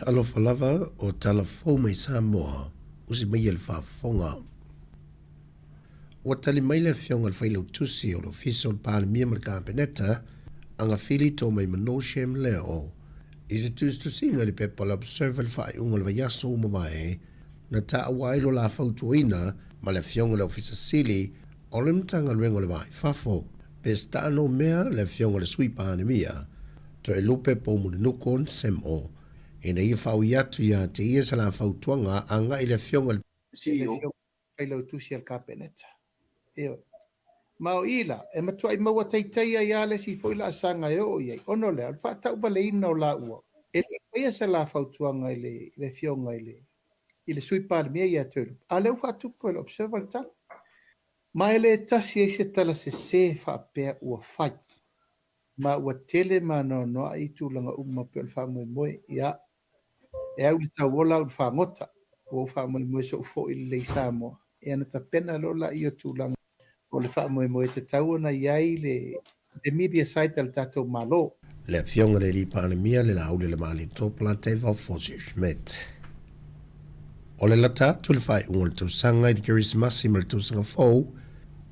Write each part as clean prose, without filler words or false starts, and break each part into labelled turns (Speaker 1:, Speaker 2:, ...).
Speaker 1: Talofa lava o tala fou mai Samoa, usi mai e le faafofoga. Ua tali mai le Afioga i le Failautusi o le Ofisa o le Palemia ma le Kapeneta, Agafili Toomaimanuo Shem Leo, i se tusitusiga i le pepa o le Observer i le faaiuga o le vaiaso ua mavae, na taua ai lo la fautuaina ma le Afioga i le Ofisa Sili o le Matagaluega o le Va i Fafo, Peseta Noumea, le Afioga i le Sui Palemia, Toelupe Poumulinuku Semo, ina ia faaui atu ia te ia sa la fautuaga agai i le Afioga i le
Speaker 2: CEO.
Speaker 3: Failautusi a le Kapeneta. Ioe. Ma o i la, e matuai maua taitaia ai lava le isi foi laasaga e oo i ai, ona o le a? O le faatauvaleina o laua, e le i faia se la fautuaga i le, i le Afioga i le, i le Sui Palemia ia Toelupe, a o lea ua faatupu e le Observer le tala. Ma e le tasi ai se tala sese faapea ua fai. Ma ua tele ma anoanoai tulaga uma pei o le faamoemoe. Ia, e au i le tauola au i le fagota, ua ou faamoemoe sou foi lelei i Samoa. Ia ona tapena loa lea o tulaga o le faamoemoe e tatau ona i ai le media side a le tatou Malo.
Speaker 1: Le Afioga i le Alii Palemia, le Laauli le Malietoa Polataivao Fosi Schmidt. O le lata atu i le faaiuga o le tausaga i le Kerisimasi ma le Tausaga Fou,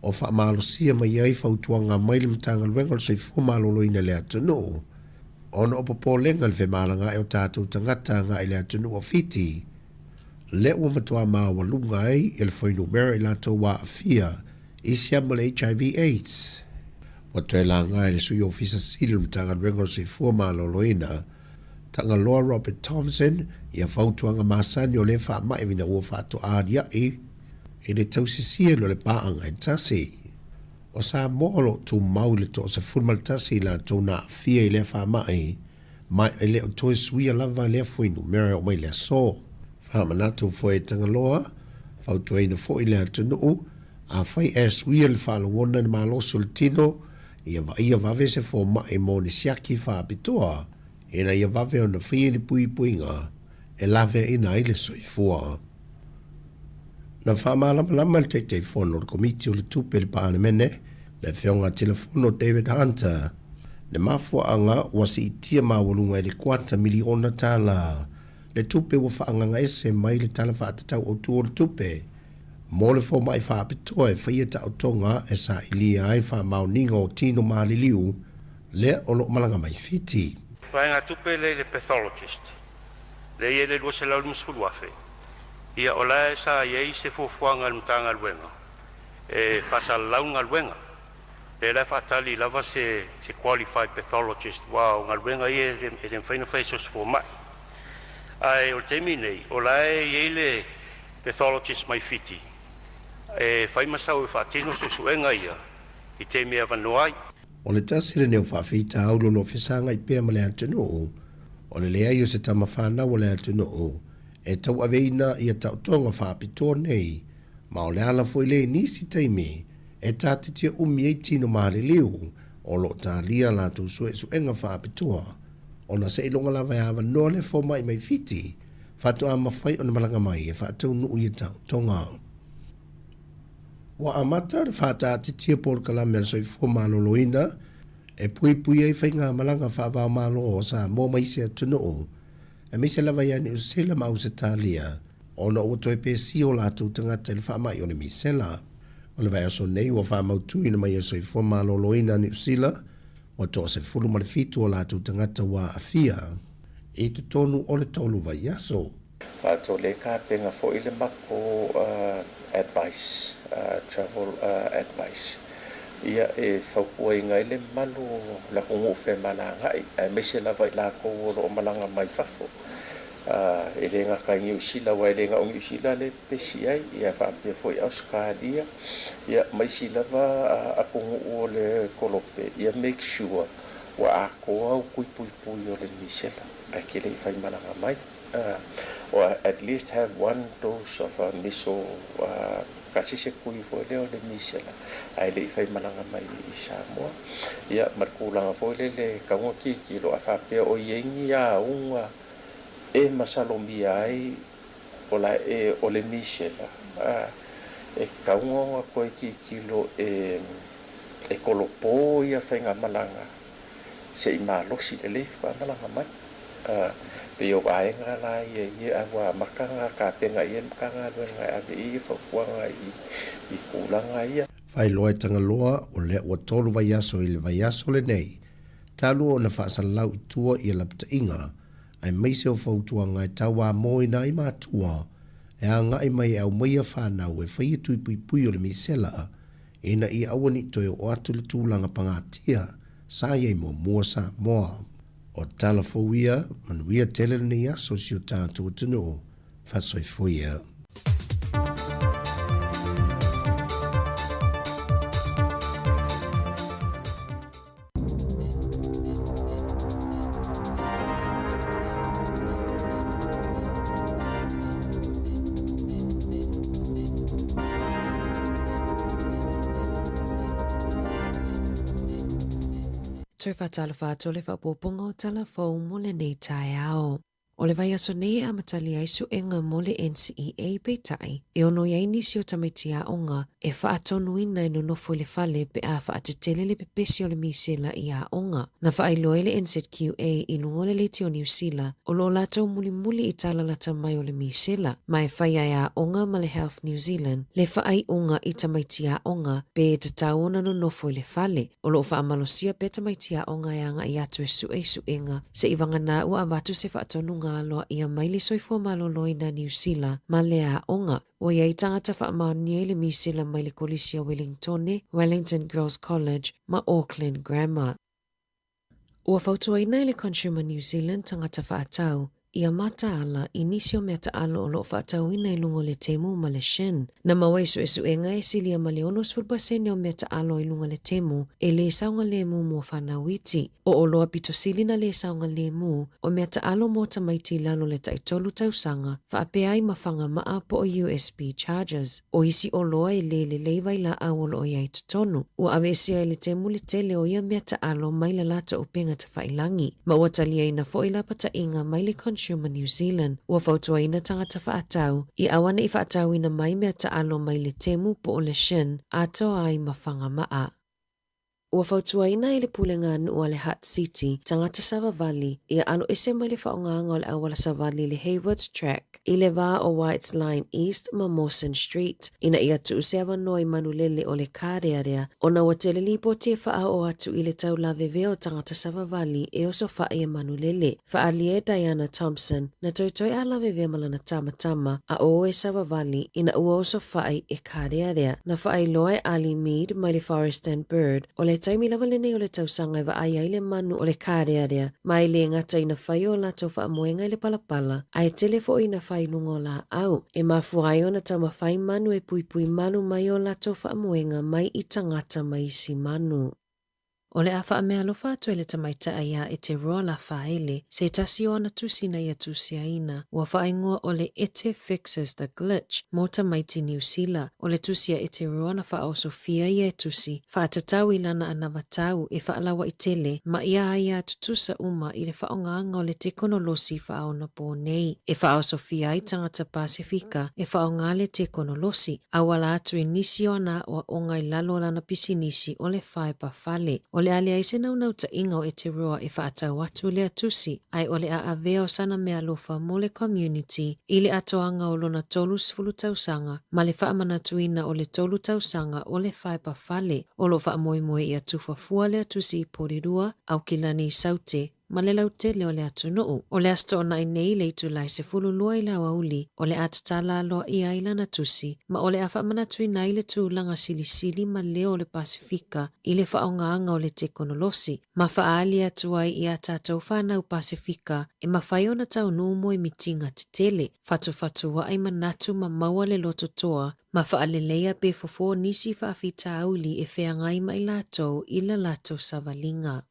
Speaker 1: ua faamalosia mai ai fautuaga mai le Matagaluega o le Soifua Maloloina i le atunuu, ona o popolega i le femalagaai o tatou tagata agai i le atunuu o Fiti, lea ua matua maualuga ai le fuainumera i latou ua aafia i siama o le HIV AIDS. Ua toe laga e le Sui Ofisa Sili o le Matagaluega o le Soifua Maloloina, Tagaloa Robert Thompson, ia fautuaga masani o lea faamai ina ua faatoa aliaʻi i le tausisia o le paaga e tasi. O Samoa o lo o tumau i le 11 i latou na aafia i lea faamai, ma e le o toe suia lava lea fuainumera e oo mai i le aso. Faamanatu foi e Tagaloa, fautuaina foi le atunuu, afai e suia le faalogona i le malosi o le tino, ia vaaia vave se fomai mo ni siaki faapitoa ina ia vave ona faia ni puipuiga e laveaina ai le soifua. Na faamalamalama e le Taitaifono o le Komiti o le Tupe i le Palemene, le Afioga Tilafono David Hunter, le mafuaaga ua siitia maualuga i le kuata miliona tala le tupe ua faagagaese mai le Tala Faatatau Autu o le Tupe mo le fomai faapitoa e faia taotoga e sailia ai faamaoniga o tino maliliu lea o lo o malaga mai Fiti.
Speaker 2: Vaegatupe lea i le pathologist lea e i ai le 250,000, ia o la e sa i ai se fuafuaga a le Matagaluega e faasalalau le galuega. Lea la e faatali lava se qualified pathologist, aua o galuega ia e le mafai ona fai e se fomai. Ae o le taimi nei, o la e i ai le pathologist mai Fiti e fai ma sau e faatino suesuega ia i taimi e avanoa ai.
Speaker 1: O le tasi lenei o faafitauli o lo o fesagai pea ma le atunuu, o le leai o se tama fanau a le atunuu e tauaveina ia taotoga faapitoa nei, ma o le ala foi lea i nisi taimi e tātitia umi ai tino maliliu o lo o talia latou suesuega faapitoa, ona seiloga lava e avanoa le fomai mai Fiti faatoa mafai ona malaga mai e faataunuu ia taotoga. Ua amata le faataatitia polokalame a le Soifua Maloloina e puipui ai faigamalaga faava-o-Malo o Samoa ma isi atunuu, aemaise lava ia Niu Sila ma Ausetalia, ona ua toe pesia o latou tagata i le faamai o le misela. O le vaiaso nei ua faamautuina mai e Soifua Maloloina a Niu Sila ua 17 o latou tagata ua aafia i totonu o le 3 vaiaso.
Speaker 4: Faatoa le tapena foi le matou advice, travel advice, ia e fautuaina ai le mamalu o le atunuu femalagaai, aemaise lava i latou o lo o malaga mai fafo. E le gata i Niu Sila, aua e le na o Niu Sila lea e pepesi ai, ia faapea foi Ausetalia, ia ma isi lava atunuu o le kolope, ia make sure ua atoa au tui puipui o le misela ae te le i faimalaga mai. Or at least have one dose of a miso, tasi se tui foi lea o le misela ae le i faimalaga mai i Samoa. Ia ma le tulaga foi lele e tatau ona tilotilo a faapea o i ai ni auga e masalomia ai o la e o le misela, e tatau ona toe tilotilo e kolopo ia faigamalaga se i malosi lelei faatoa malaga mai. Pei o vaega la ia ia a ua amata ona tapena i ai le Matagaluega e ave i ai fautuaga i tulaga ia.
Speaker 1: Faailoa e Tagaloa, o lea ua tolu vaiaso i le vaiaso lenei, talu ona faasalalau i tua ia lapataiga, aemaise o fautuaga e tauamoina ai matua e agai mai e aumaia fanau e faia tui puipui o le misela ina ia aua ne i toe oo atu le tulaga pagatia sa i ai muamua Samoa. O tala fou ia, manuia tele lenei aso si o tatou atunuu. Faasoifua ia.
Speaker 5: Toe faatalofa atu o le faaopoopoga o tala fou mo lenei taeao. O le vaiaso nei e amatalia ai suega mo le NCEA peitai, e ono i ai nisi o tamaiti aoga e faatonuina e nonofo i le fale pe a faatetele le pepesi o le misela i aoga. Na faailoa ai le NZQA i luga o le leitio Niu Sila o lo o latou mulimuli i tala lata mai o le misela, ma e fai ai aoga ma le Health New Zealand le faaiuga i tamaiti aoga pe e tatau ona nonofo i le fale. O lo o faamalosia pea tamaiti aoga e agai atu e sue i suega seivagana ua avatu se faatonuga aloaia mai le Soifua Maloloina Niu Sila ma le aoga. Ua i ai tagata faamaonia i le misela mai le Kolisi o Welingtone, Wellington Girls College, ma Auckland Grammar. Ua fautuaina e le Consumer New Zealand tagata faatau ia mataala i nisi o mea taalo o lo o faatauina i luga o le Temu ma le Shein. Na maua i suesuega e silia ma le 60 pasene o mea taalo i luga le Temu e lē saogalemu mo fanau iti. O oloa pito sili na lē saogalemu o mea taalo mo tamaiti i lalo o le taitolu tausaga faapea ai ma fagamaa po o USB chargers. O isi oloa e lē lelei vailaau o lo o i ai totonu. Ua aveesea e le Temu le tele o ia mea taalo mai la latou upega tafailangi. Ma ua taliaina foi lapataiga mai le Consumer New Zealand, ua fautuaina tagata faatau i auaneʻi faatauina mai mea taalo mai le Temu po o le Shein atoa ai ma fagamaa. Ua fautuaina e le Pulega a Nuu a le Hutt City tagata savavali ia aloese mai le faaaogaga o le auala savali i le Haywards Track i le va o Whites Line East ma Mawson Street ina ia tuu se avanoa i manulele o le kārearea ona ua tele lipoti e faaoo atu i le taulavevea o tagata savavali e osofaʻi e manulele. Faaalia e Diana Thompson, na toetoe a lavevea ma lana tamatama a o e savavali ina ua osofaʻi e kārearea. Na faailoa e Ali Mead mai le Forest and Bird O le taimi lava lenei o le tausaga e vaai ai le manu o le kārearea, ma e lē gata ina fai o latou faamoega i le palapala, ae tele foi ina fai i luga o laau. E mafua ai ona taumafai manu e puipui malu mai o latou faamoega mai i tagata ma isi manu. O le a faameaalofa atu e le tamaitai iā Eteroa Lafaele, se tasi o ana tusi na ia tusiaina, ua faaigoa o le Ete Fixes the Glitch mō tamaiti Niu Sila. O le tusi a Eteroa na faaosofia ia e tusi, Faatatau i lana anavatau e faalauaʻi tele ma ia aia tutusa uma i le faaaogaga o le tekonolosi faaonapō nei e faaosofia ai tagata Pasefika e faaaoga le tekonolosi, auala atu i nisi o ana aoaoga i lalo o lana pisinisi o le Faepa Fale. O le a leai se naunautaiga o Eteroa e faatau atu lea tusi, ae o le a avea o sana meaalofa mo le community i le atoaga o lona 30 tausaga ma le faamanatuina o le tolu tausaga o le faepa fale o lo o faamoemoe ia tufa fua le tusi i Porirua, Aukilani i Saute ma le lautele o le atunuu. O le Aso Toonai nei i le itula e 12 i le aoauli o le a tatala aloaia ai lana tusi ma o le a faamanatuina ai le tulaga silisili ma leo o le Pasefika i le faaaogaga o le tekonolosi ma faaali atu ai i a tatou fanau Pasefika e mafai ona taunuu mo i mitiga tetele Fatufatuaʻi manatu ma maua le loto toa ma faaleleia pe fofo nisi faafitauli e feagai ma i latou i la latou savaliga.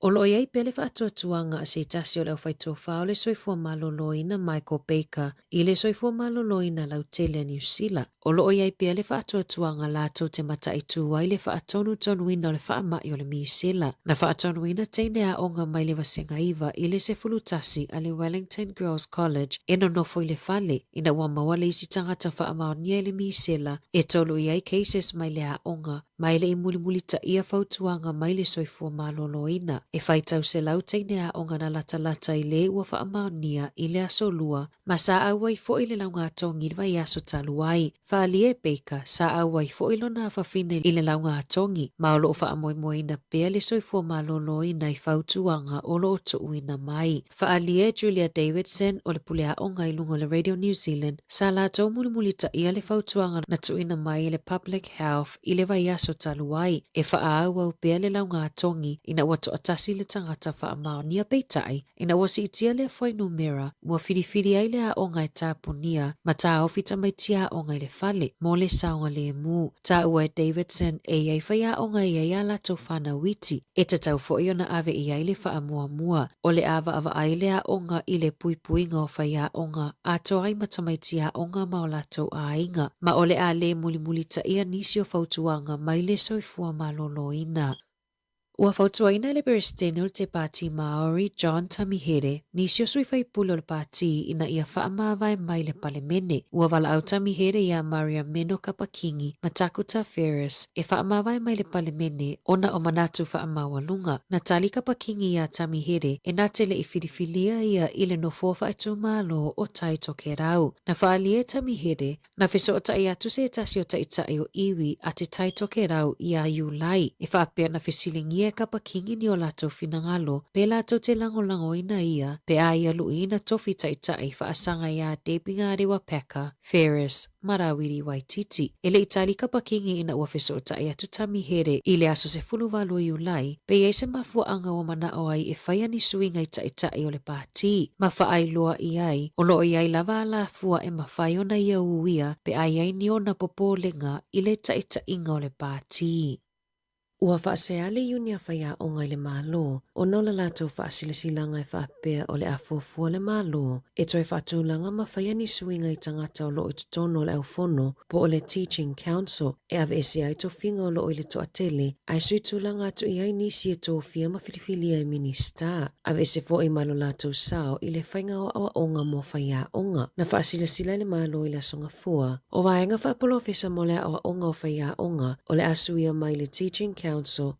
Speaker 5: O lo o i ai pea le faatuatuaga a se tasi o le aufaitofa o le soifua maloloina Michael Baker i le soifua maloloina lautele a Niu Sila. O lo o i ai pea le faatuatuaga latou te mataitū ai le faatonutonuina o le faamai o le misela. Na faatonuina teine aoga mai le Vasega 9 i le 11 a le Wellington Girls College e nonofo i le fale ina ua maua le isi tagata faamaonia i le misela e tolu i ai cases mai le aoga. Ma e le i mulimulitaia fautuaga mai le soifua maloloina, e faitau selau teine aoga na latalata i le ua faamaonia i le Aso Lua, ma sa auai foi le laugatogi i le vaiaso talu ai. Faaalia e Baker, sa auai foi lona afafine i le laugatogi, ma o lo o faamoemoeina pea le soifua maloloina i fautuaga o lo o tuuina mai. Faaalia e Julia Davidson o le pule aoga i luga o le Radio New Zealand, sa latou mulimulitaia le fautuaga na tuuina mai e le Public Health i le vaiaso talu ai, e faaauau pea le laugatogi ina ua toatasi le tagata faamaonia peitai, ina ua siitia lea fuainumera, ua filifili ai le aoga e tapunia ma taofi tamaiti aoga i le fale mo le saogalemu. Taua e Davidson e i ai faiaoga e i ai ā latou whānau iti, e tatau foi ona ave i ai le faamuamua. O le ʻāvaʻavaʻai le aoga i le puipuiga o faiaoga atoa ai ma tamaiti aoga ma o latou aiga, ma o le a lē mulimulitaia nisi o fautuaga mai le soifua maloloina. Ua fautuaina e le Peresetene o le Pāti Māori, John Tamihere, nisi o sui faipule o le pāti ina ia faamavae mai le Palemene. Ua valaau Tamihere iā Maria Meno Kapa-Kingi ma Takuta Ferris e faamavae mai le Palemene ona o manatu faamaualuga. Na tali Kapa-Kingi iā Tamihere e na te le i filifilia ia i le nofoa faa'itumālo o Tai Tokerau. Na faaalia e Tamihere Na fesootai atu se tasi o taitai o iwi a Te Tai Tokerau iā Iulai, e faapea na fesiligia e Kapa Kingi ni o latou finagalo, pe latou te lagolagoina ia pe a ia luʻi na tofi taitai faasaga iā Debbie Ngarewa Packer, Ferris, ma Rawiri Waititi. E le i tali Kapa Kingi ina ua fesootai atu Tamihere i le aso 18 o Iulai, pe i ai se mafuaaga ua manao ai e faia ni suiga i taitai o le pāti, ma faailoa i ai, o lo o i ai lava alafua e mafai ona ia uia pe a i ai ni ona popolega i le taitaiga o le pāti. Ua faasea le iuni a faiaoga i le Malo ona o le latou faasilasilaga e faapea o le a fuafua le Malo e toe faatulaga ma faia ni suiga i tagata o lo o i totonu o le aufono po o le Teaching Council e aveese ai tofiga o lo o i le toatele ae sui tulaga atu i ai nisi e tofia ma filifilia e Minisita. Aveese foi ma lo latou sao i le faiga o aoaoga mo faiaoga. Na faasilasila e le Malo i le Aso Gafua, o vaega faapolofesa mo le aoaoga o faiaoga o le a suia mai le Teaching Council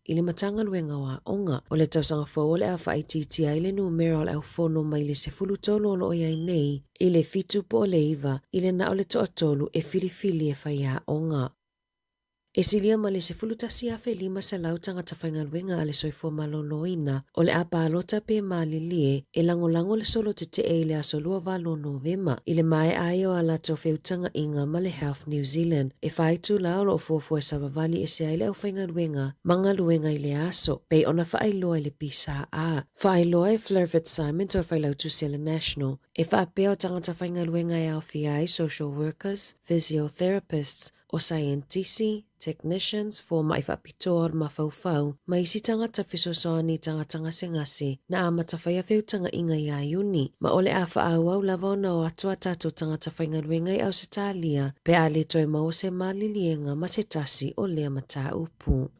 Speaker 5: i le Matagaluega o Aoga. O le tausaga fou o le a faaitiitia ai le numera o le aufono mai le 13 o lo o i ai nei i le fitu po o le iva i le na o le toatolu e filifili e faiaoga. E silia ma le 11,500 tagata faigaluega a le Soifua Maloloina o le a palota pe malilie e lagolago le solo tetee i le aso 28 o Novema i le maea ai o a latou feutagaʻiga ma le Health New Zealand e fa itula o lo o fuafua e savavali ese ai le aufaigaluega ma galuega i le aso pei ona faailoa i le PSA. Faailoa e Fleur Fitzsimons o le Failautusi a le National E faapea o tagata faigaluega e aofia ai social workers, physiotherapists, o saienitisi, technicians, fomai faapitoa o le mafaufau, ma isi tagata fesoasoani i tagata gasegase, na amata faia feutagaʻiga iā Iuni, ma o le a faaauau lava ona o atu a tatou tagata faigaluega i Ausetalia pe a le toe maua se maliliega ma se tasi o lea mataupu.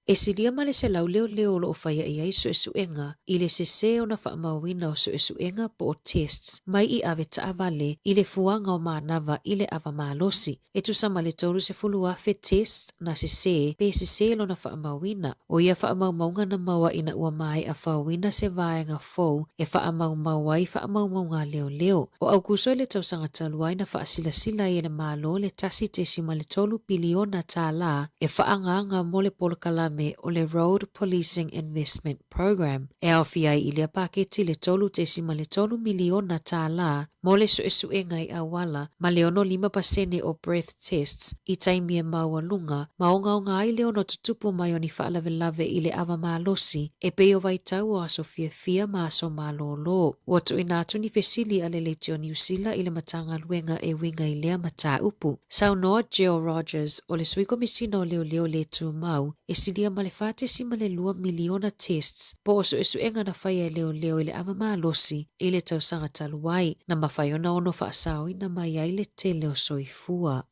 Speaker 5: E silia ma le selau leoleo o lo o faia i ai suesuega i le sesē ona faamauina o suesuega po o tests mai i ave taavale i le fuaga o manava i le ava malosi. E tusa ma le 30,000 tests na sesē pe sesē lona faamauina. O ia faamaumauga na maua ina ua maea faoina se vaega fou e faamaumau ai faamaumauga a leoleo. O Aukuso i le tausaga talu ai na faasilasila ai e le Malo le $1.3 piliona tālā e faaagaaga mo le polokalame o le Road Policing Investment Programme e aofia ai i lea paketi le $3.3 miliona tālā mo le suesuega i auala ma le 65 pasene o breath tests i taimi e maualuga ma ogaoga ai le ono tutupu mai o ni faalavelave i le ava malosi e pei o vaitau o aso fiafia ma aso malōlō. Ua tuuina atu ni fesili a le Leitio Niu Sila i le Matagaluega e uiga i lea mataupu. Saunoa Jill Rogers, o le Sui Komisina o Leoleo le Tumau, e silia ma le 4.2 miliona tests po o suesuega na faia e leoleo i le ava malosi i le tausaga talu ai, na mafai ona ono faasaoina mai ai le tele o soifua.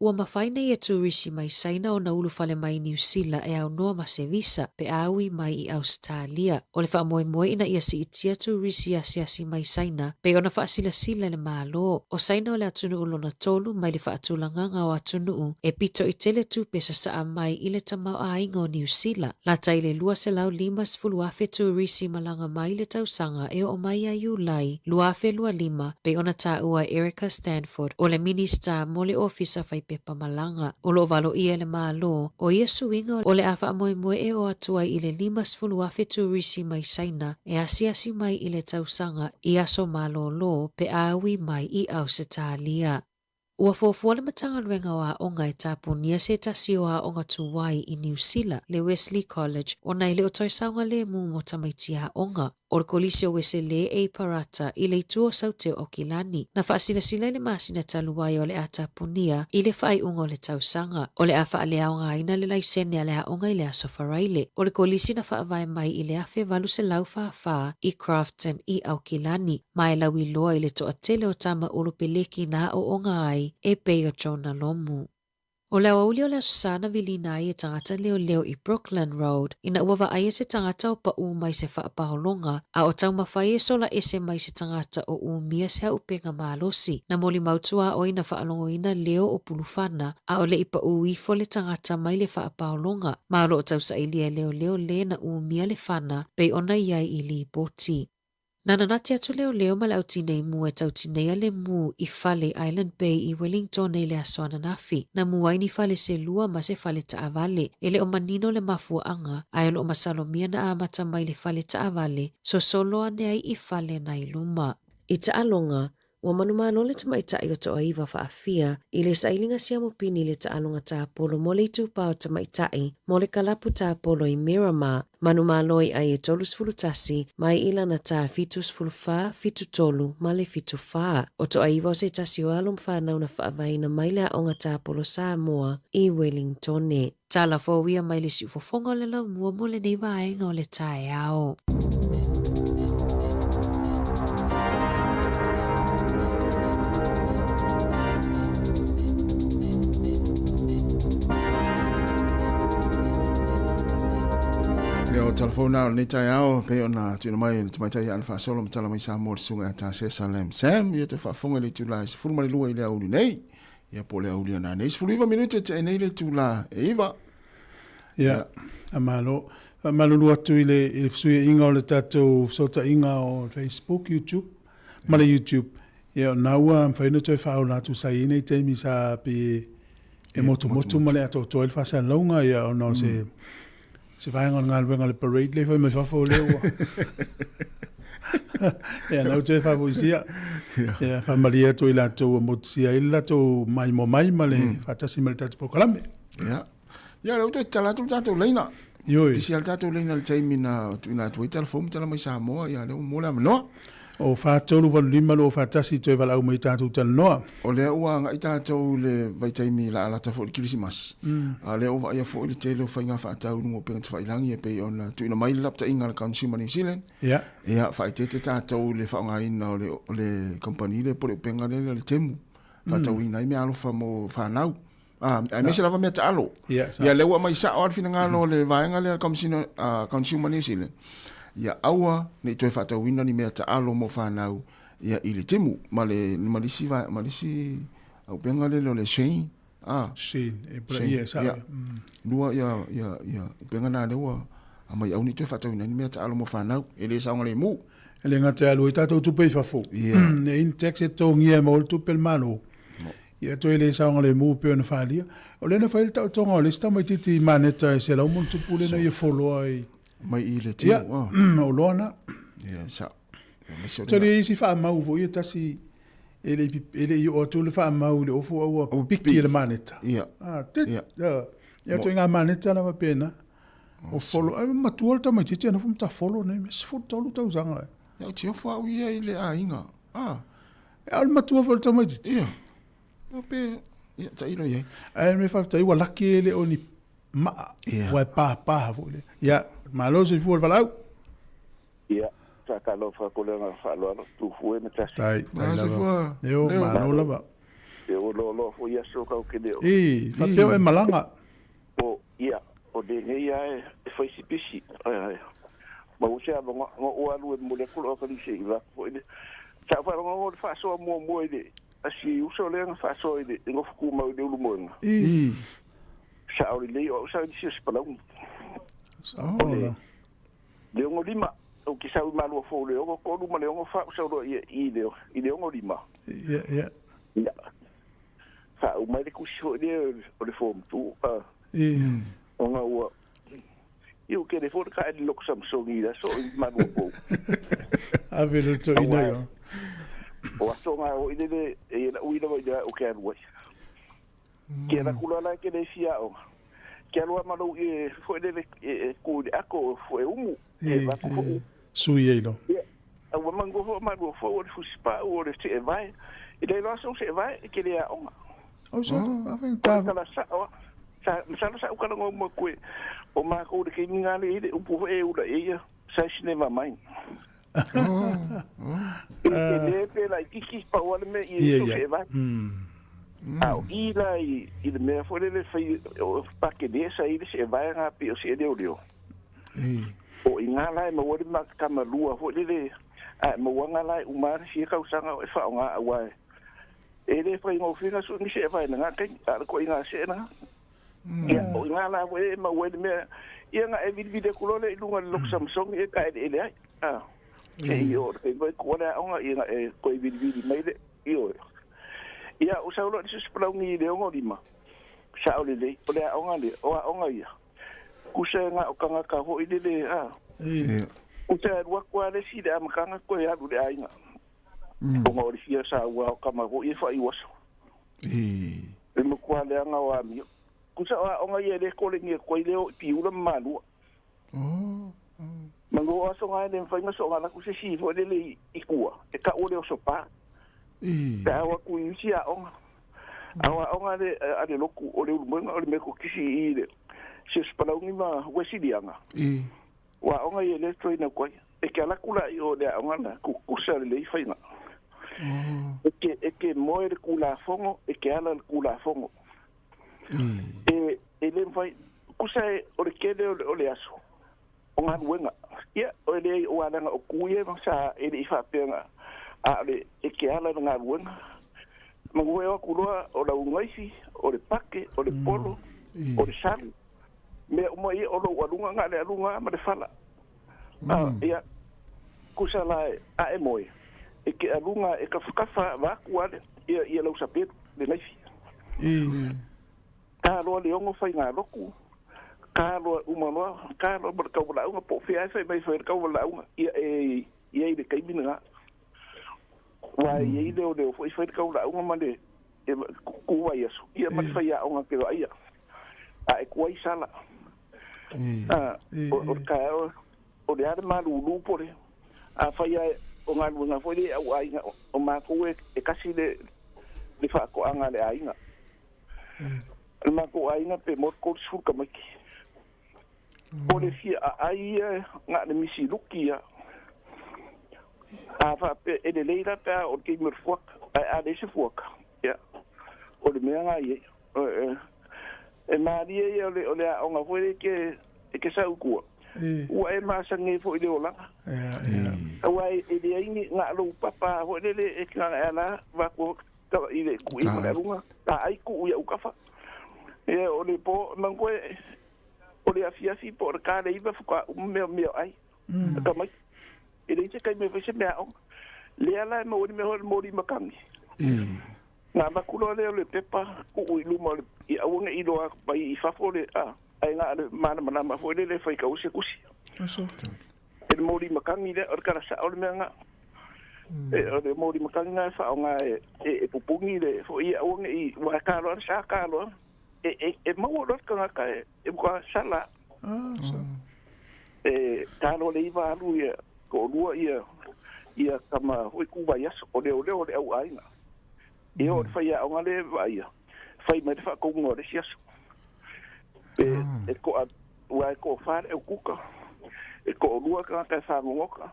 Speaker 5: Ua mafai nei e turisi mai Saina ona ulufale mai i Niu Sila e aunoa ma se visa pe a ui mai i Ausetalia. O le faamoemoe ina ia siitia turisi asiasi mai Saina pei ona faasilasila e le Malo. O Saina o le atunuu lona tolu mai le faatulagaga o atunuu e pito i tele tupe sasaa mai i le tamaoaiga o Niu Sila. Lata i le 250,000 turisi malaga mai i le tausaga e oo mai ia Iulai 2025 pei ona taua e Erica Stanford o le Minisita mo le Ofisa Faipepa Malaga. O lo o valoia e le Malo, o ia suiga o le a faamoemoe e oo atu ai i le 50,000 turisi mai Saina e asiasi mai i le tausaga i aso malōlō pe a ui mai i Ausetalia. Ua fuafua le Matagaluega o Aoga e tapunia se tasi o aoga tuai i Niu Sila, le Wesley College, ona e le o toe saogalemu mo tamaiti aoga. O le Kolisi o Wesele e i Parata i le itu o Saute o Aukilani, na faasilasila i le masina talu ai o le a tapunia i le faaiuga o le tausaga. O le a faaleaogaina le laisene a le aoga i le Aso Faraile. O le kolisi na faavae mai i le 1844 i Crafton i Aukilani, ma e lauiloa i le toatele o tama ulu peleki na aoaoga ai e pei o Jonah Lomu. O le aoauli o le Aso Sa na vilina ai e tagata leoleo i Brooklyn Road ina ua vaaia se tagata o paʻū mai se faapaologa a o taumafai e sola ese mai se tagata o umia se auupega malosi. Na molimau tuaoi na faalogoina leo o Pulufana a o le i paʻū ifo le tagata mai le faapaologa ma o lo o tausailia e leoleo le na umia le fana pei ona i ai i lipoti. Na nanati atu leoleo ma le au tinei mu e tau tineia le mu i fale i Island Bay i Wellington i le aso ananafi. Na mu ai ni fale se lua ma se fale taavale. E le o manino le mafuaaga, ae o lo o masalomia na amata mai le fale taavale, sosolo ane ai i fale na i luma. I taaloga, Ua manumalo le tamaitai o Toaiva faafia i le sailiga siamupini i le taaloga tāpolo mo le itupa o tamaitai mo le kalapu tāpolo i Miramar, manumalo i ai e 31 mai i lana tā 74, 73 ma le 74. O Toaiva o se tasi o alo ma fanau na faavaeina mai le aoga tāpolo Samoa i Wellingtone. Tala fou ia mai le siufofoga o le laumua mo lenei vaega o le taeao.
Speaker 6: Ia o tala fou na o lenei taeao, pei ona tuuina mai e le tamaitai ia Ana Faasolo ma tala mai Samoa le susuga ia Tā Sesa Lam Sam, ia toe faafofoga i le itula e 12 i le aoauli nei. Ia po o le aoauli ana nei, 19 minute tea nei le itula e 9.
Speaker 7: Ia, faamalo. Faamalulu atu i le, i le fesuiaiga o le tatou fesootaiga o Facebook, YouTube, ma le YouTube. Ia, o na ua mafai ona toe faaola atu sa i ai nai taimi sa pei e motumotu ma le atoatoa ai le faasalalauga, ia, ona o se, se vaega o le galuega o le parade lea e fai mai fafo lea ua ia na ua toe faafoisia. Ia, faamalie atu i latou ua motusia ai le latou maimoa mai ma le faatasi ma le tatou polokalame.
Speaker 6: Ia. Ia, lea ua toe tatala atu le tatou laina.
Speaker 7: Ioe.
Speaker 6: Pisi lava le tatou laina i le taimi na tuuina atu ai tala fou ma tala mai Samoa, ia lea ua maua le avanoa.
Speaker 7: O 4, 3, 8, 5, 2 faatasi toe valaau mai tatou talanoa.
Speaker 6: O lea ua agai tatou i le vaitaimi laalata foi i le Kerisimasi, a o lea ua vaaia foi le tele o faiga faatau i luga o upega tafailagi e pei ona tuuina mai le lapataiga a le Consumer New Zealand.
Speaker 7: Ia.
Speaker 6: Ia, faaeteete tatou i le faaaogaina o le, o le kamupani lea po o le upega lea o le Temu, faatauina ai meaalofa mo fanau. Ah, aemaise lava mea taalo.
Speaker 7: Ia,
Speaker 6: Ia, lea ua aumai sao lava le finagalo o le vaega lea Consumer, uh, Consumer New Zealand. Ia aua ne i toe faatauina ni mea taalo mo fanau ia i le timu ma le ma le isi ma le isi auupega lele o le Shein.
Speaker 7: Ah. Shein, e pula ia sa.
Speaker 6: Ia. Lua ia ia ia upega na lea ua aumai aua ne i toe faatauina ni mea taalo mo fanau e le saogalemu.
Speaker 7: E le gata e alu ai tatou tupe i fafo.
Speaker 6: Ia.
Speaker 7: E in tax e totogia e maua le tupe a le Malo. Ia toe le saogalemu e pei ona faaalia. O lea na fai ai le taotoga o le isi tamaitiiti i Maneta e 100+ lea na ia foloa i...
Speaker 6: Mai i le tino.
Speaker 7: Ia, o loa na.
Speaker 6: Ia, sao.
Speaker 7: Tali e isi faamau foi e tasi e le, e le i oo atu le faamau i le ofu a ua piki e le maneta.
Speaker 6: Ia.
Speaker 7: Ah, tit,
Speaker 6: Ia.
Speaker 7: Ia, toi ngā maneta lava pēnā. O folo, ai matua le tamaitiiti ana fo folo nei, me 13 tausaga.
Speaker 6: Ia, o te ofo au ia i le aiga. Ah.
Speaker 7: E ao le matua foi le tamaitiiti.
Speaker 6: Ia. Ia pe, ia, tailo i ai.
Speaker 7: Ae me faafetai ua laki e le o ni maa.
Speaker 6: Ia.
Speaker 7: Ua e pāpā foi le. Ia, malo soifua le valaau.
Speaker 8: Ia, faatalofa atu le agaga faaaloalo, Tufue ma Tasi.
Speaker 7: Tai, tai
Speaker 6: lava.
Speaker 7: Eo, malo lava.
Speaker 8: E o loaloa foi aso kau ke leo.
Speaker 7: I, faapea o e malaga.
Speaker 8: O, ia, o lenei a e, e fai si pisi. Ai, ai. Ma ua se avanoa, na ou alu e momoli atu lou akalise i vaku foi le. Sa ou faalogologo i le faasoa muamua i le a si uso lea na faasoa i le i nofo tumau i le Ulumoega.
Speaker 7: I.
Speaker 8: Sao lelei o au sa i nisi o se palauni.
Speaker 7: O le.
Speaker 8: Le 65, ou te sau i Malua Fou i le 63 ma le 64 ou sau loa i i le i le 65.
Speaker 7: Ia, ia.
Speaker 8: Ia. Faauma mai le tusi foi lea o le Form 2, a.
Speaker 7: I.
Speaker 8: Ona ua ia ua tele foi le taele loto Samsoni i le aso o i Malua Fou.
Speaker 7: Ave le toeaina
Speaker 8: Aua
Speaker 7: i o.
Speaker 8: o aso na foi lele e i ai lau uila mai i le ou te alu ai. Ke ala atu loa la e te le fia aoga. Ke alu lava ma lou ie foi lele e ku i le ato o e umu, e avatu foi.
Speaker 7: Sui ai loa.
Speaker 8: Ia, a ua manatua foi o malua fou o le fusipau o le seevae. E le iloa sou seevae e te le aoga.
Speaker 7: O so, a
Speaker 8: O le
Speaker 7: faigata.
Speaker 8: tala sao lava. Sa, masalo sa ou talanoa uma atu e, o matou i le taimi na le i ai le upu foi e ula i ai ia, size never mind. E tele pe laitiiti, pau lava le mea i ai sou seevae. A o i la i le mea foi lele fai o Pakele sa i le seevae na pei o see leoleo. O i ina la e maua ai le matamalua foi lele, a e maua ana la e uma lava le fia tausaga o e faaaoga aua e le faigofie ona sue ni seevae i lena taimi, a o le ituaiga see lena. Ia, o i ina la foi e maua ai le mea, ia ona e vilivili atu loa lea i luga o le loto Samsung e taeleele ai. A, se i oo i le taimi foi e tuua le aoga, ia ona e toe vilivili mai lea. Ioe. Ia, ua sau loa le susu palauni i le 65, sao lelei, o le aoga lea, o aoga ia, kusa e na o tagata foi lele, a. Kusa e alu atu lava le isi i le amataga toe alu i le aiga, ona o le fia saua o tama foi e faaiu aso. E matua leaga o amio. Kusa o aoga ia e le koleni atu ai le o i Piula ma Malua. Manu o aso na e le mafai ona soona alu atu se isi foi lele i tua e tau o le oso pa. Pe a o atu i isi aoga. A o aoga a le, a le lotu o le Ulumoega o le Metotisi i le Siusi Palauni ma Uesiliana, o aoga ia e le train atu ai. E te alu atu la i o i le aoga lena, tutusa lelei faiga. E te, e te moe le Tulafono, e te ala le Tulafono. E, e le mafai, tusa e, o le tele o le, o le aso, o galuega. Ia, e leai, aua leaga o tu ia ma sa e le i faapea na, a o le, e te ala i le galuega. Manu e o atu loa o lau gaifi, o le pake, o le polo, o le salu, mea uma ia o lou aluga na o le aluga lava ma le fala. A, ia, tusa la e, a e moe, e te aluga e tafatafa vaeatu lava le, ia, ia lau sapelu, le gaifi. Ta loa le ono faigalotu, ta loa uma loa, ta loa ma le tauvalaauga, po o fea e fai mai fai le tauvalaauga, ia e i ai i le taimi lena. Aua e i ai leoleo foi e fai le tauvalaauga ma le tu vaiaso, ia ma le faiaoga ke vaaia, a e tuai sala. A, o le taeao, o le a le malulu po le, afai lava o galuega foi lea e au aiga, o matou e tasi le faatoaga a le aiga. O le matou aiga pe maua le 30 tamaiti. O le fia aai ia na o le misi luki ia. A faapea e lelei la pe a oo i le taimi o le fuaka, ae a leai se fuaka, ia, o le mea na i ai. E malie ia o le aoga foi lea e te sau i tua, ua e masani ai foi i le olaga. Aua e leai ni na o lou papa foi lele e te gagae ala vaeatu i le ku'i ma le aluga, ta ai tuu i au tafa. Ia o le po, manatua o le afiafi po o le ta le 9 faatoa uma mea o ai. Ka mai. E leai se taimi e fai se meaaoga. Lea la e maua ai le mea foi o le moli matagi. Na avatu loa lea o le pepa tuu i luma o le, ia aua ne i iloa mai i fafo le, a, ae na o le malamalama foi lele e faitau ai se tusi. E le moli matagi lea, o le tala sao le mea lena. E, o le moli matagi lena e faaaoga e, e, e pupuni le foi ia aua ne i, aua e ta loa le sa, ta loa. E, e, e maua loa le tagata e, e matua sala. E ta loa le 9 alu ia toalua ia, ia tama foi ku vaiaso, o leoleo o le au aiga. E oo i le faiaoga lea e vaaia, fai mai le faatonuga o le isi aso. Pe e toa, aua e toafa le aukuka, e toalua tagata e fagogota,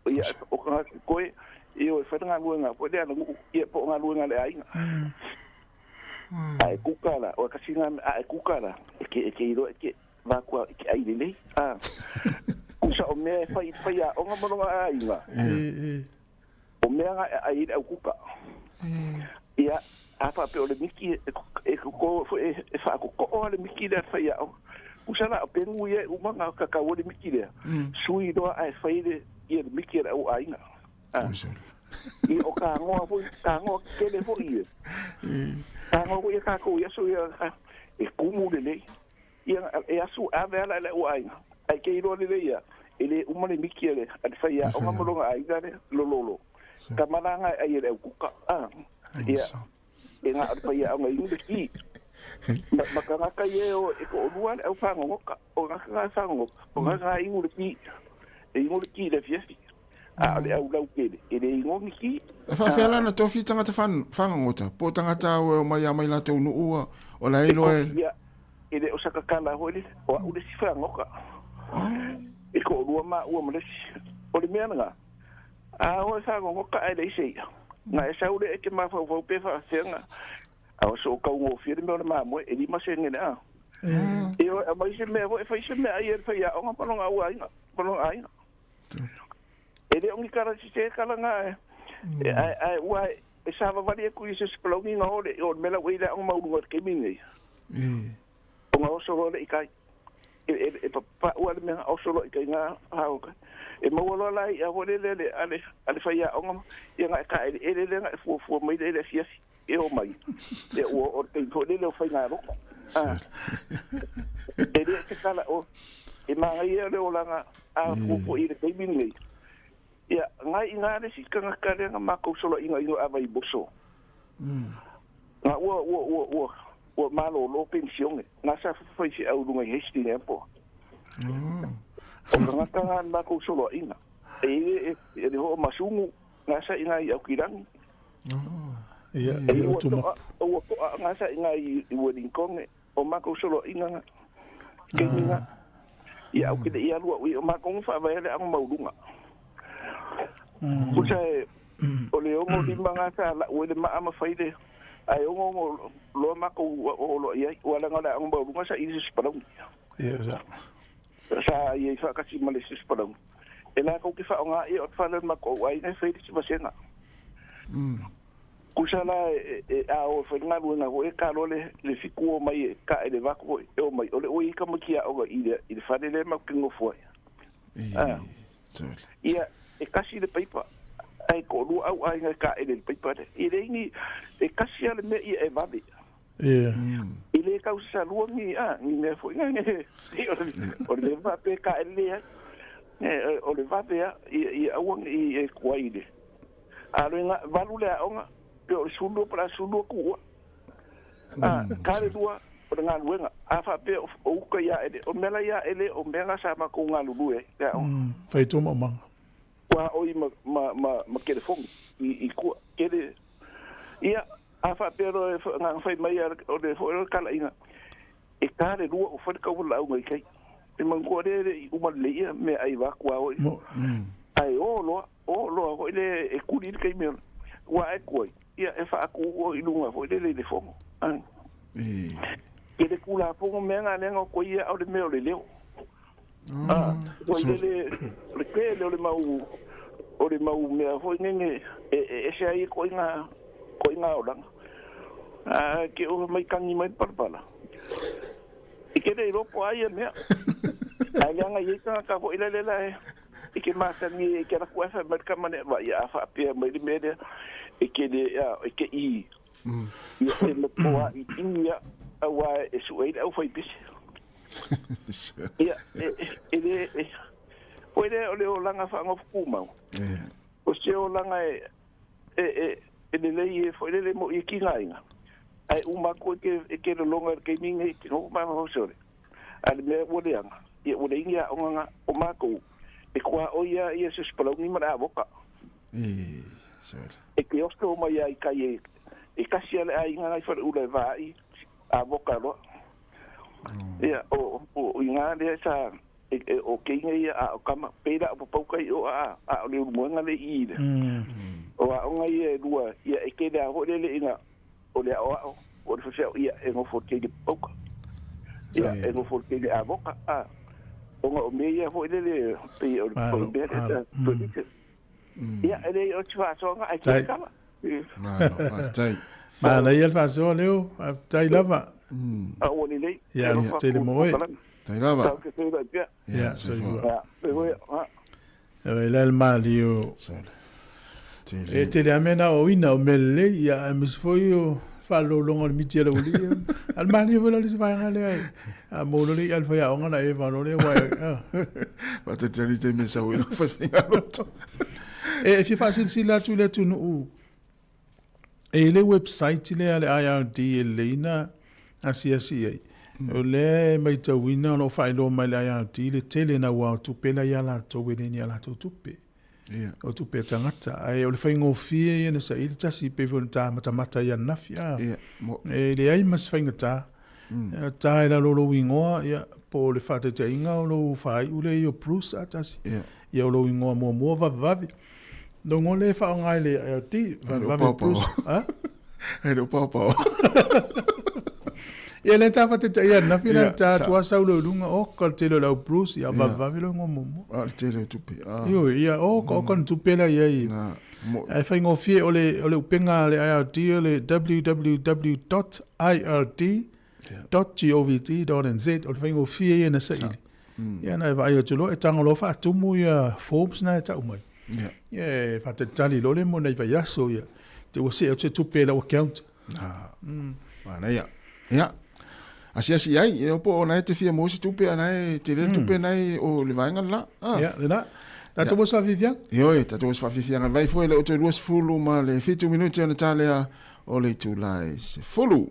Speaker 8: ia o tagata totoe, e o e fai le galuega foi lea a le nuu, ia po o galuega a le aiga. A e kuka la, o kasi ngā a e kuka la, e ke iloa e ke vakua e ke ai lelei. Kusa o mea e whai, whai a onga moronga a inga. O mea ngā e ai le au kuka. Ia, a whape o le miki e koko e whaakoko o le miki lea whai a onga. Kusa la o pengu ia uma ngā kakau o le miki lea. Sui loa a e whai le ia le miki le au ainga. I o ka ngoa foi, ka ngoa kele foi ia. Ka ngoa foi ka ko ia so ia e kumu le nei. Ia e asu ave ala le au ainga. Ai ke iloa le ia. E le uma le miki le a whai a onga moronga ainga le lololo. Ka maranga ai le au kuka. Ia e ngā o whai a onga ingu le ki. Makangaka ia o e ko olua le au whangongoka. O ngā ngā whangongoka. O ngā ngā ingu le ki. E ingu le ki le fiafi. A le au lau kele. E le ingo ni ki.
Speaker 6: E whaawhea na tofi tangata whangangota. Po tangata o mai a mai la tau nuua. O la iloa e.
Speaker 8: Ia, e le o sakakala hoi le. O au le si whangoka. E ko olua ma ua malesi. O le mea nga. A o e whangongoka ai le ise ia. Nga e saule e te mawhau pe whaawhea A o so kau ngō whia le mea o le māmoe, e lima se ngene a. E o a mai se mea e whai se mea ai e whai a onga palonga au ainga, palonga ainga. E le ongi kara si te kala ngā e, ai ua e sava wali e kui se spalongi ngā ole, o mela ue le onga maulunga te kemi nei. O ngā osoro le i kai. E papa ua le mea osoro i kai ngā hao kai. E maua loa lai a hore le le ale whai a onga, ia ngā e ka e le le ngā e fua fua mai le le fiafi. E o mai. E ua o te fo le le o whai ngā roko. E le te kala o, e manga ia le olanga a fuafua i le keimi nei. Ia, ngai i ngā resi kanga kare ngā mākou solo inga inga awa i boso. Ngā ua malo lo pensione. Ngā sa whai se au runga i Hastings e po. O ka ngata ngā mākou solo inga. E e le ho masungu ngā sa inga i aukirangi.
Speaker 7: Ia, e o tuma.
Speaker 8: Ua toa ngā sa inga i Wellington o mākou solo inga ngā. Keimi ngā. Ia au kile ia lua ui o mākou ngā whaavae le anga maulunga. Kusa e o le ongo lima ngā sa la ue le maa ma whai le ai ongo ongo loa mākou o loa iai ua langa le anga maulunga sa i se spalaungi.
Speaker 7: Ia sa.
Speaker 8: Sa ia i whaakasi ma le se spalaungi. E la kau ke whaonga ia o te whanau makou ai nei whai le si vasenga. Kusa la e a o whai ngā ruenga ho e ka lo le fiku o mai e ka e le wako e o mai. O le oi ka maki a oga i le whare le mau ki ngofua. Ia e kasi le paipa. Ai ko lua au ai ngai ka e le paipa le. I le ingi e kasi ale mea ia e vave. I le kau sa lua ngi a ngi mea fo inga nge. O le vape ka e le ai. O le vave a i aua i e kuai le. A lo inga valu le a onga. Pe o le sulua pala sulua kua. Ka le lua o le ngā luenga. A wha pe o uka ia ele. O mela ia ele o mea ngā sa ma kou ngā lulu e.
Speaker 7: Whai tō maumanga.
Speaker 8: Kua oi ma kelefongi i kua. Kele. Ia, a wha pe ro e ngā whai mai o le fo e kala inga. E ka le lua o whare kau la unga i kai. E mangua le le i uma le ia mea ai wā kua oi. Ai o loa hoi le e kuri i kai mea. Ua e kuai. Ia e whaaku o i lunga hoi le le fongo. Ke le kula fongo mea ngā lenga o koe ia au le mea o le leo. Koi le le ke le o le mau mea hoi ngenge e se ai koi ngā oranga. Ke o mai kangi mai parapara. I ke le ropo ai e mea. Ai leanga i ka ka hoi le le la e. I ke mātangi e ke raku e whai mai ka mane wa ia a whaapea mai le mea e ke le e ke i. Ia e me poa i ia aua e su e au whai pisi. Ia e le o le o le olanga whaangofu kumau. O se olanga e e le lei e fo le mo i ki ngā inga. Ai uma koe ke e ke longa ke minge ke no ma ho sore. A le mea ua leanga. Ia ua le ingia o ngā o mākou. E kua o ia ia se spalaungi ma avoka. E ke osto mai ai kai e kasi ale ai ngā whare ula e vai avoka roa. Ia o i ngā lea sa o keinga ia a o kama pera o papaukai o a o le ulumoenga le i le. O a onga ia e lua ia e kele a hoi lele inga o le ao ao po o le faifeau, ia, e nofo i le teine pauka. Ia, e nofo i le teine avoka, a. Ona o mea ia foi lele, pei o le mea lea, furniture. Ia, e leai o se faasoaga, ae tele tala.
Speaker 6: Malo, faafetai.
Speaker 7: Manaia le faasoa Leo, faafetai lava.
Speaker 8: A ua lelei.
Speaker 7: Ia, tele mo oe.
Speaker 6: Faafetai lava.
Speaker 8: Tatou te feiloai pea.
Speaker 7: Ia, soifua.
Speaker 8: Ia, soifua.
Speaker 7: E la le malie o e tele lava mea na aoaoina, o mea lelei, ia aemaise foi o faalolologa o le miti a le aualii. A o le malie foi la o le isi vaega lea, a maua loa le i'a a le faiaoga ona e eva loa lea aua e
Speaker 6: Faatalitali i taimi e sau ai lau faifaigaloto.
Speaker 7: E fia faasilasila atu i le atunuu, e i ai le website lea a le IRD e lelei ona asiasi i ai. O lea e matauina o lo o faailoa mai e le IRD le tele naua o tupe la ia latou e le ni a latou tupe. O tupe a tagata. Ae o le faigofie ia na saili tasi pei foi ona ta matamata i ananafi. A, e leai ma se faigata. Ta i lalo o lou igoa, ia, po o le faataitaiga o lou faaiu lea i o Bruce a tasi. Ia o lou igoa muamua vavevave. Lou igoa lea e faaaoga e le IRD, vavevave Bruce.
Speaker 6: A? E le o paopao.
Speaker 7: Ia lea ta faataitaia ananafi la ta atu sau loa i luga, oka le tele o le au Bruce, ia vavevave lou igoa muamua.
Speaker 6: A o le tele o tupe.
Speaker 7: Ioe, ia oka oka ni tupe la i ai. Ae faigofie o le o le upega a le IRD o le www.ird.govt.nz o le faigofie ia na saili. Ia na e vaai atu loa e tago loa faatumu ia forms na e tau mai. Ia e faatalitali loa lea mo nai vaiaso ia te ua see atu se tupe i lau account.
Speaker 6: Manaia. Ia. Asiasi i ai, e po o na e te fia maua se tupe, a na e tele le tupe na e o le vaega le la.
Speaker 7: Ia, le la. Tatou oso faafiafiaga.
Speaker 6: Ioe, tatou oso faafiafiaga. Vai foi le o toe 20 ma le 7 minute ona ta lea o le itula e 10.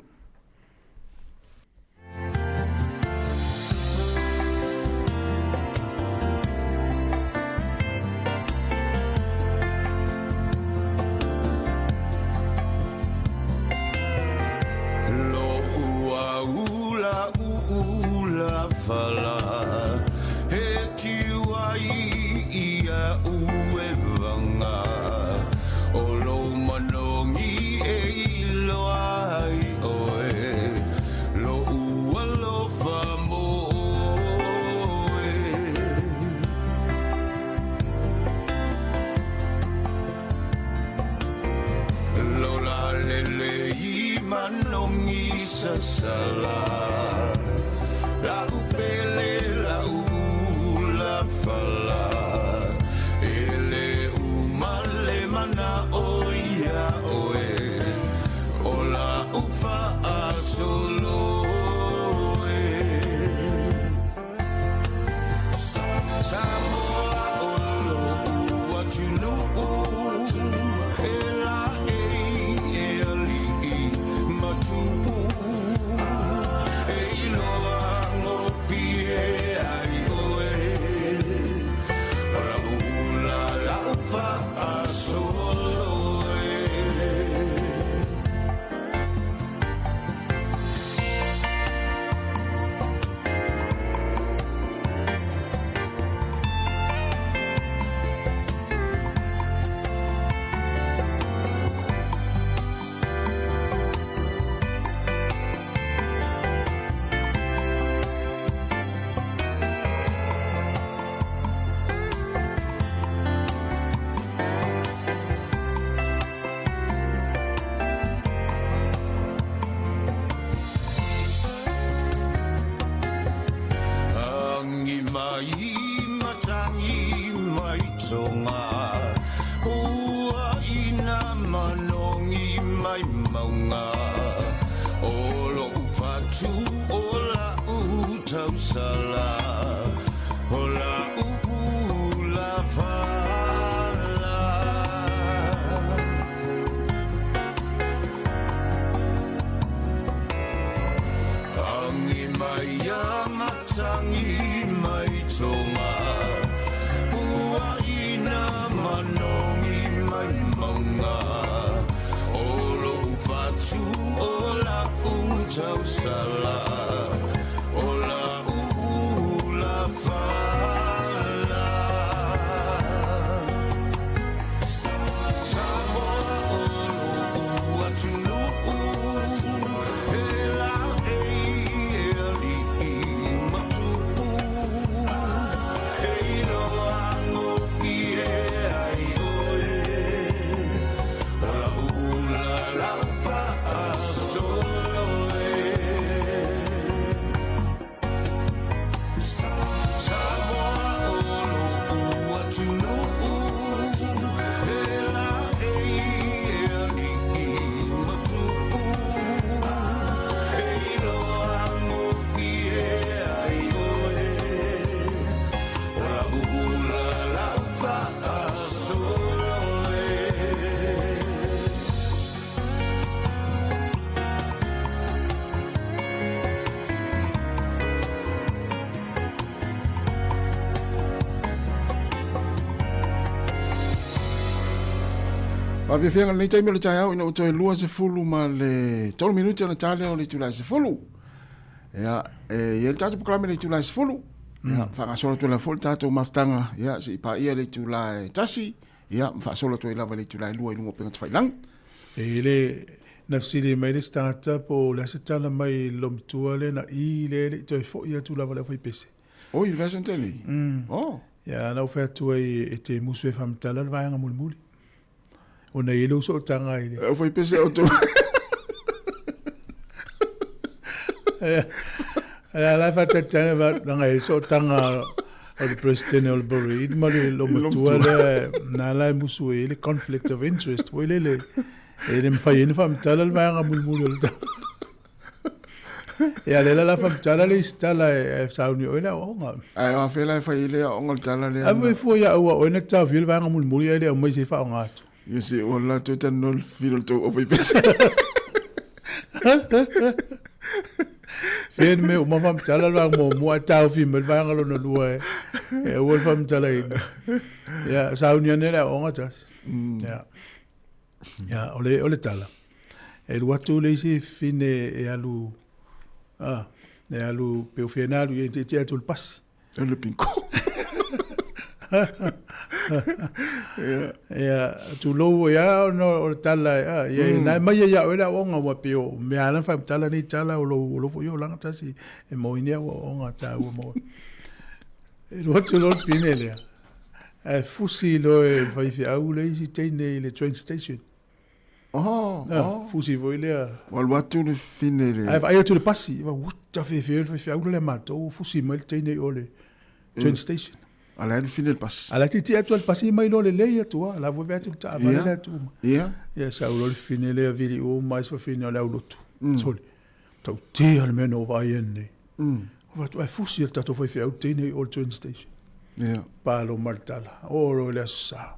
Speaker 6: Faafiafiaga lenei taimi o le taeao ina ua toe 23 minute ona ta lea o le itula e 10. Ia, e i ai le tatou polokalame i le itula e 10. Ia, faagasolo atu ai lava foi le tatou mafutaga, ia, se i paia le itula e 1, ia, ma faasolo atu ai lava i le itula e 2 i luga o upega tafailagi.
Speaker 7: E le, na fesili mai le isi tagata po o le a se tala mai i le lomatua lea na i lea e le i toe foi atu lava i le aufaipese.
Speaker 6: Oi, le version tele. Oh.
Speaker 7: Ia, na ou fai atu ai e te musu e faamatala le vaega mulimuli. Ona e i ai lou sootaga i le...
Speaker 6: Aufaipese outou.
Speaker 7: Ia, la e faatalitali va langa e sootaga o le President o le Bahrain ma le lomatua lea na la e musu e i ai le conflict of interest foi lele e le mafai ai ona faamatala le vaega mulimuli o le tala. Ia, lea la la faamatala le isi tala e sauni oe le aoaoga.
Speaker 6: Ae o afea la e fai ai le aoaoga o le tala lea?
Speaker 7: A foi fua ia au oe na taofia le vaega mulimuli ae le aumai se i faaaoga atu.
Speaker 6: Ia se ua la toe talanoa le filo le tou aufaipese.
Speaker 7: Fea le mea uma faamatala le vaega muamua ae taofi mai le vaega lona lua e aua le faamatalaina. Ia, sauni ane le aoaoga tasi. Ia. Ia, o le, o le tala, e alu atu le isi fine e alu, a, e alu, pe o fea na alu i ai, tietie atu i le pasi.
Speaker 6: E le pinko.
Speaker 7: Ia, tulou ia, ona o le tala, a, ia, na e mai ai ia oe le aoaoga, ua pei o mea lava na faamatala nei tala o lou, o lou foi olaga tasi e maua ai nei aoaoga taua mo oe. E alu atu loa le fine lea, Ae fusi loa e le faifeau le isi teine i le train station.
Speaker 6: Oh,
Speaker 7: ah, oh. Fusi foi lea.
Speaker 6: Ua alu atu le fine le.
Speaker 7: Ae vaai atu le pasi, ua uta fefe le faifeau lea matou, fusi mai le teine i o le train station.
Speaker 6: A la le fine le pasi.
Speaker 7: A la titi atu le pasi mai loa lelei atu a, la foi atu le taavale le atu uma.
Speaker 6: Ia.
Speaker 7: Ia sau loa le fine lea vili uma ai se fafine o le aulotu. Sole. Tautea le mea na ou vaai ai nei. Ou fai atu, ae fusi e le tatou faifeau le teine i o le train station.
Speaker 6: Yeah.
Speaker 7: Palo ma le tala, o loa i le aso Sa.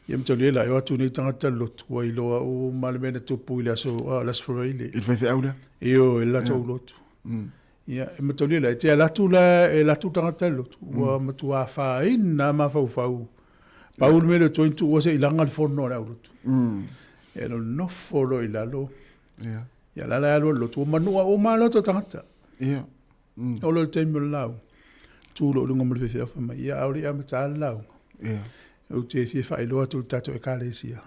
Speaker 7: Ia ma taulia la, e o atu nei tagata le lotu, ua iloa uma le mea na tupu i le aso, le aso Faraile.
Speaker 6: I le faifeau lea?
Speaker 7: Ioe, i le latou lotu. Ia, e mataulia la, e te alu atu la, e alu atu tagata i le lotu, ua matua afaina lava mafaufau. Pau le mea lea o toe tuua se i laga le fono a le aulotu. Ia, nonofo loa i lalo.
Speaker 6: Yeah.
Speaker 7: Ia la la alu i le lotu, ua manua uma lava loto o tagata.
Speaker 6: Ia.
Speaker 7: Oo loa i le taimi o le lauga, tu loa i luga ma le faifeau fai mai, ia ʻaʻole i amata le lauga.
Speaker 6: Ia.
Speaker 7: Ou te fia faailoa atu i le tatou Ekalesia.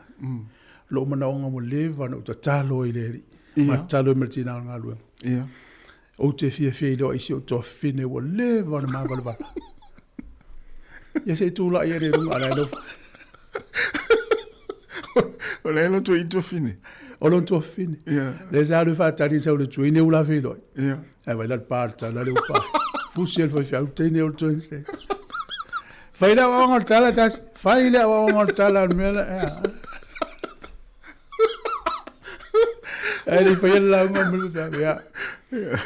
Speaker 7: Lou manaoga ua leva ona ou tatalo ai i le Alii.
Speaker 6: Ia.
Speaker 7: Ma tatalo ai ma le tina o le galuega.
Speaker 6: Ia.
Speaker 7: Ou te fiafia iloa i si ou tuafafine ua leva ona mavalavala. Ia se i tulai ane i luga a la e nofo.
Speaker 6: O le elo tu i tuafine.
Speaker 7: O lona tuafafine.
Speaker 6: Ia.
Speaker 7: Lea sa alu e faatali sau le tuaine ua la feiloai.
Speaker 6: Ia.
Speaker 7: Ae vai la le pa le tala le upa. Fusi e le faifeau teine o le tuaine. Fai le aoaoga o le tala tasi. Fai le aoaoga o le tala o le mea la. Ae le i faia le lauga ma le faifeau. Ia.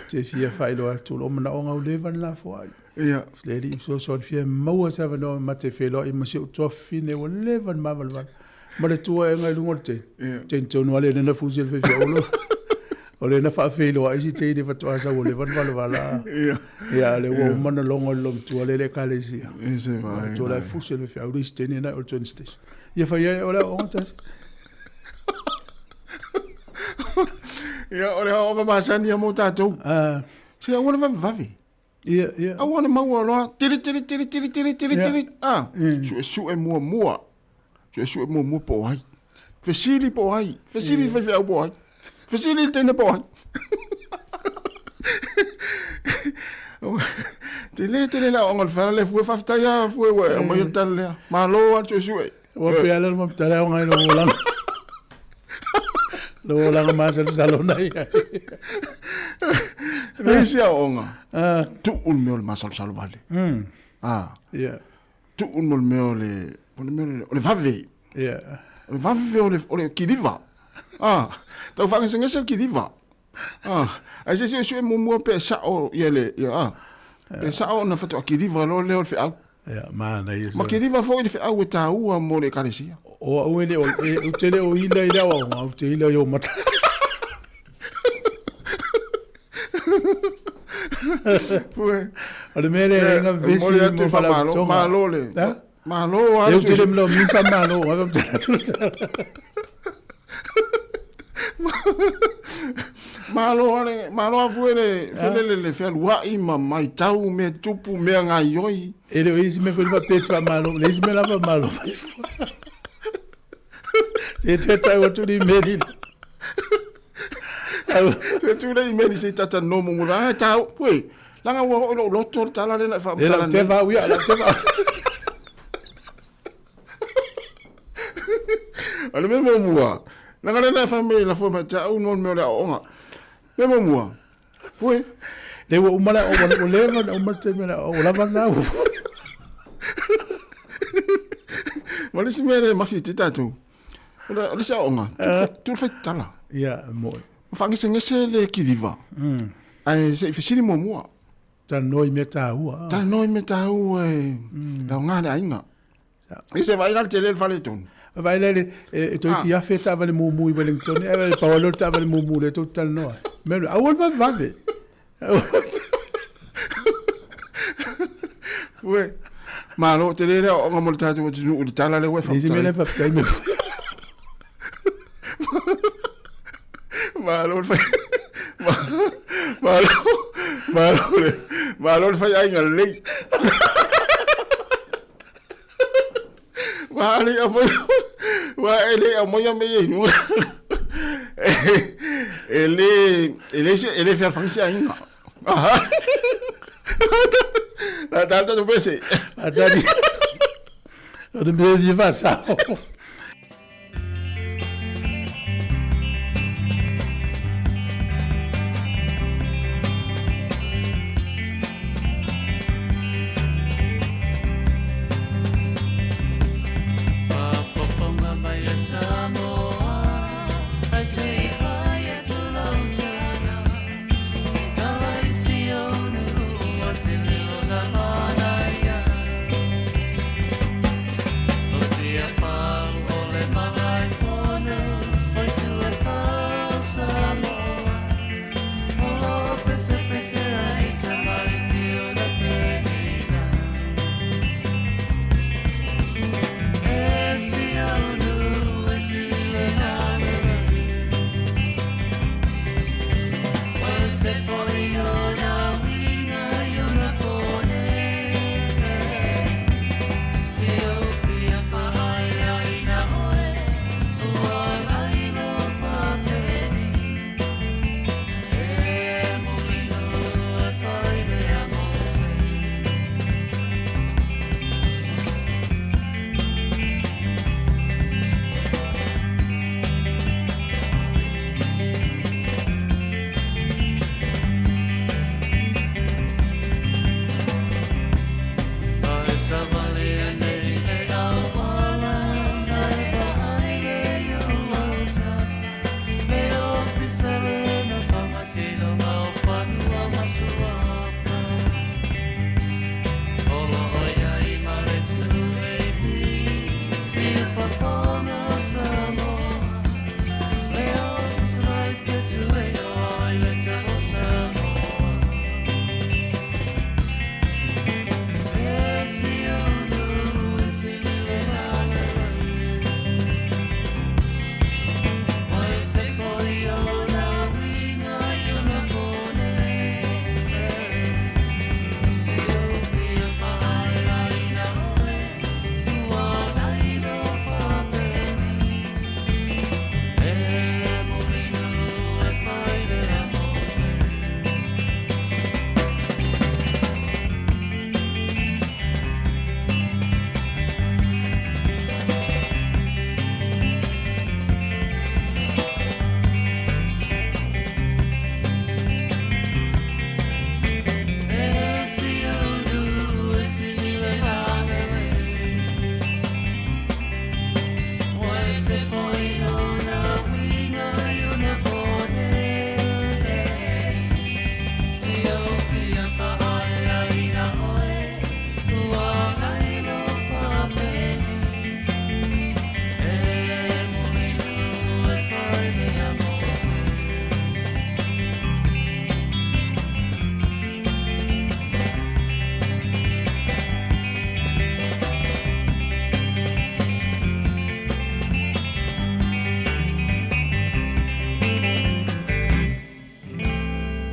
Speaker 7: Te fia faailoa atu lou manaoga ua leva ona lafoai.
Speaker 6: Ia.
Speaker 7: Le Alii fesoasoani fia maua se avanoa ma te feiloai ma si ou tuafafine ua leva ona mavalavala. Ma le tuaega i luga o le teine.
Speaker 6: Ia.
Speaker 7: Teine tonu lava lea na fusi e le faifeau loa. O lea na faafeiloai si teine faatoa sau ua leva ona valavala.
Speaker 6: Ia.
Speaker 7: Ia, a lea ua uma ona logo e le loomatua lea i le ekalesia.
Speaker 6: Ia se vaai.
Speaker 7: Tua la e fusi e le faifeau le isi teine na i o le train station. Ia fai ai o le aoaoga tasi.
Speaker 6: Ia, o le aoaoga masani ia mo tatou.
Speaker 7: Ah.
Speaker 6: Se aua le vavevave.
Speaker 7: Ia, ia.
Speaker 6: Aua le maua loa, tiri, tiri, tiri, tiri, tiri, tiri, tiri, a. Suesue muamua. Suesue muamua po o ai. Fesili po o ai. Fesili le faifeau po o ai. Fesili le teine po o ai. Tele tele le aoaoga o le fala lea fue faafetai lava fue ua e aumaia le tala lea. Malo lava le suesue.
Speaker 7: Ua pea le faamatala aoga i lou olaga. Lou olaga masalosalo na i ai.
Speaker 6: Le isi aoaoga, tuu le mea o le masalosalo vale. Ah.
Speaker 7: Ia.
Speaker 6: Tuu le mea o le, o le mea o le vave.
Speaker 7: Ia.
Speaker 6: O le vave o le, o le kiliva. Ah. Tau faagesegese le kiliva. Ah. Ae se i suesue muamua pe sao ia le, ia, ah. Pe sao ona faatoa kiliva loa lea o le feau.
Speaker 7: Ia, manaia.
Speaker 6: Ma kiliva foi le feau e taua mo le ekalesia.
Speaker 7: O au e le o, e, ou te le o ila i le aoaoga, ou te ila i ou mata.
Speaker 6: Pue.
Speaker 7: O le mea lea e inga vesi
Speaker 6: Momoli atu
Speaker 7: mo
Speaker 6: le faamalo,
Speaker 7: faalapotopotoga.
Speaker 6: malo le.
Speaker 7: Ha?
Speaker 6: Malo a.
Speaker 7: Lea ou te le manaomia ni faamalo ai faamatala atu le tala.
Speaker 6: Malo a le malo a fue le felele le fealuai ma maitau mea tupu mea gaioi.
Speaker 7: E le o isi mea foi le faapea e te faamalo, le isi mea la faamalo mai fua. Te te tau atu ni meli.
Speaker 6: Te tu le imeli se tata no mo mura tau. Pue, langa ua oo i lou loto le tala lea na e
Speaker 7: E
Speaker 6: faamatala
Speaker 7: lau te
Speaker 6: nei.
Speaker 7: vau ia, lau te vau.
Speaker 6: O le mea muamua, leaga lea na e fai mai e lafo mai ia te au no le mea o le aoaoga. Mea muamua, pue.
Speaker 7: Lea ua uma le aoaoga, ua leva ona uma le taimi o le aoaoga, ua lava lena ua.
Speaker 6: Ma le isi mea lea e mafi ai tatou, o le, o le isi aoaoga, tu le fai tala.
Speaker 7: Ia, e moni.
Speaker 6: Ma faagesegese le kiliva, ae se i fesili muamua.
Speaker 7: Talanoa i mea taua.
Speaker 6: Talanoa i mea taua e aoga le aiga. I se vaai la le tele le faaletonu.
Speaker 7: Vaai la le e toeitiiti afe taavale mumu i Wellington, ae pau lava lea o le taavale mumu lea tou te talanoa ai. Mea lea, aua le vavevave.
Speaker 6: Ué, malo tele le aoaoga mo le tatou atunuu i le tala lea ua e
Speaker 7: Le isi mea lea
Speaker 6: faafetai.
Speaker 7: faafetai me
Speaker 6: Malo le fai malo malo le malo le fai aiga lelei. Ua le aumai ua e le aumaia mea ia i luga. E le e le se e le fealofani se aiga. La tata tu pese.
Speaker 7: Atari. O le mea e fia faasao.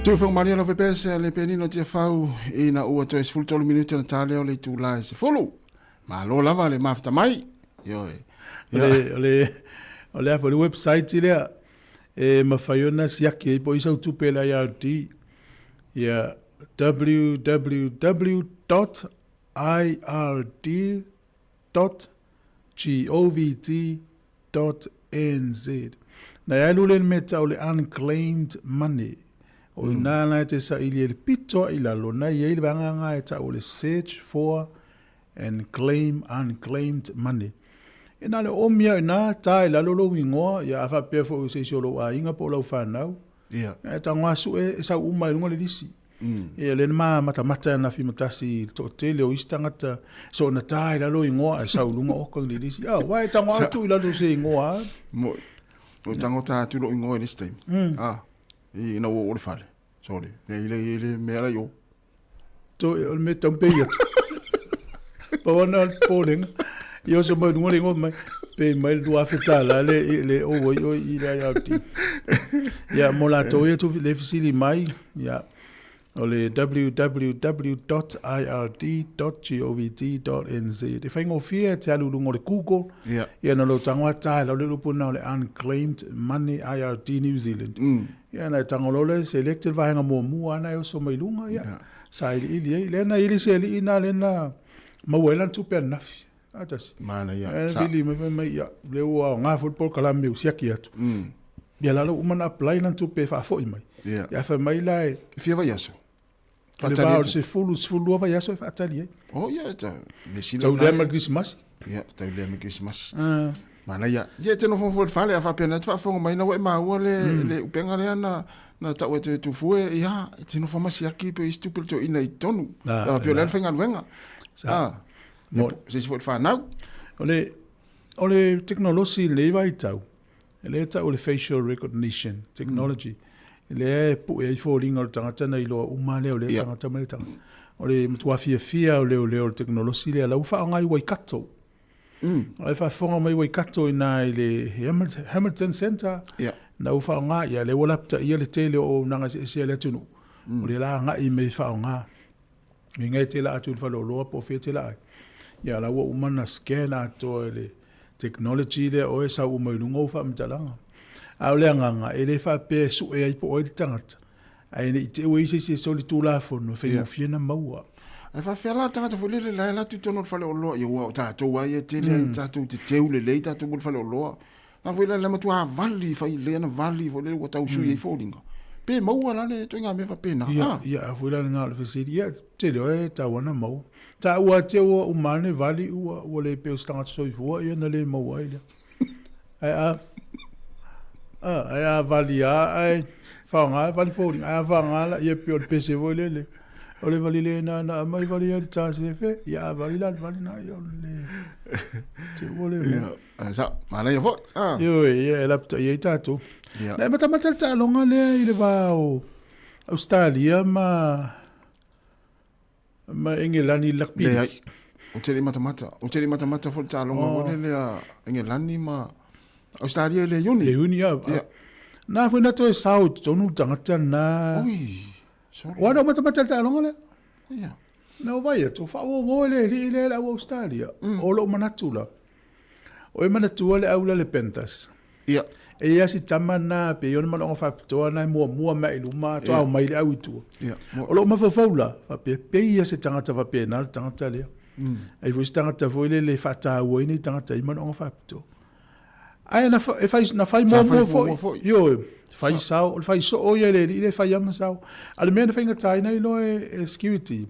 Speaker 6: Tuifong malia lo fepese le penino tia fau ina ua toe 13 minute na tā lea o le itulā e 10. Malo lava le mafata mai. Ioe.
Speaker 7: O le, o le, o le website lea e mafai ona siaki ai po o i sau tupe i le IRD. Ia www.ird.govt.nz. Na e alu lea i le mea e tau o le unclaimed money. O i ina la e te saili ai le pito a i lalo, na e i ai le vaega lena e tau o le search for and claim unclaimed money. E na o le oomi lava i ina, ta i lalo lou igoa, ia a faapea foi o se isi o lou aiga po o lau fanau, ia e tago lava sue e sau uma i luga le lisi. Ia lea na ma matamata ananafi ma tasi i le toatele o isi tagata soona ta i lalo igoa ae sau i luga oka i le lisi. Ah, uae e tago lava tuu i lalo se igoa lava.
Speaker 6: Mo, mo tago ta atu lou igoa i le isi taimi. Ah, i ina ua oo i le fale. Sorry, le le le mea la i o.
Speaker 7: To, o le mea tau pei atu. Pau ana o le popolega. Ia oso mai luga le igoa mai. Pei mai le $2,000 le, le ou ai oe i le IRD. Ia, mo latou ia tu le fesili mai, ia, o le www.ird.govt.nz. E faigofie e te alu i luga o le Google, ia na lou tago a tae lau le upu lena o le Unclaimed Money IRD New Zealand. Ia na e tago loa lea select le vaega muamua lena e oso mai luga, ia, sailiili ai. Lea na ili se alii na lea na maua ai lana tupe ananafi. A tasi.
Speaker 6: Manaia.
Speaker 7: E vili mai fai mai, ia, lea ua aoga foi le polokalame ua siaki atu. Ia la ua uma ona apply lana tupe e faafoi mai. Ia fai mai la e...
Speaker 6: Fia vaiaso?
Speaker 7: Le va o le 10, 12 vaiaso e faatali ai.
Speaker 6: Oh, ia, ta, me sila.
Speaker 7: Tau lea ma le Kerisimasi.
Speaker 6: Ia, tau lea ma le Kerisimasi. Manaia. Ia, e te nofo foi i le fale, a faapea na te faafofoga mai na ua e maua le, le upega lea na, na tau atu e Tufue, ia, e te nofo ma siaki pe isi tupe le toeaina i totonu. Ah, pei o le a le faigaluega.
Speaker 7: Sa.
Speaker 6: Ah,
Speaker 7: Mo,
Speaker 6: se isi foi le fanau.
Speaker 7: O le, o le tekonolosi i lenei vaitau, lea e tau o le facial recognition technology, lea e pue ai foliga o le tagata na iloa uma lea o lea tagata ma lea tagata. O le matua fiafia o leoleo o le tekonolosi lea, la ua faaaoga i Waikato. Ai faafofoga mai Waikato i ina i le Hamilton Centre, na ua faaaoga, ia lea ua lapataia le tele o auaunaga eseese a le atunuu, o lea la agai mai e faaaoga. Inga e te laa atu i le faleoloa po o fea e te laa ai. Ia la ua uma ona scan atoa e le technology lea oe sau uma i luga ou faamatalaga. A o le agaga, e le faapea e sue ai po o ai le tagata, ae ne i te i ua i ai se isi e soli tulafono e faigofie ona maua.
Speaker 6: Ae faafefea la le tagata foi lele la e alu atu i totonu o le faleoloa, ia aua o tatou lava ia e tele ai tatou te teu lelei tatou mo le faleoloa. A foi la le matua vali fai lea na vali foi lele ua tau sui ai foliga. Pe maua la le ituaiga mea faapena.
Speaker 7: Ia, ia, a foi la lena o le fesili. Ia, tele oe e tau ana maua. Taua atu ua uma ane vali ua, ua le pei o se tagata soifua, ia na le maua ai lea. Ae a, a, ae a vali lava ae faaaoga vali foliga, ae a faaaoga la, ia pei o le pese foi lele. O le vali le nana mai vali ai le tasefe, ia a vali la le vali na, ia o le te ua le maua.
Speaker 6: Ah, sa, manaia foi.
Speaker 7: Ah. Ioe, ia e lapataia ai tatou.
Speaker 6: Ia.
Speaker 7: Na e matamata le taaloga lea i le va o Australia ma ma Engelani i le rugby.
Speaker 6: Leai. Ou te le i matamata. Ou te le i matamata foi le taaloga
Speaker 7: Oh.
Speaker 6: foi lele a Engelani ma Australia i le Iuni.
Speaker 7: Le Iuni, ia.
Speaker 6: Ia.
Speaker 7: Na foi na toe sao i totonu le tagata na.
Speaker 6: Ui, sorry.
Speaker 7: Ua na o matamata le taaloga lea.
Speaker 6: Ia.
Speaker 7: Na ou vaai atu, faaooooo e le alii lea le au Australia. O lou manatu la, o e manatua le au lea le Panthers.
Speaker 6: Ia.
Speaker 7: E i ai si tama na, pei ona manaoga faapitoa na e muamua mai i luma, faatoa omai le au i tua.
Speaker 6: Ia.
Speaker 7: O lou mafaufau la, faapea, pei ia se tagata faapena le tagata lea. E i ai foi se tagata foi lele e faatauaina i tagata i manaoga faapitoa. Ae na, e fai, na fai muamua foi.
Speaker 6: foi.
Speaker 7: Ioe, fai sao, o le fai soo ia le alii le fai ama sao. A le mea na faigata ai loa e, e security,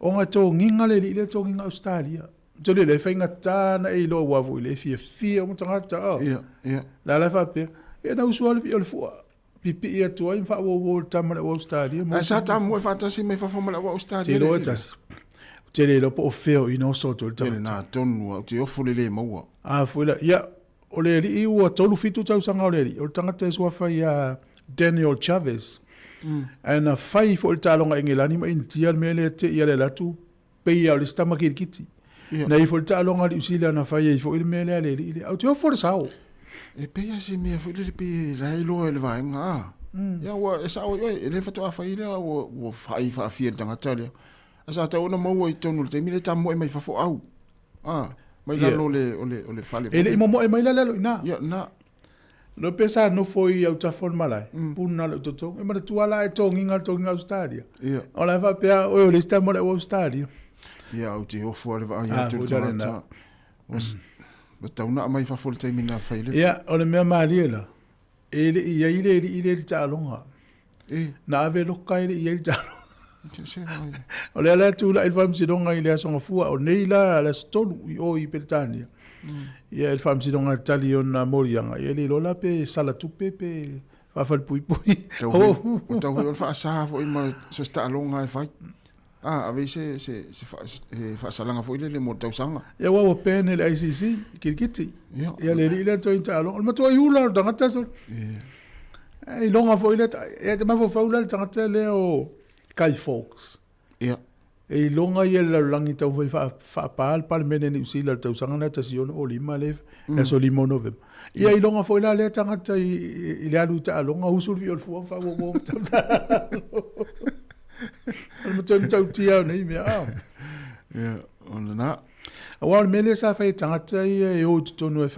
Speaker 7: ona e togiga le alii lea togiga Australia. Te le le faigata na e iloa ua foi le fiafia o tagata. Oh.
Speaker 6: Ia, ia.
Speaker 7: La la faapea, ia na usu lava le vii o le fua. Pipii atu ai ma faauouo le tama le au Australia.
Speaker 6: Ae sa tamoe faatasi mai fafo ma le au Australia.
Speaker 7: Te iloa e tasi. Te le iloa po o fea o i na oso atu ai le
Speaker 6: Tele
Speaker 7: tagata.
Speaker 6: nā tonu au te ofo le le maua.
Speaker 7: A foi la, ia, o le alii ua 37 tausaga o le alii, o le tagata e suafa ia Daniel Chavez. Ae na fai foi le taaloga Engelani ma Initia le mea lea te i a le alu atu pei lava o le isi tama kilikiti.
Speaker 6: Ia.
Speaker 7: Na i foi le taaloga a Niu Sila na fai ai foi le mea lea a le alii lea. Ou te ofo le sao.
Speaker 6: E pei lava se mea foi lele pei la e iloa e le vaega a. Ia ua e sao ai oe, e le faatoa fai lea ua ua faai faafia i le tagata lea. Ae sa tatau ona maua i totonu o le taimi lea e tamoe mai fafo au. Ah, mai lalo o le o le o le fale.
Speaker 7: E le i momoe mai la le alo i ina.
Speaker 6: Ia, na.
Speaker 7: Lo pe sa nofo i autafa o le malae, puna lou totogi. E manatua la e togiga le togiga Australia.
Speaker 6: Ia.
Speaker 7: O la e faapea, oe o le isi taimi o le au Australia.
Speaker 6: Ia, ou te ofo lava i le vaai atu i le tagata. Ua tau na mai fafo i le taimi na fai le.
Speaker 7: Ia, o le mea malie la, e le i ai le alii lea i le taaloga.
Speaker 6: E.
Speaker 7: Na ave loka e le i ai le taaloga. O lea la e tulai le faamasinoga i le Aso Gafua, o nei la le aso 3 i o i Peretania. Ia i le faamasinoga e tali i ona moliaga, ia e le iloa la pe sala tupe pe faafalepuipui.
Speaker 6: Ua tau foi o le faasa foi ma so o se taaloga e fai. Ah, ave i se, se, se, fa, se faasalaga foi lele mo le tausaga.
Speaker 7: Ia ua ua ban e le ICC, i kirikiti.
Speaker 6: Ia.
Speaker 7: Ia le alii lea toe taaloga. O le matua i ula o le tagata sole.
Speaker 6: Ia.
Speaker 7: E iloga foi lea, e te mafaufau la le tagata lea o Guy Fawkes.
Speaker 6: Ia.
Speaker 7: E iloga ia le lalolagi taumafai faapa le Palemene Niu Sila i le tausaga lea 1605 le aso 5 o Novema. Ia iloga foi la lea tagata i le alu i taaloga, usu le vii o le fua ma faauauau ma tautalo. O le matua matautia o nei mea. Ah.
Speaker 6: Ia, o lena.
Speaker 7: Aua o le mea lea sa fai e tagata ia e o i totonu e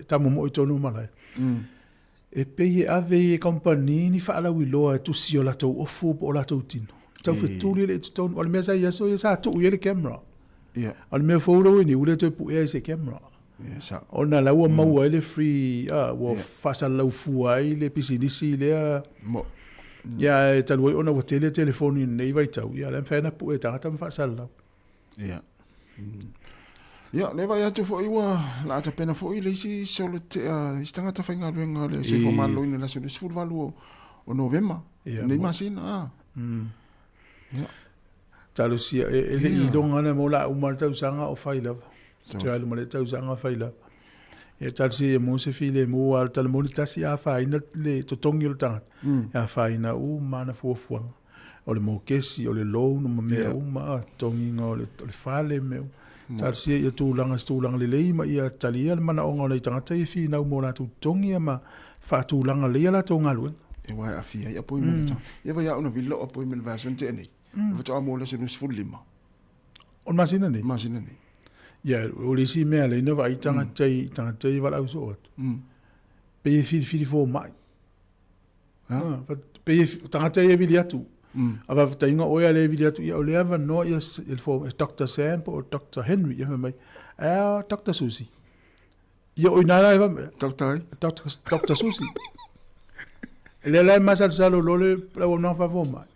Speaker 7: tamomoe i totonu o malae. E pei e ave i e kamupani ni faalauiloa e tusi o latou ofu po o latou tino. Taufetuli le i totonu. O le mea sa i aso ia sa tuu i ai le camera.
Speaker 6: Ia.
Speaker 7: O le mea fou lea ua i nei, ua le toe puea i se camera.
Speaker 6: Ia, sao.
Speaker 7: Ona la ua maua ai le free, ua faasalalau fua ai le pisinisi lea.
Speaker 6: Mo.
Speaker 7: Ia, e talu ai ona ua tele telefoni i lenei vaitau, ia, o le a mafai ona pue e tagata ma faasalalau.
Speaker 6: Ia. Ia, lea vaai atu foi ua laa tapena foi le isi solo tea, isi tagata faigaluega o le Soifua Maloloina i le aso 28 o Novema, lenei masina. Ah. Ia.
Speaker 7: Talosia, e le i iloga na mo la uma le tausaga o fai lava. Toe alu ma le tausaga fai lava. Ia talosia ia mo se filemu a o le tala moni tasi a afaina le totogi o le tagata, e afaina uma ana fuafuaga. O le mokesi, o le loan ma mea uma, a, totogiga o le fale ma mea uma. Talosia ia tulaga se tulaga lelei ma ia talia le manaoga o nai tagata ia e finau mo latou totogi ma faatulaga lelei a latou galuega.
Speaker 6: E aua e aafia ai appointment e tagata. Ia vai au na vili lau appointment le vaiaso na tea nei. E faatoa mo le aso 25.
Speaker 7: O le masina nei?
Speaker 6: Masina nei.
Speaker 7: Ia, o le isi mea lea na vaai tagata i tagata ia valaau soo atu. Pei e filifili fomai. Pei e tagata ia e vili atu. A faafetaiga oe a le vili atu, ia o le avanoa ia le Doctor Sam po o Doctor Henry ia fai mai, a Doctor Susie. Ia o ina la e fai mai.
Speaker 6: Doctor ai?
Speaker 7: Doctor Susie. Lea la e masalosalo loa le auaunaga faafomai.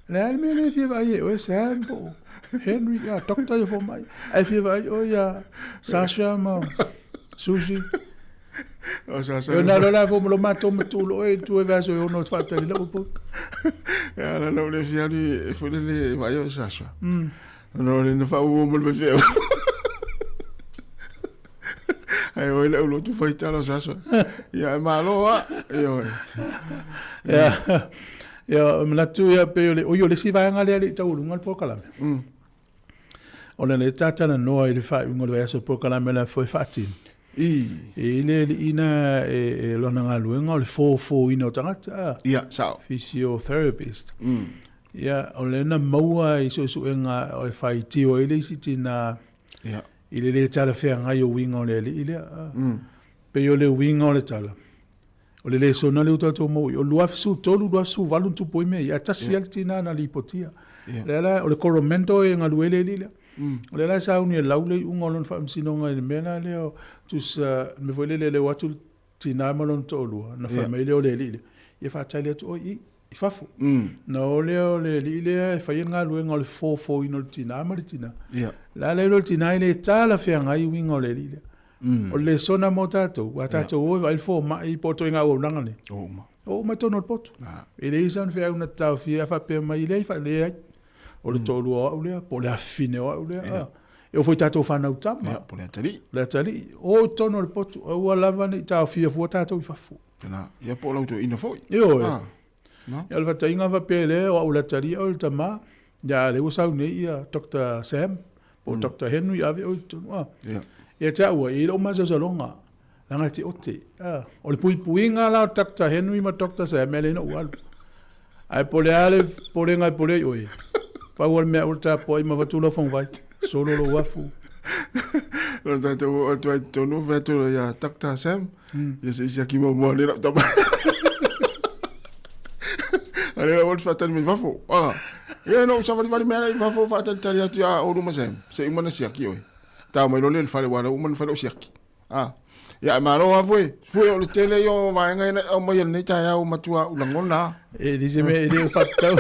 Speaker 7: Le a le mea lea e fia vaai ai oe Sam po o Henry, ia Doctor ia fomai. Ae fia vaai oe ia Sasha ma Susie.
Speaker 6: O Sasha.
Speaker 7: E ona loa la fo mo matou matuu loa e tu e vaiaso e ono faatali lau upu.
Speaker 6: Ia la lau le fia alu e foi lele e vaai oe Sasha. Ona o le na faaauau ma le faifeau. Ai oi le ulo tu fai talo Sasha. Ia e malo a. Ia oi.
Speaker 7: Ia ia manatu ia pei o le oi o le isi vaega lea e le i taualuga le polokalame. Ona o lea ta talanoa i le faaiuga o le vaiaso o le polokalame o le a foi e faatino.
Speaker 6: I.
Speaker 7: E i le alii na e lona galuega o le fofōina o tagata.
Speaker 6: Ia, sao.
Speaker 7: Physiotherapist. Ia, o lea na maua i suesuega o e faitio ai le isi tina
Speaker 6: Ia.
Speaker 7: i le lē talafeagai o uiga o le alii lea. Pei o le uiga o le tala, o le lesona lea ua tatou maua i i, o le 2013, 2018 na tupu ai mea ia, ae tasi lava le tina na lipotia.
Speaker 6: Ia.
Speaker 7: Lea la, o le Coromandel e galue ai le alii lea. O lea la e sauni e lau le iuga o lona faamasinoga i le mea la lea o, tusa, le mea foi lele e o atu le tina ma lona toalua, ona fai mai lea o le alii lea, ia faatali atu oe i i fafo. Ona o lea o le alii lea e faia le galuega o le fofoina o le tina ma le tina. La la iloa le tina e le talafeagai uiga o le alii lea. O le lesona mo tatou, a tatou o e vaai le fomai po o ituaiga auaunaga nei.
Speaker 6: O uma.
Speaker 7: O uma i totonu o le potu. E leai sana feau na te taofia a faapea mai, e leai, leai. O le toalua o au lea, po o le afafine o au lea. E oo foi i tatou fanau tama.
Speaker 6: Ia, po o le atalii.
Speaker 7: Le atalii. O i totonu o le potu, aua lava ne i taofia fua tatou i fafo.
Speaker 6: Tena, ia po o lau toeaina foi.
Speaker 7: Ioe.
Speaker 6: Ah, no.
Speaker 7: Ia, o le faataiga faapea lea, o au le atalii, au le tama. Ia, lea ua sau nei ia Doctor Sam, po o Doctor Henry, ave oe i totonu. Ah.
Speaker 6: Ia.
Speaker 7: Ia te au, e i ai lou masalosaloga. Leaga e te ote. O le puipuiga la o Doctor Henry ma Doctor Sam, e alai na ou alu. Ae po o le a le popolega e popole ai oe, pau lava le mea aua le tapuai ma avatu lau faguvai, solo lou afu.
Speaker 6: O tatou oo atu ai totonu fai atu ia Doctor Sam, ia se i siaki muamua nei lau tama. A lea ua faatali mai fafo. Ah, ia na ou savalivali mai ala i fafo faatalitali atu ia oulua ma Sam, se i uma na siaki oe. Tao mai loa lea i le fale aua o lea ua uma ona fai lou siaki. Ah, ia e malo lava foi. Fue o le tele ia o vaega ia na e aumaia i lenei taeao ua matua ou lagona lava.
Speaker 7: E le se mea e le o faatatau.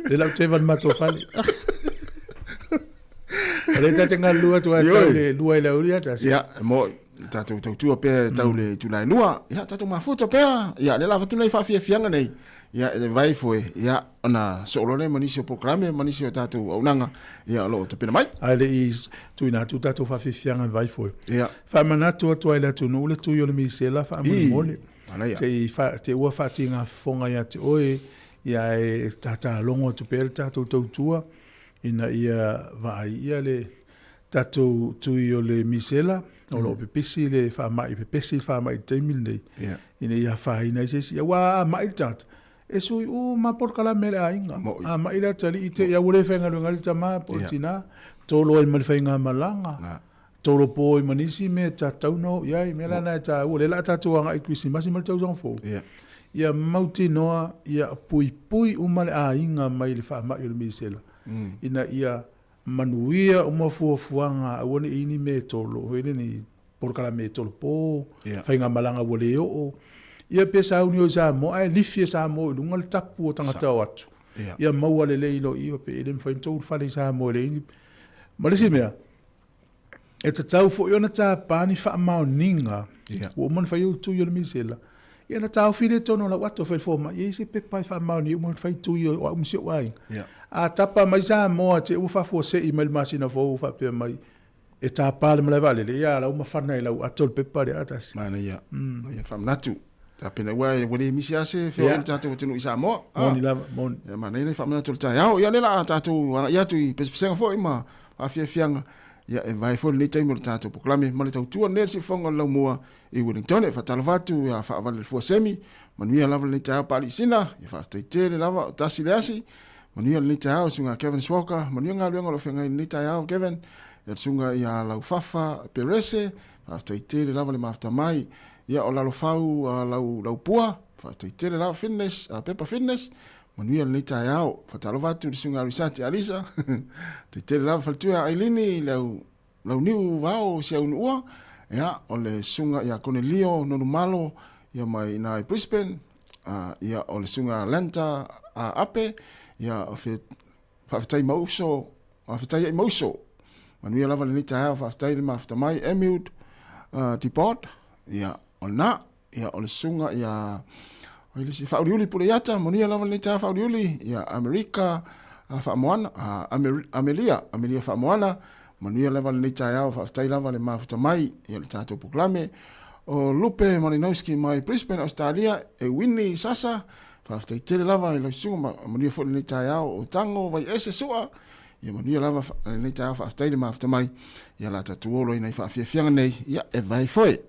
Speaker 7: Le lau teva le matou fale. O lea ta te galulue atu ai tau le lua i le aoauli ia tasi.
Speaker 6: Ia, e moi. Tatou tautua pea tau le itula e lua. Ia, tatou mafuta pea. Ia, lea la avatu nei faafiafiaga nei. Ia, e vai foi. Ia, ona soo loa lea ma nisi o polokalame ma nisi o tatou auaunaga ia o lo o tapena mai.
Speaker 7: Ae le i tuuina atu tatou faafiafiaga e vai foi.
Speaker 6: Ia.
Speaker 7: Faamanatu atu ai i le atunuu le tui o le misela faamolemole.
Speaker 6: Manaia.
Speaker 7: Te i fa, te ua faatiga fofoga ia te oe, ia e tatalogo atu pea le tatou tautua ina ia vaai ia le tatou tui o le misela o lo o pepesi le faamai, pepesi le faamai i le taimi lenei, ina ia afaina ai se isi. Aua a mai le tagata, e sui uma polokalame a le aiga. A mai le atalii te i a ua le faigaluega ai le tama po o le tina, tolo ai ma le faigamalaga, tolo po ai ma nisi mea e tatau ona oo i ai. O le mea la lena e taua, o lea o le a tatou agai i le Kerisimasi ma le tausaga fou, ia mautinoa ia puipui uma le aiga mai le faamai o le misela, ina ia manuia uma fuafuaga, aua ne i i ai ni mea e tolo, foi lea ni polokalame e tolopo, faigamalaga ua le oo. Ia pe sauni o i Samoa ae lifi e Samoa i luga le tapu o tagata o atu. Ia maua lelei loa i pe le mafai ona tou ulufale i Samoa e leai ni. Ma le isi mea, e tatau foi ona tapa ni faamaoniga ua uma ona fai ou tui o le misela. Ia ona taofi lea i totonu o lau ato fai i le fomai, e i ai se pepa e faamaonia uma ona fai tui o au ma si ou aiga. A tapa mai Samoa te i ua faafuasei mai le masina fou faapea mai, e tapa le malae vaalele, ia a la ua mafana i lau ato le pepa lea tasi.
Speaker 6: Manaia. Manaia faamanatu. Tapena aua ua le misi lava se feoai o le tatou atunuu i Samoa.
Speaker 7: Moni lava, moni.
Speaker 6: Ia manaia le faamanatu o le taeao. Ia lea o le a tatou agai atu i pesepesega foi ma faafiafiaga. Ia e vae foi lenei taimi o le tatou polokalame ma le tautua lenei a le siufofoga o le Laumua i Wellington. E faatalofa atu ia Faavale le Fua Semi. Manuia lava lenei taeao Papalii Sina. Ia faafetai tele lava o tasi le asi. Manuia lenei taeao Susuga Kevin Swalker. Manuia galuega o lo o feagai i lenei taeao Kevin. Ia le Susuga ia Laufafa Perese. Faafetai tele lava le mafuta mai. Ia o Lalofau lau Laupua. Faafetai tele lava Fitness, Pepa Fitness. Manuia lenei taeao. Faatalofa atu i le Susuga Risati Alisa. Faafetai tele lava faletua Ailini i lau Launiu Vao Siaunuua. Ia o le Susuga ia Konelio Nonumalo ia mai ina i Brisbane. Ia o le Susuga Lanta Ape. Ia o faafetai Mauso, faafetai ai Mauso. Manuia lava lenei taeao, faafetai le mafuta mai Emiud Depot. Ia o lena. Ia o le susuga ia o le isi Faauliuli Puleiata, manuia lava lenei taeao Faauliuli, ia Amerika Faamoana, Amelia, Amelia Faamoana, manuia lava lenei taeao, faafetai lava le mafuta mai ia le tatou polokalame. O Lupe Malinowski mai Brisbane, Australia, e Winnie Sasa, faafetai tele lava i lau susuga, manuia foi lenei taeao o Tango Vaiese Sua, ia manuia lava lenei taeao, faafetai le mafuta mai, ia la tatou olo i nai faafiafiaga nei, ia e vai foi.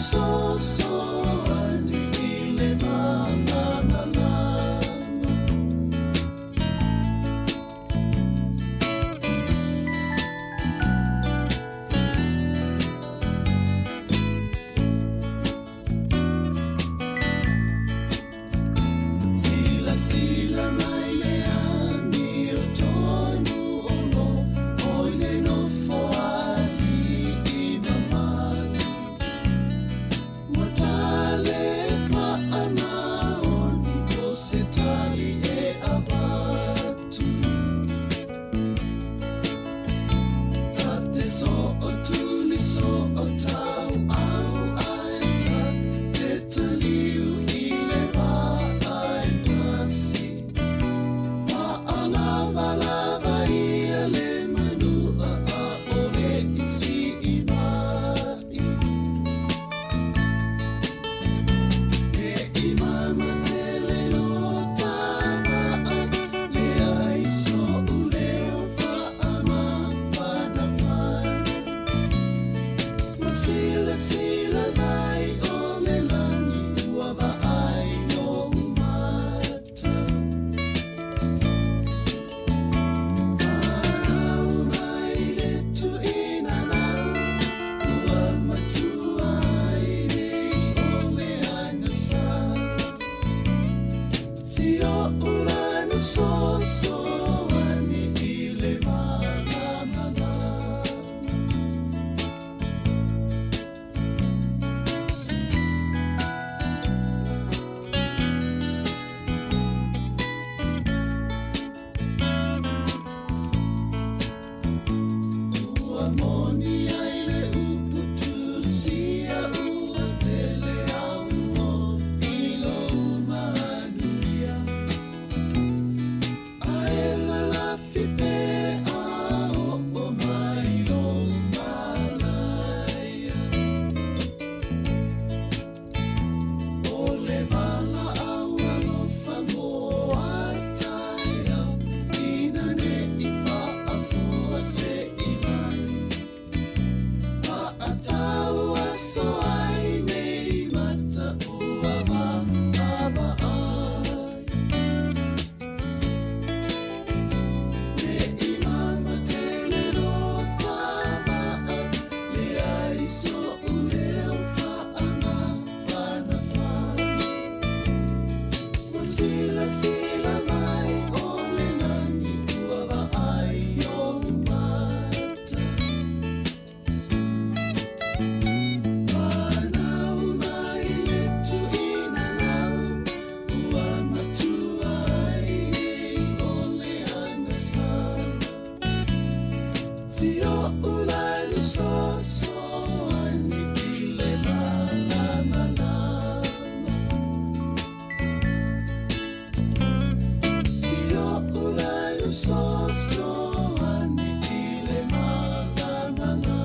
Speaker 9: Fesoasoani i le malamalama. Silasila mai le amiotonu o lo o i le nofoalii mamalu. Ua tale faamaoni o se tali e avatu. Ta te sootuli sootau au ae ta te taliu i le vaa e tasi. Fa'alavalava ia le manua a'ole i si'i mai. Ne i mamatele lo ta va'a, leai so'u leo fa'amafanafana. Ua silasila mai o le lani ua vaai o'u mata. Fanau mai le tuinanau, ua matua ai nei o le agasa. Si o'u lanu sosoani i le malamalama. Ua moni ai le upu tusia ua tele au o i lou manuia. Ae lalafi pe a oo mai lou malaia. O le valaau alofa mo a taeao, ina ne i faafua se i mai. Fa'atau aso ai nei mata ua vaavaai. Ne i mamatele lo ta va'a, leai so'u leo fa'amafanafana. Ua silasila mai o le lani ua vaai o'u mata. Fanau mai le tuinanau, ua matua ai nei o le agasa. Si o'u lanu sosoani i le malamalama. Si o'u lanu sosoani i le malamalama.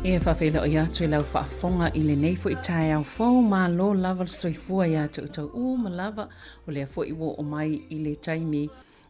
Speaker 10: E faafeiloai atu i lau faafofoga i lenei foi taeao fou, malo lava le soifua iā te outou uma lava, o lea foi ua oo mai i le taimi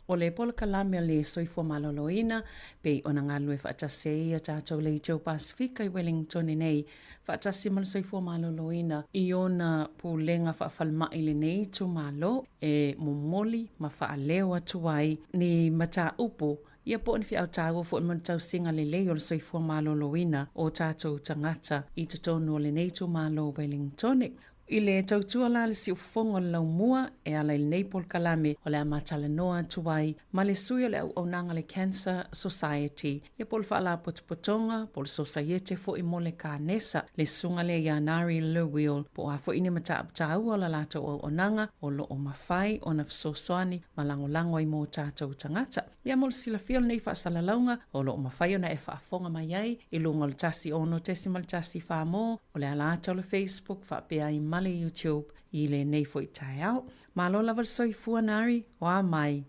Speaker 10: o le polokalame o le soifua maloloina, pei ona galulue faatasi ai a tatou Leitio Pasefika i Wellington nei, faatasi ma le soifua maloloina i ona pulega faafalemai i lenei itumalo e momoli ma faaleo atu ai ni mataupu ia po o ni feau taua foi mo le tausiga lelei o le soifua maloloina o tatou tagata i totonu o lenei itumalo o Wellingtone. I le tautua la le siufofoga o le laumua e ala i lenei polokalame o le a ma talanoa atu ai ma le sui o le auaunaga le Cancer Society ia po o le Faalapotopotoga po o le Sosaiete foi mo le Kanesa, le susuga lea ia Nari Lewil, po o a foi ni mataupu taua o la latou auaunaga o lo o mafai ona fesoasoani ma lagolago ai mo tatou tagata. Ia mo le silafia o lenei faasalalauga, o lo o mafai ona e faafofoga mai ai i luga o le 106.1 mo o le ala ata o le Facebook faapea ai ma le YouTube i lenei foi taeao. Malo lava le soifua Nari, o a mai?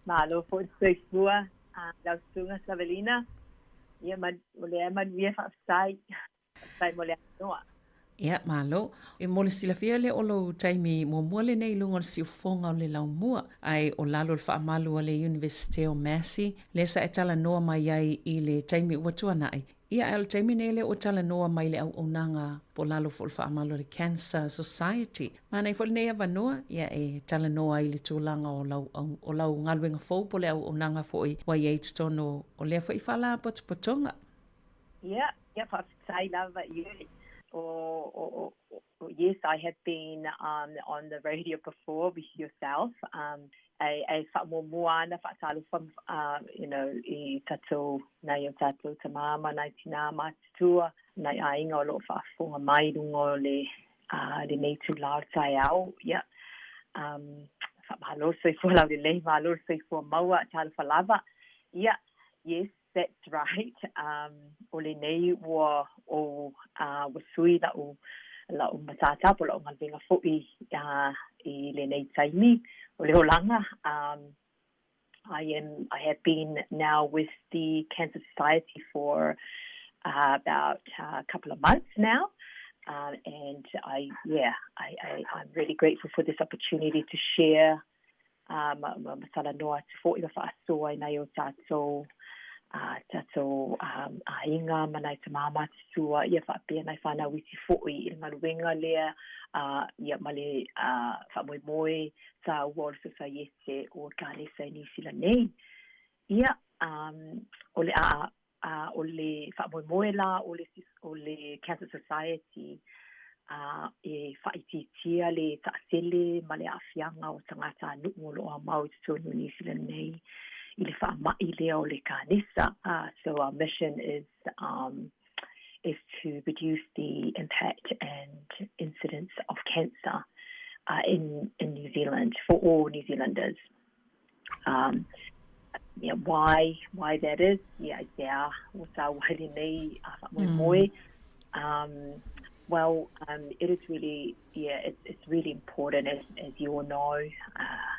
Speaker 11: Malo foi le soifua lau susuga Savelina. Ia ma, o lea e manuia faafetai. Faafetai mo le avanoa.
Speaker 10: Ia, malo. E mo le silafia lea o lou taimi muamua lenei i luga o le siufofoga o le laumua, ae o lalo o le faamalu a le Iunivesite o Massey, lea sa e talanoa mai ai i le taimi ua tuanai. Ia, ae o le taimi nei lea ua talanoa mai le auaunaga po o lalo foi o le faamalu a le Cancer Society. Manaia foi lenei avanoa, ia, e talanoa ai i le tulaga o lau, o lau galuega fou po o le auaunaga foi ua i ai i totonu o lea foi faalapotopotoga.
Speaker 11: Ia, ia faafetai lava i o, o, o, yes, I have been um, on the radio before with yourself. Um, e, e whaamuamua ana, whaatalofa, uh, you know, i tatou, nai o tatou tamā ma nai tinā matutua, nai aiga o lo o faafofoga mai i luga o le, uh, lenei itulā o le taeao. Ia, um, faamalo le soifua laulelei, malo le soifua maua, talofa lava. Ia, yes, That's right. Um, o lenei ua o uh, ua sui la'u la'u matata po o la'u galuega fo'i uh, i lenei taimi o le olaga. Um, I am I have been now with the Cancer Society for uh, about uh, a couple of months now. Uh, and I, yeah, I, I, I'm really grateful for this opportunity to share ā, ma, ma, ma talanoa atu fo'i ma fa'asoa i nai o tātou, ā, tātou, ā, aiga ma nai tamā matutua, ia fa'apea nai whānau iti fo'i i le galuega lea, ā, ia ma le, ā, fa'amoemoe tāua o le Sosaiete o Ekalesa i Niu Sila nei. Ia, ā, o le a, a o le faamoemoe la o le, o le Cancer Society a e faaitiitia le taatele ma le aafiaga o tagatanuu o lo o aumau i totonu o Niu Sila nei i le faamai lea o le kanesa. Uh, so our mission is um, is to reduce the impact and incidence of cancer uh, in, in New Zealand for all New Zealanders. Um, yeah, why, why that is, yeah, yeah, ua tāua ai lenei uh, faamoemoe. Um, well, um, it is really, yeah, it's, it's really important, as, as you all know, uh,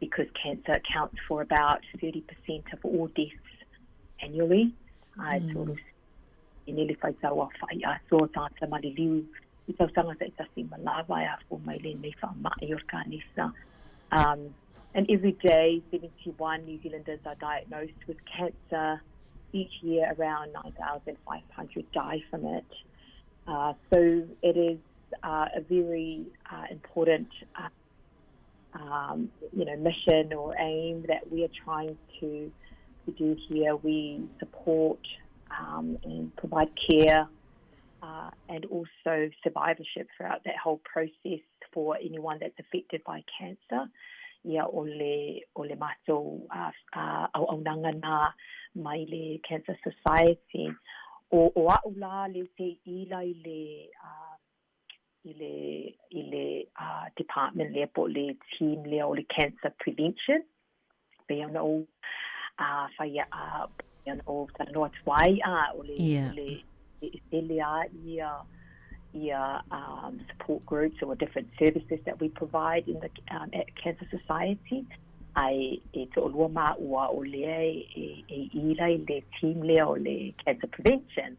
Speaker 11: because cancer accounts for about 30% of all deaths annually. Uh, mm. Sort of, e nele whai tau a whai a so tāta maliliu i tausaga taitasi ma lava e afua mai lenei faamai o le kanesa. Um, and every day, 71 New Zealanders are diagnosed with cancer. Each year, around 9,500 die from it. Uh, so it is uh, a very uh, important uh, um, you know, mission or aim that we are trying to, to do here. We support um, and provide care uh, and also survivorship throughout that whole process for anyone that's affected by cancer. Ia o le, o le matou uh, uh, auaunaga na mai le Cancer Society. O, o a'u la le te ila i le uh, i le i le uh, department lea po o le team lea o le cancer prevention. Pei ona ou uh, whai uh, pei ona ou talanoa atu ai uh, o le, yeah. o le e tele a ia ia um, support groups or different services that we provide in the um, at Cancer Society ai e to'alua māua o lea e, e, e ila i le team lea o le cancer prevention.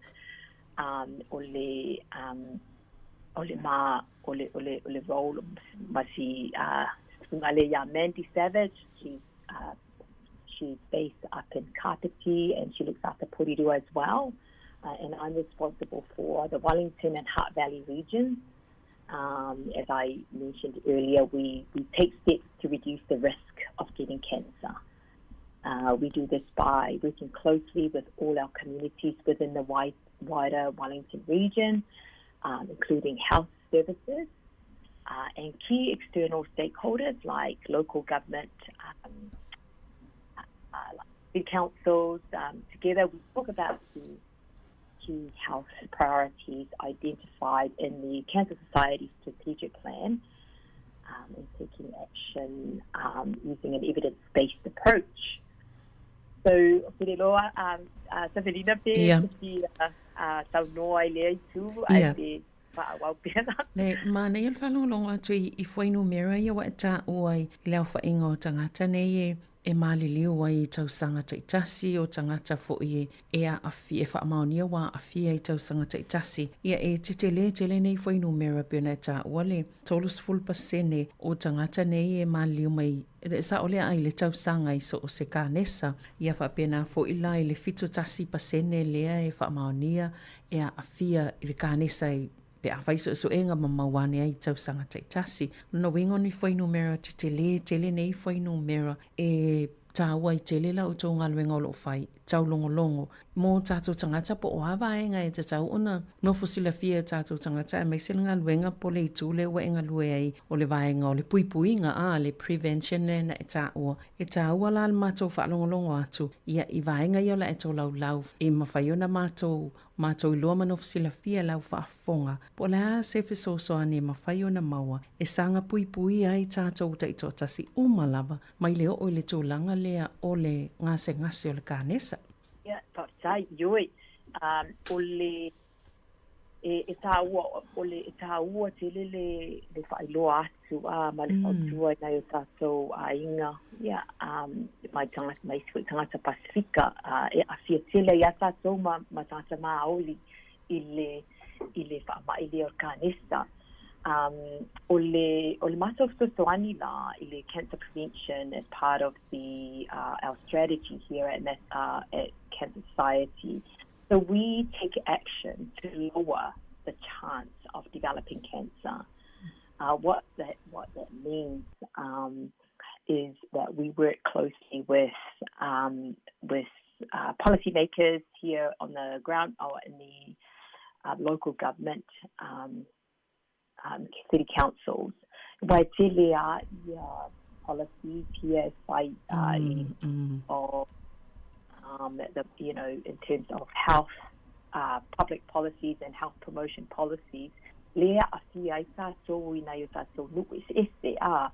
Speaker 11: Um, o le, um, o le ma, o le, o le, o le role ma si uh, susuga lea ia Mandy Savage, she's, uh, she's based up in Kapiti and she looks after Porirua as well. Uh, and I'm responsible for the Wellington and Hutt Valley regions. Um, as I mentioned earlier, we, we take steps to reduce the risk of getting cancer. Uh, we do this by working closely with all our communities within the wide, wider Wellington region, um, including health services uh, and key external stakeholders like local government, um, uh, like councils. Um, together, we talk about the key health priorities identified in the Cancer Society Strategic Plan um, and taking action um, using an evidence-based approach. So, o te loa, um, uh, Savelina pe, yeah. te uh, uh, saunoa i lea itu, ai te fa'aauau pea la.
Speaker 10: Le manaia le faalogologo atu i, i fuainumera ia ua e taua i le aofaiga o tagata nei e, e maliliu ai i tausaga taitasi, o tagata foi e, e aafia, e faamaonia ua aafia i tausaga taitasi. Ia e tetele tele nei fuainumera pei ona e taua le 30% o tagata nei e maliliu mai e sao lea i le tausaga i so o se kanesa. Ia faapena foi la i le 71% lea e faamaonia e aafia i le kanesa i pe afai suesuega ma maua ane ai i tausaga taitasi. O lona uiga o ni fuainumera tetele tele nei fuainumera e tāua ai tele la outou galuega o lo o fai taulogologo mo tatou tagata po o a vaega e tatau ona nofo silafia e tatou tagata aemaise le galuega po le itu lea ua e galue ai o le vaega o le puipuiga a le prevention lea na e taua. E tāua la le matou faalogologo atu ia i vaega ia o le a e tolaulau e mafai ona matou matou iloa ma nofo silafia lau faafofoga po o le a se fesoasoani e mafai ona maua e saga puipuia ai tatou taitoatasi uma lava mai le oo i le tulaga lea o le gasegase o le kanesa.
Speaker 11: Ia, faafetai, ioe. Um, o le e, e tāua, o le, e tāua tele le, le faailoa atu a ma le fautua i nai o tātou aiga, ia, um, mai tagata, mai isi foi tagata Pasifika, uh, e aafia tele ai a tātou ma, ma tagata Māori i le, i le faamai lea o le kanesa. Um, o le, o le matou fesoasoani la i le cancer prevention as part of the, uh, our strategy here at, uh, at Cancer Society. So we take action to lower the chance of developing cancer. Uh, what that what that means um, is that we work closely with um, with uh, policymakers here on the ground or in the uh, local government um, um, city councils. Wai tele a ia policies here whai uh, mm, mm. of um, the, you know, in terms of health, uh, public policies and health promotion policies, lea awhi ai tātou i nai o tātou nuku ese a.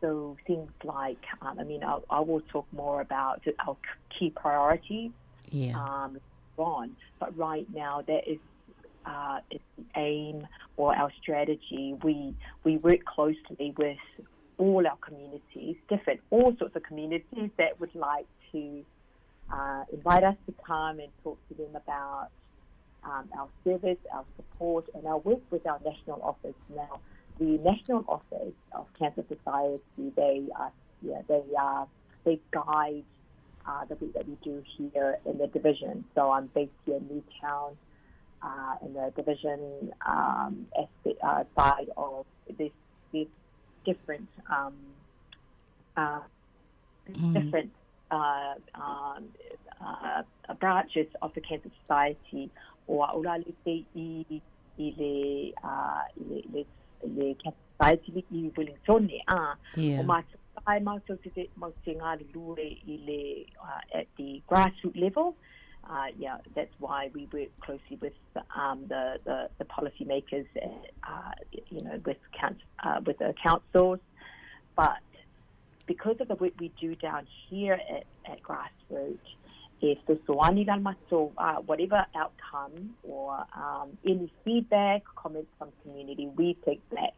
Speaker 11: So things like, um, I mean, I, I will talk more about our key priorities
Speaker 10: yeah.
Speaker 11: um, on, but right now that is uh, is the aim or our strategy. We we work closely with all our communities, different all sorts of communities that would like to uh, invite us to come and talk to them about um, our service, our support, and our work with our national office. Now, the National Office of Cancer Society, they are, yeah, they are, they guide uh, the work that we do here in the division. So I'm based here in Newtown uh, in the division um, aspect, uh, side of this, this different um, uh, mm. different uh, um, uh, branches of the Cancer Society o a ula le te i i le uh, i le, le, le Cancer Society i Wellington a
Speaker 10: yeah.
Speaker 11: o mātou ai mātou te te mau te ngalulue i le uh, at the grassroots level uh, yeah, that's why we work closely with um, the, the, the policymakers, uh, you know, with, council, uh, with the councils. But because of the work we do down here at, at grassroots, if the Soani so uh, whatever outcome or um, any feedback, comments from community, we take back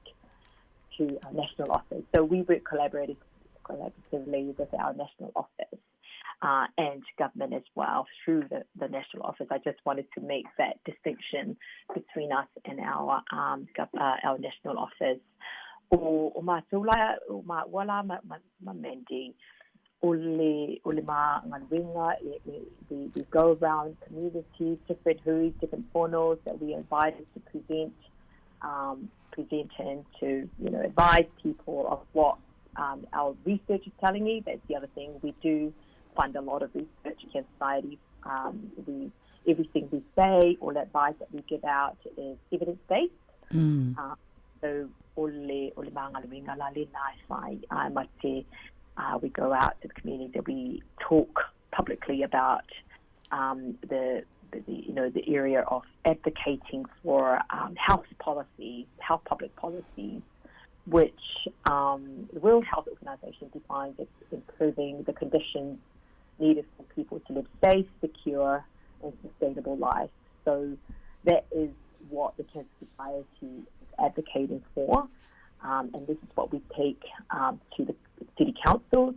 Speaker 11: to our national office. So we work collaboratively with our national office. uh, and government as well through the, the national office. I just wanted to make that distinction between us and our, um, uh, our national office. O, o mātou la, o māua la ma, ma, ma Mandy, o le, o le mā galuega, we, we go around communities, different huis, different fonos that we are invited to present, um, present and to, you know, advise people of what um, our research is telling you. That's the other thing. We do fund a lot of research. Cancer Society, um, we, everything we say, all advice that we give out is evidence-based. Mm. Uh, so o le, o le māgaluega la le nā e whai, uh, ma te, uh, we go out to the community that we talk publicly about um, the, the, you know, the area of advocating for um, health policies, health public policies, which um, the World Health Organization defines as improving the conditions needed for people to live safe, secure, and sustainable lives. So that is what the Cancer Society is advocating for. Um, and this is what we take um, to the city councils.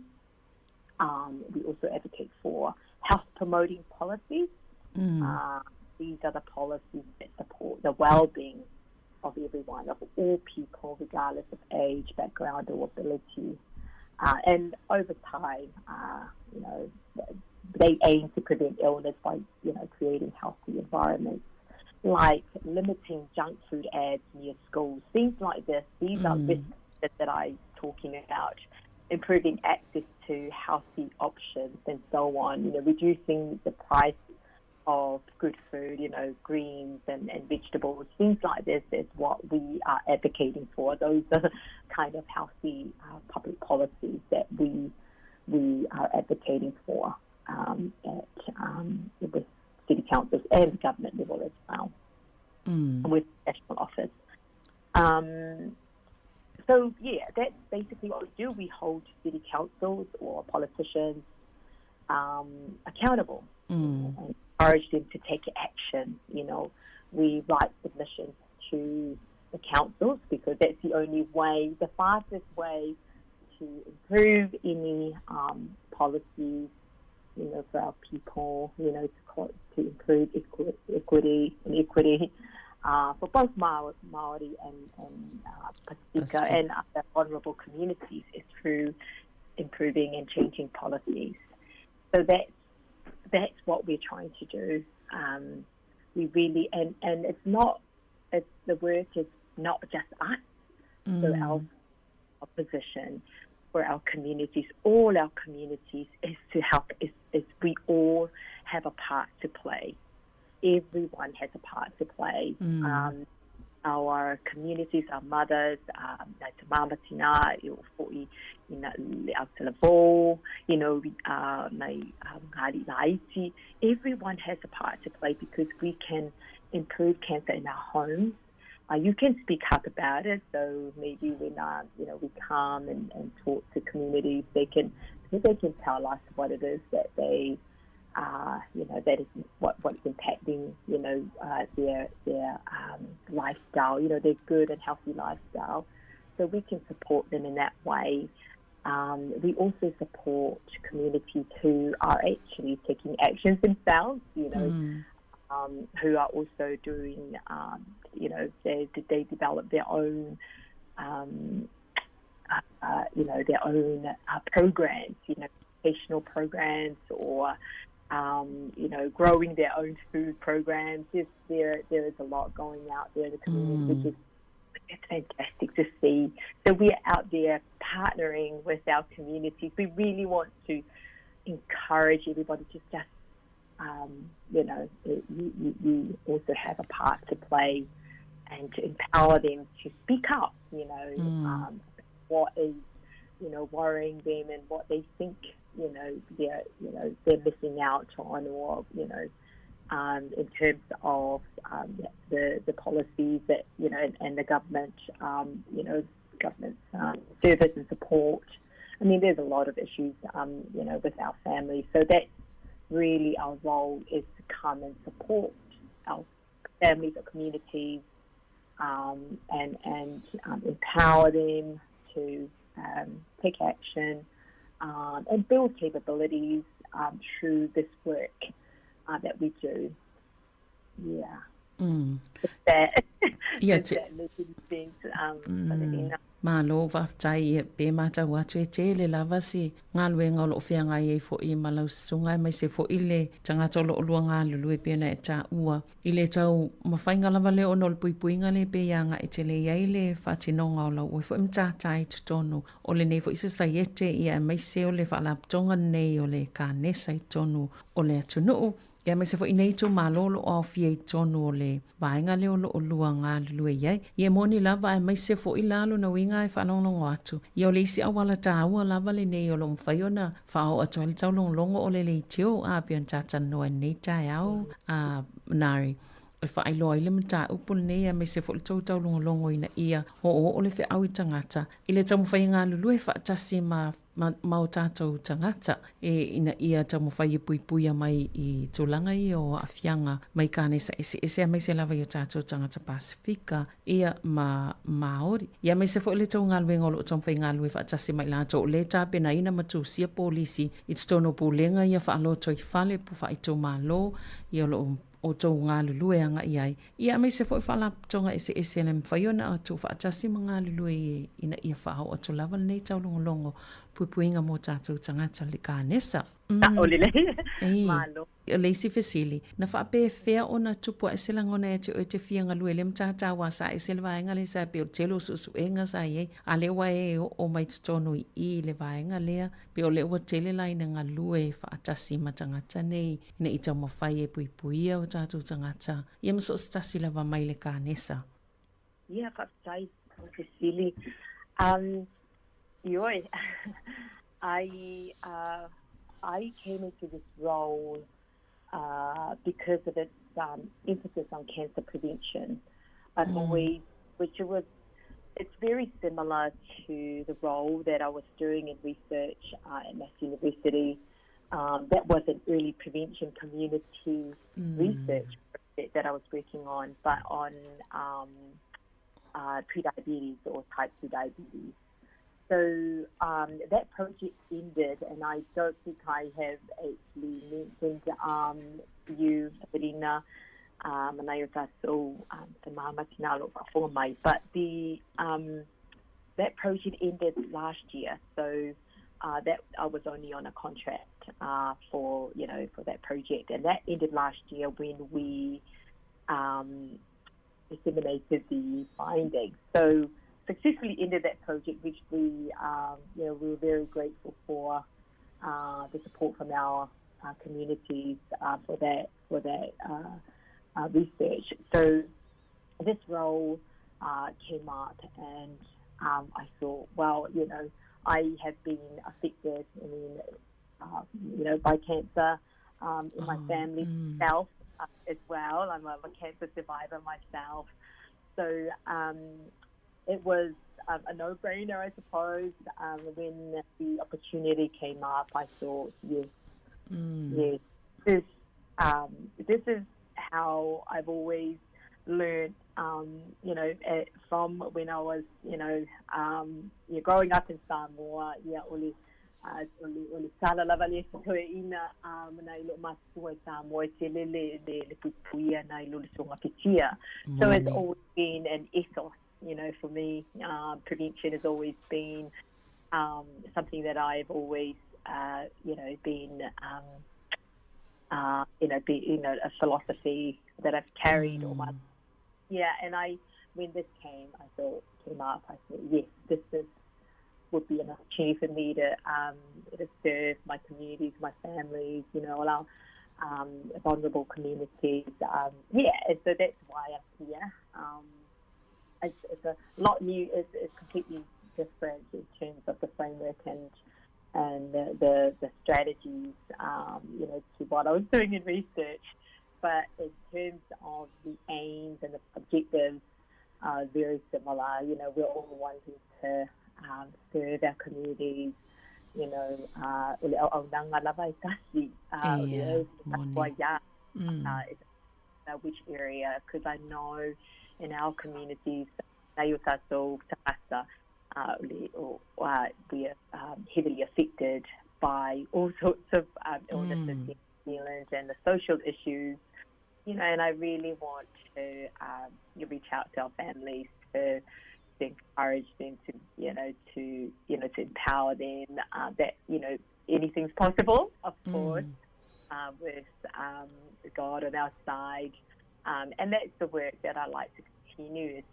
Speaker 11: Um, we also advocate for health promoting policies. Mm. Uh, these are the policies that support the well-being of everyone, of all people, regardless of age, background, or ability. Uh, and over time, uh, you know, they aim to prevent illness by, you know, creating healthy environments, like limiting junk food ads near schools, things like this. These mm. are risks that I'm talking about. Improving access to healthy options and so on, you know, reducing the price of good food, you know, greens and, and vegetables, things like this is what we are advocating for. Those are kind of healthy uh, public policies that we we are advocating for um, at um, with city councils and government level as well, mm. with national office. Um, so yeah, that's basically what we do. We hold city councils or politicians um, accountable mm. and encourage them to take action. You know, we write submissions to the councils because that's the only way, the fastest way to improve any um, policies, you know, for our people, you know, to, to improve equi equity and equity uh, for both Maori and, and uh, Pasifika and other vulnerable communities is through improving and changing policies. So that's that's what we're trying to do. Um, we really and and it's not it's the work is not just us. Mm. So our opposition for our communities, all our communities, is to help. Is, is we all have a part to play. Everyone has a part to play. Mm. Um, our communities, our mothers, um, mama tina, you know, uh, um, everyone has a part to play because we can improve cancer in our homes. Uh, you can speak up about it. So maybe when uh, you know we come and, and talk to communities, they can they can tell us what it is that they uh, you know that is what what's impacting you know uh, their their um, lifestyle, you know their good and healthy lifestyle. So we can support them in that way. Um, we also support communities who are actually taking actions themselves, you know, mm. um, who are also doing, um, you know, they, they develop their own, um, uh, you know, their own uh, programs, you know, educational programs or, um, you know, growing their own food programs. There's, there, there is a lot going out there in the community, mm. which is it's fantastic to see. So we're out there partnering with our communities. We really want to encourage everybody to just, um, you know, you, you, you also have a part to play and to empower them to speak up, you know, mm. um, what is, you know, worrying them and what they think, you know, they're, you know, they're missing out on or, you know, um, in terms of um, the, the policies that, you know, and, and the government, um, you know, government's um, service and support. I mean, there's a lot of issues, um, you know, with our families. So that's really our role is to come and support our families, our communities, um, and, and um, empower them to um, take action um, and build capabilities. through this work that we do. Yeah. If that,
Speaker 10: Ia,
Speaker 11: if that makes any sense, Palerina.
Speaker 10: Malo, faafetai, ia, pe matau atu e tele lava se galuega o loo feagai ai foi ma lau susuga aemaise foi le tagata o loo lua galulue pei ona e taua i le taumafaiga lava lea ona o le puipuiga lea pei agai tele i ai le faatinoga o lau oe foi matata i totonu o lenei foi sosaiete ia aemaise o le faalapotopotoga lenei o le kanesa i totonu o le atunuu Ia aemaise foi nei itumalo o lo o aofia i totonu o le vaega lea o lo o lua galulue i ai. Ia e moni lava aemaise foi la lona uiga e faalogologo atu, ia o le isi auala taua lava lenei o lo o mafai ona faaoo atu ai le taulogologo o le leitio a pei ona talatalanoa i lenei taeao a Nari e faailoa ai le mataupu lenei aemaise foi le tou taulogologo ina ia oooo le feau i tagata i le taumafai e galulue faatasi ma ma o tatou tagata e ina ia taumafai e puipuia mai i tulaga ia o aafiaga mai kanesa eseese aemaise lava i o tatou tagata Pasifika ia ma Maori. Ia aemaise foi le tou galuega o lo o taumafai e galulue faatasi ma i latou o lea e tapenaina ma tusia polisi i totonu o pulega ia faalotoifale po faaitumalo ia o lo o outou galulue agai ai, ia aemaise foi faalapotopotoga eseese e le mafai ona tuufaatasi ma galulue ina ia faaoo atu lava lenei taulogologo puipuiga mo tatou tagata le kanesa.
Speaker 11: Sao lelei. Malo.
Speaker 10: O le isi fesili, na faapefea ona tupu ae se lagona ia te oe te fia galue i lea matata aua sa ese le vaega lea sa pei o le tele o suesuega sa i ai, a lea ua e oo mai totonu i i i le vaega lea, pei o lea ua tele la ina galue faatasi ma tagata nei ina ia taumafai e puipuia o tatou tagata ia ma so o se tasi lava mai le kanesa.
Speaker 11: Ia, faafetai mo le fesili. Ioe, I, I came into this role because of its emphasis on cancer prevention. I've always, which it was, it's very similar to the role that I was doing in research at Mass University. That was an early prevention community research project that I was working on, but on prediabetes or type 2 diabetes. So that project ended, and I don't think I have actually mentioned you, Sabrina, um, but the that project ended last year, so that I was only on a contract for you know for that project, and that ended last year when we disseminated the findings. So successfully ended that project, which we you know we were very grateful for the support from our communities for that research. So this role came up, and I thought, well, you know, I have been affected. I mean, by cancer in my family myself as well. I'm a, a cancer survivor myself. So it was a no-brainer, I suppose. When the opportunity came up, I thought, yes, yes, this this is how I've always learned, from when I was, growing up in Samoa, ia, o le, o le, o le tala lava lea sa toeaina nai lo'u matua i Samoa, e tele le puipuia nai lo le sogafitia. So it's always been an ethos, for me. Prevention has always been something that I've always, been, be, a philosophy that I've carried all my yeah, and I when this came, I thought came up, I thought, yes, this is would be an opportunity for me to to serve my communities, my families, all our vulnerable communities. Yeah, and so that's why I'm here. It's a lot new. It's completely different in terms of the framework and the strategies, to what I was doing in research. But in terms of the aims and the objectives, very similar. We're all wanting to serve our communities. O le auaunaga lava e tasi, o le which area, because I know in our communities, nai o tatou tagata, we are heavily affected by all sorts of illnesses in New Zealand and the social issues, you know, and I really want to reach out to our families to, to encourage them to, you know, to, you know, to empower them that, you know, anything's possible, of course, with God on our side. And that's the work that I like to continue is,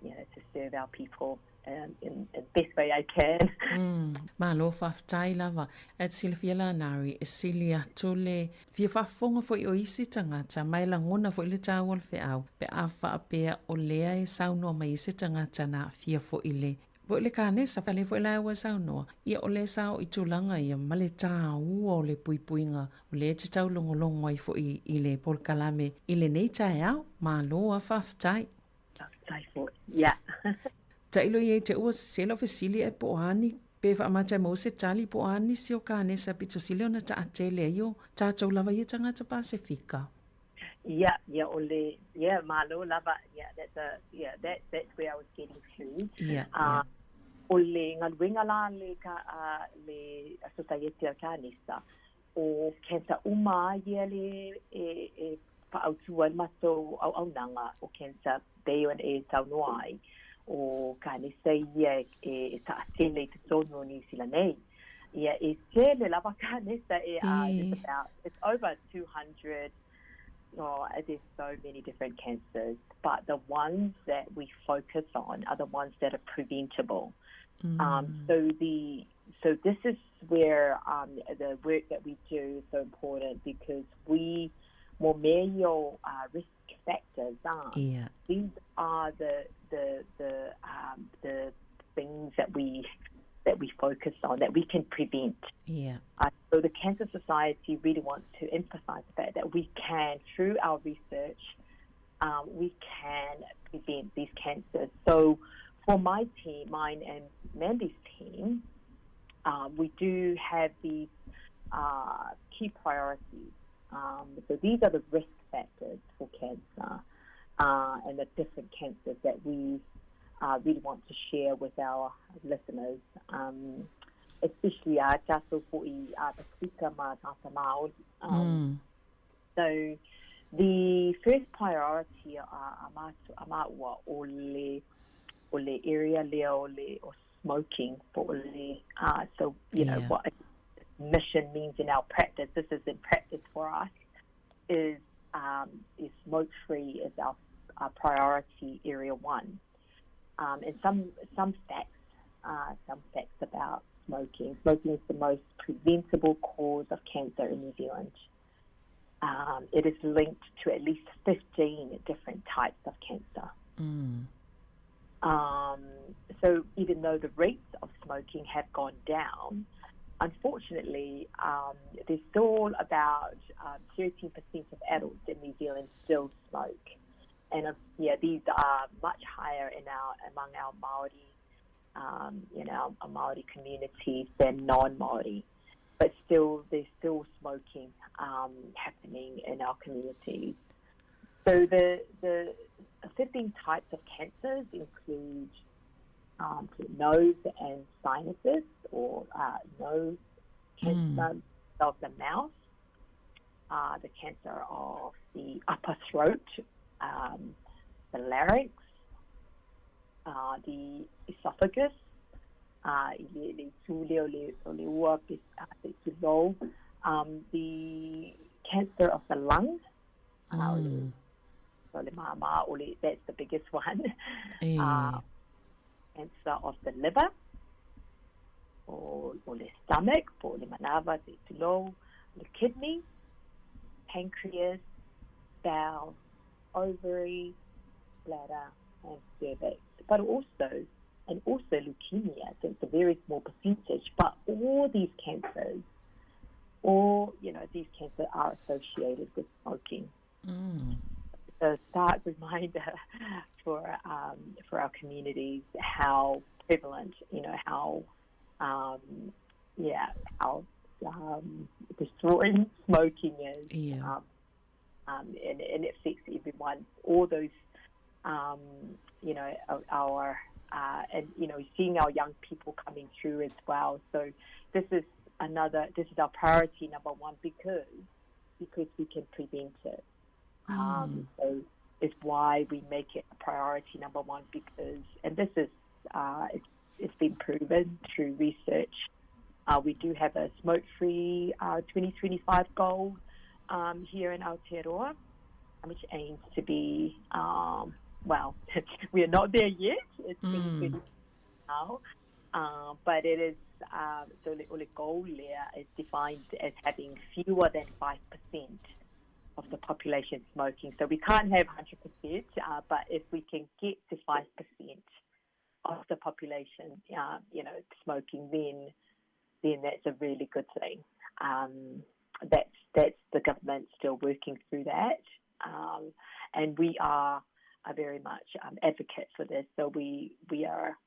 Speaker 11: you know, to serve our people in the best way I can.
Speaker 10: Malo faafetai lava. Ae te silafia la Nari, e sili atu le fia faafofoga foi o isi tagata ma e lagona foi le taua o le feau pe a faapea o lea e saunoa mai ai se tagata na aafia foi i le po i le kanesa, a lea foi la ua e saunoa, ia o lea sa oo i tulaga ia ma le taua o le puipuiga o lea e te taulogologo ai foi i le polokalame i lenei taeao. Malo a faafetai.
Speaker 11: Faafetai foi. Yeah.
Speaker 10: Tailo ia i te ua sese lau fesili ae po o a ni pe faamata e maua se tali po o a nisi o kanesa pito sili ona taatele ai o tatou lava ia tagata Pasefika.
Speaker 11: Yeah, yeah, o le, yeah, malo lava. Yeah, that's a, yeah, that, that's where I was getting to.
Speaker 10: Yeah, yeah.
Speaker 11: O le galuega la le, ka, le Sosaiete a Kanesa, o cancer uma a ia le e, e faaautu ai le matou auaunaga o cancer pei ona e saunoa ai, o kanesa ia e, e taatele i totonu o Niu Sila nei. Ia, e tele lava kanesa e, there's about, it's over 200, oh, there's so many different cancers, but the ones that we focus on are the ones that are preventable. So the so this is where the work that we do is so important because we mo mea ia o risk factors are. These are the the the the things that we that we focus on that we can prevent. So the Cancer Society really wants to emphasize the fact that we can, through our research, we can prevent these cancers. So for my team, mine and Mandy's team, we do have these key priorities. So these are the risk factors for cancer and the different cancers that we really want to share with our listeners, especially a tātou fo'i a Pasifika ma tāta Māori. So the first priority a, a, a māua o le, o le area lea o le o smoking po o le, so you know what mission means in our practice, this is in practice for us, is is smoke free is our, our priority area one. And some some facts, some facts about smoking. Smoking is the most preventable cause of cancer in New Zealand. It is linked to at least 15 different types of cancer. So even though the rates of smoking have gone down, unfortunately, there's still about 13% of adults in New Zealand still smoke. And yeah, these are much higher in our among our Maori, in our Maori communities than non-Maori. But still, there's still smoking happening in our communities. So the the 15 types of cancers include nose and sinuses, or nose cancer of the mouth, the cancer of the upper throat, the larynx, the esophagus, i le, le itu lea o le, o le ua pe, se tulou, the cancer of the lung, o le, o le mama, o le, that's the biggest one, cancer of the liver, o, o le stomach, po o le manava, se tulou, le kidney, pancreas, bowel, ovary, bladder, and cervix. But also, and also leukemia, so it's a very small percentage, but all these cancers, all, you know, these cancers are associated with smoking. It's a stark reminder for, for our communities how prevalent, you know, how, yeah, how destroying smoking is. And, and it affects everyone. All those, you know, our, and, you know, seeing our young people coming through as well. So this is another, this is our priority number one because, because we can prevent it. So it's why we make it a priority number one because, and this is, it's, it's been proven through research. We do have a smoke-free 2025 goal here in Aotearoa, which aims to be, well, we are not there yet. It's 2020 now. But it is, so the goal there is defined as having fewer than 5% of the population smoking. So we can't have 100%, but if we can get to 5% of the population, you know, smoking, then that's a really good thing. That's the government still working through that. And we are a very much advocate for this. So we are,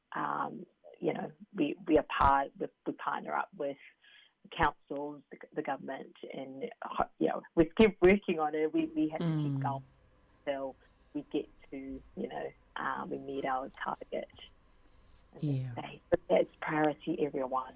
Speaker 11: you know, we are part, we partner up with councils, the government, and, you know, we keep working on it. We have to keep going until we get to, you know, we meet our target. But that's priority area one.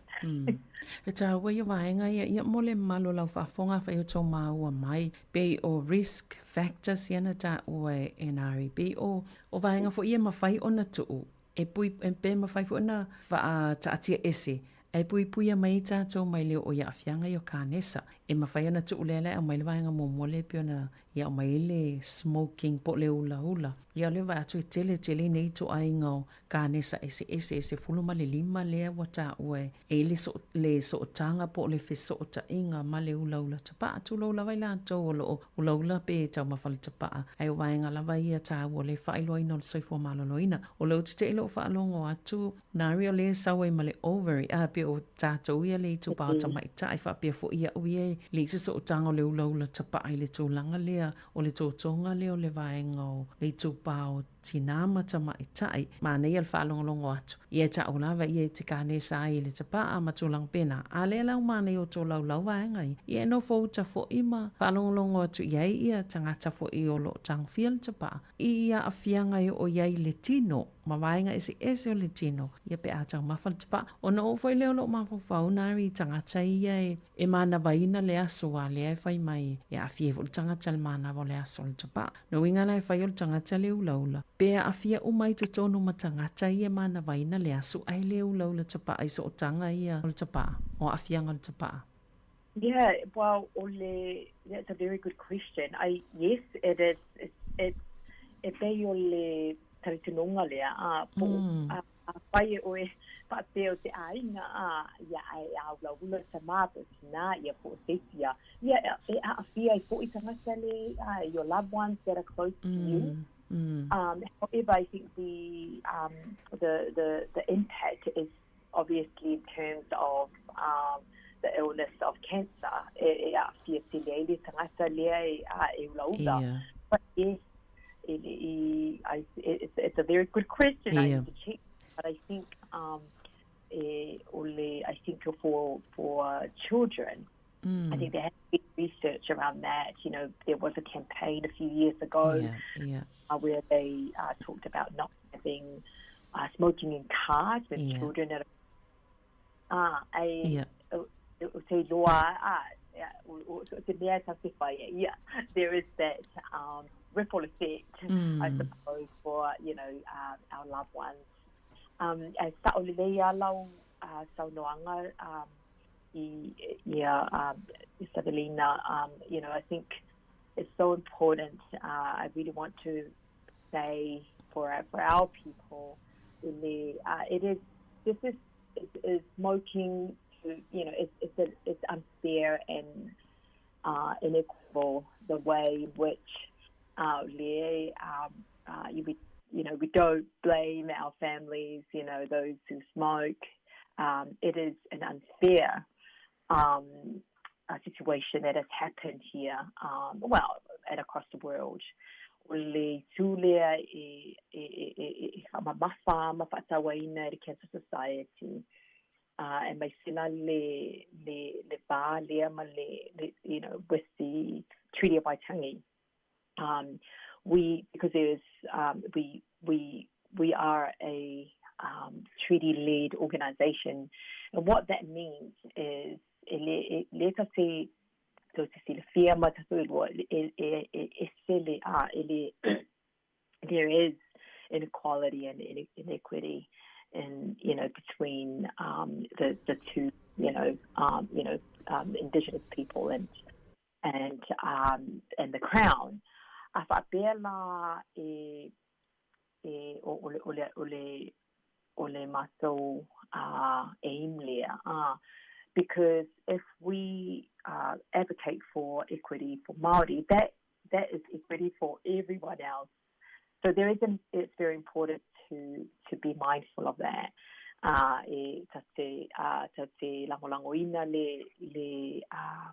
Speaker 10: E tāua ia vaega ia, ia mo le mamalu o lau faafofoga afai o tou maua mai, pei o risk factors ia na tāua e NREB, pei o, o vaega foi ia e mafai ona tuu, e pui, e pe mafai foi ona faataatia ese, ae puipuia mai ai tātou mai le oo i aafiaga ia o kanesa. E mafai ona tuu lea la e aumai le vaega muamua lea e pei ona i aumai ai le smoking po o le ulaula. Ia o lea e vaai atu e tele tele nei ituaiga o kanesa eseese e 15 lea ua taua e i ai le soo, le sootaga po o le fesootaiga ma le ulaula tapaa. Tulou lava i latou o lo o ulaula pe taumafa le tapaa, ae o vaega lava ia taua o le faailoaina o le soifua maloloina. O lea ou te te i lou faalogo atu Nari o lea e sau ai ma le ovary, a pei o tatou ia le itupa o tamaitai faapea foi iaʻu ia e leai se sootaga o le ulaula tapaa i le tulaga lea o le totoga lea o le vaega o le itupa o tinā ma tamaitai. Manaia le faalogologo atu, ia e taʻu lava ia e te kanesa ai i le tapaa ma tulaga pena. A lea la ua manaia o tolaulau vaega ia, ia e nofo uta foi ma faalogologo atu i ai ia tagata foi o lo o tagofia le tapaa i aafiaga e oo i ai le tino ma vaega eseese o le tino, ia pe a taumafa le tapaa. Ona oo foi lea o lou mafaufau nari i tagata ia e e manavaina le aso a lea e fai mai e aafia ai foi le tagata i le manava o le aso o le tapaa. Lona uiga la e fai o le tagata le ulaula, pe aafia uma ai totonu ma tagata ia e manavaina le aso ae le ulaula tapaa i sootaga ia o le tapaa, o aafiaga o le tapaa.
Speaker 11: Yeah, well, o le, that's a very good question. I, yes, it is, it's, it's, e pei o le talitonuga lea, a, po, a, afai e ʻoe faapea o te ʻāina, a, ia, a e āulaula tamā po o tinā, ia po o se isi, a, ia, e aafia ai foʻi tagata le, a, your loved ones that are close to you. However, I think the, the, the, the impact is obviously in terms of um, the illness of cancer, e, e aafia tele ai le tagata lea e, a, e ulaula. But yes, it, it, I, it's, it's a very good question. I need to check. But I think um, e, o le, I think for, for children, I think there has been research around that. You know, there was a campaign a few years ago where they talked about not having smoking in cars with children. At a, o te iloa, a, o, o, te mea ta te whai, yeah, there is that ripple effect, I suppose, for, you know, our loved ones. E sa'o lelei a lau saunoaga i ia Savelina, you know, I think it's so important. I really want to say for, for our people, le, it is, this is, is smoking to, you know, it's, it's, a, it's unfair and inequitable the way in which le, you, we, you know, we don't blame our families, you know, those who smoke. It is an unfair um, situation that has happened here, um, well, and across the world. O le tū lea e, e, e, e, e whaamamafa ma whaatauaina e le Cancer Society. E mai sila le, le, le vā lea ma le, le, you know, with the Treaty of Waitangi. Um, we, because there's, um, we, we, we are a um, treaty-led organisation. And what that means is e le e le ta te tou te silafia ma tatou iloa e e e ese le a e le there is inequality and inequity in you know between um the the two you know um you know um indigenous people and and um and the crown. A faapea la e e o o le o le o le o le matou uh aim lea uh because if we uh advocate for equity for Māori that that is equity for everyone else. So there is an, it's very important to to be mindful of that. Uh, e ta te, uh, ta te langolangoina le, le, uh,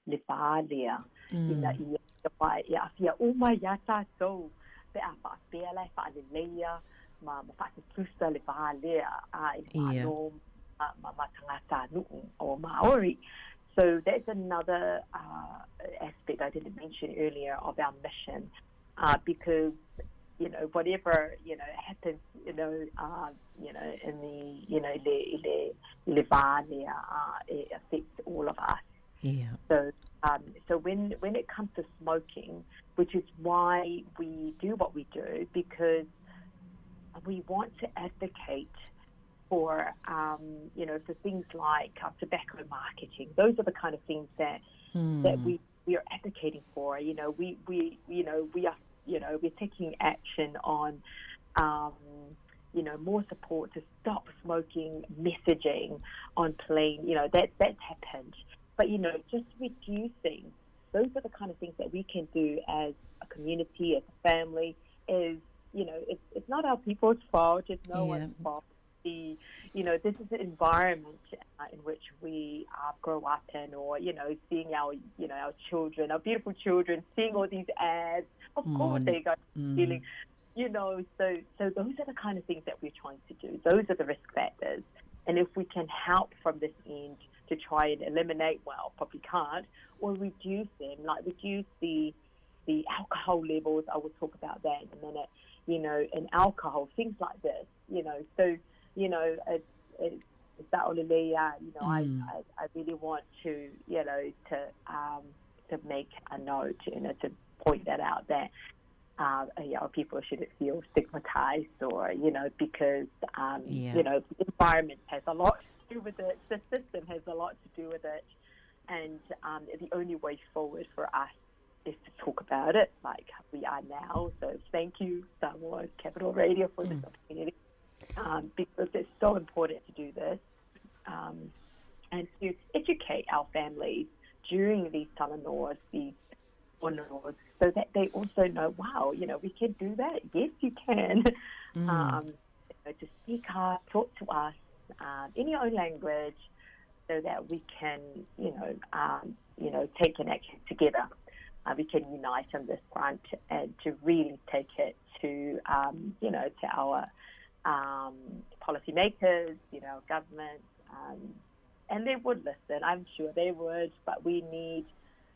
Speaker 11: le vā lea. Mm. Ina ia wā e aafia uma iā tātou pe a faapea la e faaleleia ma, ma faatutusa le vā lea a i le Malo ma, ma, ma tagatanuu o Māori. So that's another uh, aspect I didn't mention earlier of our mission, uh, because you know whatever you know happens, you know, uh, you know in the you know le le le vā lea, uh, it affects all of us.
Speaker 10: Yeah.
Speaker 11: So um, so when when it comes to smoking, which is why we do what we do, because we want to advocate for um, you know for things like uh, tobacco marketing. Those are the kind of things that that we we are advocating for. You know, we we you know we are you know we're taking action on um, you know more support to stop smoking messaging on plane. You know that that's happened, but you know just reducing those are the kind of things that we can do as a community, as a family. Is you know it's it's not our people's fault. It's no yeah. one's fault the you know this is the environment uh, in which we uh, grow up in or you know seeing our you know our children our beautiful children seeing all these ads of mm. course they go mm. feeling you know so so those are the kind of things that we're trying to do those are the risk factors and if we can help from this end to try and eliminate well probably can't or reduce them like reduce the the alcohol levels I will talk about that in a minute you know and alcohol things like this you know so you know it's it's you know, mm. I, I, I really want to, you know, to um, to make a note, you know, to point that out that uh, you know, people shouldn't feel stigmatized or, you know, because, um, yeah. you know, the environment has a lot to do with it, the system has a lot to do with it. And um, the only way forward for us is to talk about it like we are now. So thank you, Samoa Capital Radio, for this mm. opportunity um, because it's so important to do this um, and to educate our families during these talanoas, these honors, so that they also know, wow, you know, we can do that. Yes, you can. Mm. Um, you know, to speak up, talk to us um, in your own language, so that we can, you know, um, you know, take an action together. Uh, we can unite on this front and to really take it to, um, you know, to our um, policymakers, you know, government, um, and they would listen. I'm sure they would, but we need.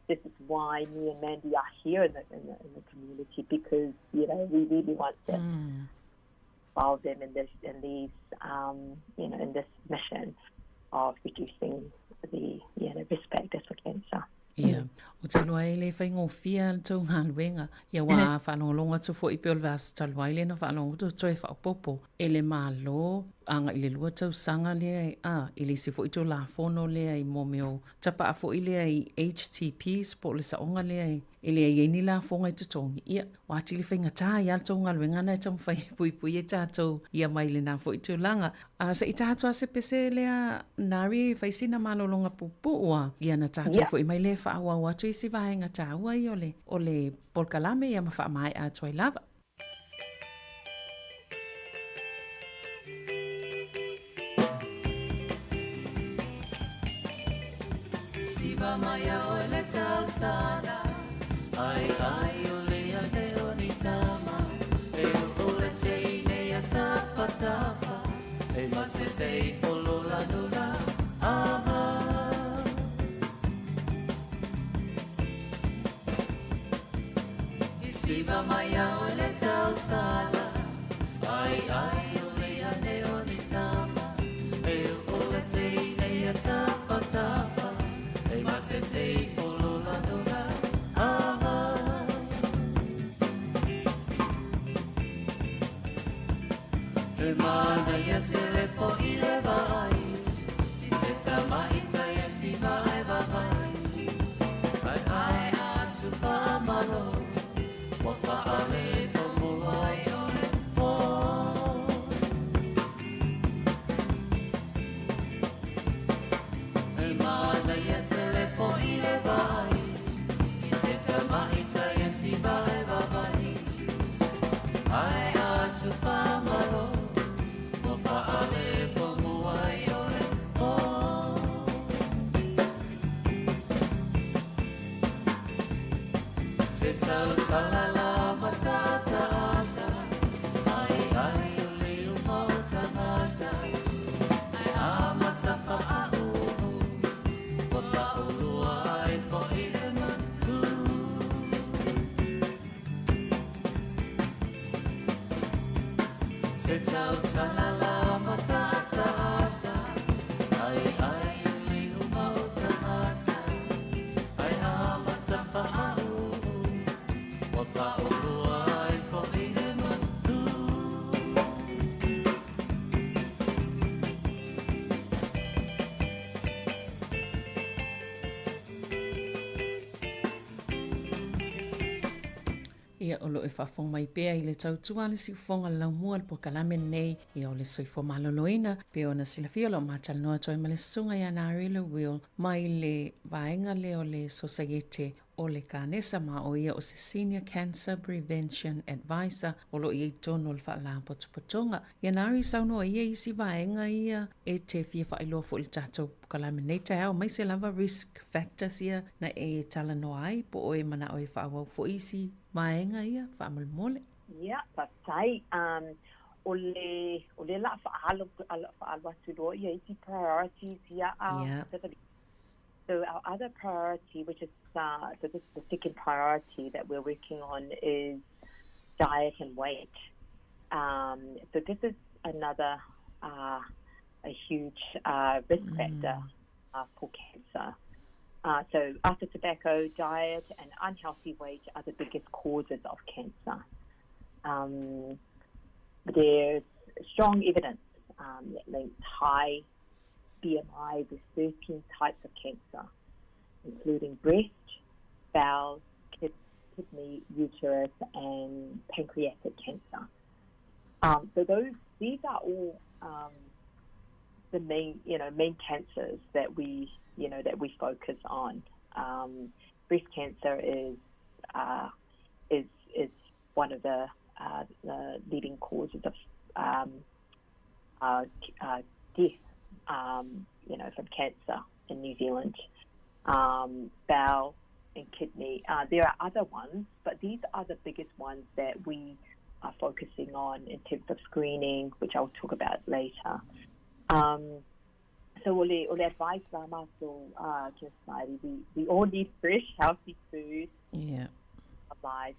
Speaker 11: This is why me and Mandy are here in the, in the, in the community because you know we really want to mm. involve them in this in these um, you know in this mission of reducing the you know risk factors for cancer.
Speaker 10: Ia, ou te iloa e le faigofie le tou galuega. Ia ua faalogologo atu foi pei o le vaiaso talu ai lea na faalogo atu toe faaopoopo e le Malo agai i le lua tausaga lea e a i le isi foi Tulafono lea i mō mea o tapaa foi lea i HTPs po o le saoga lea e e leai ai ni lafoga i totogi, ia, ua atili faigata ai lava le tou galuega na e taumafai e puipui ai tatou ia mai lena foi tulaga. A se i tatou a se pese lea Nari e fai sina malologa puupuu a, ia na tatou yeah. foi mai lea e faaauau atu isi vaega taua ia o le, o le polokalame ia ma faamaea atu ai lava.
Speaker 9: Siva mai a oe le tausala Ai ai o le ane o ni tama E o le teine a tapa tapa E masese i folola nula ama I siva mai a oe le tausala Ai ai o le ane o ni tama E o le teine a tapa tapa E manaia tele fo'i le vaai i se tamaitai e siva ae vavai. Ae ae atu faamalo ua faalefomua ai o le pō. E manaia tele fo'i le vaai i se tamaitai e siva ae vavai. Ae atu faamalo ua faalefomua ai o le pō. Se tausala la matataata ai ai o le uma o tagata ae amata faauu ua paulua ai fo'i le malu. Se tausala la matataata ai ai o le uma o tagata ae amata faauu ua paulua ai fo'i le malu.
Speaker 10: Ia, o lo o e faafofoga mai pea i le tautua a le siufofoga o le laumua o le polokalame lenei, ia o le soifua maloloina, pei ona silafia o lo o matalanoa atu ai ma le Susuga ia Narilo Will mai le vaega lea o le Sosaiete o le Kanesa ma o ia o se Senior Cancer Prevention Advisor o lo o i ai i totonu o le Faalapotopotoga. Ia Nari, saunoa ia i isi vaega ia e te fia faailoa foi i le tatou polokalame nei taeao, aemaise lava risk factors ia na e talanoa ai, po o e manao e faaauau foi isi vaega ia faamolemole.
Speaker 11: Ia, faafetai. Um, o le, o le la faaalu, faaalu atu loa ia isi priorities ia a yeah. So our other priority, which is uh, so this is the second priority that we're working on, is diet and weight. Um, so this is another uh, a huge uh, risk mm. factor uh, for cancer. Uh, so after tobacco, diet and unhealthy weight are the biggest causes of cancer. Um, there's strong evidence um, that links high BMI with 13 types of cancer, including breast, bowel, kidney, uterus, and pancreatic cancer. Um, so those these are all um, the main you know main cancers that we you know that we focus on. Um, breast cancer is uh, is is one of the, uh, the leading causes of um, uh, uh, death, um, you know, from cancer in New Zealand. Um, bowel and kidney. Uh, there are other ones, but these are the biggest ones that we are focusing on in terms of screening, which I'll talk about later. Um, so o le, o le advice la matou uh, Cancer Society, we, we all need fresh, healthy food.
Speaker 10: Yeah.
Speaker 11: Our lives,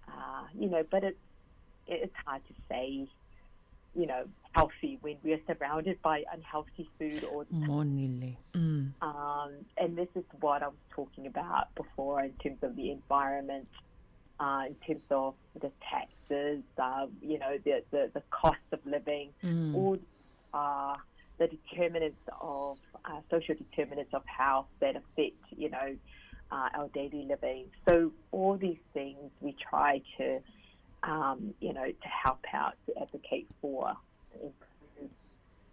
Speaker 11: uh, you know, but it's, it's hard to say, you know, healthy when we are surrounded by unhealthy food all the time.
Speaker 10: Moni le. Mm.
Speaker 11: Um, and this is what I was talking about before in terms of the environment, uh, in terms of the taxes, uh, you know, the, the, the cost of living, mm. all uh, the determinants of uh, social determinants of health that affect, you know, uh, our daily living. So all these things we try to, um, you know, to help out, to advocate for, improve,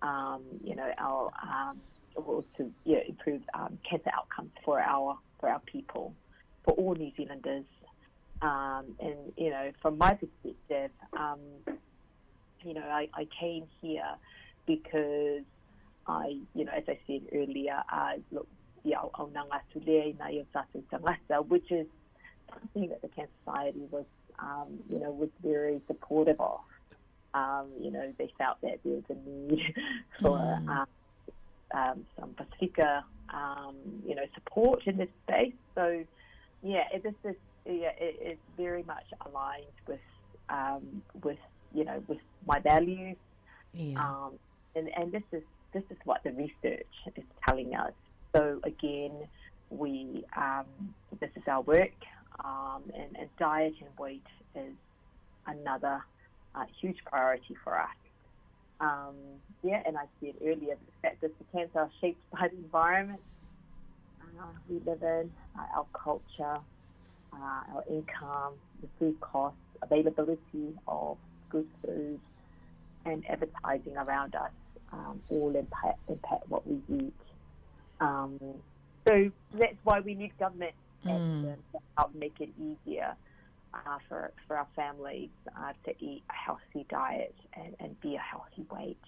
Speaker 11: um, you know, our um, or to you know, improve um, cancer outcomes for our for our people, for all New Zealanders. Um, and you know, from my perspective, um, you know, I, I came here because I, you know, as I said earlier, I look, yeah, which is something that the Cancer Society was, um, you know, was very supportive of. Um, you know, they felt that there was a need for mm. um, um, some Pasifika, um, you know, support in this space. So, yeah, it, this is yeah, it, it's very much aligned with um, with you know with my values.
Speaker 10: Yeah.
Speaker 11: Um, and, and this is this is what the research is telling us. So again, we um, this is our work, um, and, and diet and weight is another uh, huge priority for us. Yeah, and I said earlier the fact that the cancer are shaped by the environment we live in, our culture, our income, the food costs, availability of good food, and advertising around us all impact, impact what we eat. So that's why we need government action to help make it easier for, for our families to eat a healthy diet and, and be a healthy weight.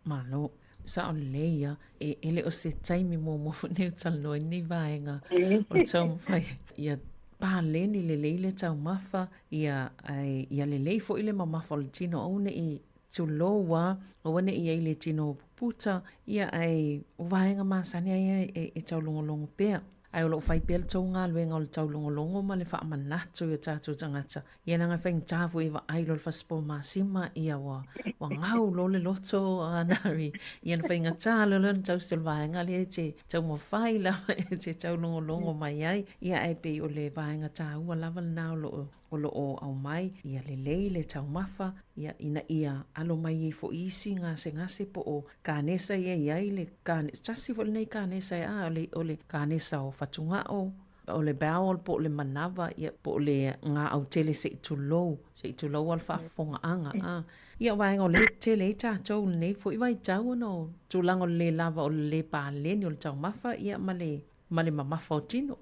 Speaker 10: Malo, sao lelei ia, e, e le o se taimi muamua foi lenei o talanoa ai lenei vaega o le taumafai ia paleni lelei le taumafa, ia, ae ia lelei foi le mamafa o le tino, aua ne i tulou a, aua ne i i ai le tino puputa, ia ae o vaega masani lava ia e, e taulogologo pea. Ae o lo o fai pea le tou galuega o le taulogologo ma le faamanatu i o tatou tagata. Ia leaga e faigata foi e vaai loa le fasipoa masima, ia ua, ua gau loa le loto a Nari. Ia na faigata loa lea ona tausi o le vaega lea e te taumafai lava e te taulogologo mai ai. Ia ae pei o le vaega taua lava lena o lo o o lo o aumai, ia lelei le taumafa, ia, ina ia alo mai ai foi isi gasegase po o kanesa ia i ai le kanesa, tasi foi lenei kanesa e a, o le, o le kanesa o fatugao, o le bowel po o le manava, ia, po o le gaau tele se i tulou, se i tulou a le faafofogaaga, a. Ia, o vaega o lea e tele ai tatou i lenei foi vaitau ona o tulaga o le lē lava o le lē paleni o le taumafa, ia, ma le, ma le mamafa o tino.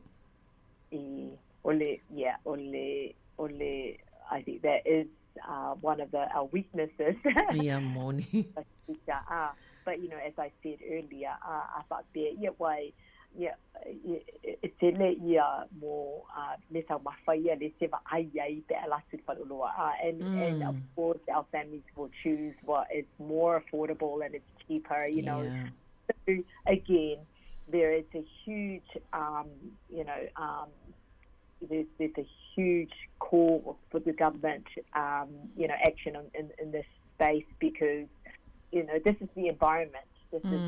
Speaker 11: I, o le, yeah, o le, o le, I think that is one of the, our weaknesses.
Speaker 10: Ia, moni.
Speaker 11: Ah, but you know, as I said earlier, a faapea, ia wai, ia, e tele ia mo mea taumafa ia le se vaai ai pe a alu atu i le faleoloa. And, and of course our families will choose what is more affordable and it's cheaper, you know.
Speaker 10: Yeah.
Speaker 11: So again, there is a huge, you know, there's, there's a huge call for the government, you know, action on, in, in this space because, you know, this is the environment. This is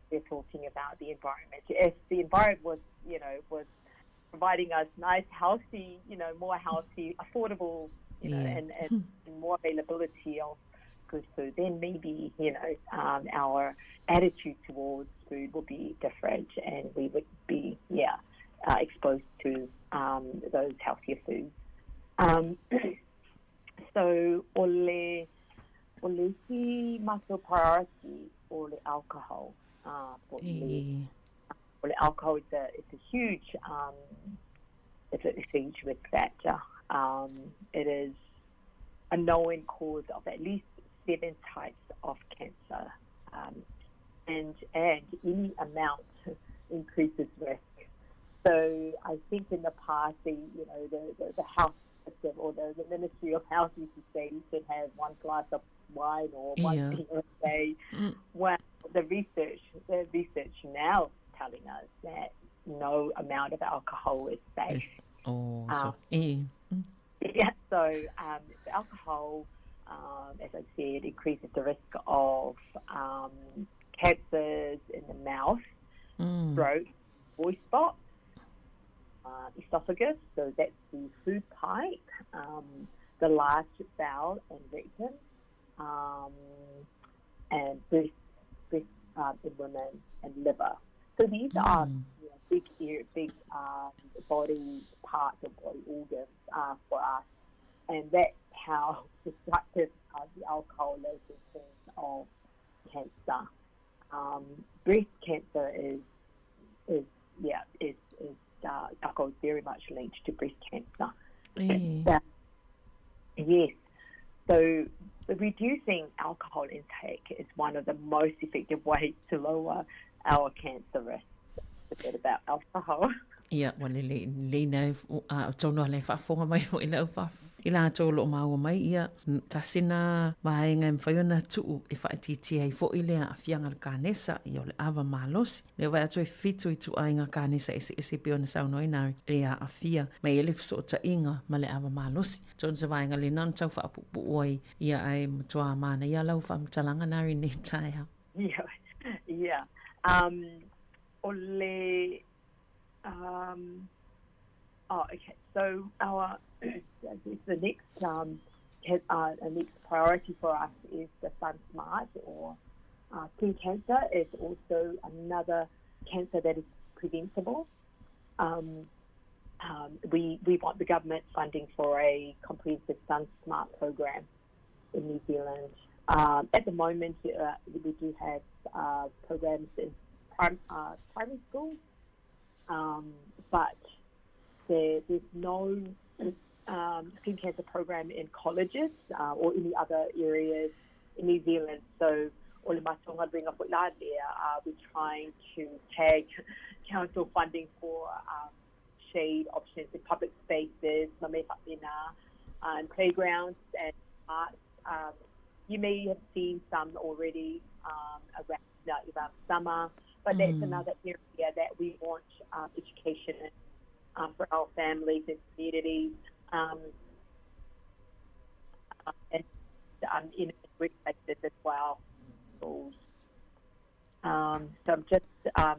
Speaker 11: we're talking about the environment. If the environment was, you know, was providing us nice, healthy, you know, more healthy, affordable, you know, and, and, and more availability of good food, then maybe, you know, our attitude towards food will be different and we would be, yeah, exposed to those healthier foods. So, o le, o le isi matou priority o le alcohol. Po o le, o le alcohol is a, it's a huge, it's a, it's a huge risk factor. It is a known cause of at least 7 types of cancer. And, and any amount increases risk. So I think in the past, the, you know, the, the, the health system or the, the Ministry of Health used to say you should have one glass of wine or one beer a day. Well, the research, the research now is telling us that no amount of alcohol is safe.
Speaker 10: Oh, so,
Speaker 11: Yeah, so alcohol, as I said, increases the risk of cancers in the mouth, throat, voice box, esophagus, so that's the food pipe, the large bowel and rectum, and breast, breast in women, and liver. So these are you know, big, ear, big body parts or body organs for us, and that's how destructive the alcohol is in terms of cancer. Breast cancer is, is yeah, is, is alcohol is very much linked to breast cancer. Yes. So reducing alcohol intake is one of the most effective ways to lower our cancer risk. A bit about alcohol.
Speaker 10: Ia, ua lelei, lelei na e, a, atonu a le faafofoga mai foi i lau faaf, i latou o lo o maua mai, ia, tasi na vaega e mafai ona tuu e faaitiitia ai foi le aafiaga o le kanesa, ia o le ava malosi. Lea vaai atu e fitu ituaiga kanesa eseese e pei ona saunoa ai Nari, e aafia mai ai le fesootaiga ma le ava malosi. Atonu se vaega lena ona tau faapuupuu ai, ia ae matua manaia lau faamatalaga Nari i lenei taeao.
Speaker 11: Yeah, yeah. O le oh, okay. So our the next uh, next priority for us is the SunSmart or skin cancer is also another cancer that is preventable. Um, um, we, we want the government funding for a comprehensive SunSmart program in New Zealand. Um, at the moment, we do have programs in prim primary schools, um, but there, there's no um, skin cancer program in colleges or any other areas in New Zealand. So o le matonga ringa fo la lea, we're trying to tag council funding for um, shade options in public spaces, and playgrounds and parks. Um, you may have seen some already um, around, around summer, but that's another area that we want education um, for our families and communities um, and um, in workplaces as well. Schools. Um, so I'm just um,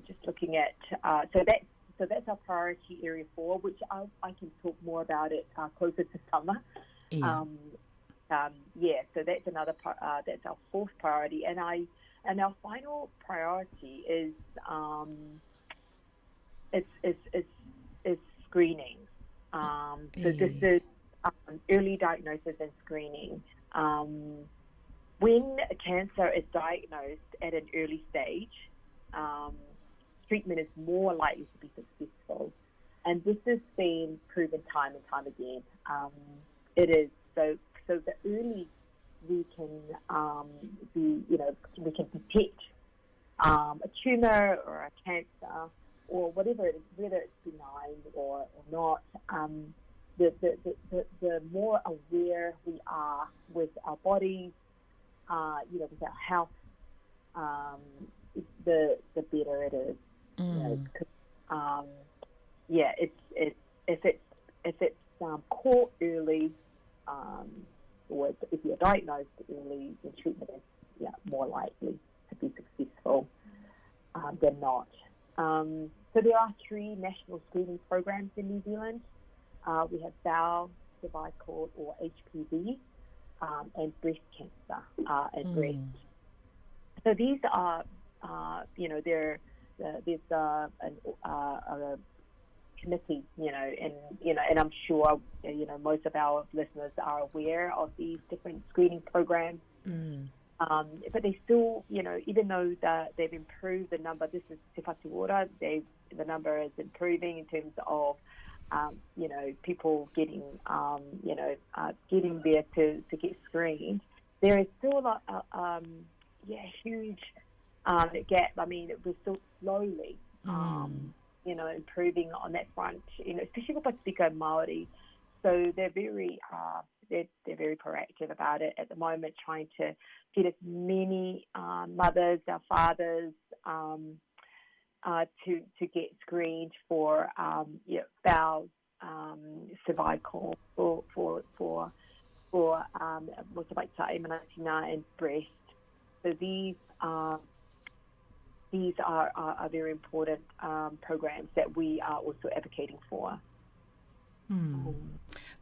Speaker 11: just looking at uh, so that's so that's our priority area four, which I, I can talk more about it uh, closer to summer.
Speaker 10: Yeah.
Speaker 11: Um, um, yeah, so that's another uh, that's our fourth priority, and I and our final priority is um, is, is, is, is screening. Um, so this is um, early diagnosis and screening. Um, when cancer is diagnosed at an early stage, um, treatment is more likely to be successful. And this has been proven time and time again. Um, it is so. So the early we can um, be, you know, we can detect um, a tumor or a cancer or whatever it is, whether it's benign or, or not. Um, the, the, the, the, the more aware we are with our bodies, uh, you know, with our health, um, the the better it is. You know, 'cause, um, yeah, it's it's if it's if it's um, caught early, um, or if you're diagnosed early, then treatment is yeah, more likely to be successful um, than not. Um, so there are three national screening programs in New Zealand. Uh, we have bowel, cervical, or HPV, um, and breast cancer uh, and breast. So these are, uh, you know, there, uh, there's uh, an, uh, a committee, you know, and you know, and I'm sure you know most of our listeners are aware of these different screening programs. Um, but they still, you know, even though the, they've improved the number, this is Te Whatu Ora, they, the number is improving in terms of, um, you know, people getting, um, you know, uh, getting there to, to get screened. There is still a, a um, yeah, huge um, gap. I mean, we're still slowly, um, you know, improving on that front, you know, especially with Pasifika and Māori. So they're very, uh, they're, they're very proactive about it at the moment, trying to get as many um, mothers, our fathers, um, uh, to to get screened for um, yeah, bowel, um, cervical, for for for for um, and breast. So these are these are, are, are very important um, programs that we are also advocating for.
Speaker 10: Mm.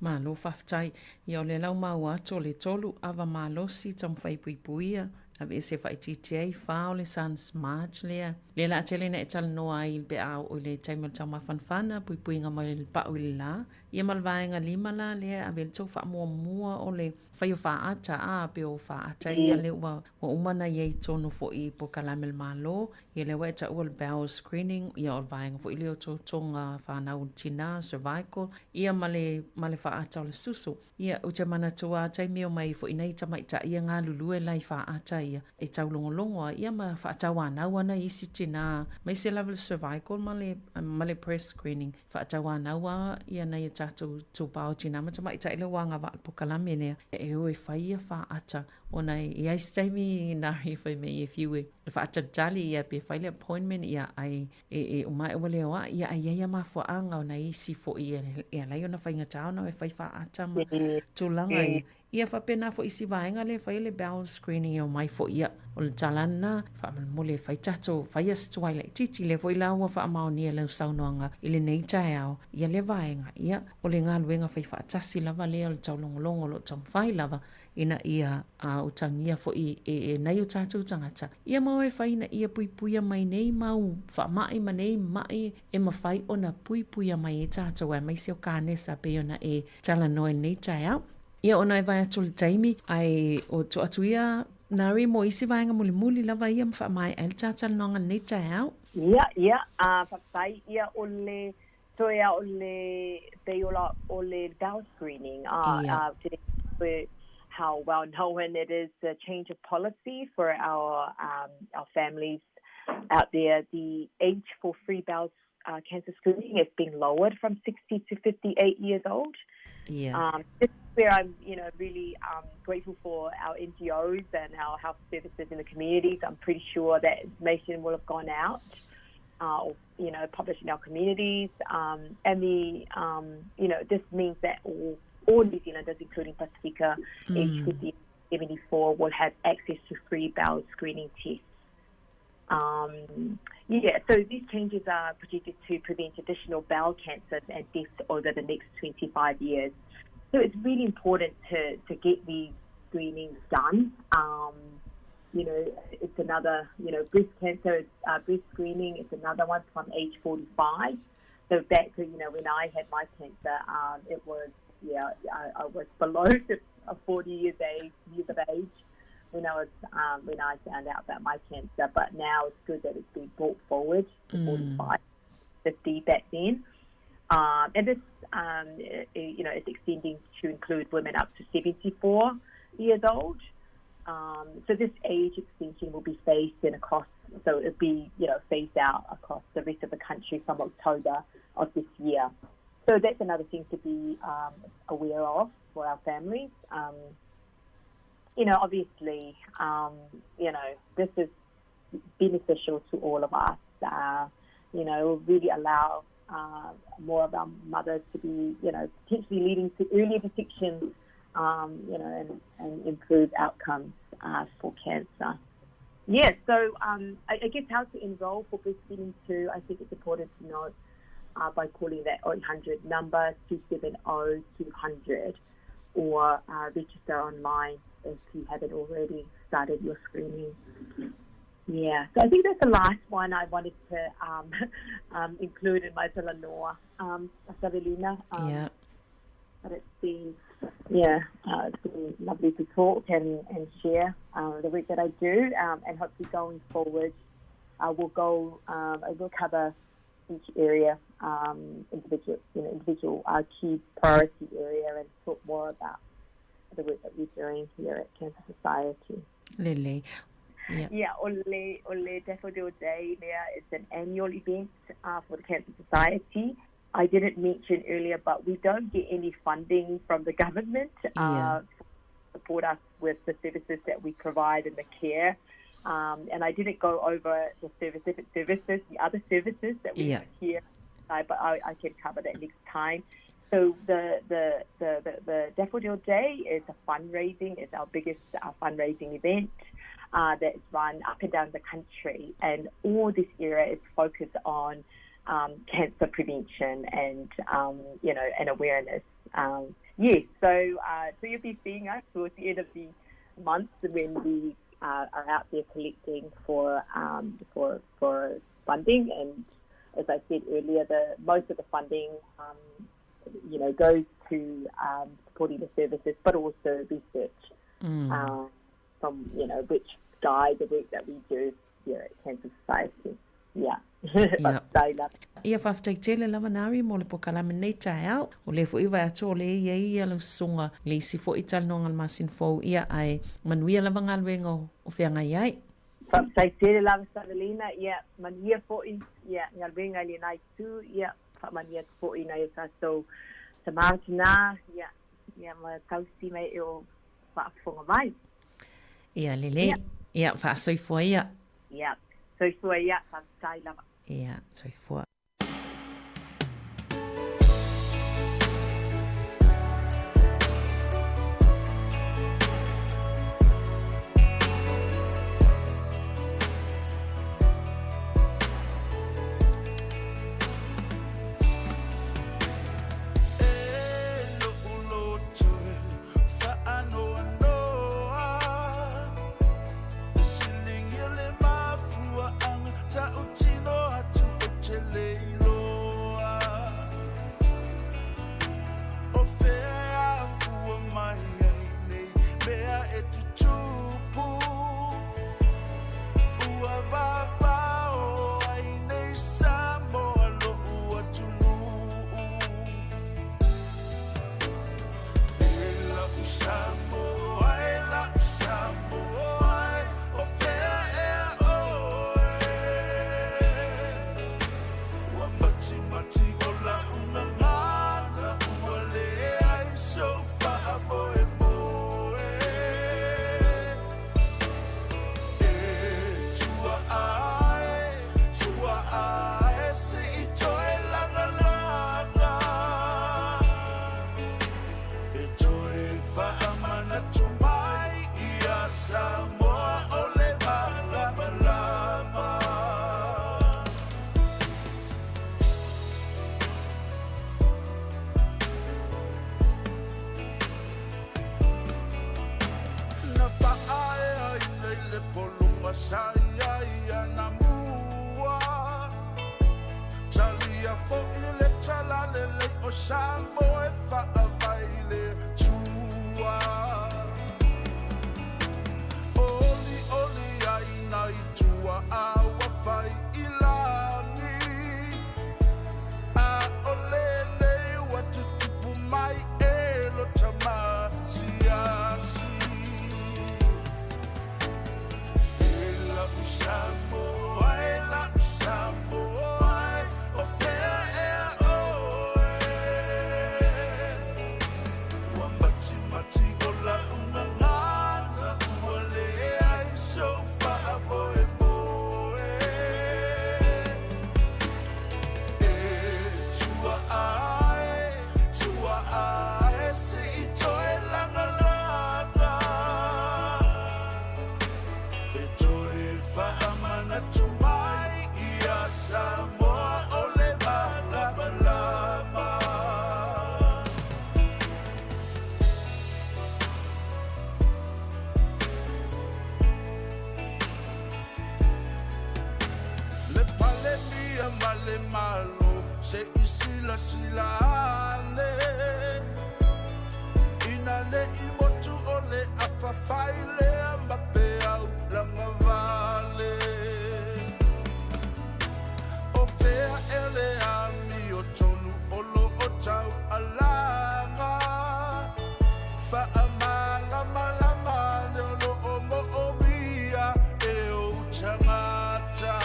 Speaker 10: Malo faafetai. Ia o le lau maua atu o le tolu ava malosi taumafai puipuia aveese faaitiitia ai fa o le SunSmart lea. Lea la tele na e talanoa ai pe a oo i le taimi o le taumafanafana puipuiga mai le pau i le la. Ia ma le vaega lima la lea ave le tou faamuamua o le fai o faata a pe o faata ia lea ua ua uma na iai tonu foi i polokalame a le Malo. Ia lea ua e taua le bowel screening ia o le vaega foi lea o totoga fanau tina cervical ia ma le ma le faata o le susu. Ia ou te manatua a taimi o mai foi nei tamaitai ia galulue la i faata ia e taulogologo a ia ma faatauanau ana i isi tina aemaise lava le cervical ma le ma le breast screening faatauanau a ia nai o tatou itupa o tina ma tamaitai lea ua agavaa i le polokalame lea e o e fai ia faata ona e i ai se taimi nā e fai mai e fiu e faatalitali ia pe fai le appointment ia ai e e uma ae ua le o ae ia ae i ai ia mafuaaga o nai isi foi e alai ona faigata ona e fai faata ma tulaga ia. Ia faapena foi i isi vaega lea e fai le bowel screening e omai foi ia. O le tala lena, faamolemole fai tatou, faia se tuai laitiiti, lea foi la ua faamaonia i lau saunoaga i lenei taeao ia lea vaega. Ia, o le galuega faifaatasi lava lea o le taulogologo o lo o taumafai lava ina ia utagia foi e nai o tatou tagata ia ma o e fai ina ia puipuia mai nei mau faamai ma nei ma'i e mafai ona puipuia mai ai tatou aemaise o kanesa pei ona e talanoa i lenei taeao. Ia ona e vae atu le taimi, ae o tuu atu ia Nari mo isi vaega mulimuli lava ia ma faamaea ai le ta talanoaga i lenei taeao.
Speaker 11: Ia, ia, faafetai, ia o le toe a o le pei o la o le bowel screening, a, how well known it is the change of policy for our our families out there the age for free bowel cancer screening has been lowered from 60 to 58 years old.
Speaker 10: Yeah.
Speaker 11: This is where I'm, you know, really grateful for our NGOs and our health services in the communities. I'm pretty sure that information will have gone out or, you know, published in our communities. And the, you know, this means that all, all New Zealanders, including Pasifika, aged 50 74, will have access to free bowel screening tests. Yeah, so these changes are projected to prevent additional bowel cancers and deaths over the next 25 years. So it's really important to, to get these screenings done. You know, it's another, you know, breast cancer, breast screening is another one from age 45. So back to, you know, when I had my cancer, it was, yeah, I, I was below 40 years, age, years of age when I was when I found out about my cancer. But now it's good that it's been brought forward to 45, 50 back then. And this, you know, is extending to include women up to 74 years old. So this age extension will be phased in across, so it'll be, you know, phased out across the rest of the country from October of this year. So that's another thing to be aware of for our families. You know, obviously, you know, this is beneficial to all of us. You know, it will really allow more of our mothers to be, you know, potentially leading to earlier detection, you know, and, and improve outcomes for cancer. Yeah, so I, I guess how to enroll for breastfeeding too, I think it's important to note by calling that 800 number 270 200 or register online if you haven't already started your screening. Yeah, so I think that's the last one I wanted to include in my talanoa, Savelina. But it's been, yeah, it's been lovely to talk and, and share the work that I do, and hopefully going forward, I will go, I will cover each area, individual, you know, individual key priority area and talk more about the work that we're doing here at Cancer Society.
Speaker 10: Lelei.
Speaker 11: Yeah. Yeah, o le, o le Daffodil Day there is an annual event for the Cancer Society. I didn't mention earlier, but we don't get any funding from the government to support us with the services that we provide and the care. And I didn't go over the service, different services, the other services that we have here, but I, I can cover that next time. So the, the, the, the, the Daffodil Day is a fundraising, it's our biggest fundraising event that is run up and down the country. And all this area is focused on cancer prevention and, you know, and awareness. Yes, so, so you'll be seeing us towards the end of the month when we are out there collecting for, for, for funding. And as I said earlier, the most of the funding, you know, goes to supporting the services, but also research from, you know, which guide the work that we do here at Cancer Society. Yeah. Faafetai lava.
Speaker 10: Ia, faafetai tele lava Nari mo le pokalame nei taeao. O lea foi vae atu o lea e i ai ia lau susuga le isi foi talanoaga le masina fou, ia ae manuia lava galuega o feagai ai.
Speaker 11: Faafetai tele lava Savelina, ia manuia foi ia galuega i lenai itu, ia faamanuia atu foi i nai o tatou tama ma tina, ia ia ma tausi mai e o faafofoga mai.
Speaker 10: Ia lelei. Ia faasoifua ia.
Speaker 11: Ia soifua ia, faafetai lava.
Speaker 10: Ia soifua.
Speaker 12: sa i ai anamua. Talia fo'i le talalelei o Samoa e faavai le tua. Oli oli ai nai tua a ua fai i lagi. A o lenei ua tutupu mai e lo tamasiasi. E lau Samoa, e lau Samoa, o fea ea oe. Ua matimati o lau gagana, ua leai sou faamoemoe. E tua ae, tua ae, se i toe lagalaga. E toe faamanatu mai ia Samoa o le malamalama. Le palemia ma le malo se i silasila ane. Ina ne i motu o le afafai lea ma peau lagavale. O fea e le ami o tonu o lo o tau alaga. Faamalamalama le o lo o mo o mia e o tangata.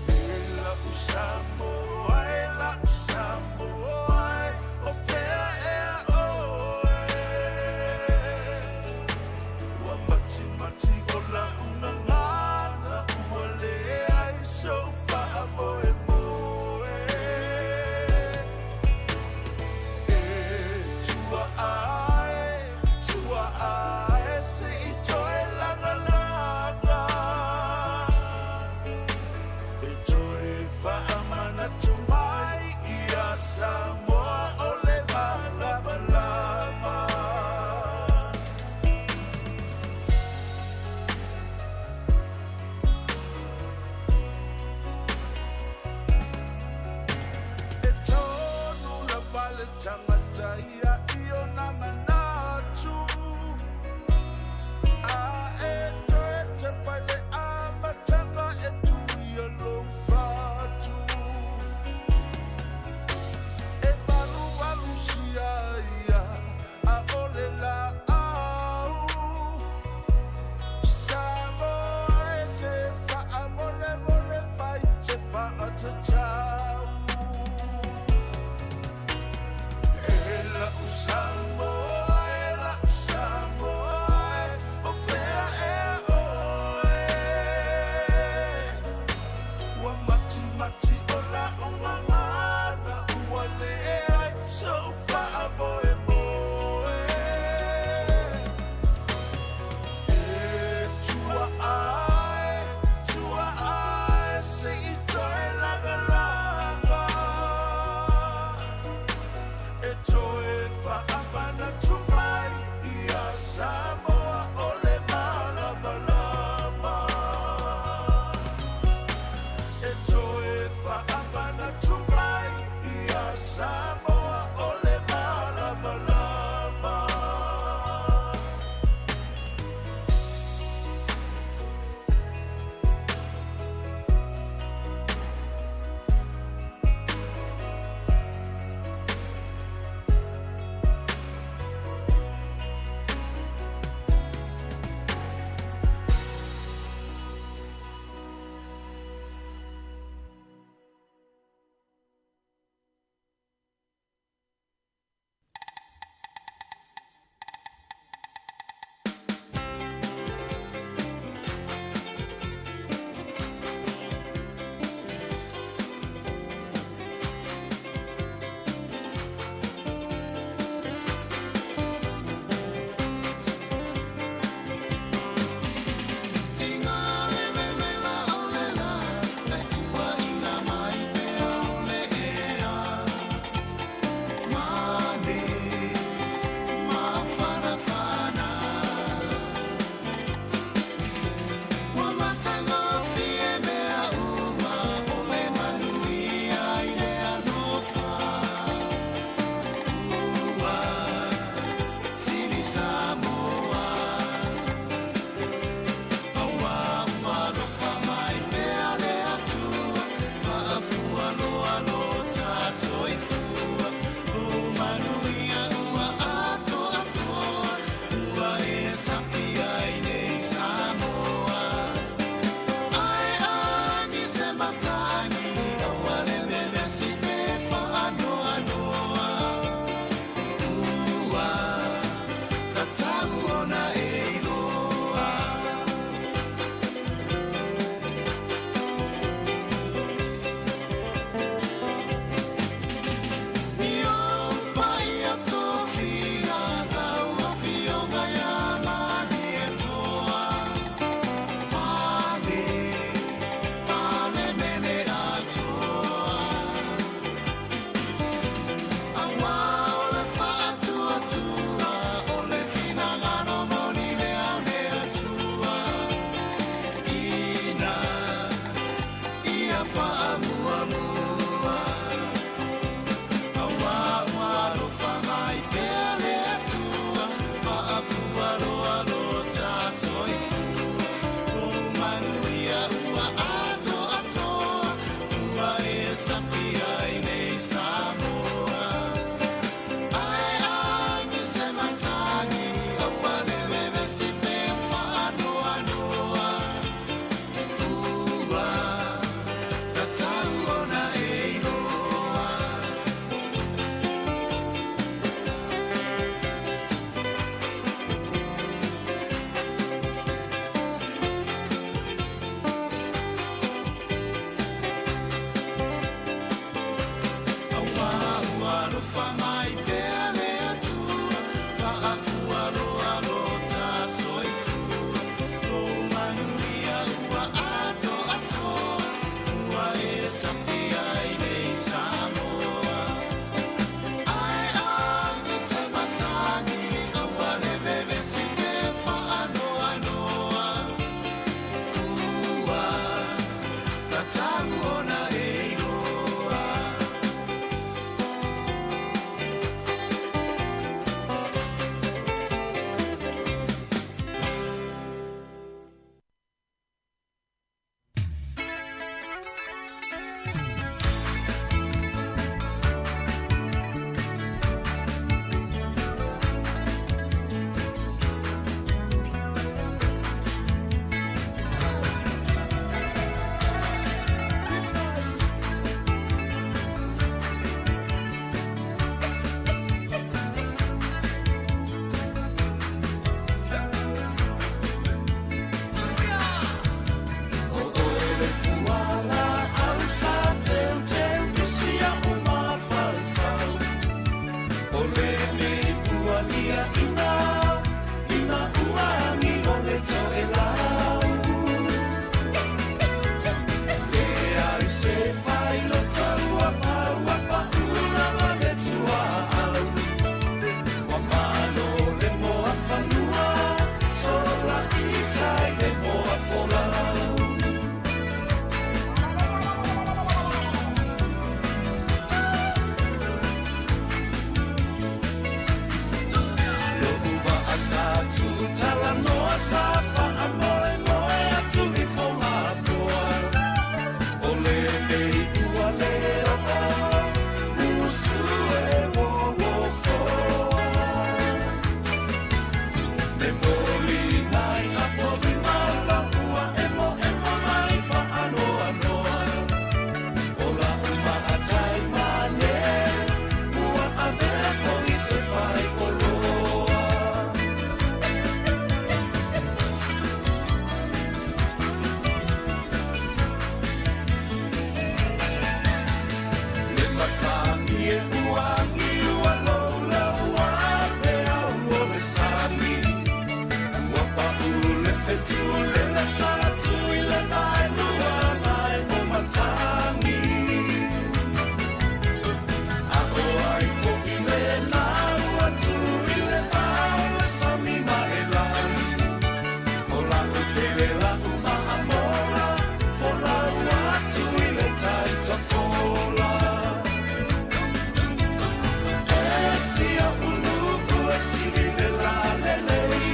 Speaker 12: E lau Samoa, e lau Samoa, o fea ea oe. E moli mai a polima o laua emoemo mai faanoanoa. O la'u maatai mane ua avea fo'i se fai oloa. Le matagi e uagi ua louloua peau o le sami. Ua pa'u le fetu le lasa atu i le vaelua mai o matagi. A o ai fo'i lena ua tu i le vao le sami ma e lagi. O la'u pele la'u maamola folau atu i le tai tafola. E si o'u nu'u e sili le lalelei.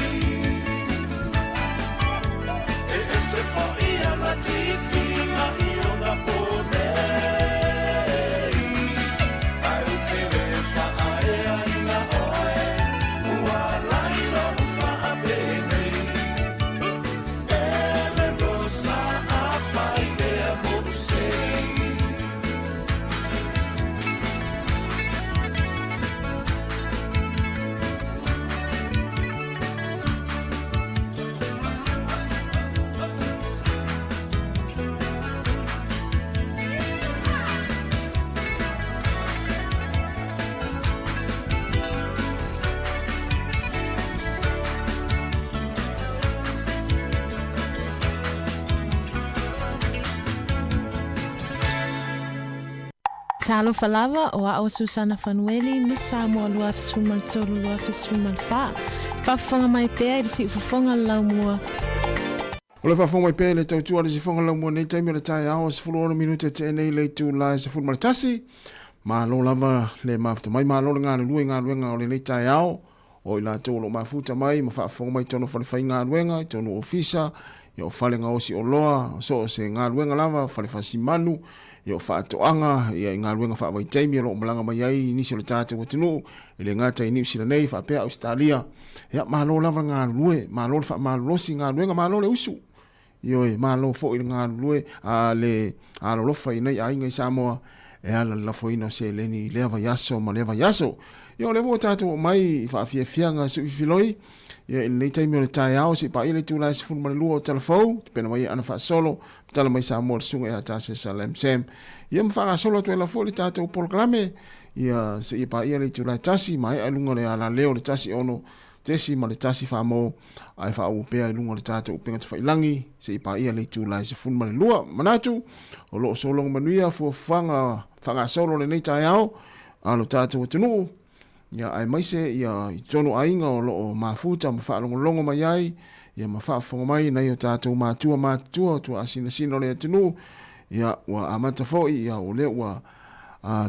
Speaker 12: E ese fo'i ana tifiga i ona po nei. Ae ou te le faaeaina oe, ua ala i lo'u faapenei. E le Rosa afai lea mo'u sei.
Speaker 13: Talofa lava, o a'u o Susana Fanueli, Miss Samoa 2013 2014. Faafofoga mai pea i le siufofoga o le laumua.
Speaker 6: O le faafofoga mai pea i le tautua a le sifoga laumua nei taimi o le taeao, 16 minute tea nei le itula e 11. Malo lava le mafuta mai, malo le galulue i galuega o lenei taeao. O i latou o lo o mafuta mai ma faafofoga mai i totonu o falefaigaluega, i totonu o ofisa, ia o fale gaosi oloa, so o se galuega lava, fale fasimanu, ia o faatoaga, ia i galuega faavaitaimi o lo o malaga mai ai nisi o le tatou atunuu, e le gata i Niu Sila nei, faapea Ausetalia. Ia, malo lava le galulue, malo le faamalolosi i galuega, malo le usu. Ioe, malo foi le galulue, a le alolofa i nai aiga i Samoa, e ala le lafoina o seleni i lea vaiaso ma lea vaiaso. Ia, o lea foi ua tatou oo mai i faafiafiaga suifiloi, ia, i lenei taimi o le taeao, se i paia le itula e 12 o Talafou, tapena mai Aana Faasolo, matala mai Samoa le susuga ia Tasesa Lam Sam. Ia, ma faagasolo atu ai lava foi le tatou polokalame, ia, seia paia le itula e 1, maea i luga o le alaleo le 16 tesi ma le 1 faamo, ae faauu pea i luga o le tatou upega tafailangi, seia paia le itula e 12. Manatu, o lo o sologa manuia fuafuaga faagasolo lenei taeao a lo tatou atunuu, ia, aemaise ia i totonu o aiga o lo o mafuta ma faalogologo mai ai, ia ma faafofoga mai nai o tatou matua matutua, tuaasinasina o le atunuu, ia, ua amata foi, ia, o lea ua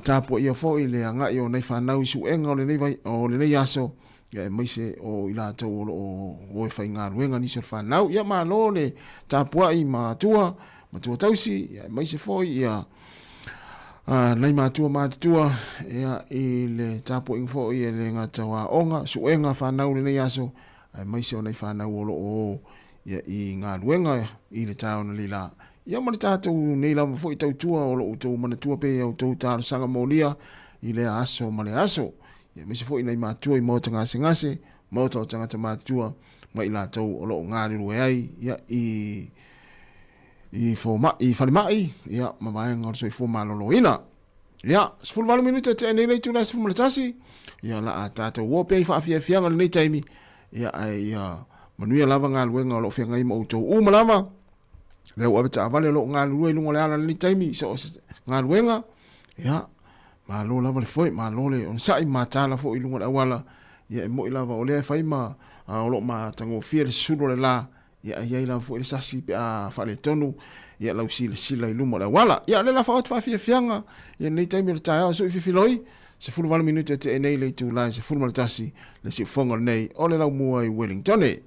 Speaker 6: tapuaia foi le agai o nai fanau i suega o lenei, vai, o lenei aso, ia, aemaise o i latou o lo o o e faigaluega nisi o le fanau. Ia, malo le tapuai matua, matua tausi, ia, aemaise foi ia, nai matua matutua, ia, i le tapuaiga foi e le gata o aoga, suega fanau lenei aso, aemaise o nai fanau o lo o ia, i galuega i le taeao nei la. Ia ma le tatou nei lava foi tautua o lo o outou manatua pea i a outou talosaga molia i lea aso ma lea aso. Ia, aemaise foi nai matua i maota gasegase, maota o tagata matutua ma i latou o lo o galulue ai ia, i i fomai, i falemai, ia, ma vaega o le soifua maloloina. Ia, 18 minute tea nei le itula e 11, ia, la a tatou o pea i faafiafiaga lenei taimi, ia, ae ia manuia lava galuega o lo o feagai ma outou uma lava, le au ave taavale o lo o galulue i luga o le ala lenei taimi, so o se galuega, ia, malo lava le foe, malo le onosai, matala foi i luga o le auala, ia, e moi lava o lea e fai ma, a, o lo o matagofie le susulu o le la, Ia, e i ai lava foi le sasi pe a faaletonu ia lau silasila i luma o le auala. Ia, o lea la faaoo atu faafiafiaga ia lenei taimi o le taeao sui fifiloi, 18 minute tea nei le itula e 11 le siufofoga lenei o le laumua i Wellingtone.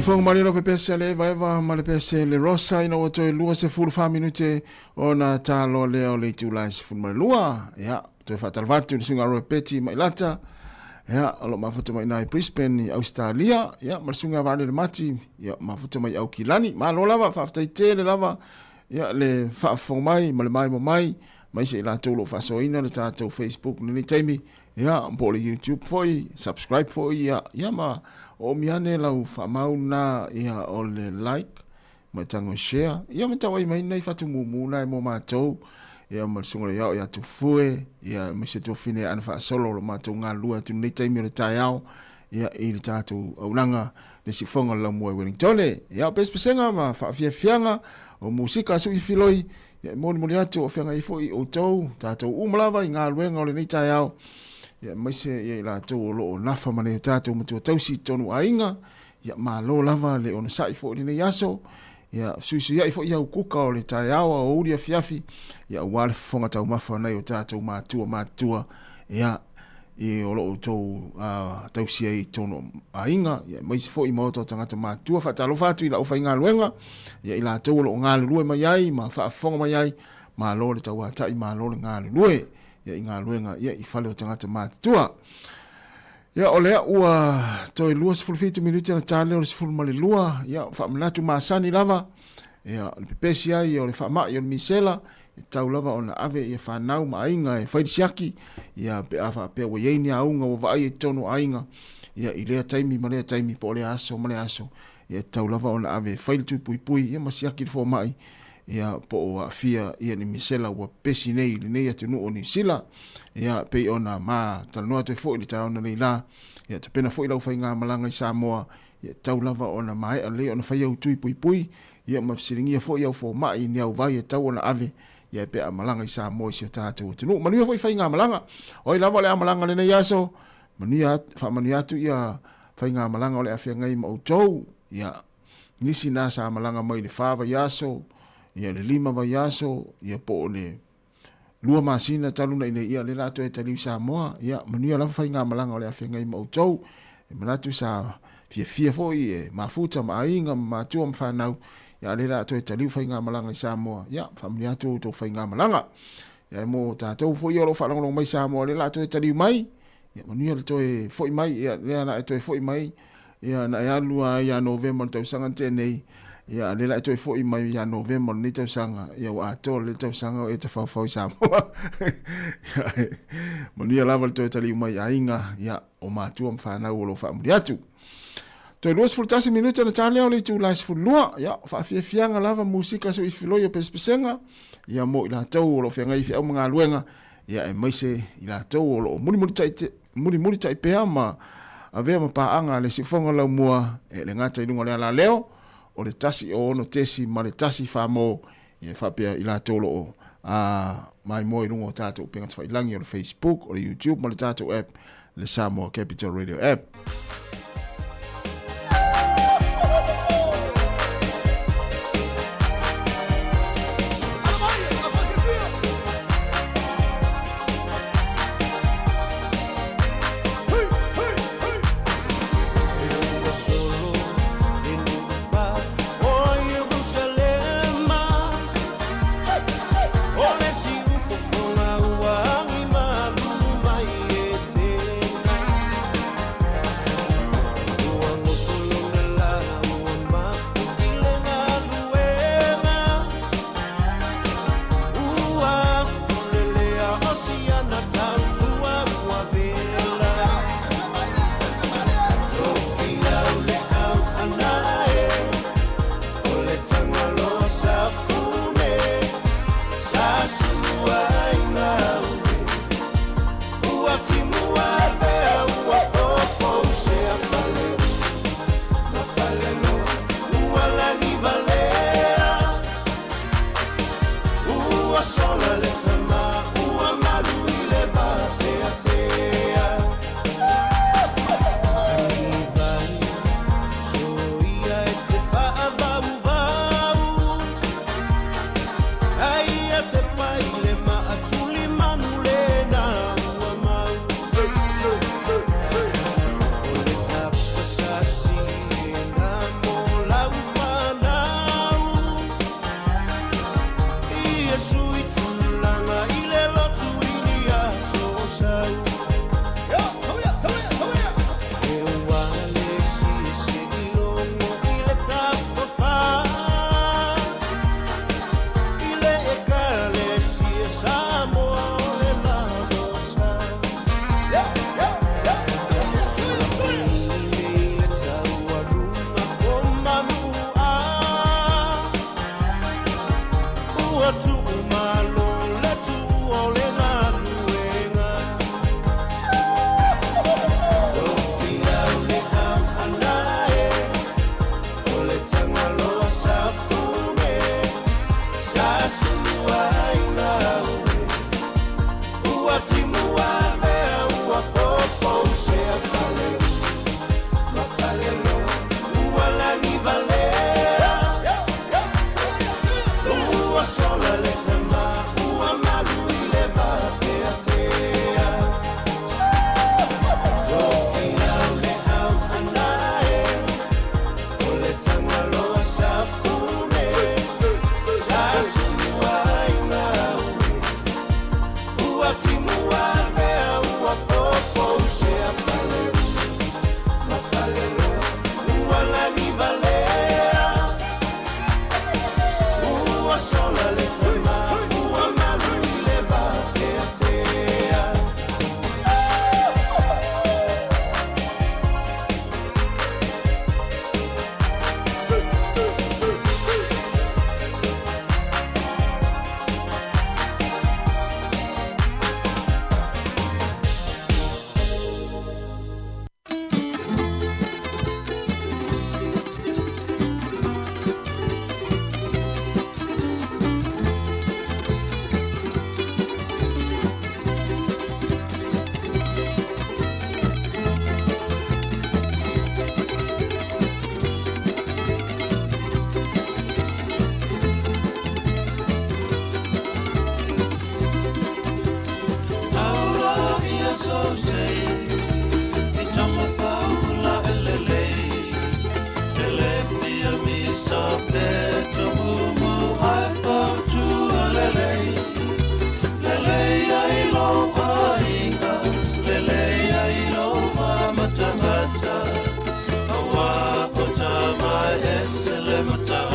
Speaker 6: Fofoga malilo fe pese le Eva Eva ma le pese le Rosa ina ua toe 24 minute ona taloa lea o le itula e 12. Ia, toe faatalova atu i le suiga Roy Peti Mailata, ia, o lo o mafuta mai i Brisbane i Australia, ia, ma le suiga Vaalele Mati, ia, mafuta mai Aukilani. Malo lava, faafetai tele lava, ia, le faafofoga mai ma le maimoa mai, aemaise i latou o lo o faasoaina le tatou Facebook i lenei taimi, ia, po o le YouTube foi, subscribe foi, ia, ia ma oomi ane lau faamau lena, ia, o le like, ma tago e share, ia ma tau ai mai nei fatu mumu na e mo matou, ia ma le susuga le ao ia Tufue, ia ma se tuafine ana faasolo lo matou galulue atu nei taimi o le taeao, ia i le tatou aunaga le sifoga o le laumua i Wellingtone. Ia o pesepesega ma faafiafiaga o musika a Sui Filoi, ia e molimoli atu o feagai foi outou, tatou uma lava i galuega o lenei taeao, ia aemaise ia i latou o lo o nafa ma le tatou matua tausi i totonu o aiga, Ia malo lava le onosai foi i lenei aso. Ia suisuiai foi au kuka o le taeao a o uli afiafi. Ia aua le fofoga taumafa o nai o tatou matua matutua. Ia i o lo o outou tausia i totonu o aiga, ia aemaise foi maota o tagata matutua. Faatalofa atu i lau faigaluega, ia i latou o lo o galulue mai ai ma faafofoga mai ai, malo le tauatai, malo le galulue ia i galuega ia i fale o tagata matutua. Ia, o lea ua toe 27 minute ona ta lea o le 12, ia, faamanatu masani lava, ia, o le pepesi ai o le faamai o le misela, e tau lava ona ave ia fanau ma aiga e fai le siaki, ia, pe a faapea ua i ai ni auga ua vaai i totonu o aiga, ia, i lea taimi ma lea taimi, po o lea aso ma lea aso, ia, e tatau lava ona ave e fai le tūpuipui, ia, ma siaki le fomai, ia, po o aafia ia ni misela ua pepesi nei i lenei atunuu o Niu Sila, ia, pei ona ma talanoa atu ai foi i le taeao nei la, ia, tapena foi lau faigamalaga i Samoa, ia, tatau lava ona maea lelei ona fai au tui puipui, ia, ma fesiligia foi au fomai i ni auvai e tatau ona ave, ia, pe a malaga i Samoa i si o tatou atunuu. Manuia foi faigamalaga. O ai lava o le a malaga i lenei aso, manuia, faamanuia atu ia faigamalaga o le a feagai ma outou, ia, nisi na sa malaga mai le fa vaiaso, ia le lima vaiaso, ia po o le lua masina talu na i ia le la toe taliu Samoa, ia manuia lava faigamalaga o le a feagai ma outou. E manatu sa fiafia foi e mafuta ma aiga ma matua ma fanau, ia le la toe taliu faigamalaga i Samoa, ia faamanuia atu outou faigamalaga. Ia e mo tatou foi o lo o faalogologo mai Samoa le la toe taliu mai, ia manuia le toe foi mai, ia lea la e toe foi mai. Ia, na e alu lava ia Novema o le tausaga na tea nei, ia, a o lea la e toe foi mai ia Novema o lenei tausaga, ia ua atoa lelei le tausaga o e tafaofao i Samoa. Ia, e manuia lava le toe taliu mai i aiga, ia, o matua ma fanau o lo o faamuli atu. Toe 21 minute ona ta lea o le itula e 12, ia, o faafiafiaga lava musika suifiloi o pesepesega, ia, mo i latou o lo o feagai i feau ma galuega, ia, aemaise i latou o lo o mulimulitai mulimulitai pea ma avea ma paaga a le Siufofoga Laumua e le gata i luga o le alaleo o le 106 ma le 1 mo ia faapea i latou o lo o maimoa i luga o tatou upega tafailagi o le Facebook, o le YouTube ma le tatou app, le Samoa Capital Radio app.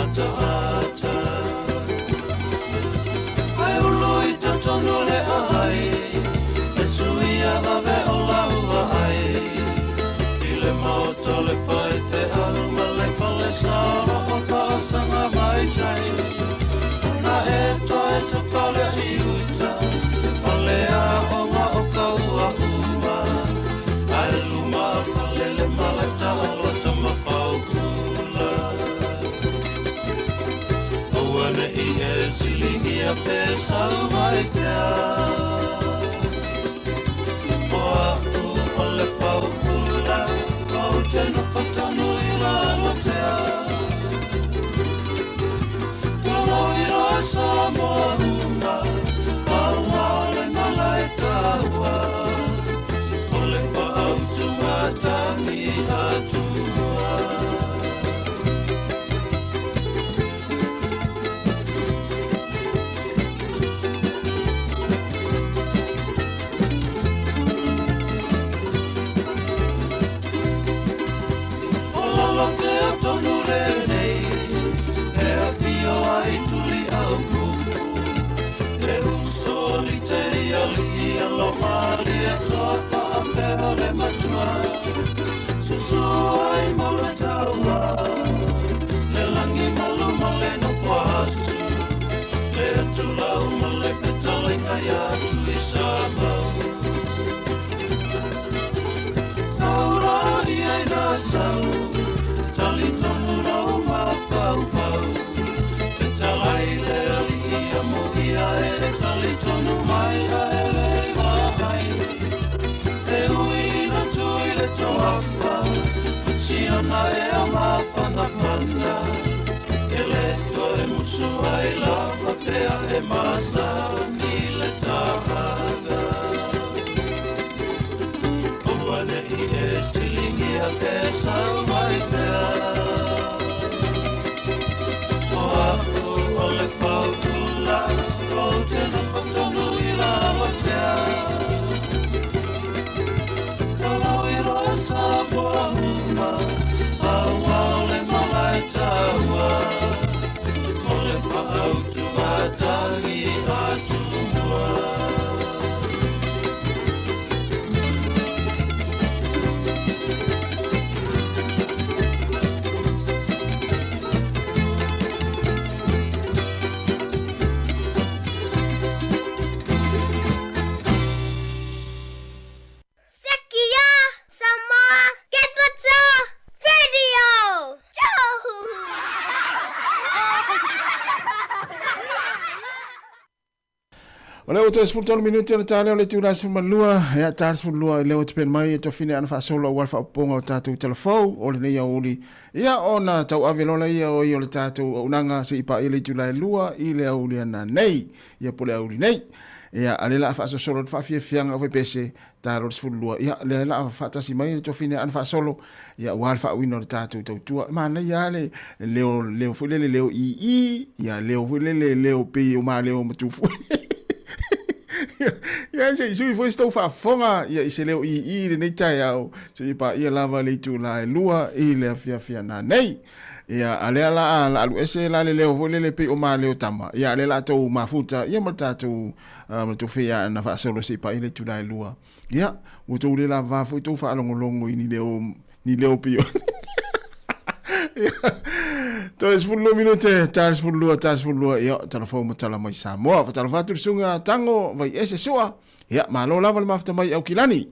Speaker 9: ataata. Ae ulu i totonu le ahai, e suia vave o laua ai. I le maota le faifeau ma le fale sala o faasaga mai tai. Ona e toe tapa lea i uta, e fale aoga o kaua uma. Ae luma fale le malae taalo a Tamafaupula. Aua ne'i e siligia pe sau mai fea. O a'u o le faupula, ou te nofo tonu i lalotea. Ua loiloa Samoa uma, aua o le malae taua. O le faautugatagi a Tumua. O Lalotea tonu lenei, e afio ai Tuliaupupu. Le uso a Lite'ialii a Lomalie toa faapea le matua. Susu ai mo le taua, le lagi malu ma le nofoasu. Le atulau ma le fetalaiga ia Tuisamau. Saula i ai na sau, talitonu lou mafaufau. Fetalai le alii amuia e talitonu mai a e le vaai. E ui na tui le toafa, ma siona e a mafanafana. E le toe musu ai lava pea e masani le tahaga. Aua ne'i e siligia pe sau mai fea. O a'u o le faupula, ou te nofo tonu i lalotea. Ua loiloa Samoa uma, aua o le malae taua. O le faautugatagi a Tumua.
Speaker 14: Sekia Samoa Capital Radio.
Speaker 6: O lea ua toe 13 minute ona ta lea o le itula e 12, ia ta le 12 i lea ua tupena mai e tofine ana faasolo aua le faaopoopoga o tatou talafou o lenei aoauli. Ia ona tauave loa lea o ia o le tatou auaunaga se i paia le itula e 2 i le aoauli ana nei, ia po o le aoauli nei. Ia a o lea o le a faasosolo le faafiafiaga o faipese ta loa le 12, ia lea o le a faatasi mai le tofine ana faasolo, ia aua le faauiina o le tatou tautua. E manaia lava le leo, leo foi lele leo ii, ia leo foi lele leo pei o maleo matufu. Ia se i sui foi se tou faafofoga ia i se leo ii i lenei taeao, se i paia lava le itula e 2 i le afiafi ana nei. Ia, a lea la a la alu ese la le leo foi lele pei o maleo tama, ia a lea la tou mafuta ia ma le tatou ma le tou fea ana faasolo se i paia le itula e 2. Ia, ua tou le lavava foi tou faalogologo i ni leo, ni leo pei o Ia, toe 12 minute, ta le 12, ta le 12, ia, tala fou ma tala mai Samoa. Faatalofa atu le susuga Tago Vaiese Sua. Ia, malo lava le mafuta mai Aukilani.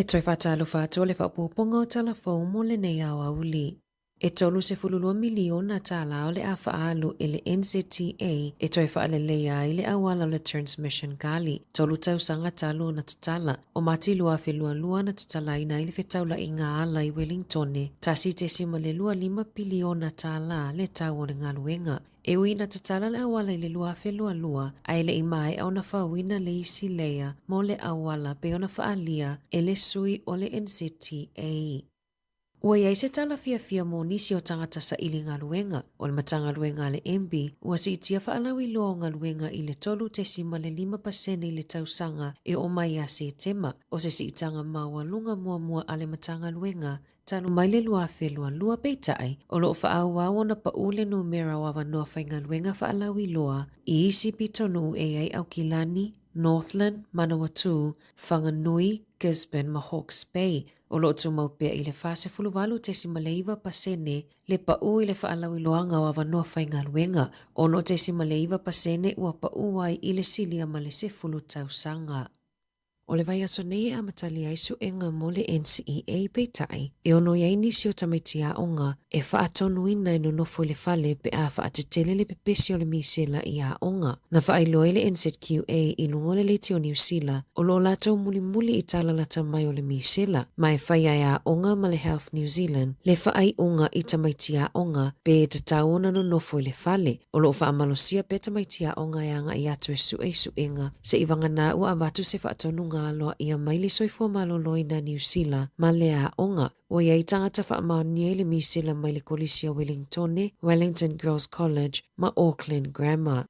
Speaker 5: E toe faatalofa atu o le faaopoopoga o Tala Fou mo lenei aoauli. E $32 miliona tālā o le a faaalu e le NZTA e toe faaleleia ai le auala o le Transmission Gully, 3 tausaga talu ona tatala. O Mati 2022 na tatalaina ai le fetaulaiga ala i Welingtone, $1.25 piliona tālā le tau o le galuega. E ui ina tatala le auala i le 2022, ae le i maea ona fauina le isi layer mo le auala pei ona faaalia e le sui o le NZTA. Ua i ai se tala fiafia mo nisi o tagata saili galuega. O le Matagaluega a le MB, ua siitia faalauiloa o galuega i le 3.5 pasene i le tausaga e oo mai ia Setema, o se siitaga maualuga muamua a le Matagaluega talu mai le 2022. Peitai, o lo o faaauau ona pau le numera o avanoa faigaluega faalauiloa i isi pitonuu e i ai Aukilani, Northland, Manawatū, Whanganui, Gisborne ma Hawke's Bay, o lo o tumau pea i le 48.9 pasene le paʻū i le faalauiloaga o avanoa faigaluega, 6.9 pasene ua paʻū ai i le silia ma le 10 tausaga. O le vaiaso nei e amatalia ai suega mo le NCEA, peitai, e ono i ai nisi o tamaiti aoga e faatonuina e nonofo i le fale pe a faatetele le pepesi o le misela i aoga. Na faailoa ai le NZQA i luga o le leitio Niu Sila o lo o latou mulimuli i tala lata mai o le misela, ma e fai ai aoga ma le Health New Zealand le faaiuga i tamaiti aoga pe e tatau ona nonofo i le fale. O lo o faamalosia pea tamaiti aoga e agai atu e sue i suega seivagana ua avatu se faatonuga aloaia mai le Soifua Maloloina Niu Sila ma le aoga. Ua i ai tagata faamaonia i le misela mai le Kolisi o Welingtone, Wellington Girls College ma Auckland Grammar.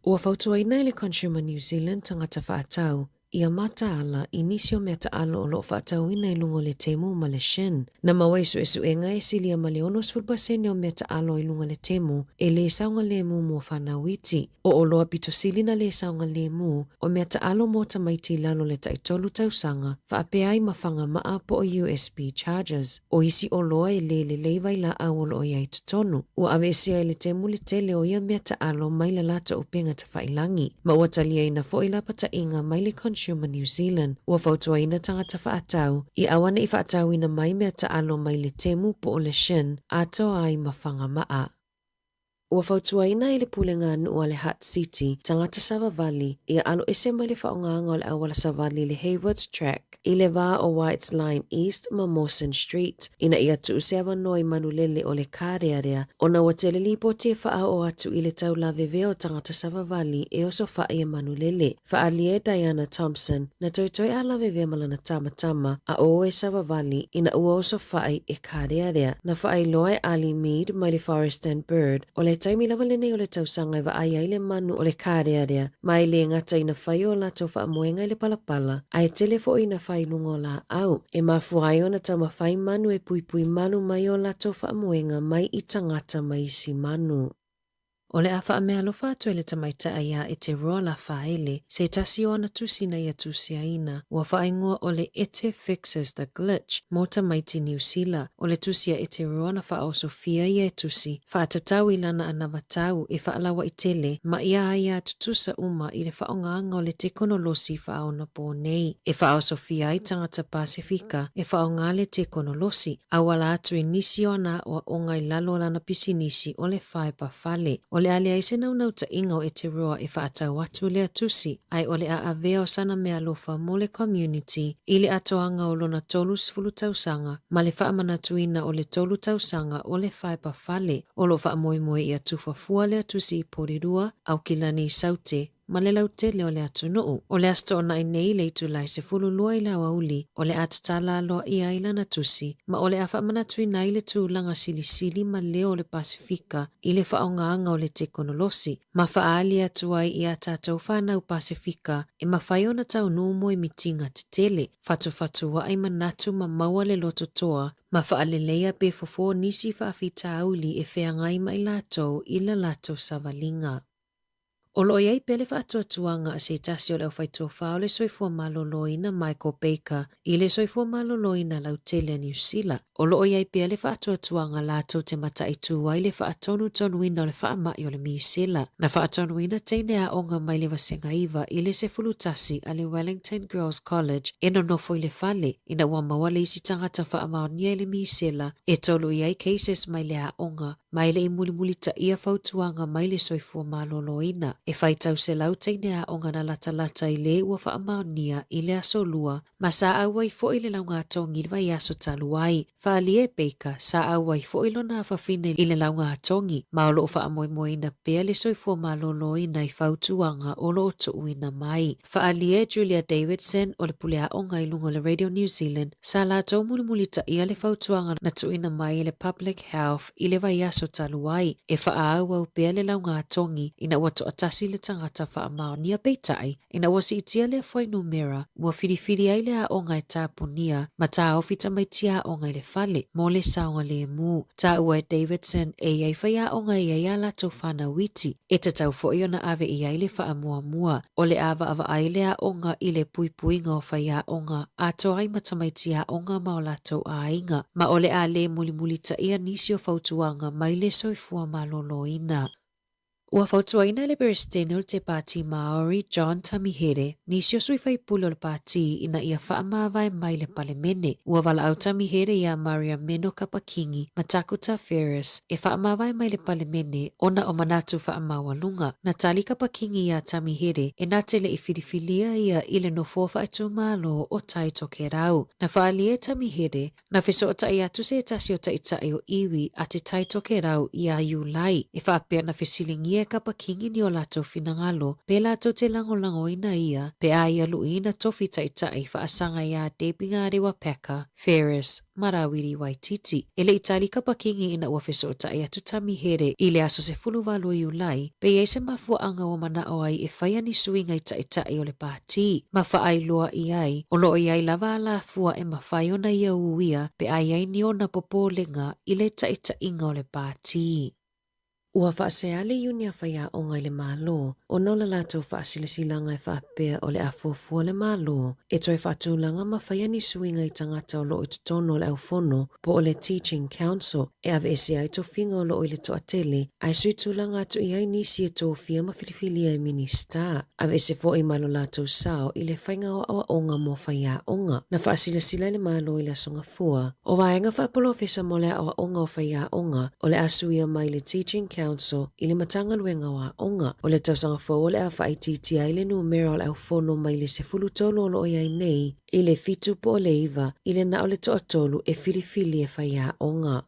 Speaker 5: Ua fautuaina e le Consumer New Zealand tagata faatau ia mataala i nisi o mea taalo o lo o faatauina i luga o le Temu ma le Shein. Na maua i suesuega e silia ma le 60 pasene o mea taalo i luga le Temu e lē saogalemu mo fanau iti. O oloa pito sili na lē saogalemu o mea taalo mo tamaiti i lalo le taitolu tausaga faapea ai ma fagamaa po o USB chargers. O isi oloa e lē lelei vailaau o lo o i ai totonu. Ua aveesea e le Temu le tele o ia mea taalo mai le latou upega tafailagi, ma ua taliaina foi lapataiga mai le Consumer New Zealand. Ua fautuaina tagata faatau i auaneʻi faatauina mai mea taalo mai le Temu po o le Shein atoa ai ma fagamaa. Ua fautuaina e le Pulega a Nuu a le Hutt City tagata savavali ia aloese mai le faaaogaga o le auala savali i le Haywards Track i le va o Whites Line East ma Mawson Street ina ia tuu se avanoa i manulele o le kārearea ona ua tele lipoti e faaoo atu i le taulavevea o tagata savavali e osofai e manulele. Faaalia e Diana Thompson, na toetoe a lavevea ma lana tamatama a o e savavali ina ua osofai e kārearea. Na faailoa e Ali Mead mai le Forest and Bird, o le taimi lava lenei o le tausaga e vaai ai le manu o le kārearea, ma e lē gata ina fai o latou faamoega i le palapala, ae tele foi ina fai i luga o laau. E mafua ai ona taumafai manu e puipui malu mai o latou faamoega mai i tagata ma isi manu. O le a faameaalofa atu e le tamaitai iā Eteroa Lafaele, se tasi o ana tusi na ia tusiaina, ua faaigoa o le Ete Fixes the Glitch mo tamaiti Niu Sila. O le tusi a Eteroa na faaosofia ia e tusi, faatatau i lana anavatau e faalauaʻi tele ma ia aia tutusa uma i le faaaogaga o le tekonolosi faaonapō nei. E faaosofia ai tagata Pasefika e faaaoga le tekonolosi, auala atu i nisi o ana aoaoga i lalo o lana pisinisi o le faepa fale. O le a leai se naunautai-ga o Eteroa e faatau atu lea tusi, ae o le a avea o sana meaalofa mo le community i le atoaga o lona 30 tausaga ma le faamanatuina o le 3 tausaga o le faepa fale o lo o faamoemoe ia tufa fua lea tusi i Porirua, Aukilani i Saute, ma le lautele o le atunuu. O le Aso Toonai nei le itula e 12 i le aoauli, o le a tatala aloaia ai lana tusi, ma o le a faamanatuina ai le tulaga silisili ma leo o le Pasefika i le faaaogaga o le tekonolosi, ma faaali atu ai i a tatou fanau Pasefika e mafai ona taunuu mo mitiga tetele, fatufatuaʻi manatu ma maua le loto toa, ma faaleleia pe fofo nisi faafitauli e feagai ma i latou i la latou savaliga. O lo o i ai pea le faatuatuaga a se tasi o le aufaitofa o le soifua maloloina Michael Baker i le soifua maloloina lautele a Niu Sila. O lo o i ai pea le faatuatuaga latou te mataitū ai le faatonutonuina o le faamai o le misela. Na faatonuina teine aoga mai le Vasega 9 i le 11 a le Wellington Girls College e nonofo i le fale ina ua maua le isi tagata faamaonia i le misela e tolu i ai cases mai le aoga ma e le i mulimulitaia fautuaga mai le soifua maloloina. E faitau 100 teine aoga na latalata i le ua faamaonia i le Aso Lua ma sa auai foi le laugatogi i le vaiaso talu ai. Faaalia e Baker, sa auai foi lona afafine i le laugatogi, ma o lo o faamoemoeina pea le soifua maloloina i fautuaga o lo o tuuina mai. Faaalia e Julia Davidson o le puleaoga i luga o le Radio New Zealand, sa latou mulimulitaia le fautuaga na tuuina mai e le Public Health i le vaiaso talu ai, e faaauau pea le laugatogi ina ua toatasi le tagata faamaonia peitai, Ina ua siitia lea fuainumera, ua filifili ai le aoga e tapunia ma taofi tamaiti aoga i le fale mo le saogalemu. Taua e Davidson e i ai faiaoga e i ai ā latou whānau iti, e tatau foi ona ave i ai le faamuamua. O le ʻāvaʻavaʻai le aoga i le puipuiga o faiaoga atoa ai ma tamaiti aoga ma o latou aiga, ma o le a lē mulimulitaia nisi o fautuaga mai le soifua maloloina. Ua fautuaina e le Peresetene o le Pāti Māori, John Tamihere, nisi o sui faipule o le pāti ina ia faamavae mai le Palemene. Ua valaau Tamihere iā Maria Meno Kapa-Kingi ma Takuta Ferris e faamavae mai le Palemene ona o manatu faamaualuga. Na tali Kapa-Kingi iā Tamihere e na te le i filifilia ia i le nofoa faaitumalo o Tai Tokerau. Na faaalia e Tamihere Na fesootai atu se tasi o taitai o iwi a Te Tai Tokerau iā Iulai, e faapea na fesiligia e Kapa Kingi ni o latou finagalo, pe latou te lagolagoina ia, pe a ia luʻiina tofi taitai faasaga iā Debbie Ngarewa Packer, Ferris, ma Rawiri Waititi. E le i tali Kapa Kingi ina ua fesootai atu Tamihere i le aso 18 o Iulai, pe i ai se mafuaaga ua manao ai e faia ni suiga i taitai o le pātī, ma faailoa i ai, o lo o i ai lava alafua e mafai ona ia uia pe a i ai ni ona popolega i le taʻitaʻiga o le pātī. Ua faasea le Iuni a Faiaoga i le Malo ona o le latou faasilasilaga e faapea o le a fuafua le Malo e toe faatulaga ma faia ni suiga i tagata o lo o i totonu o le aufono po o le Teaching Council e aveese ai tofiga o lo o i le toatele ae sui tulaga atu i ai nisi e tofia ma filifilia e Minisita. Aveese foi ma lo latou sao i le faiga o aoaoga mo faiaoga. Na faasilasila e le Malo i le Aso Gafua, o vaega faapolofesa mo le aoaoga o faiaoga o le a suia mai le Teaching Council i le Matagaluega o Aoga. O le tausaga fou o le a faaitiitia ai le numera o le aufono mai le 13 o lo o i ai nei i le fitu po o le iva i le na o le toatolu e filifili e faiaoga.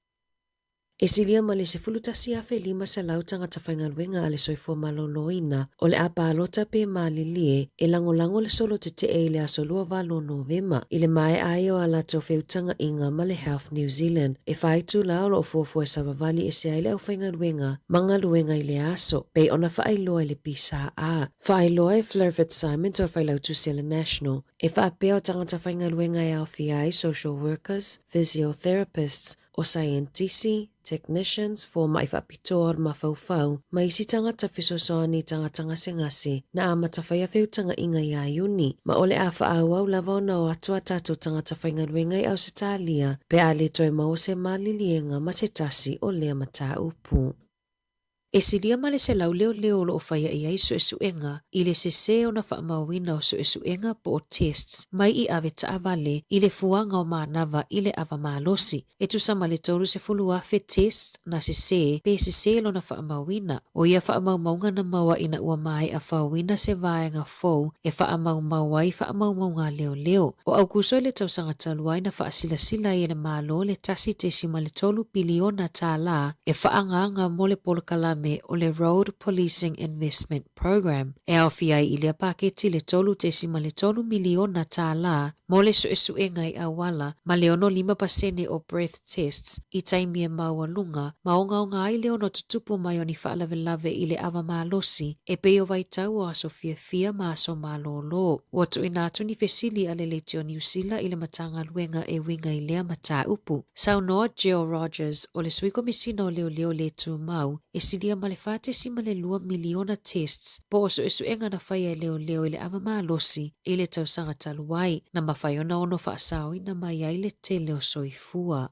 Speaker 5: E silia ma le 11,500 tagata faigaluega a le soifua maloloina o le a palota pe malilie e lagolago le solo tetee i le aso 28 o Novema i le maea ai o a latou feutagaiga ma le Health New Zealand e fa itula o lo o fuafua e savavali ese ai le aufaigaluega ma galuega i le aso, pei ona faailoa i le PSA. Faailoa e Fleur Fitzsimons o le Failautusi a le National e faapea o tagata faigaluega e aofia ai social workers, physiotherapists, o saienitisi, technicians, fomai faapitoa o le mafaufau, ma isi tagata fesoasoani i tagata gasegase, na amata whai a feutagaiga iā Iuni, ma o le a faaauau lava ona o atu a tatou tagata faigaluega i Ausetalia pe a le toe maua se maliliega ma se tasi o lea mataupu. E silia ma le 100 leoleo o lo o faia i ai suesuega i le sesē ona faamauina o suesuega po o tests mai i ave taavale i le fuaga o manava i le ava malosi. E tusa ma le 30,000 tests na sesē pe sesē lona faamauina. O ia faamaumauga na maua ina ua maea faoina se vaega fou e faamaumau ai faamaumauga a leoleo. O Aukuso i le tausaga talu ai na faasilasila ai e le Malo le $1.3 piliona tālā e faaagaaga mo le polokalame o le Road Policing Investment Programme e aofia ai i lea paketi le $3.3 miliona tālā. mo le suʻesuʻega i auala ma le 65 pasene o breath tests i taimi e maualuga ma ogaoga ai le ono tutupu mai o ni faalavelave i le ava malosi e pei o vaitau o aso fiafia ma aso malōlō. Ua tuuina atu ni fesili a le Leitio Niu Sila i le Matagaluega e uiga i lea mataupu. Saunoa Jill Rogers o le Sui Komisina o Leoleo le Tumau e silia ma le 4.2 miliona tests po o suʻesuʻega na faia e leoleo i le ava malosi i le tausaga talu ai, na mafai ona ono faasaoina mai ai le tele o soifua.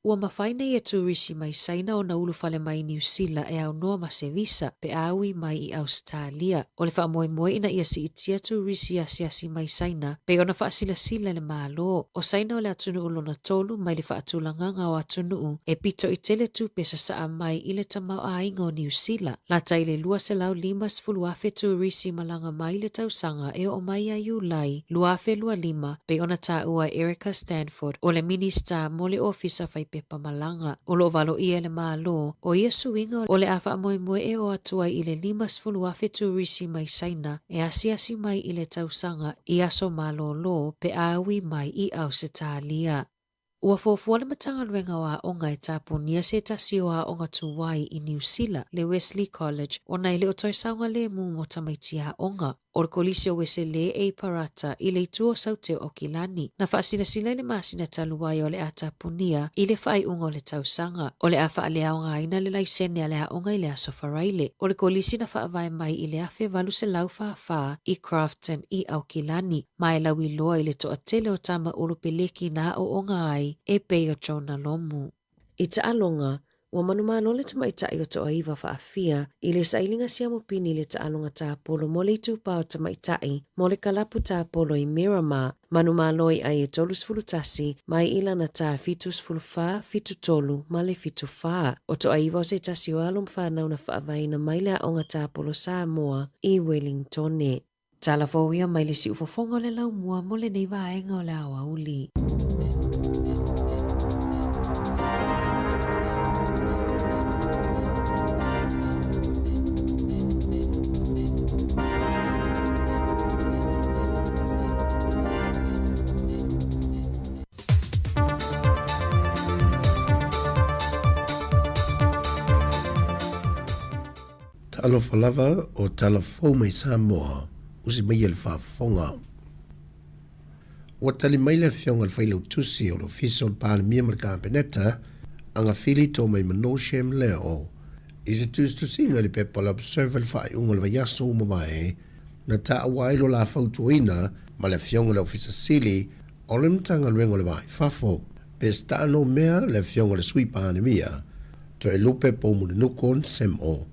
Speaker 5: Ua mafai nei e turisi mai Saina ona ulufale mai i Niu Sila e aunoa ma se visa pe a ui mai i Ausetalia. O le faamoemoe ina ia siitia turisi asiasi mai Saina pei ona faasilasila e le Malo. O Saina o le atunuu lona tolu mai le faatulagaga o atunuu e pito i tele tupe sasaa mai i le tamaoaiga o Niu Sila. Lata i le 250,000 turisi malaga mai i le tausaga e oo mai ia Iulai 2025, pei ona taua e Erica Stanford, o le Minista mo le Ofisa Faipepa Malaga. O lo o valoia e le Malo, o ia suiga o le a faamoemoe e oo atu ai i le 50,000 turisi mai Saina e asiasi mai i le tausaga i aso malōlō pe a ui mai i Ausetalia. Ua fuafua le Matagaluega o Aoga e tapunia se tasi o aoga tuai i Niu Sila, le Wesley College, ona e le o toe saogalemu mo tamaiti aoga. O le Kolisi o Wesele e i Parata i le itu o Saute o Aukilani, na faasilasila i le masina talu ai o le a tapunia i le faaiuga o le tausaga. O le a faaleaogaina le laisene a le aoga i le Aso Faraile. O le kolisi na faavae mai i le 1844 i Crafton i Aukilani, ma e lauiloa i le toatele o tama ulu peleki na aoaoga ai e pei o Jonah Lomu. I taaloga, ua manumalo le tamaitai o Toaiva Faafia i le sailiga siamupini i le taaloga tāpolo mo le itupa o tamaitai mo le kalapu tāpolo i Miramar, manumalo i ai e 31 mai i lana tā 74, 73 ma le 74. O Toaiva o se tasi o alo ma fanau na faavaeina mai le aoga tāpolo Samoa i Wellingtone. Tala fou ia mai le siufofoga o le laumua mo lenei vaega o le aoauli.
Speaker 1: Talofa lava o tala fou mai Samoa, usi mai e le faafofoga. Ua tali mai le Afioga i le Failautusi o le Ofisa o le Palemia ma le Kapeneta, Agafili Tomaimano Shem Leo, i se tusitusiga i le pepa o le Observer i le faaiuga o le vaiaso ua mavae, na taua ai lo la fautuaina ma le Afioga i le Ofisa Sili o le Matagaluega o le Va i Fafo, Pesitano Mea le Afioga i le Sui Palemia, Toelupe Poumulinuku Nsemo,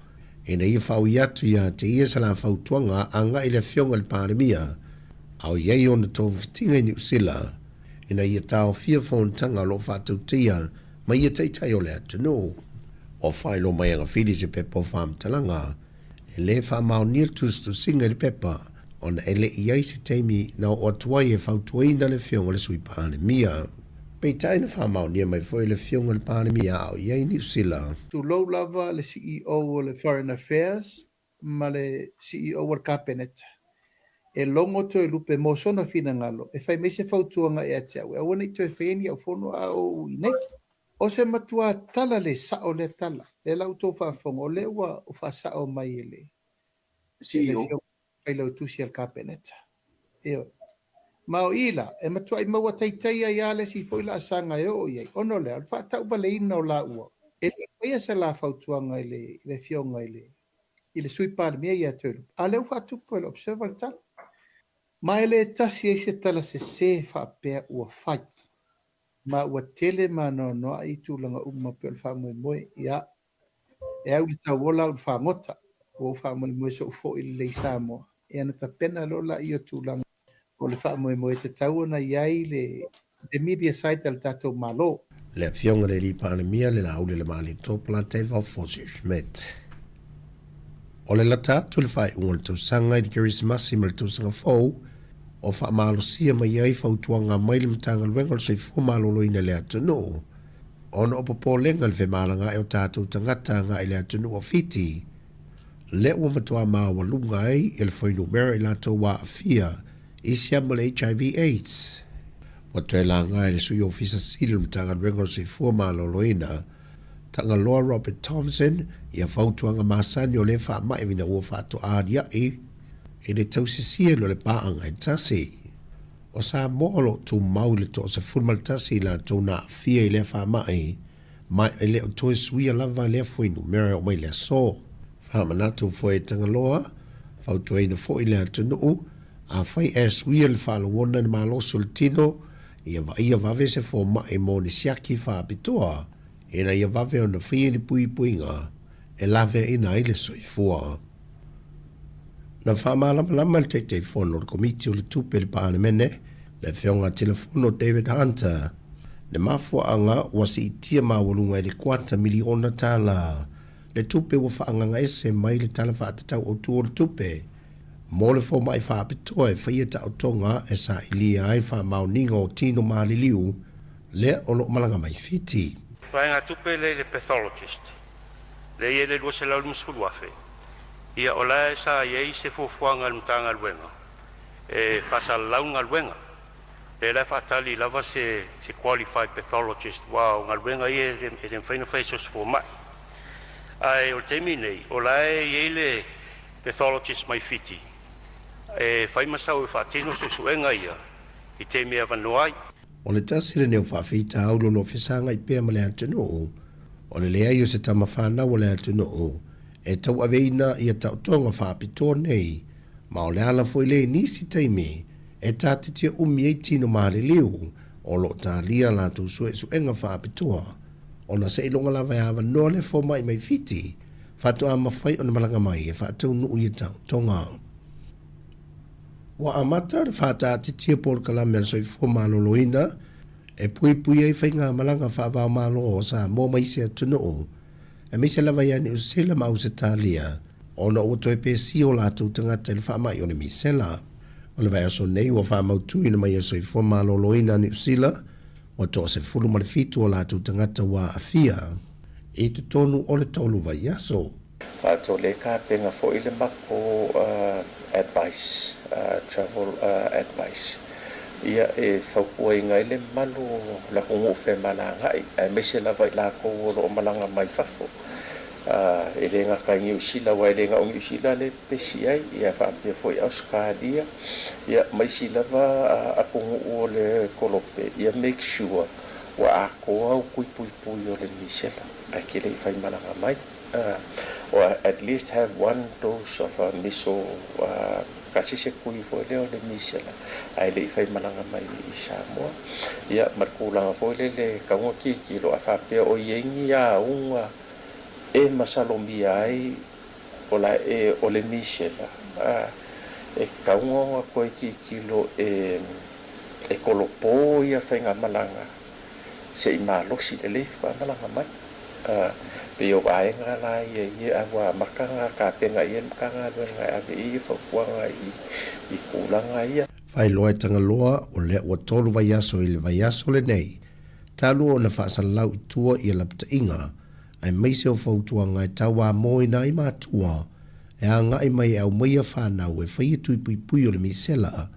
Speaker 1: ina ia faaui atu ia te ia sa la fautuaga agai i le Afioga i le Palemia, a o i ai ona togafitiga i Niu Sila, ina ia taofia fonotaga o lo o faatautia ma ia taitai o le atunuu. Ua faailoa mai agafili se pepa o faamatalaga E lē faamaonia le tusitusiga i le pepa ona e le i ai se taimi na oo atu ai e fautuaina le Afioga i le Sui Palemia. Peitai na faamaonia mai foi e le Afioga i le Palemia a o i ai Niu Sila.
Speaker 3: Tulou lava le CEO o le Foreign Affairs ma le CEO o le Kapeneta. E logo Toelupe mo sona finagalo e fai mai se fautuaga ia te au e aua ne i toe faia ni au fono a o ou i nei. O se matua tala le sao lea tala, lea la outou faafofoga, o lea ua faasao mai e le
Speaker 8: CEO.
Speaker 3: Failautusi a le Kapeneta. Ioe. Ma o i la, e matuai maua taitai ai lava le isi foi laasaga e oo i ai, ona o le a? O le faatauvaleina o laua, e le i faia se la fautuaga i le, i le Afioga i le, i le Sui Palemia ia Toelupe, a o lea ua faatupu e le Observer le tala. Ma e le tasi ai se tala sese faapea ua fai. Ma ua tele ma anoanoai tulaga uma pei o le faamoemoe. Ia, e au i le tauola au i le fagota, ua ou faamoemoe sou foi lelei Samoa. Ia ona tapena loa laia o tulaga o le faamoemoe e tatau ona i ai le the media side a le tatou Malo.
Speaker 1: Le Afioga i le Alii Palemia, le Lauli le Malietoa Polataivao Fosi Schmidt. O le lata atu i le faaiuga o le tausaga i le Kerisimasi ma le Tausaga Fou, o faamalosia mai ai fautuaga mai le Matagaluega o le Soifua Maloloina i le atunuu, ona o popolega i le femalagaai o tatou tagata agai i le atunuu o Fiti, lea ua matua maualuga ai le fuainumera i latou ua aafia I siama o le HIV AIDS. Ua toe laga e le Sui Ofisa Sili o le Matagaluega o le Soifua Maloloina, Tagaloa Robert Thompson, ia fautuaga masani o lea faamai ina ua faatoa aliaʻi i le tausisia o le paaga e tasi. O Samoa o lo o tumau i le 11 i latou na aafia i lea faamai, ma e le o toe suia lava lea fuainumera e oo mai le aso. Faamanatu foi e Tagaloa, fautuaina foi le atunuu, afai ae suia le faalogona i le malosi o le tino, ia vaaia vave se fomai mo ni siaki faapitoa ina ia vave ona faia ni puipuiga e laveaina ai le soifua. Na faamalamalama e le Taitaifono o le Komiti o le Tupe i le Palemene, le Afioga Tilafono David Hunter, le mafuaaga ua siitia maualuga i le kuata miliona tala le tupe ua faagagaese mai le Tala Faatatau Autu o le Tupe mo le fomai faapitoa e faia taotoga e sailia ai faamaoniga o tino maliliu lea o lo o malaga mai Fiti.
Speaker 2: Vaegatupe lea i le pathologist lea e i ai le 250,000, ia o la e sa i ai se fuafuaga a le Matagaluega e faasalalau le galuega. Lea la e faatali lava se se qualified pathologist aua o galuega ia e le mafai ona fai e se fomai. Ae o le taimi nei, o la e i ai le pathologist mai Fiti e fai ma sau e faatino suesuega ia i taimi e avanoa ai.
Speaker 1: O le tasi lenei o faafitauli o lo o fesagai pea ma le atunuu, o le leai o se tama fanau a le atunuu e tauaveina ia taotoga faapitoa nei, ma o le ala foi lea i nisi taimi e tātitia umi ai tino maliliu o lo o talia latou suesuega faapitoa, ona seiloga lava e avanoa le fomai mai Fiti faatoa mafai ona malaga mai e faataunuu ia taotoga. Ua amata le whātātitia polokalame a le Soifua Maloloina e puipui ai faigamalaga faava-o-Malo o Samoa ma isi atunuu, aemaise lava ia Niu Sila ma Ausetalia, ona ua toe pesia o latou tagata i le faamai o le misela. O le vaiaso nei ua faamautuina mai e Soifua Maloloina a Niu Sila ua 17 o latou tagata ua aafia i totonu o le tolu vaiaso.
Speaker 4: Faatoa le tapena foi le matou advice, travel advice, ia e fautuaina ai le mamalu o le atunuu femalagaai aemaise lava i latou o lo o malaga mai fafo. E le gata i Niu Sila aua e le na o Niu Sila lea e pepesi ai, ia faapea foi Ausetalia ia ma isi lava atunuu o le kolope, ia make sure ua atoa au tui puipui o le misela ae te le i faimalaga mai. Or at least have one dose of a miso tasi se tui foi lea o le misela ae le i faimalaga mai i Samoa. Ia ma le tulaga foi lele e tatau ona tilotilo a faapea o i ai ni auga e masalomia ai o la e o le misela e tatau ona toe tilotilo e e kolopo ia faigamalaga se i malosi lelei faamalaga mai. Pei o vaega la ia ia a ua amata ona tapena i ai le Matagaluega e ave i ai fautuaga i tulaga ia.
Speaker 1: Faailoa e Tagaloa, o lea ua tolu vaiaso i le vaiaso lenei, talu ona faasalalau i tua ia lapataiga, aemaise o fautuaga e tauamoina ai matua e agai mai e aumaia fanau e faia tui puipui o le misela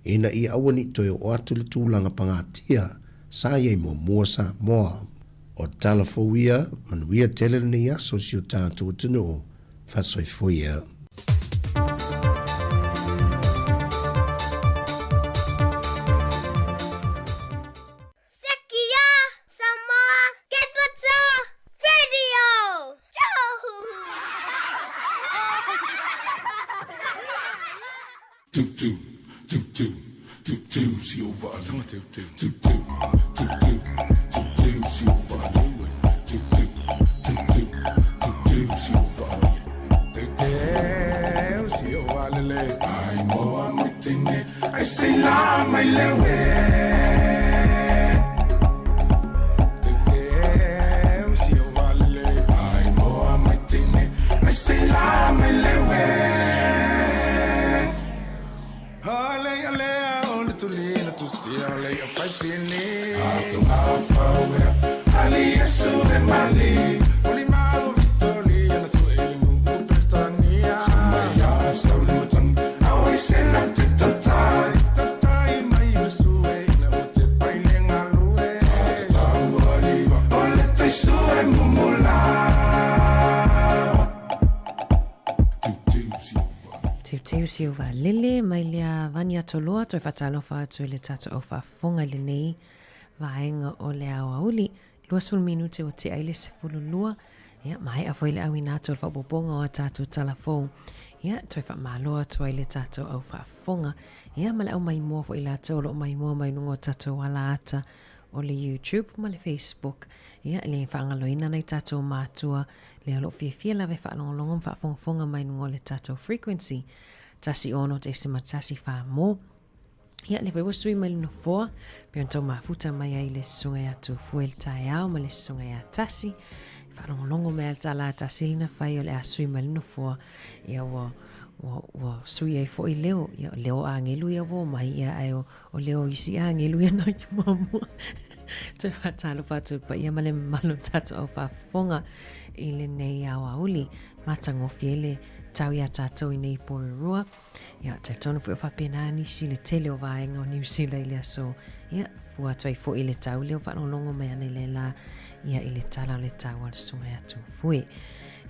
Speaker 1: ina ia aua ne i toe oo atu le tulaga pagatia sa i ai muamua Samoa. O tala fou ia, manuia tele lenei aso si o tatou atunuu. Faasoifua ia.
Speaker 14: Sekia Samoa Capital Radio!
Speaker 12: Tūtū, tūtū, tūtū, si o vaa Sanga tūtū, tūtū, tūtū, tūtū, si o vaa Tūtū, tūtū, tūtū, si o vaa Tūtū, si o vaa lele Ai moa mai tine, ai se la mai lewe Tūtū, si o vaa lele Ai moa mai tine, ai se la mai lewe
Speaker 5: Teuteu si o vaalele mai lea vani atoloa toe faatalofa atu i le tatou au faafofoga i lenei vaega o le aoauli. 20 minute ua tea ai le 12. Ia, maea foi le auina atu o le faaopoopoga o a tatou tala fou. Ia, toe faamalo atu ai le tatou au faafofoga. Ia, ma le au maimoa foi latou o lo o maimoa mai luga o tatou alaata o le YouTube ma le Facebook. Ia, e le faagaloina nai tatou matua lea o lo o fiafia lava e faalogologo ma faafogafoga mai luga o le tatou frequency 16.14 mo. Ia, lea foi ua sui mai le nofoa, pe ona tau mafuta mai ai le susuga ia Tufue le taeao ma le susuga ia Tasi. Faalogologo mai a le tala a Tasi lena fai o le a sui mai le nofoa. Ia, ua, ua, ua sui ai foi leo. Ia, o leo agelu ia ua omai, ia, ae o, o leo isi agelu ia na i muamua. Toe faatalofa atu i le paia ma le mamalu o le tatou au faafofoga i lenei aoauli. Matagofie le tau iā tatou i nei Porirua. Ia, talitonu foi o faapena nisi le tele o vaega o Niu Sila i le aso. Ia, fua atu ai foi i le tau lea o faalogologo mai ana i le la, ia, i le tala o le tau a le susuga ia Tufue.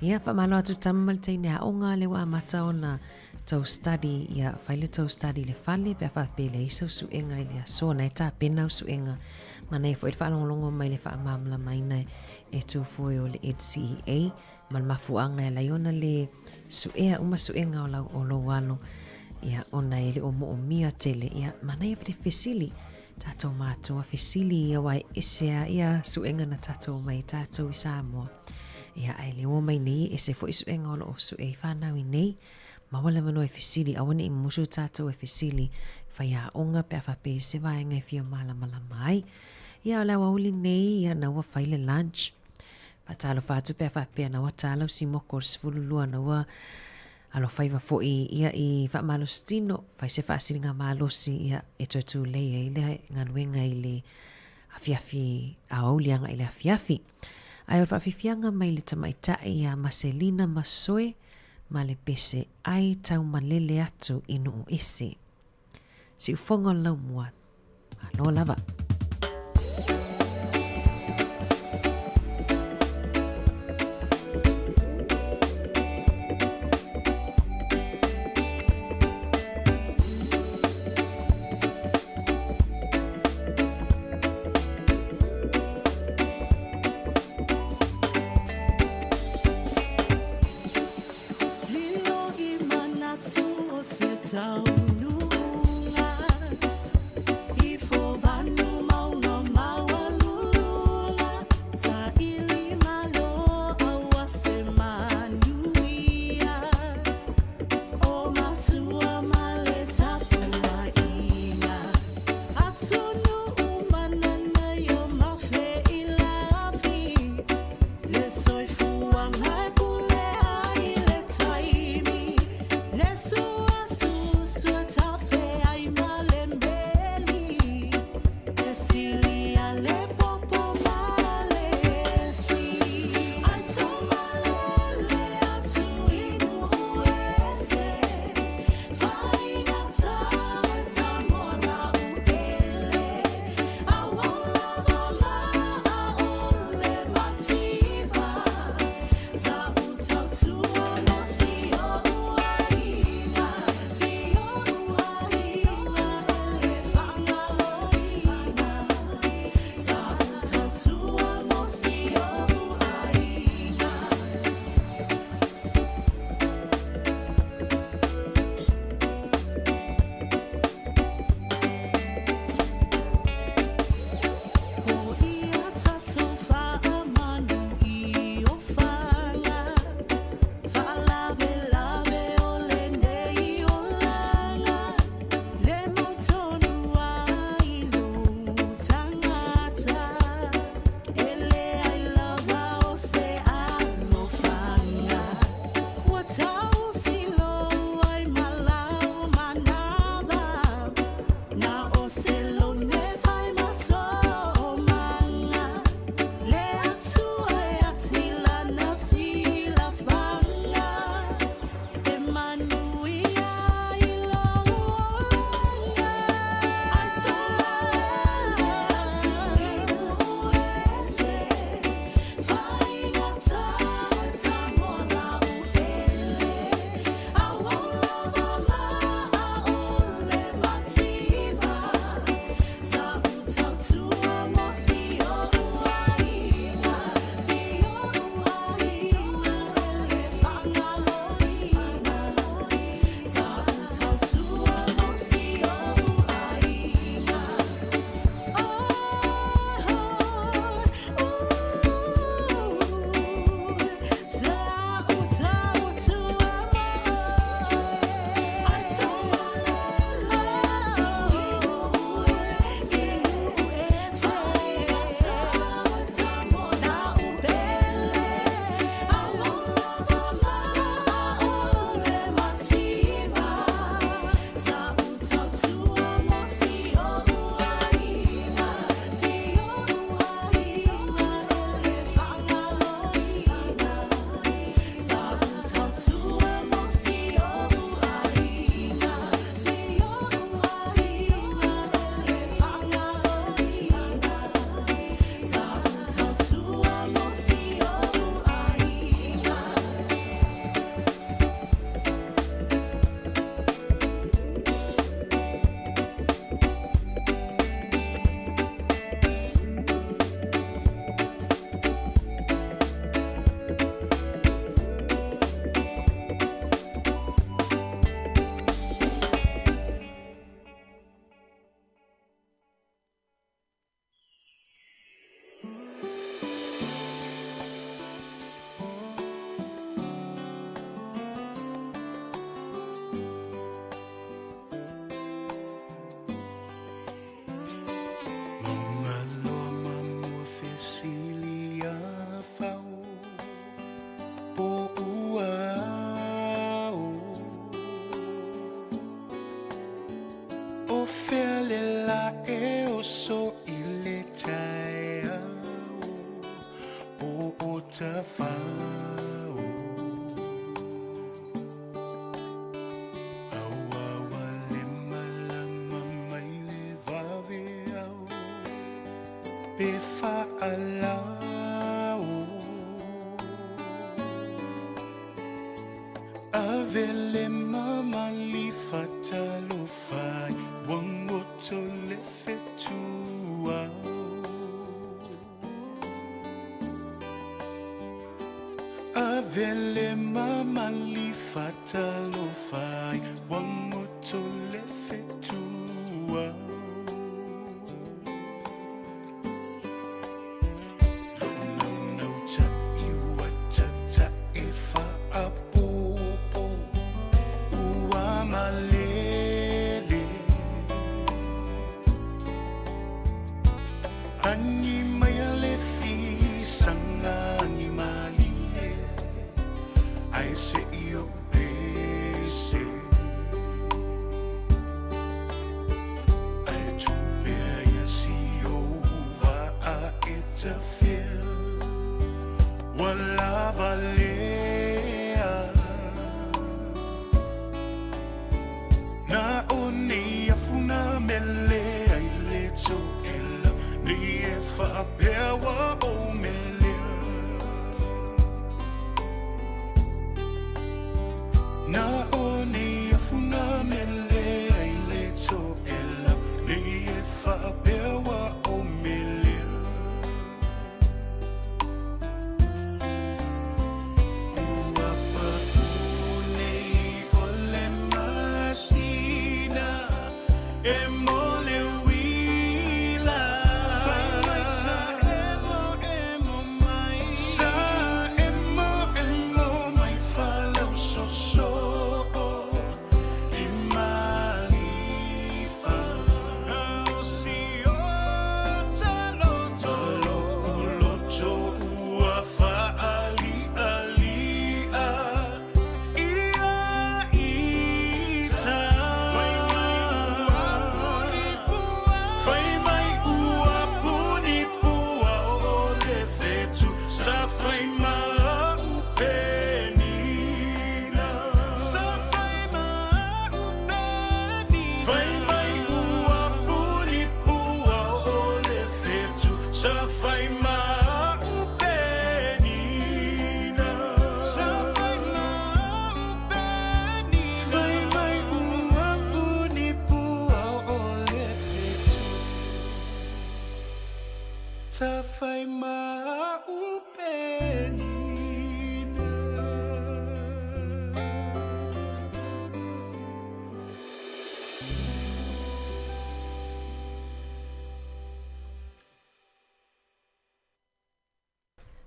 Speaker 5: Ia, faamalo atu tama ma le teine aoga lea ua amata ona tou study, ia, fai le tou study i le fale pe a faapea e leai sau suega i le aso, na e tapena au suega. Manaia foi le faalogologo mai le faamalamalamaina e Tufue o le EdCEA ma le mafuaaga e ala ai ona lē suʻea uma suʻega o lau o lou alo, ia, ona e le o moomia tele, ia, manaia le fesili tatou matua fesili ia aua e ese a ia suʻega na tatou omai ai tatou i Samoa, ia, ae le ua omai nei e ese foi suʻega o lo o suʻe ai fanau i nei. Maua le avanoa e fesili, aua ne i musu tatou e fesili faiaoga pe a faapea i se vaega e fia malamalama ai. Ia, o le aoauli nei, ia, na ua fai le lunch. Faatalofa atu pe a faapea na ua tā lau simoko o le 12 na ua alofaiva foi ia i faamalosi tino, fai se faasiliga malosi ia e toe tulei ai le galuega i le afiafi aoauli agai i le afiafi. Ae o le faafiafiaga mai le tamaitai ia Maselina Masoe ma le pese ai taumalele atu i nuu ese. Siufoga o le laumua. Malo lava.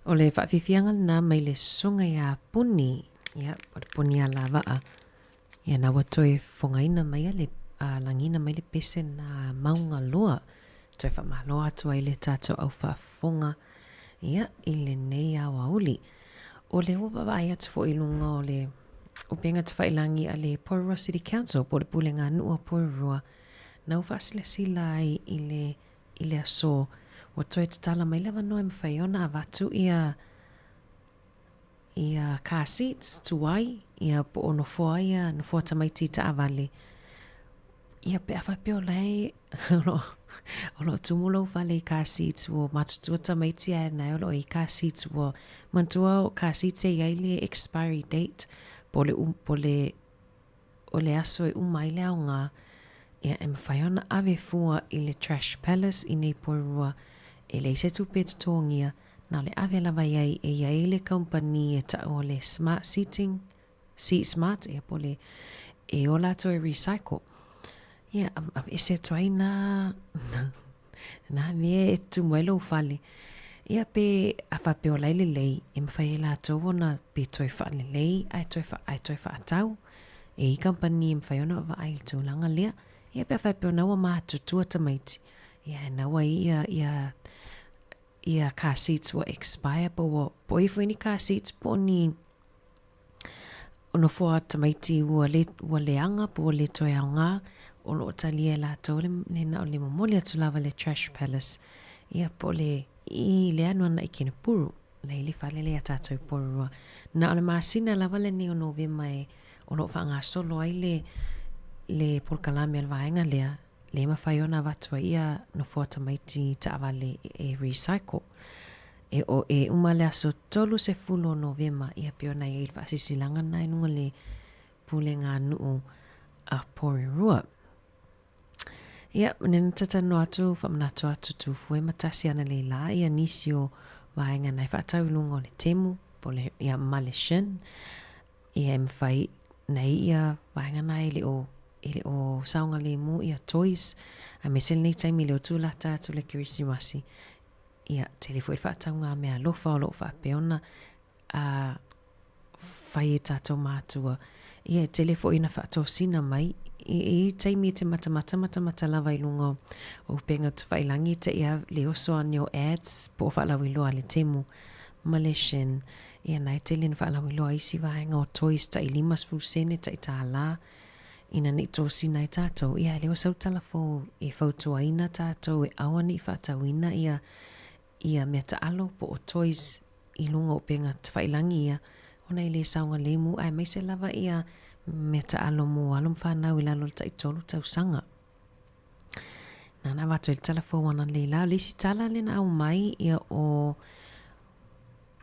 Speaker 5: O le faafiafiaga lena mai le susuga ia Puni, ia, o le Puni Alavaa. Ia, na ua toe fogaina mai le, a, lagiina mai le pese na Maungaloa. Toe faamalo atu ai le tatou au faafofoga, ia, i lenei aoauli. O le ua vaavaai atu foi i luga o le upega tafailagi a le Porirua City Council po o le Pulega Nuu o Porirua, na ua faasilasila ai i le i le aso, ua toe tatala mai le avanoa e mafai ai ona avatu ia ia car seats tuai, ia po o nofoa ia, nofoa tamaiti taavale. Ia pe a faapea o la e o lo o lo o tumu lou fale i car seats ua matutua tamaiti ae na o lo o i car seats ua manatua o car seats e i ai le expiry date po o le po o le o le aso e uma ai le aoga, ia e mafai ona ave fua i le Trash Palace i nei Porirua, e leai se tupe e totogia, na o le ave lava i ai e i ai le kamupani e ta'u o le Smart Seating, Seat Smart, ia po o le, e o latou e recycle. Ia, aveese atu ai nā, nā mea e tumu ai lou fale. Ia pe a faapea o la e lelei, e mafai e latou ona pe toe faalelei ae toe, wha, ae toe whaatau e i kampani e mafai ona vaai i le tulaga lea. Ia pe a faapea ona ua matutua tamaiti, ia e nau ai ia, ia, ia car seats ua expire po ua, po o i foi ni car seats po o ni O nofoa tamaiti ua le, ua leaga po ua le toe aoga, o lo o talia e latou le, le na o le momoli atu lava le Trash Palace, ia po o le, i le alu ana i Kenepuru. la e i le fale lea ia tātou i Porirua. Na o le masina lava lenei o Novema e o lo o faagasolo ai le le polokalame a le vaega lea, lea e mafai ona avatu ai ia nofoa tamaiti taavale e recycle. E o e uma le aso 30 o Novema ia pei ona i ai le faasilasilaga lena i luga o le Pulega a Nuu a Porirua. Ia, nena talanoa atu, faamanatu atu Tufue ma tasi ana le la ia nisi o vaega na e faatau i luga o le Temu, po le, ia, ma le Shein. Ia e mafai na i ia vaega na e le o e le o saogalemu ia toys aemaise lenei taimi lea ua tulata atu le Kerisimasi ia tele foi le faatauga meaalofa o lo o faapea ona a fai e tatou matua. Ia e tele foi ina faatosina mai i i taimi e te matamata matamata lava i luga o upega tafailangi te ia le oso ane o ads po o faalauiloa a le Temu ma le Shein. Ia na e tele ina faalauiloa isi vaega o toys tai 50 sene tai tālā ina nei tosina ai tātou. Ia e le o sau tala fou e fautuaina tātou e aua nei faatauina ia ia mea taalo po o toys i luga o upega tafailangi ia ona e le saogalemu aemaise lava ia mea taalo mo alo ma fanau i lalo o le taitolu tausaga. Nana avatu ai le tala fou ana le la. O le isi tala lea na aumai ia o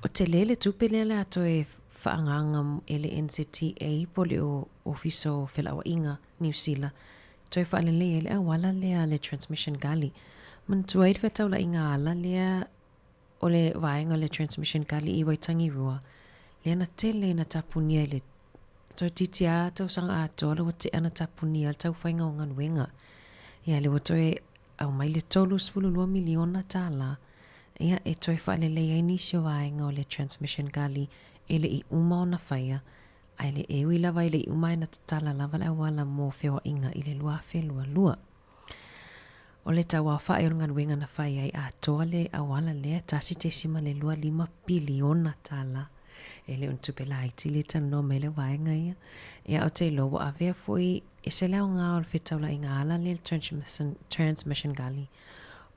Speaker 5: o tele le tupe lea le a toe faaagaaga e le NZTA po o le Ofisa o Felauaiga Niu Sila toe faalelei ai le auala lea le Transmission Gully. Manatua ai le fetaulaiga ala lea o le vaega o le Transmission Gully i Waitangirua, lea na tele ina tapunia i le toeitiiti lava tausaga atoa la ua tea na tapunia le tauwhaiga o galuega. Ia lea ua toe aumai le $32 miliona tālā ia e toe faalelei ai nisi o vaega o le Transmission Gully e le i uma ona faia, ae le e ui lava e le i uma ae na tatala lava le auala mo feoaiga i le 2022. O le tauaofa'i o le galuega na fai ai atoa le auala lea, 1.25 piliona tālā. E le o ni tupe laiti le talanoa mai le vaega ia. Ia ou te iloa ua avea foi e se le aoga o le fetaulaiga ala lea le transmission, transmission gully.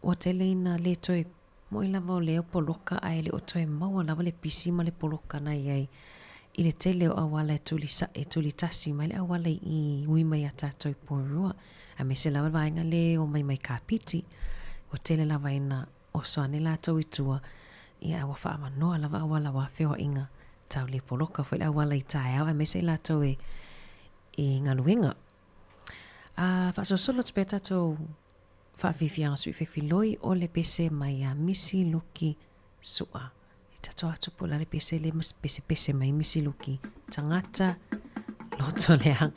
Speaker 5: Ua tele ina le toe Moi lava o lea poloka ae le o toe maua lava le pisi ma le poloka na i ai i le tele o auala e tuli sa, e tuli tasi mai le auala i i ui mai iā tātou i Porirua, aemaise lava le vaega le o mai mai Kapiti. Ua tele lava ina oso ane latou i tua, ia ae ua faaavanoa lava auala aua feoaiga tau le poloka foi le auala i taeao aemaise i latou e i galuega. A faasolosolo atu pea tatou Faafiafiaga sui fefiloi o le pese mai ia Misi Luki Su'a. I tatou atu po o le a le pese le pesepese mai Misi Luki. Tagata loto leaga.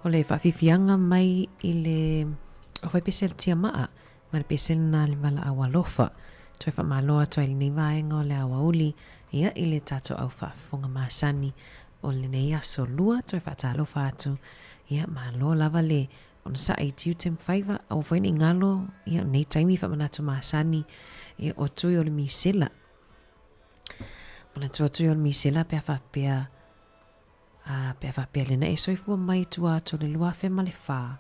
Speaker 5: O le faafiafiaga mai i le Aufaipese a le Tiamaa ma le pese lena le valaau alofa. Toe faamalo atu ai lenei vaega o le aoauli ia i le tatou au faafofoga masani o lenei aso lua. Toe faatalofa atu ia malo lava le onosai i tiute ma faiva aua foi ne i galo ia o lenei taimi faamanatu masani ia o tui o le misela. Manatua tui o le misela pe a faapea Ā, pe a faapea lena e soifua mai i tua atu o le 2004,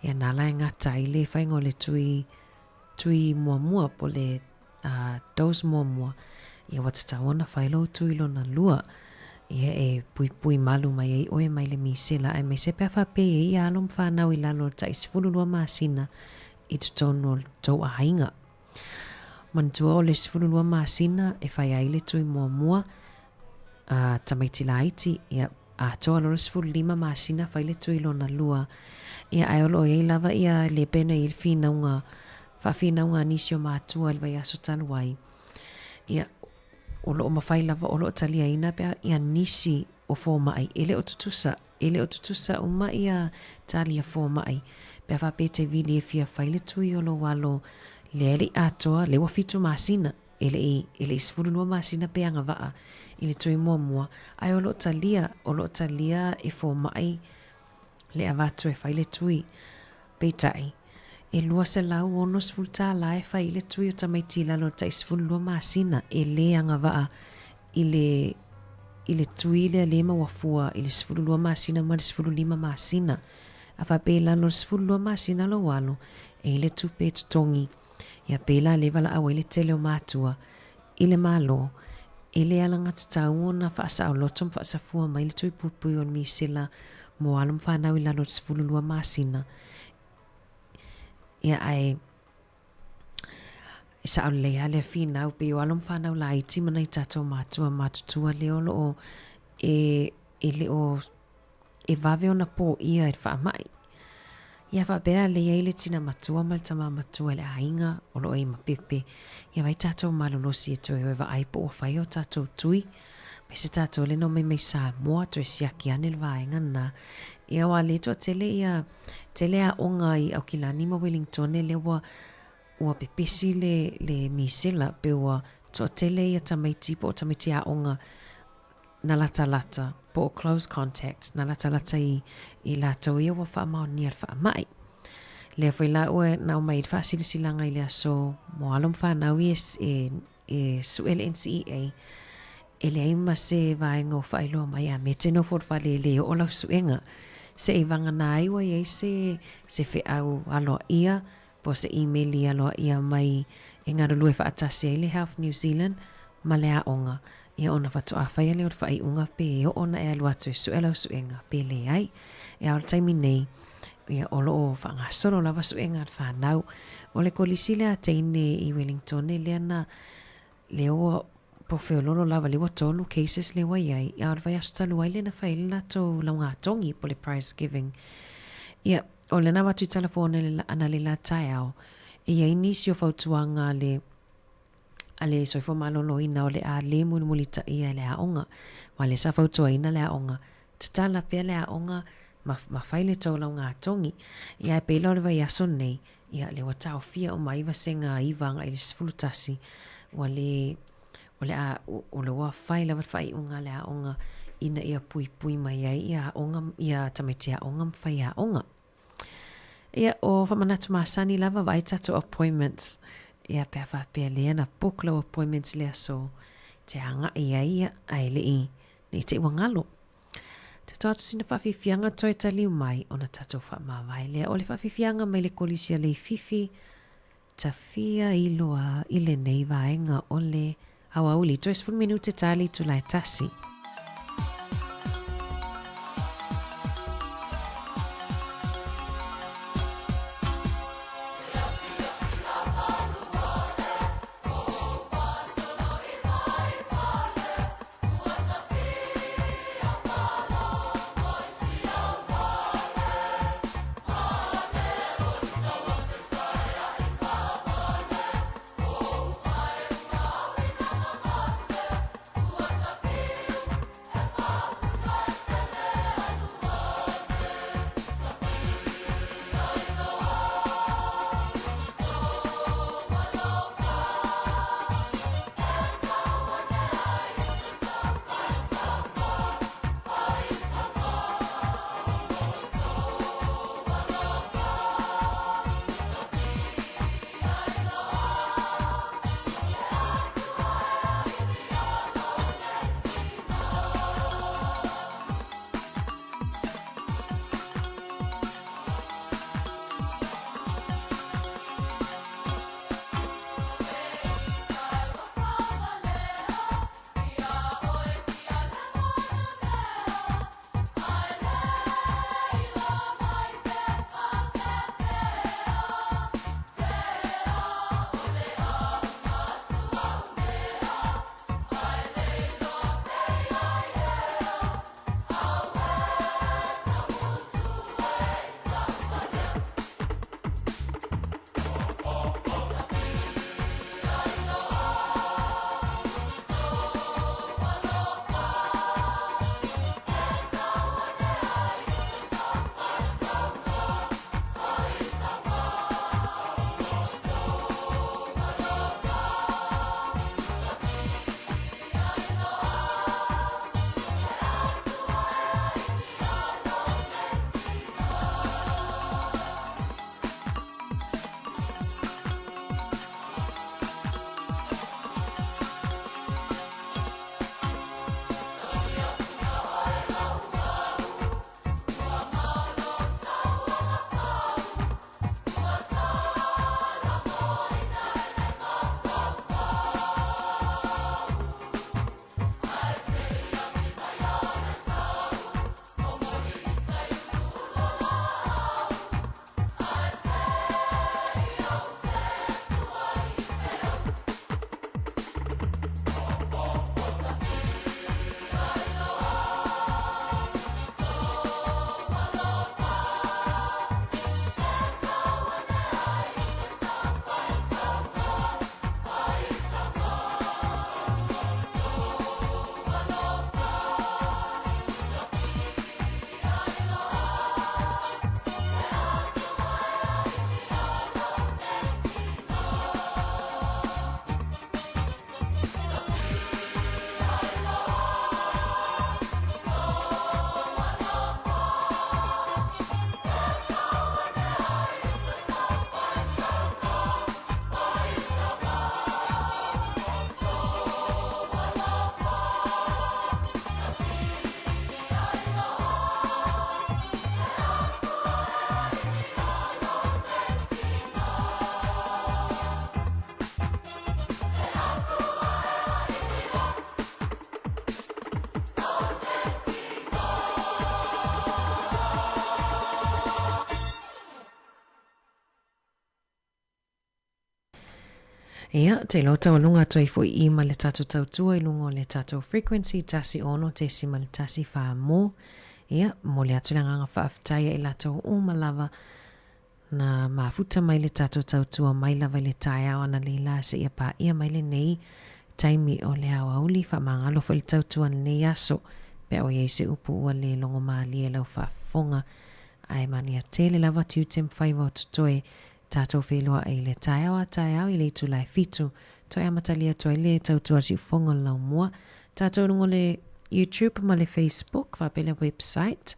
Speaker 5: ia nā la e gata ai le faiga o le tui, tui muamua po o le uh, dose muamua, ia ua tatau ona fai lou tui lona lua. Ia e puipui malu mai ai oe mai le misela, aemaise pe a faapea e i ai alo ma fanau i lalo o le tai 12 masina i totonu o le tou aiga. Manatua o le 12 masina e fai ai le tui muamua, a tamaiti laiti, ia, atoa loa le 15 masina fai le tui lona lua. Ia, ae o lo o i ai lava ia le pena i le finauga, faafinauga a nisi o matua i le vaiaso talu ai. Ia, o lo o mafai lava, o lo o taliaina pe a ia nisi o fomai e le o tutusa, e le o tutusa uma ia talia fomai. Pe a faapea e te vili e fia fai le tui o lou alo lea e le i atoa, lea ua 7 masina. E le i, e le i 12 masina pe agavaa i le tui muamua, ae o lo o talia, o lo o talia e fomai le avatu e fai le tui. Peitai, e 260 tālā e fai i le tui o tamaiti i lalo o le tai 12 masina, e lē agavaa i le, i le tui lea lē maua fua i le 12 masina ma le 15 masina. A faapea i lalo o le 12 masina lou alo, e i le tupe e totogi. Ia pēlā le valaau ai le tele o mātua i le Malo, e le alagatatau ona faasaoloto ma faasafua mai le tui puipui o le misela mo alo ma fanau i lalo o le 12 masina. Ia ae e sao lelei lava lea finau pei o alo ma fanau laiti ma nai tatou matua matutua lea o lo o e, e le o e vave ona pōia e le faamai. Ia faapea la lei ai le tina matua ma le tama matua i le aiga o lo o i ma pepe. Ia vai tatou malolosi e toe o e vaai po ua fai o tatou tui. Mai se tatou le no mai mai Samoa toe siaki ane le vaega na. Ia wa le toa tele ia tele aoga i Aukilani ma Wellingtone lea ua ua pepesi le le misela pe ua toatele ia tamaiti po o tamaiti aoga na latalata, po o close contacts, na latalata i, i latou ia ua faamaonia le faamai. Lea foi la ua na aumai le faasilasilaga i le aso mo alo ma fanau ia e, e sue le NCEA, e leai ma se vaega o faailoa mai a me te nofo i le fale e le oo lau suega. Se i vagana ai ua i ai se, se feau aloaia po o se imeli aloaia mai e galulue faatasi ai le Health New Zealand ma le aoga, ia ona faatoa faia lea o le faaiuga pe e oo ona e alu atu e sue lau suega pe leai. E ao le taimi nei, ia o lo o faagasolo lava suega a le fanau. O le kolisi lea a teine i Wellingtone lea na lea ua po feololo lava lea ua tolu cases lea ua i ai, a o le vaiaso talu ai lea na fai ai le latou laugatogi po o le prize giving. Ia, o lena avatu i telefone analeila taeao, e i ai nisi o fautuaga a le a le soifua maloloina o le a le mulimulitaia e le aoga. Aua o lea sa fautuaina le aoga, tatala pea le aoga ma, ma fai le tou laugatogi. Ia ae pei la o le vaiaso lenei, ia lea ua taofia uma ai vasega 9 agai i le 11, ua le, o le a, o lea ua fai lava le faaiuga a le aoga ina ia puipui mai ai ia aoga, ia tamaiti aoga ma faiaoga. Ia, o faamanatu masani lava, vaai tatou appointments. Ia, pe a faapea lea na book lau appointments le aso te agai ai, ia, ae le i, ne i te i ua galo. Tatou atu sina faafiafiaga toe taliu mai ona tatou faamavae lea. O le faafiafiaga mai le Kolisi a Leififi, tafia iloa i lenei vaega o le aoauli. Toe 10 minute ta le itula e tasi. Ia, te iloa taualuga atu ai foi i ma le tatou tautua i luga o le tatou frequency 16.14 mo. Ia, momoli atu le agaga faafetai ia i latou uma lava na mafuta mai le tatou tautua mai lava i le taeao analeila seia paia mai lenei taimi o le aoauli. Faamagalo foi le tautua i lenei aso pe a ua i ai se upu ua le logomalie lau faafofoga. Ae manuia tele lava tiute ma faiva o totoe tatou feiloai i le taeao a taeao i le itula e fitu toe amatalia atu ai le tautua siufofoga o le laumua. Tatou i luga o le YouTube ma le Facebook faapea le website.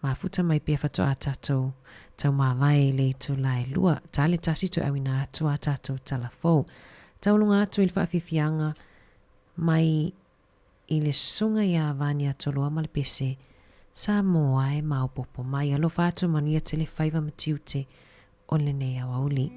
Speaker 5: Mafuta mai pea faatoa tatou taumavae i le itula e lua. Ta le tasi toe auina atu a tatou tala fou. Tauluga atu i le faafiafiaga mai i le susuga iā Vania Toloa ma le pese Samoa e maopoopo mai. Alofa atu manuia tele faiva ma tiute o lenei aoauli.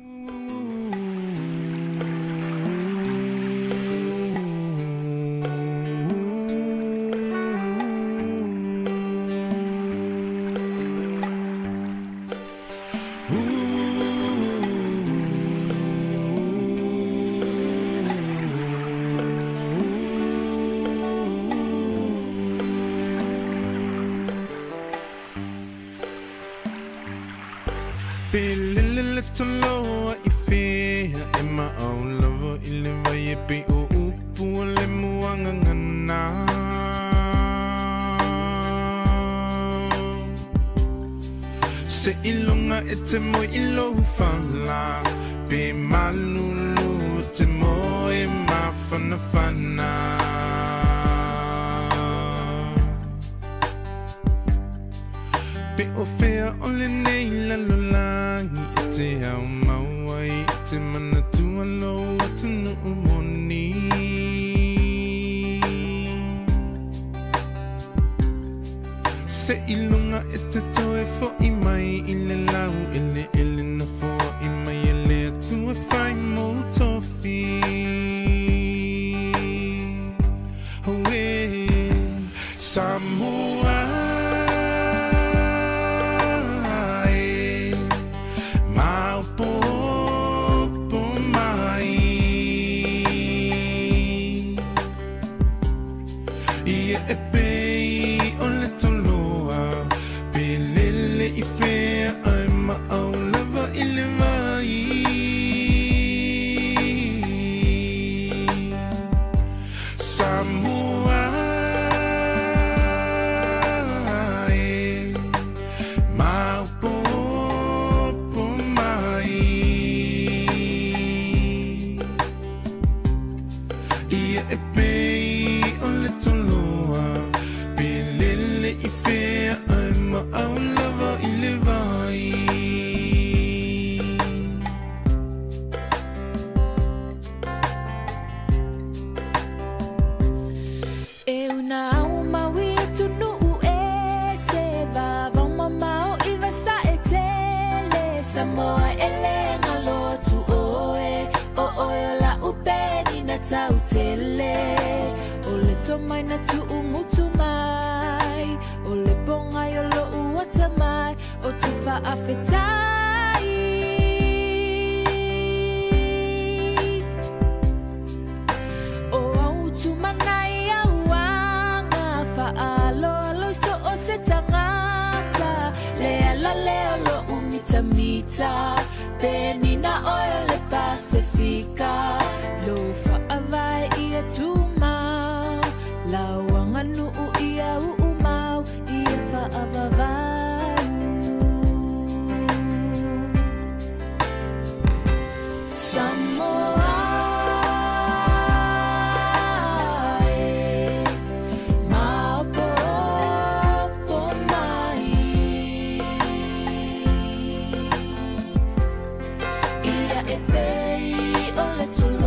Speaker 12: Se i luga e te moe i lou fala Pe malulu e te moe mafanafana Pe o fea o lenei lalolagi E te ao mau ai e te manatua lou atunuu moni Se i luga e te toe foʻi mai i le lau eleele na foai mai e le Atua e fai mou tofi. Auē Samoa e maopoopo mai. Ia e pei o le toloa pe lele i fea ae maau lava i le vai. Samoa e maopoopo mai. Ia e pei o le toloa pe lele i fea ae maau lava i le vai.
Speaker 9: E una au maui atunuu e se vavao mamao i vasae tele Samoa e le galo atu oe o oe o la'u penina tau tele O le tomai na tu'ugutu mai O le pogai o lo'u atamai O te fa'afetai O au tumanai auaga Fa'aaloalo i so o se tagata Le ala lea o lo'u mitamita Penina oe o le Pasefika Lou fa'avae ia tumau Lau aganuu ia u'umau Ia fa'avavau Samoa e maopoopo mai Ia e pei o le toloa.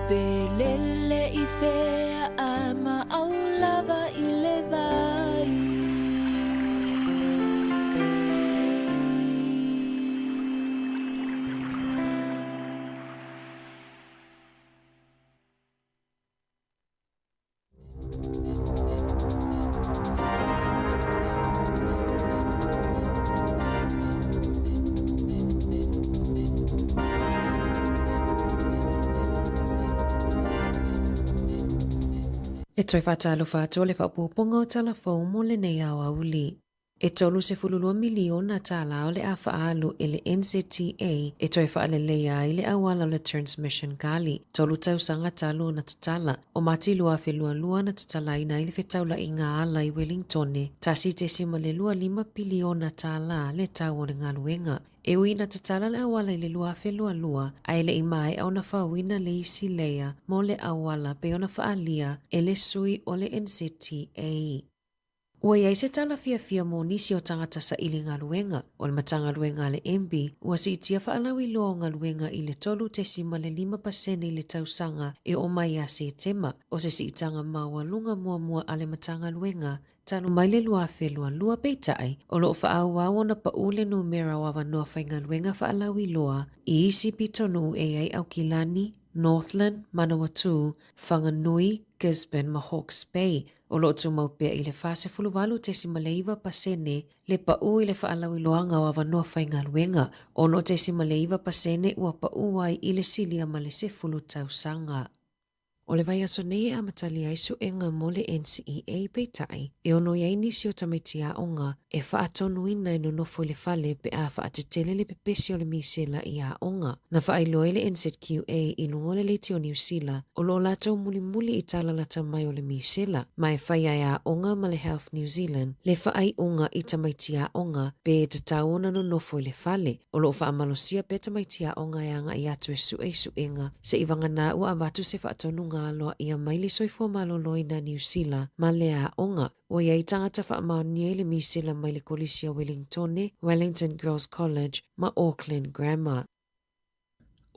Speaker 9: Pe lele i fea a maʻau lava i le vai.
Speaker 5: E toe faatalofa atu o le faaopoopoga o Tala Fou mo lenei aoauli. E $32 miliona tālā o le a faaalu e le NZTA e toe faaleleia ai le auala o le Transmission Gully, tolu tausaga talu ona tatala. O Mati 2022 na tatalaina ai le fetaulaiga ala i Welingtone, $1.25 piliona tālā le tau o le galuega. E ui ina tatala le auala i le 2022, ae le i maea ona fauina le isi layer mo le auala pei ona faaalia e le sui o le NZTA. Ua i ai se tala fiafia mo nisi o tagata saili galuega. O le Matagaluega a le MB, ua siitia faalauiloa o galuega i le 3.5 pasene i le tausaga e oo mai ia Setema, o se siitaga maualuga muamua a le Matagaluega talu mai le 2022. Peitai, o lo o faaauau ona pau le numera o avanoa faigaluega faalauiloa i isi pitonuu e i ai Aukilani, Northland, Manawatū, Whanganui, Gisborne ma Hawke's Bay, o lo o tumau pea i le 48.9 pasene le paʻū i le faalauiloaga o avanoa faigaluega, 6.9 pasene ua paʻū ai i le silia ma le 10 tausaga. O le vaiaso nei e amatalia ai suega mo le NCEA, peitai, e ono i ai nisi o tamaiti aoga e faatonuina e nonofo i le fale pe a faatetele le pepesi o le misela i aoga. Na faailoa ai le NZQA i luga o le leiti o Niu Sila o lo o latou mulimuli i tala lata mai o le misela, ma e fai ai aoga ma le Health New Zealand le faaiuga i tamaiti aoga pe tatau ona nonofo i le fale. O lo o faamalosia pea tamaiti aoga e agai atu e sue i suega seivagana ua avatu se faatonuga aloaia mai le Soifua Maloloina Niu Sila ma le aoga. Ua i ai tagata faamaonia i le misela mai le Kolisi o Welingtone, Wellington Girls College, ma Auckland Grammar.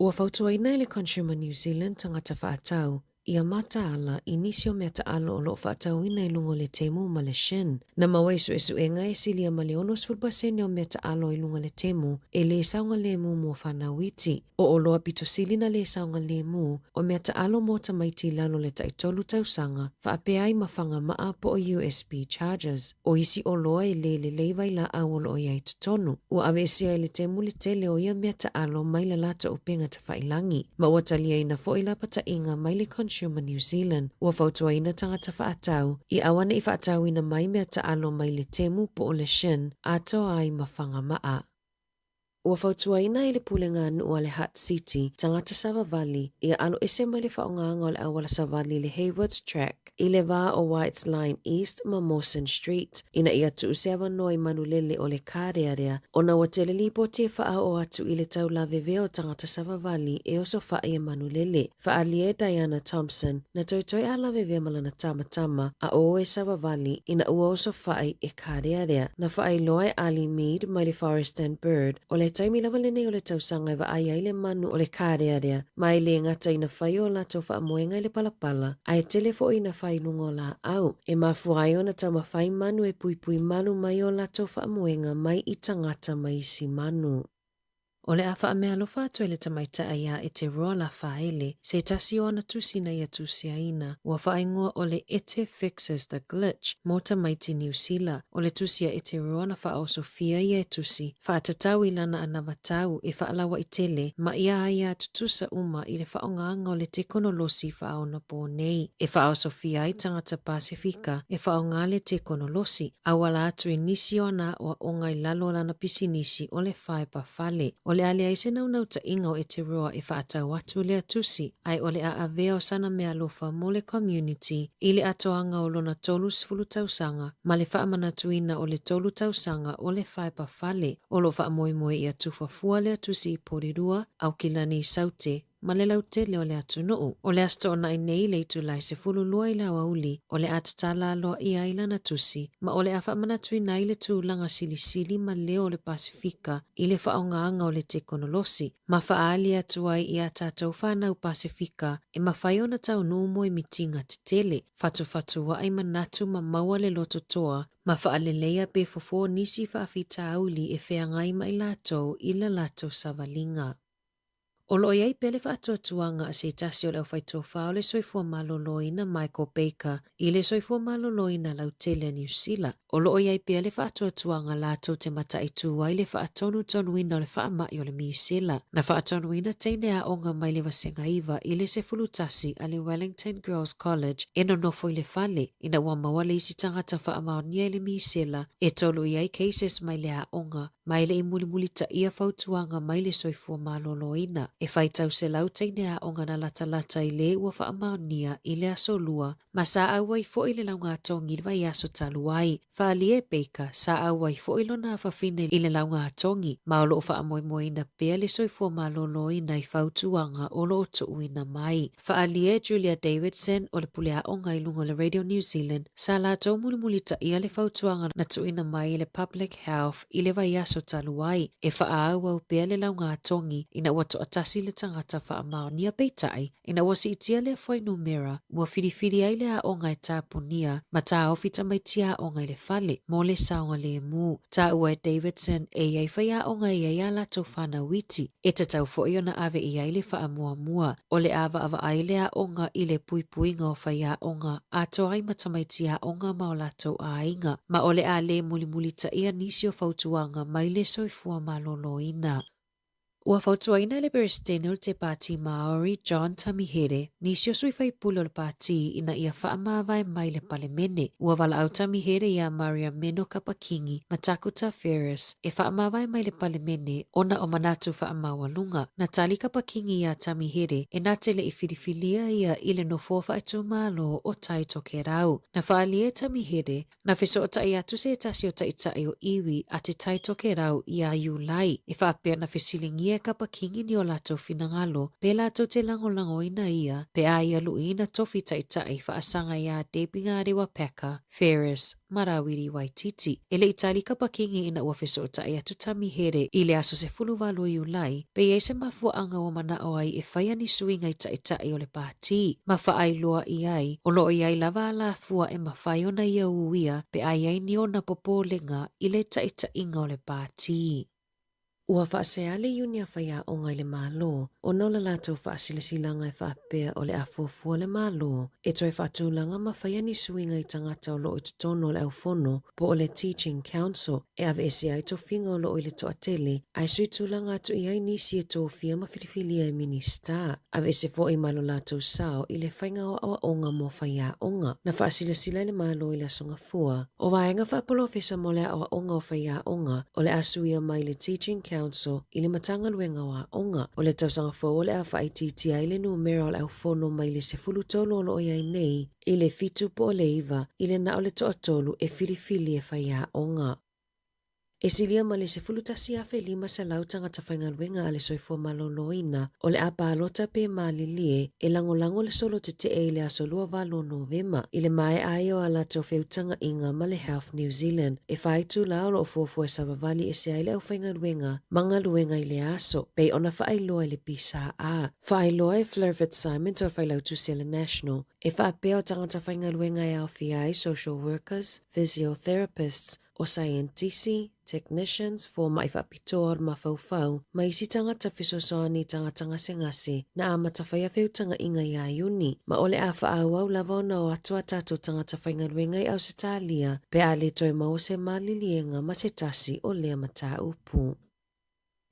Speaker 5: Ua fautuaina e le Consumer New Zealand tagata faatau ia mataala i nisi o mea taalo o lo o faatauina i luga o le Temu ma le Shein. Na maua i suesuega e silia ma le 60% o mea taalo i luga le Temu e lē saogalemu mo fanau iti. O oloa pito sili na lē saogalemu o mea taalo mo tamaiti i lalo le taitolu tausaga faapea ai ma fagamaa po o USB chargers. O isi oloa e lē lelei vailaau o lo o i ai totonu. Ua aveesea e le Temu le tele o ia mea taalo mai le latou upega tafailangi, ma ua taliaina foi lapataiga mai le Consumer New Zealand. Ua fautuaina tagata faatau i auaneʻi faatauina mai mea taalo mai le Temu po o le Shein atoa ai ma fagamaa. Ua fautuaina e le Pulega a Nuu a le Hutt City tagata savavali ia alo ese mai le faaaogaga o le auala savali i le Haywards Track i le va o Whites Line East ma Mawson Street ina ia tuu se avanoa i manulele o le kārearea ona ua tele lipoti e faaoo atu i le taulavevea o tagata savavali e osofaʻi e manulele. Faaalia e Diana Thompson, na toetoe a lavevea ma lana tamatama a o e savavali ina ua osofaʻi e kārearea. Na faailoa e Ali Mead mai le Forest and Bird, o le taimi lava lenei o le tausaga e vaai ai le manu o le kārearea ma e lē gata ina fai o latou faamoega i le palapala, ae tele foi ina fai i luga o laau. E mafua ai ona taumafai manu e puipui malu mai o latou faamoega mai i tagata ma isi manu. O le a faameaalofa atu e le tamaitai iā Eteroa Lafaele, se tasi o ana tusi na ia tusiaina, ua faaigoa o le Ete Fixes the Glitch mo tamaiti Niu Sila. O le tusi a Eteroa na faaosofia ia e tusi, faatatau i lana anavatau e faalauaʻi tele ma ia aia tutusa uma i le faaaogaga o le tekonolosi faaonapō nei. E faaosofia ai tagata Pasefika e faaaoga le tekonolosi, auala atu i nisi o ana aoaoga i lalo o lana pisinisi o le Faepa Fale. O le a leai se naunautaiga o Eteroa e faatau atu lea tusi, ae o le a avea o sana meaalofa mo le community i le atoaga o lona 30 tausaga ma le faamanatuina o le tolu tausaga o le Faepa Fale o lo o faamoemoe ia tufa fua lea tusi i Porirua, Aukilani i Saute. ma le lautele o le atunuu. O le Aso Toonai nei i le itula e 12 i le aoauli, o le a tatala aloaia ai lana tusi, ma o le a faamanatuina ai le tulaga silisili ma leo o le Pasefika i le faaaogaina o le tekonolosi, ma faaali atu ai i a tatou fanau Pasefika e mafai ona taunuu mo i mitiga tetele, fatufatuaʻi manatu ma maua le loto toa ma faaleleia pe fofo nisi faafitauli e feagai ma i latou i la latou savaliga. O lo o i ai pea le faatuatuaga a se tasi o le aufaitofa o le soifua maloloina Michael Baker i le soifua maloloina lautele a Niu Sila. O lo o i ai pea le faatuatuaga latou te mataitū ai le faatonutonuina o le faamai o le misela. Na faatonuina teine aoga mai le Vasega 9 i le 11 a le Wellington Girls College e nonofo i le fale ina ua maua le isi tagata faamaonia i le misela e tolu i ai cases mai le aoga ma e le i mulimulitaia fautuaga mai le soifua maloloina. E faitau selau teine aoga na latalata i le ua faamaonia i le aso Lua ma sa auai foi le laugatogi i le vaiaso talu ai. Faaalia e Baker, sa auai foi lona afafine i le laugatogi ma o lo o faamoemoeina pea le soifua maloloina i fautuaga o lo o tuuina mai. Faaalia e Julia Davidson o le pule aoga i luga o le Radio New Zealand, sa latou mulimulitaia le fautuaga na tuuina mai e le Public Health i le vaiaso talu ai, e faaauau pea le laugatogi ina ua toatasi le tagata faamaonia peitai, Ina ua siitia lea fuainumera, ua filifili ai le aoga e tapunia ma taofi tamaiti aoga i le fale mo le saogalemu. Taua e Davidson e i ai faiaoga e i ai ā latou whānau iti, e tatau foi ona ave i ai le faamuamua. O le a vaavaai le aoga i le puipuiga o faiaoga atoa ai ma tamaiti aoga ma o latou aiga, ma o le a le mulimulitaia nisi o fautuaga mai le soifua maloloina. Ua fautuaina e le Peresetene o le Pāti Māori, John Tamihere, nisi o sui faipule o le pāti ina ia faamavae mai le Palemene. Ua valaau Tamihere iā Maria Meno Kapa-Kingi ma Takuta Ferris e faamavae mai le Palemene ona o manatu faamaualuga. Na tali Kapa-Kingi iā Tamihere e na te le i filifilia ia i le nofoa faaitumalo o Tai Tokerau. Na faaalia e Tamihere Na fesootai atu se tasi o taitai o iwi a Te Tai Tokerau iā Iulai, e faapea na fesiligia e Kapa Kingi ni o latou finagalo, pe latou te lagolagoina ia pe a ia luiina tofi taitai faasaga iā Debbie Ngarewa Packer, Ferris, ma Rawiri Waititi. E le i tali Kapa Kingi ina ua fesootai atu Tamihere i le aso 18 o Iulai, pe i ai se mafuaaga ua manao ai e faia ni suiga i taitai o le pātī, ma faailoa i ai, o lo o i ai lava alafua e mafai ona ia uia pe a i ai ni ona popolega i le taitaiga o le pātī. Ua faasea le iuni a faiaoga i le Malo ona o le latou faasilasilaga e faapea o le a fuafua le Malo e toe faatulaga ma faia ni suiga i tagata o lo o i totonu o le aufono po o le Teaching Council e aveese ai tofiga o lo o i le toatele ae sui tulaga atu i ai nisi e tofia ma filifilia e Minisita. Aveese foi ma lo latou sao i le faiga o aoaoga mo faiaoga. Na faasilasila e le Malo i le Aso Gafua, o vaega faapolofesa mo le aoaoga o faiaoga o le a suia mai le Teaching Council i le Matagaluega o Aoga. O le tausaga fou o le a faaitiitia ai le numera o le aufono mai le 13 o lo o i ai nei i le fitu po o le iva i le na o le toatolu e filifili e faiaoga. E silia ma le 11,500 tagata faigaluega a le Soifua Maloloina o le a palota pe malilie e lagolago le solo tetee i le aso 28 o Novema i le maea ai o a latou feutagaiga ma le Health New Zealand e fa itula o lo o fuafua e savavali ese ai le aufaigaluega ma galuega i le aso, pei ona faailoa e le PSA. Faailoa e Fleur Fitzsimons o le Failautusi a le National e faapea o tagata faigaluega e aofia ai social workers, physiotherapists, o saienitisi, technicians, fomai faapitoa o le mafaufau, ma isi tagata fesoasoani i tagata gasegase, na amata faia feutagaiga iā Iuni, ma o le a faaauau lava ona o atu a tatou tagata faigaluega i Ausetalia pe a le toe maua se maliliega ma se tasi o lea mataupu.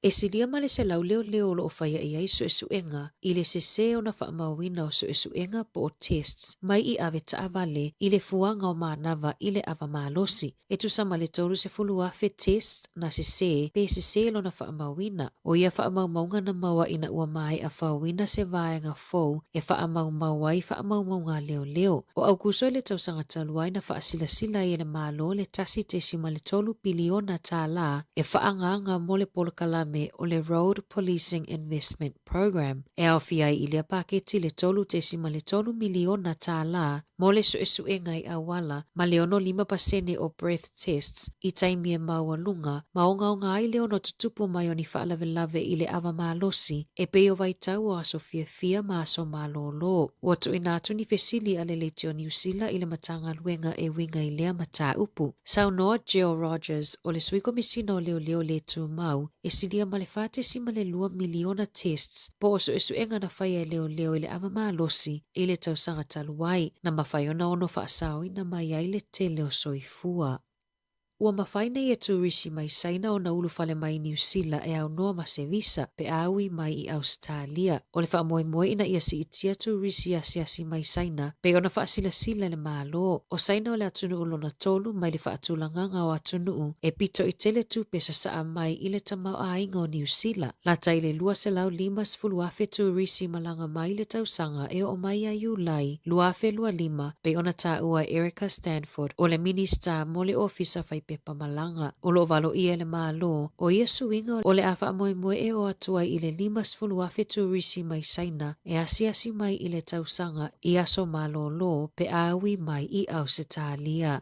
Speaker 5: E silia ma le selau leoleo o lo o faia i ai suesuega i le sesē ona faamauina o suesuega po o tests mai i ave taavale i le fuaga o manava i le ava malosi. E tusa ma le 30,000 tests na sesē pe sesē lona faamauina. O ia faamaumauga na maua ina ua maea faoina se vaega fou e faamaumau ai faamaumauga a leoleo. O Aukuso i le tausaga talu ai na faasilasila ai e le Malo le 1.3 piliona tālā e faaagaaga mo le polokalame. polokalame o le Road Policing Investment Programme, e aofia ai i lea paketi le $3.3 miliona tālā mo le suesuega i auala ma le 65 pasene o breath tests i taimi e maualuga ma ogaoga ai le ono tutupu mai o ni faalavelave i le ava malosi e pei o vaitau o aso fiafia ma aso malōlō. Ua tuuina atu ni fesili a le Leitio Niu Sila i le Matagaluega e uiga i lea mataupu. Saunoa Jill Rogers, o le Sui Komisina o Leoleo le Tumau, e silia ma le 4.2 miliona tests po o suesuega na faia e leoleo i le ava malosi i le tausaga talu ai, na mafai ona ono faasaoina mai ai le tele o soifua. Ua mafai nei e turisi mai Saina ona ulufale mai i Niu Sila e aunoa ma se visa pe a ui mai i Ausetalia. O le faamoemoe ina ia siitia turisi asiasi mai Saina pei ona faasilasila e le Malo. O Saina o le atunuu lona tolu mai le faatulagaga o atunuu e pito i tele tupe sasaa mai i le tamaoaiga o Niu Sila. Lata i le 250,000 turisi malaga mai i le tausaga e oo mai ia Iulai 2025 pei ona taua e Erica Stanford o le Minista mo le Ofisa Fai Pepa Malaga. O lo o valoia e le Malo o ia suiga o le a faamoemoe e oo atu ai i le 50,000 turisi mai Saina e asiasi mai i le tausaga i aso malōlō pe a ui mai i Ausetalia.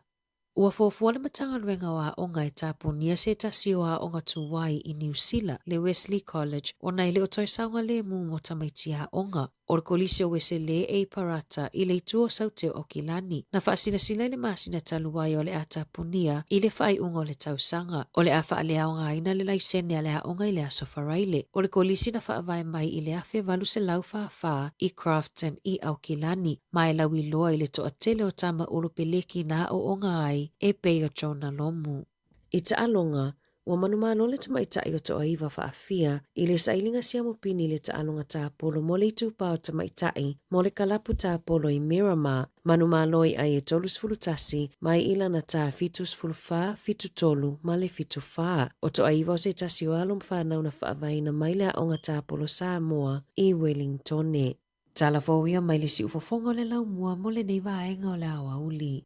Speaker 5: Ua fuafua le Matagaluega o Aoga e tapunia se tasi o aoga tuai i Niu Sila, le Wesley College, ona e le o toe saogalemu mo tamaiti aoga. O le Kolisi o Weselē e i Parata i le itu o Saute o Aukilani, na faasilasila i le masina talu ai o le a tapunia i le faaiuga o le tausaga. O le a faaleaogaina le laisene a le aoga i le Aso Faraile. O le kolisi na faavae mai i le 1844 i Crofton i Aukilani, ma e lauiloa i le toatele o tama ulu peleki na aoaoga ai e pei o Jonah Lomu. I taaloga, ua manumalo le tamaitai o Toaiva faafia i le sailiga siamupini i le taaloga tapolo mo le itupa o tamaitai mo le kalapu tapolo i Miramar, manumalo i ai e 31 mai i lana ta 74, 73 ma le 74. O Toaiva o se tasi o alo ma fanau na faavaeina mai le aoga tapolo Samoa i Wellingtone. Tala fou ia mai le siufofoga o le laumua mo lenei vaega o le aoauli.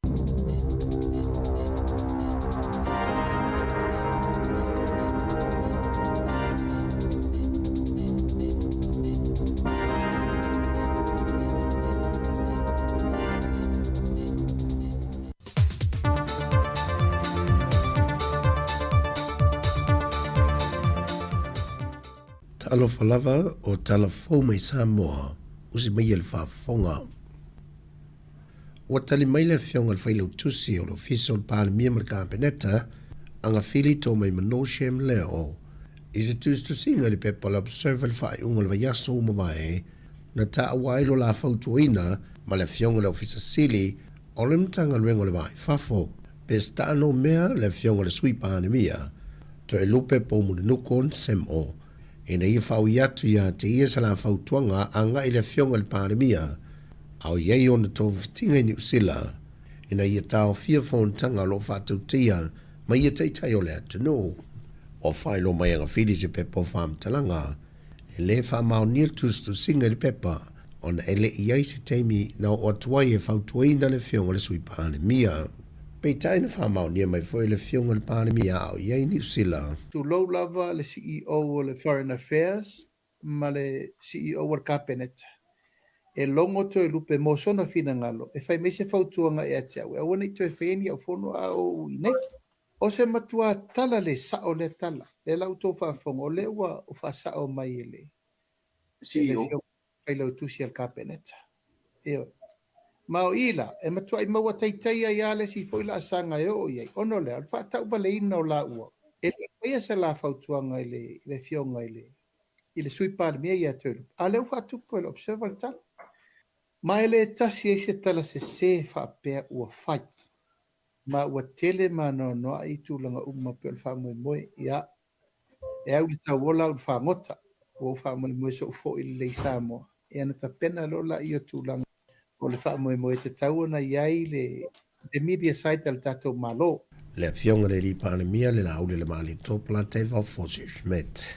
Speaker 1: Talofa lava o tala fou mai Samoa, usi mai e le faafofoga. Ua tali mai le Afioga i le Failautusi o le Ofisa o le Palemia ma le Kapeneta, Agafili Toomaimanou Shem Leo, i se tusitusiga i le pepa o le Observer i le faaiuga o le vaiaso ua mavae, na taua ai lo la fautuaina ma le Afioga i le Ofisa Sili o le Matagaluega o le Va i Fafo, Peseta Nomea, le Afioga i le Sui Palemia, Toelupe Poumulinuku Nsemo, ina ia faaui atu ia te ia sa la fautuaga agai i le Afioga i le Palemia, a o i ai ona togafitiga i Niu Sila, ina ia taofia fonotaga o lo o faatautia mai ia taitai o le atunuu. Ua faailoa mai e Agafili se pepa o faamatalaga E lē faamaonia le tusitusiga i le pepa ona e le i ai se taimi na oo atu ai e fautuaina le Afioga i le Sui Palemia. Peitai na faamaonia mai foi e le Afioga i le Palemia a o i ai i Niu Sila.
Speaker 3: Tulou lava le CEO o le Foreign Affairs ma le CEO o le Kapeneta. E logo Toelupe mo sona finagalo e fai mai se fautuaga ia te au e aua ne i toe faia ni au fono a o ou i nei. O se matua tala le sao lea tala, lea la outou faafofoga, o lea ua faasao mai e le Afioga Failautusi a le Kapeneta. Ioe. Ma o i la, e matuai maua taitai ai lava le isi foi laasaga e oo i ai, ona o le a? O le faatauvaleina o laua, e le i faia se la fautuaga i le Afioga i le i le Sui Palemia ia Toelupe, a o lea ua faatupu e le Observer le tala. Ma e le tasi ai se tala sese faapea ua fai. Ma ua tele ma anoanoai tulaga uma pei o le faamoemoe. Ia, e au i le tauola au i le fagota, ua ou faamoemoe sou foi lelei i Samoa. Ia ona tapena loa laia o tulaga o le faamoemoe e tatau ona i ai le le media side a le tatou Malo.
Speaker 1: Le Afioga i le Alii Palemia, le Laaulialemalietoa Polataivao Fosi Schmidt.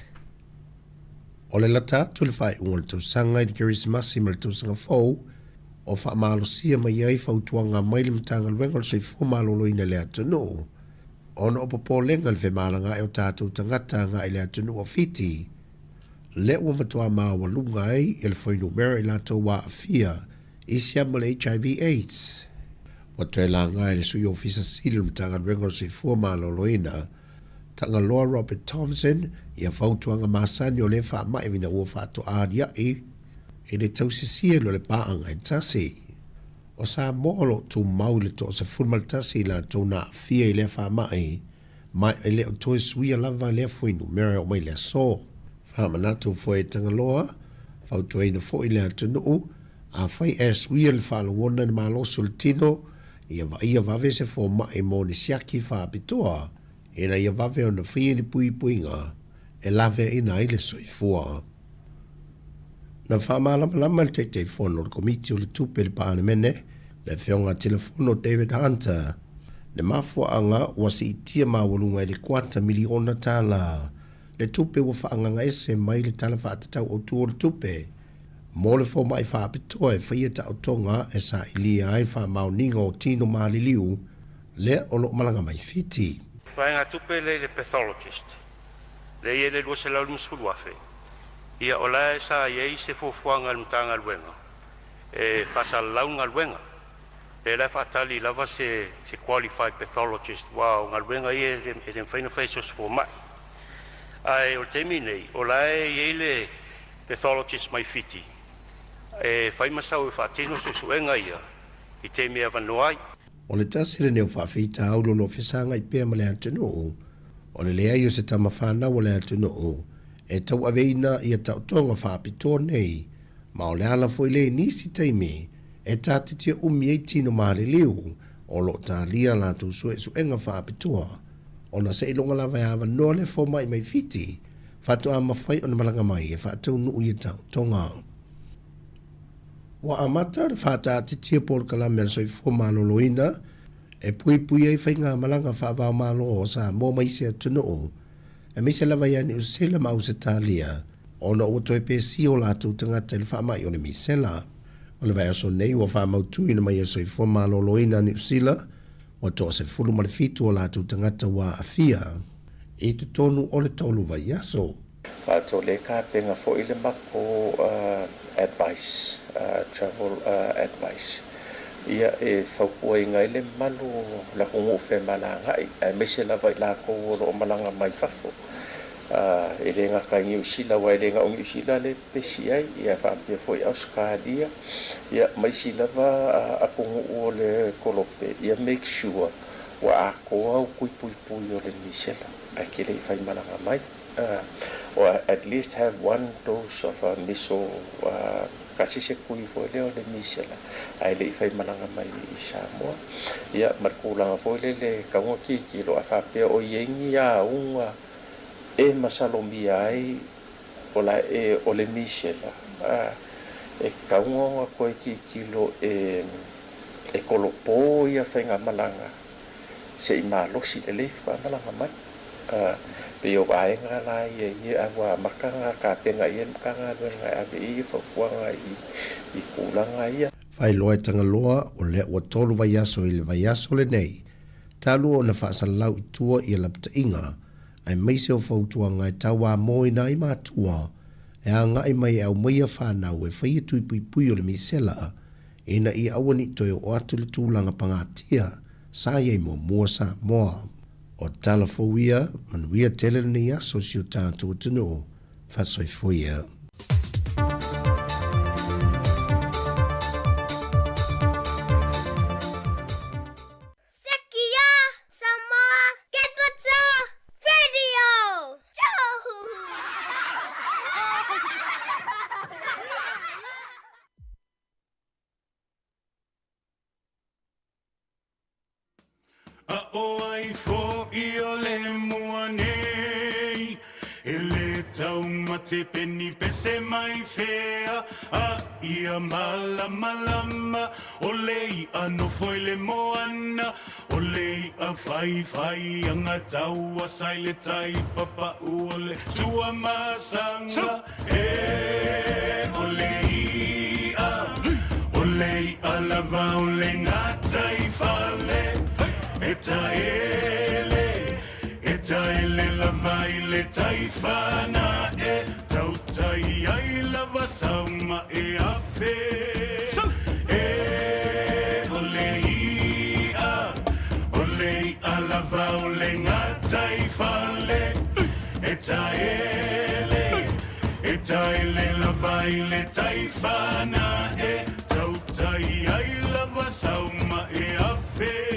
Speaker 1: O le lata atu i le faaiuga o le tausaga i le Kerisimasi ma le Tausaga Fou, ua faamalosia mai ai fautuaga mai le Matagaluega o le Soifua Maloloina i le atunuu. Ona o popolega i le femalagaai o tatou tagata agai i le atunuu o Fiti, lea ua matua maualuga ai le fuainumera i latou ua aafia i siama o le HIV AIDS. Ua toe laga e le Sui Ofisa Sili o le Matagaluega o le Soifua Maloloina, Tagaloa Robert Thompson, ia fautuaga masani o lea faamai ina ua faatoa aliaʻi i le tausisia i lo le paaga e tasi. O Samoa o lo o tumau i le 11 i latou na aafia i lea faamai, ma e le o toe suia lava lea fuainumera e oo mai i le aso. Faamanatu foi e Tagaloa, fautuaina foi le atunuu, afai ae suia le faalogona i le malosi o le tino, ia vaaia vave se fomai mo ni siaki faapitoa ina ia vave ona faia ni puipuiga e laveaina ai le soifua. Na faamalamalama e le Taitaifono o le Komiti o le Tupe i le Palemene, le Afioga Tilafono David Hunter, le mafuaaga ua siitia maualuga i le kuata miliona tala le tupe ua faagagaese mai le Tala Faatatau Autu o le Tupe mo le fomai faapitoa e faia taotoga e sailia ai faamaoniga o tino maliliu lea o lo o malaga mai Fiti.
Speaker 2: Vaegatupe lea i le pathologist lea e i ai le $250,000, ia o la e sa i ai se fuafuaga a le Matagaluega e faasalalau le galuega. Lea la e faatali lava se se qualified pathologist aua o galuega ia e le mafai ona fai e se oso fomai. Ae o le taimi nei, o la e i ai le pathologist mai Fiti e fai ma sau e faatino suesuega ia i taimi e avanoa ai.
Speaker 1: O le tasi lenei o faafitauli o lo o fesagai pea ma le atunuu, o le leai o se tama fanau a le atunuu e tauaveina ia taotoga faapitoa nei, ma o le ala foi lea i nisi taimi e tātitia umi ai tino maliliu o lo o talia a latou suesuega faapitoa, ona seiloga lava e avanoa le fomai mai Fiti faatoa mafai ona malaga mai e faataunuu ia taotoga. Ua amata le faataatitia polokalame a le Soifua Maloloina e puipui ai faigamalaga faava-o-Malo o Samoa ma isi atunuu, aemaise lava ia Niu Sila ma Ausetalia, ona ua toe pesia o latou tagata i le faamai o le misela. O le vaiaso nei ua faamautuina mai e Soifua Maloloina a Niu Sila ua 17 o latou tagata ua aafia i totonu o le tolu vaiaso.
Speaker 4: Faatoa le tapena foi le matou advice, travel advice, ia e fautuaina ai le mamalu o le atunuu femalagaai, aemaise lava i latou o lo o malaga mai fafo. E le gata i Niu Sila, aua e le na o Niu Sila lea e pepesi ai, ia faapea foi Ausetalia, ia ma isi lava atunuu o le kolope, ia make sure ua atoa au tui puipui o le misela ae te le i faimalaga mai. Or at least have one dose of a miso tasi se tui foi lea o le misela ae le i faimalaga mai i Samoa. Ia ma le tulaga foi lele e tatau ona tilotilo a faapea o i ai ni auga e masalomia ai o la e o le misela e tatau ona toe tilotilo e e kolopo ia faigamalaga se i malosi lelei faatoa malaga mai. Pei o vaega la ia ia ua amata ona tapena i ai le Matagaluega e ave i ai fautuaga i tulaga ia.
Speaker 1: Faailoa e Tagaloa, o lea ua tolu vaiaso i le vaiaso lenei, talu ona faasalalau i tua ia lapataiga, aemaise o fautuaga e tauamoina ai matua e agai mai e aumaia fanau e faia tui puipui o le misela ina ia aua ne i toe oo atu le tulaga pagatia sa i ai muamua Samoa. O tala fou ia, manuia tele lenei aso i si o tatou atunuu. Faasoifua ia.
Speaker 14: Sekia Samoa Capital Radio!
Speaker 12: A ʻo ai foʻi o le mua nei E le taumate peni pese mai fea A ia malamalama O le iʻa nofo i le moana O le iʻa whaiwhai anga taua sa i le tai papaʻu O le Tuamasaga e O le iʻa O le iʻa lava o le gataifale E taele. lava i le taifana e tautai ai lava sau ma e afe. E o le i'a, o le i'a lava o le gataifale e taele, e taele lava i le taifana e tautai ai lava sau ma e afe.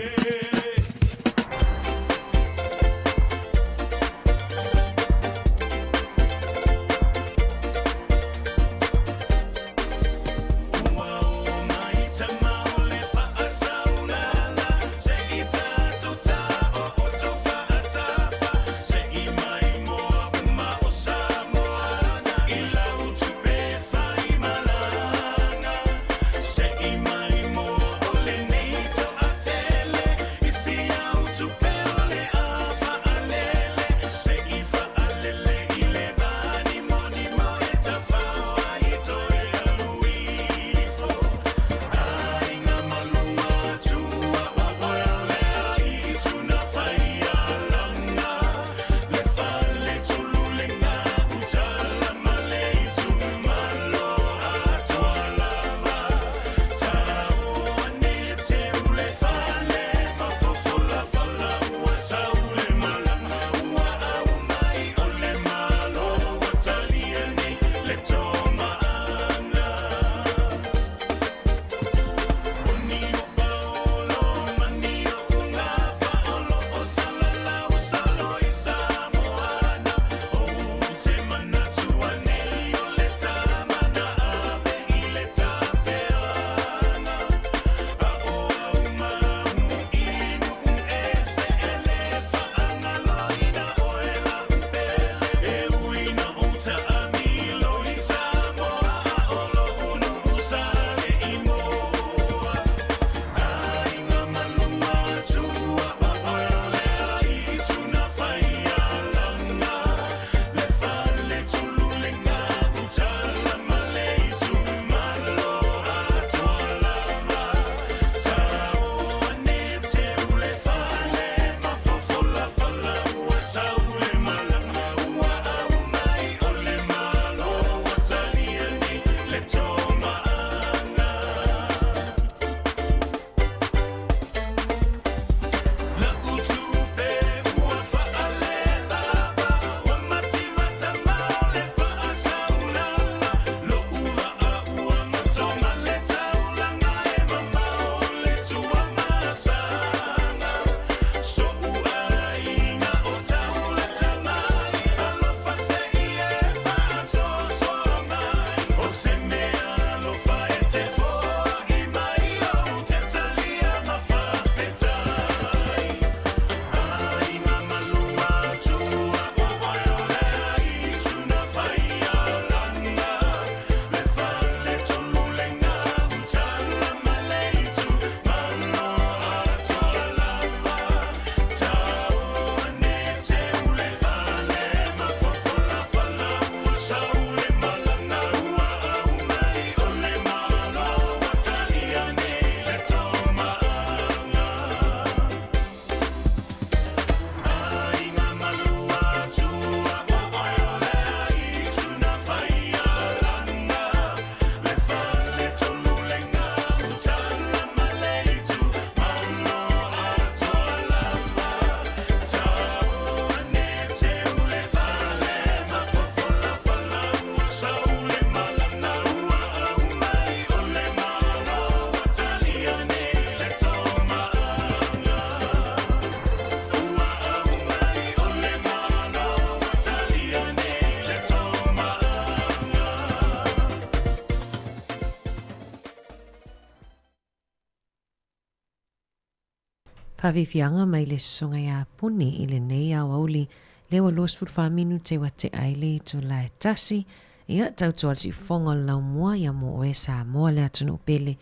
Speaker 5: Faafiafiaga mai le Susuga ia Puni i lenei aoauli lea ua 24 minute ua tea ai le itula e tasi. Ia, tautua le siufofoga o le laumua ia mo oe Samoa le atunuu pele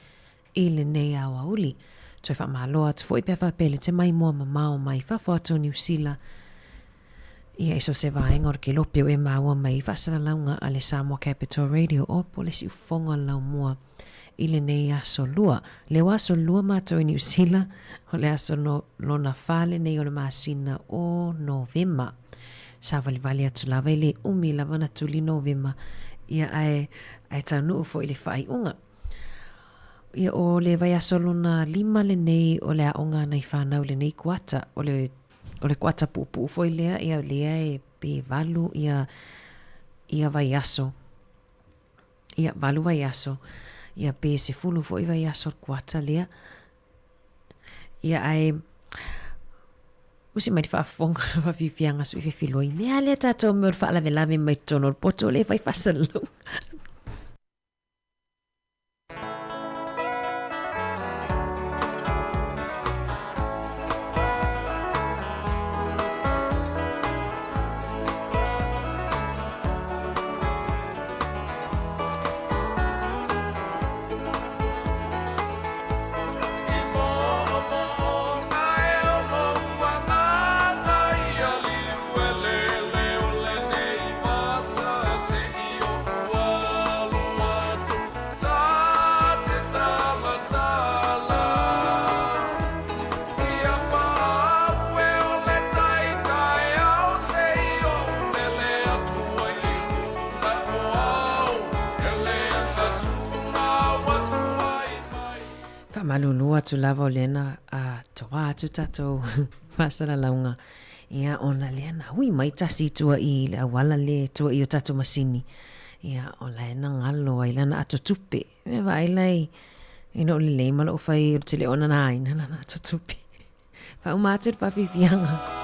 Speaker 5: i lenei aoauli. Toe faamalo atu foi pe a faapea le te maimoa mamao mai fafo atu o Niu Sila ia i so se vaega o le kelope o e maua mai i faasalalauga a le Samoa Capital Radio o po le siufofoga o le laumua i lenei aso lua. Lea ua aso lua matou i Niu Sila, o le aso no, lona fa lenei o le masina o Novema. Savalivali atu lava e le umi lava ona tuli Novema, ia ae, ae taunuu foi i le faaiuga. Ia o le vaiaso lona lima lenei o le aoga a nai fanau i lenei kuata, o le, o le kuata puupuu foi lea, ia lea e pe valu ia, ia vaiaso. Ia, valu vaiaso, ia pe 10 foi vaiaso o le kuata lea. Ia ae usi mai le faafofoga le faafiafiaga sui fefiloi mea lea tatou mea o le faalavelave mai totonu o le poto le fai faasalalauga. Faamalulu atu lava o lea na toa atu tatou faasalalauga, ia ona lea na hui mai tasi i tua i le auala lea i tua i o tatou masini, ia o la e na galo ai lana ato tupe. E vaai la i lou lelei ma lou fai o le tele ona na aina lana ato tupe. Faauma atu le faafiafiaga.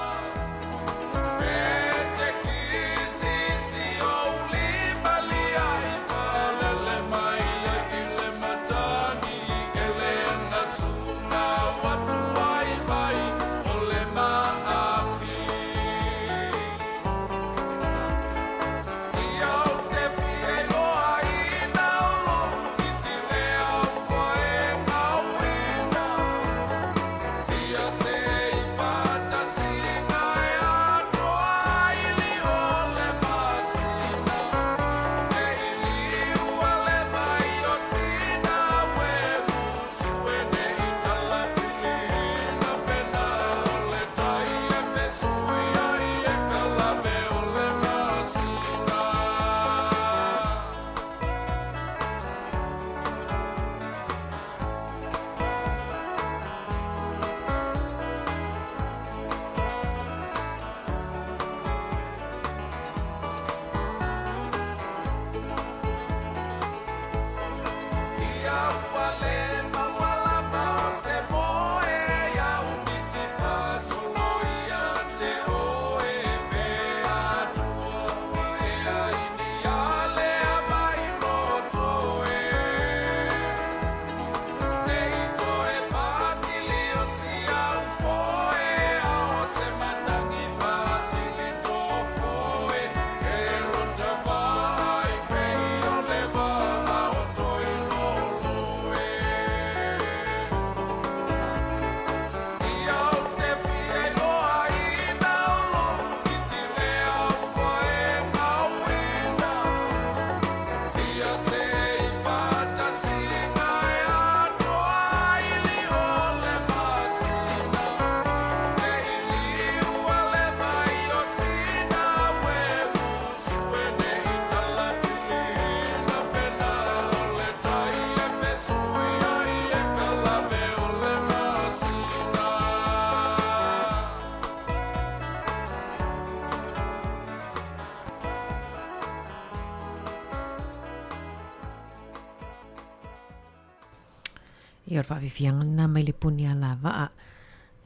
Speaker 5: Ia, o le faafiafiaga lena mai le puni alavaa,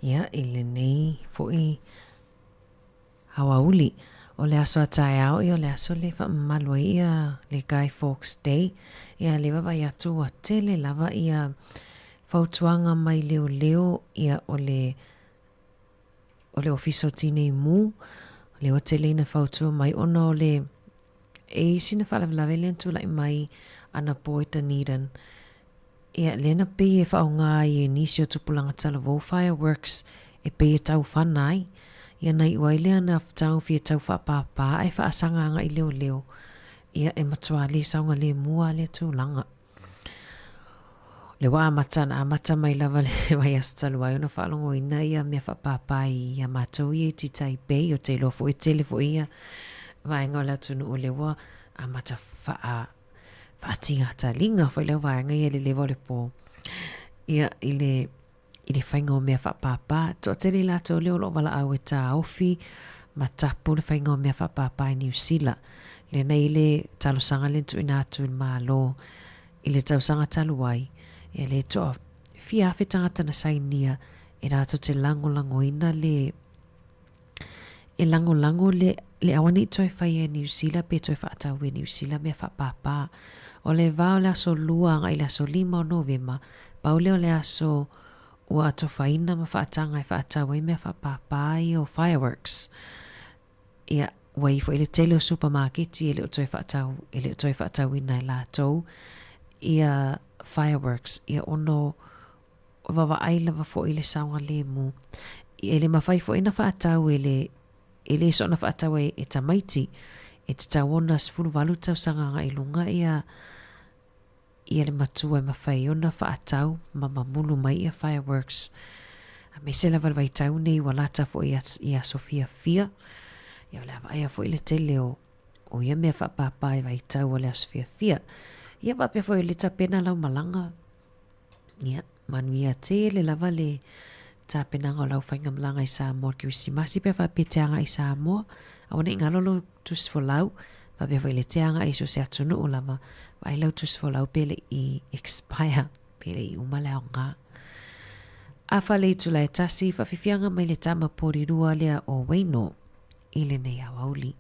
Speaker 5: ia, i lenei foi aoauli. O le aso a taeao, ia, o le aso lea e faamamalu ai ia le Guy Fawkes Day. Ia, lea e vaavaai atu ua tele lava ia fautuaga mai leoleo, ia, o le o le Ofisa o Tinei Mu, lea ua tele ina fautua mai ona o le e i ai sina faalavelave lea na tulai mai anapo i Dunedin. Ia, lea na pei e faaaoga ai e nisi o tupulaga talavou fireworks e pei e taufana ai. Ia na iu ai lea na taofia tau faapāpā ae faasaga agai leoleo. Ia, e matua le saogalemu lava lea tulaga. lea ua amata na amata mai lava le vaiaso talu ai ona faalogoina ia mea faapāpā ia matou ia i Taipei, ou te iloa foi e tele foi ia vaega o le atunuu lea ua amata faa faatigatalinga foi lea vaega ia i le leva o le pō. Ia, i le i le faiga o mea faapāpā. Toatele i latou lea o lo o valaau e taofi ma tapu le faiga o mea faapāpā i Niu Sila. Lea na i le talosaga lea na tuuina atu i le Malo i le tausaga talu ai, ia le toa fia afe tagata na sainia e latou te lagolagoina le e lagolago le, le aua nei toe faia e Niu Sila pe toe faatau e Niu Sila mea faapāpā. O le va o le aso 2 agai i le aso 5 o Novema, pau lea o le aso ua atofaina ma faataga e faatau ai mea faapāpā ia o fireworks. Ia, ua i ai foi le tele o supamaketi e le o toe faatau, e le o toe faatauina e latou ia fireworks, ia ona o vaavaai lava foi i le saogalemu. E le mafai foi ona faatau e le, e le soona faatau e, e tamaiti. E tatau ona 18 tausaga agai i luga ia, ia le matua e mafai ai ona faatau ma mamulu mai ia fireworks. Aemaise lava le vaitau nei ua lata foi i aso fiafia. Ia o le a vaaia foi le tele o, o ia mea faapāpā i vaitau o le aso fiafia. Ia faapea foi le tapena lau malaga. Ia, manuia tele lava le tapenaga o lau faigamalaga i Samoa i le Kerisimasi pe a faapea e te agai i Samoa. Aua ne i galo lou tusi folau, faapea foi le te agai i so o se atunuu lava, vaai lau tusi folau pe le i expire, pe le i uma le aoga. Afa le itula e tasi, faafiafiaga mai le tama porirua lea o Wayno i lenei aoauli.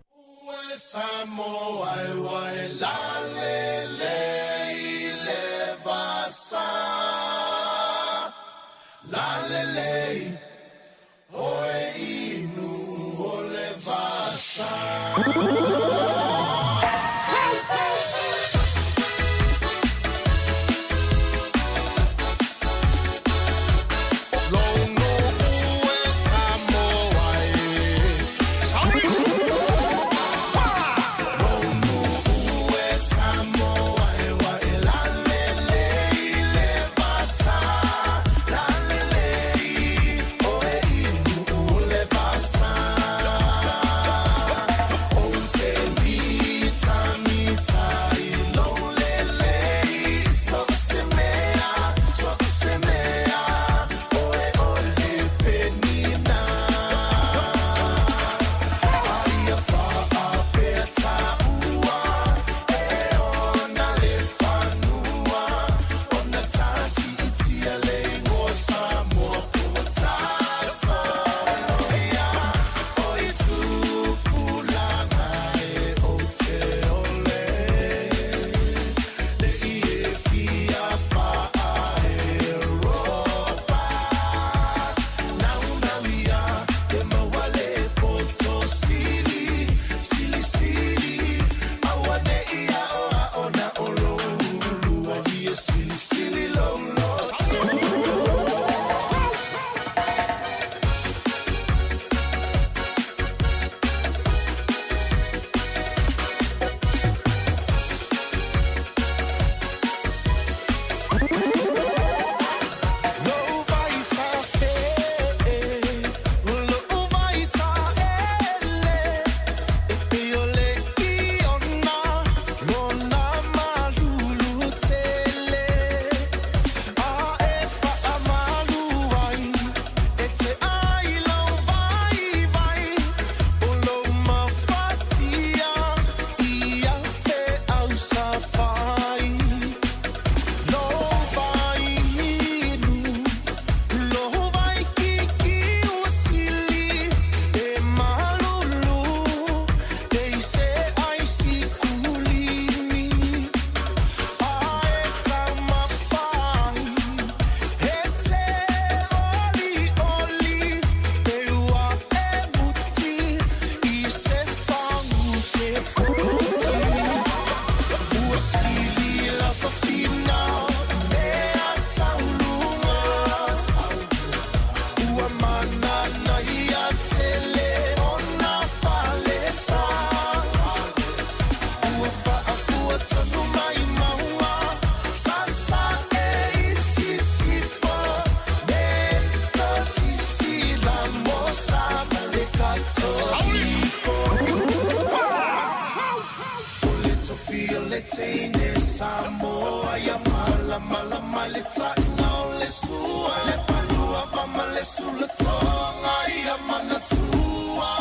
Speaker 12: ma le taʻiga o le sua Le palua va ma le sulatoga ia manatua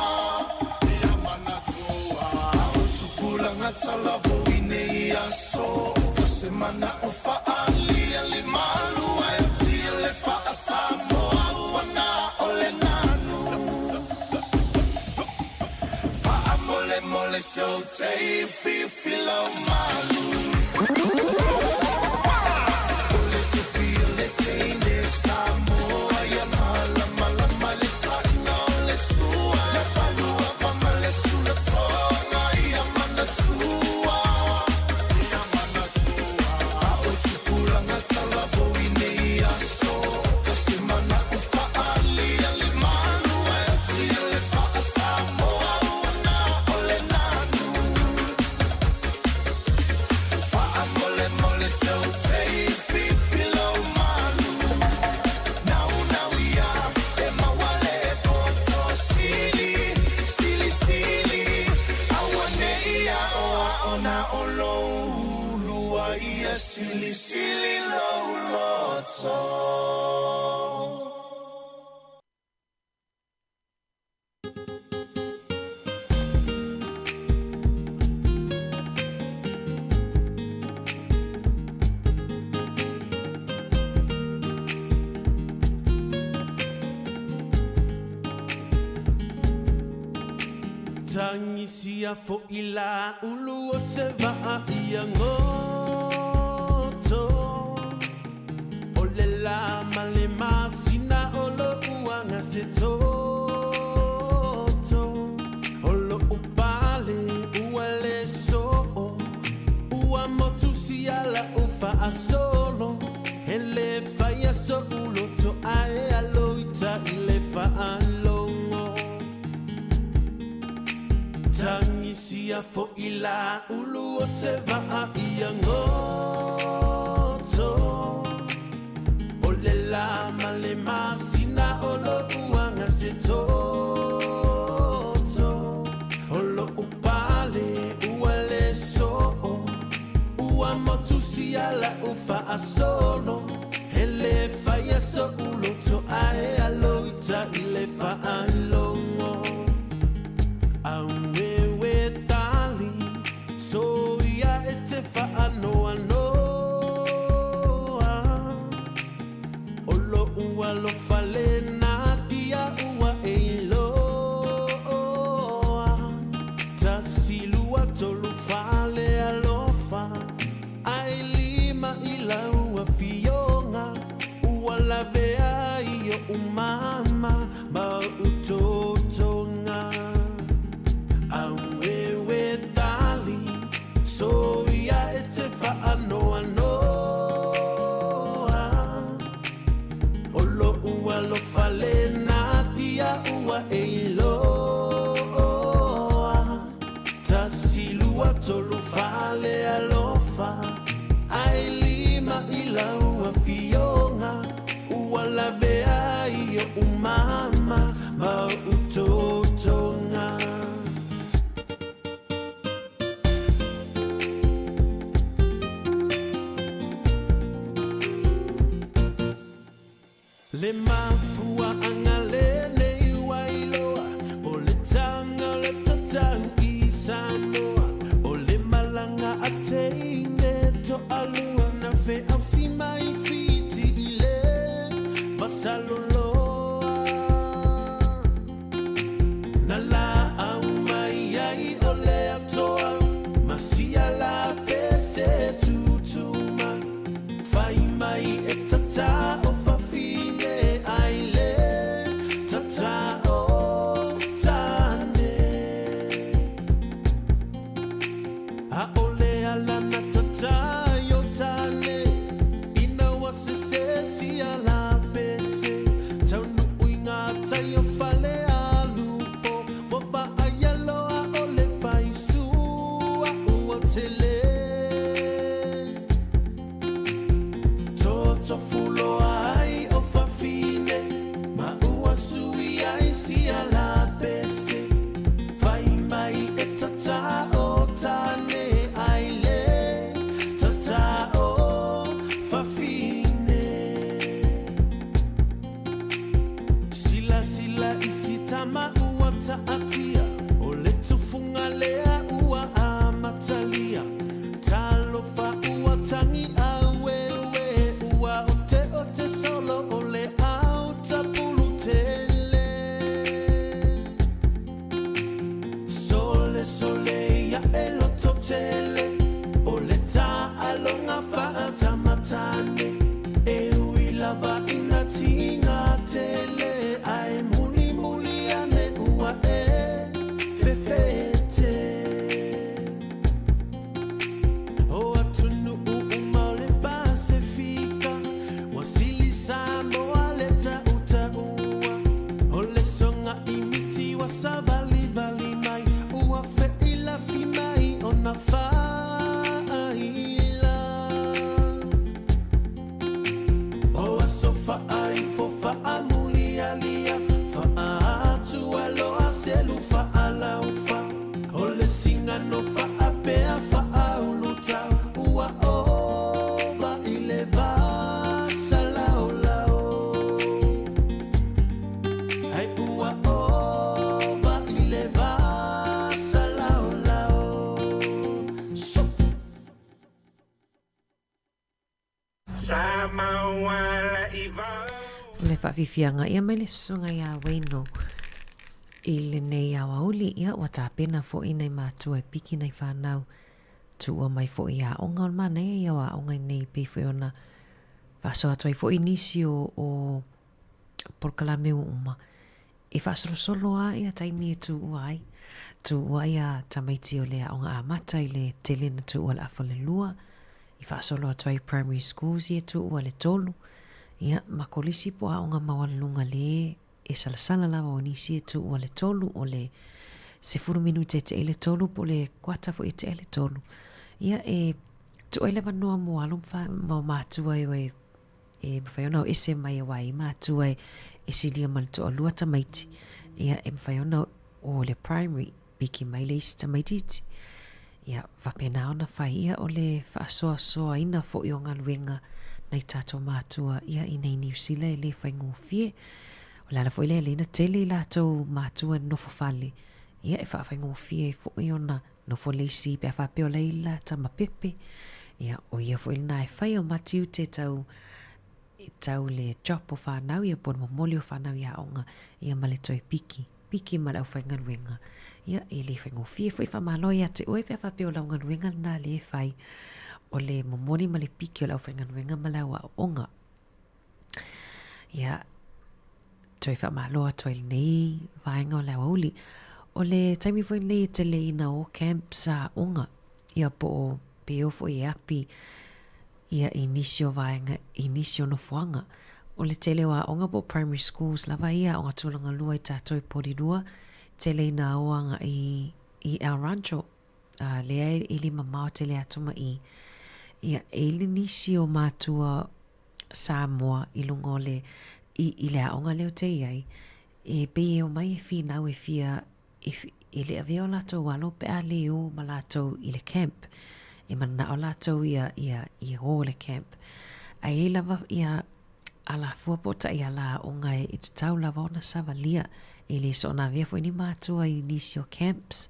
Speaker 12: Ia manatua A o tupulaga talavou i nei aso O se manaʻo faaalia le malu ae oti le faa-Samoa ua na o le nanu Faamolemole se ou tei fifi lau malu O le tofi o le teine Samoa ia malamalama le taʻiga o le sua Le palua va ma le sulatoga ia manatua Ia manatua A o tupulaga talavou i nei aso O se manaʻo faaalia le malu ae oti le faa-Samoa ua na o le nanu Faamolemole se ou tei fifi lau malu Naunau ia e maua le poto sili Sili sili auaneʻi aʻoaʻo na o lou ulu a ia silisili lou loto.
Speaker 9: Tagisia foʻi la ulu o se vaa ia goto O le la ma le masina o loʻu aga se toto O loʻu pale ua le soo Ua motu sia la'u faasolo E le faia soʻu loto ae alo ita i le faalogo Tagisia foʻi la ulu o se vaa ia goto O le la ma le masina o loʻu aga se toto O loʻu pale ua le soo Ua motu sia la'u faasolo E le faia soʻu loto ae alo ita i le faalogo Auewe tali so ia e te faanoanoa O loʻu alofa lena tia ua e iloa Tasi lua tolu fale alofa Ae lima i lau afioga Ua lavea ai oʻu mama ma oʻu totoga Auewe tali so ia e te faanoanoa O loʻu alofa lena tia ua e iloa Tasi lua tolu fale alofa Ae lima i lau afioga Ua lavea ai oʻu mama ma oʻu totoga Le mafuaaga lenei ua iloa O le taga o le tatau i Samoa O le malaga a teine toalua Na feausi mai Fiti i le Vasaloloa Na laau mai ai o le atoa Ma sia la pese tutu mai Fai mai e tata o fafine ai le tatalo. Faaifo faamulialia Faaatualoa selu faalaufa O le sigano faapea faaulutau Ua ova i le va salaolao Hai ua ova i le va salaolao
Speaker 5: O le faafiafiaga ia mai le susuga iā Wayno i lenei aoauli, ia ua tapena foi nai matua e piki nai fanau tuua mai foi i aoga o le manaia ia o aoga i nei pei foi ona faasoa atu ai foi nisi o, o polokalame ua uma E faasolosolo lava ia taimi e tuua ai. Tuua ia tamaiti o le aoga amata i le tele na tuua le afa le lua, i faasolo atu ai primary schools ia tuua le tolu, ia ma kolisi po aoga maualuluga le e salasala lava o nisi e tuua le tolu o le sefulu minute e tea le tolu po le kuata foi e tea le tolu. Ia e tuu ai le avanoa mo alo ma matua e o e e mawhai ona o ese mai aua e matua e, e silia ma le toalua tamaiti. Ia, e mawhai ona o le primary, piki mai le isi tamaitiiti. Ia, faapena ona fai ia o le faasoasoaina foi o galuega nai tātou mātua ia i nei Niu Sila e le faigofie. O le ala foi lea e lei na tele i latou mātua e nofo fale. Ia, e faafaigofie ai foi ona Nofo le isi pe a faapea o la i la tama pepe, ia, o ia foi lena e fai o matiute tau, tau le drop o whanau ia po le momoli o whanau i aoga, ia ma le toe piki, piki ma le aufaigaluega. Ia, e le faigofie foi faamalo ia te oe pe a faapea o lau galuega lena lea e fai, o le momoli ma le piki o le aufaigaluega ma le au aoaoga. Ia, toe faamalo atu ai lenei vaega o le aoauli. O le taimi foi lenei e tele ina o camps aoga, ia po o pe o foi e api ia i nisi o vaega, i nisi o nofoaga. O le tele o aoga po o primary schools lava ia, aoga tulaga lua i tātou i Porirua, tele ina o agai i El Rancho, a lea e le mamao tele atu ma i. Ia, e i le nisi o mātua Samoa i luga o le, i, i le aoga lea o te i ai, e pei e omai e finau e fia, e, e le avea o latou alo pe a le o ma latou i le camp. E manao latou ia, ia, ia o le camp. Ae i ai lava ia alafua po o taiala aoga e, e tatau lava ona savalia. E le soona avea foi ni matua i nisi o camps.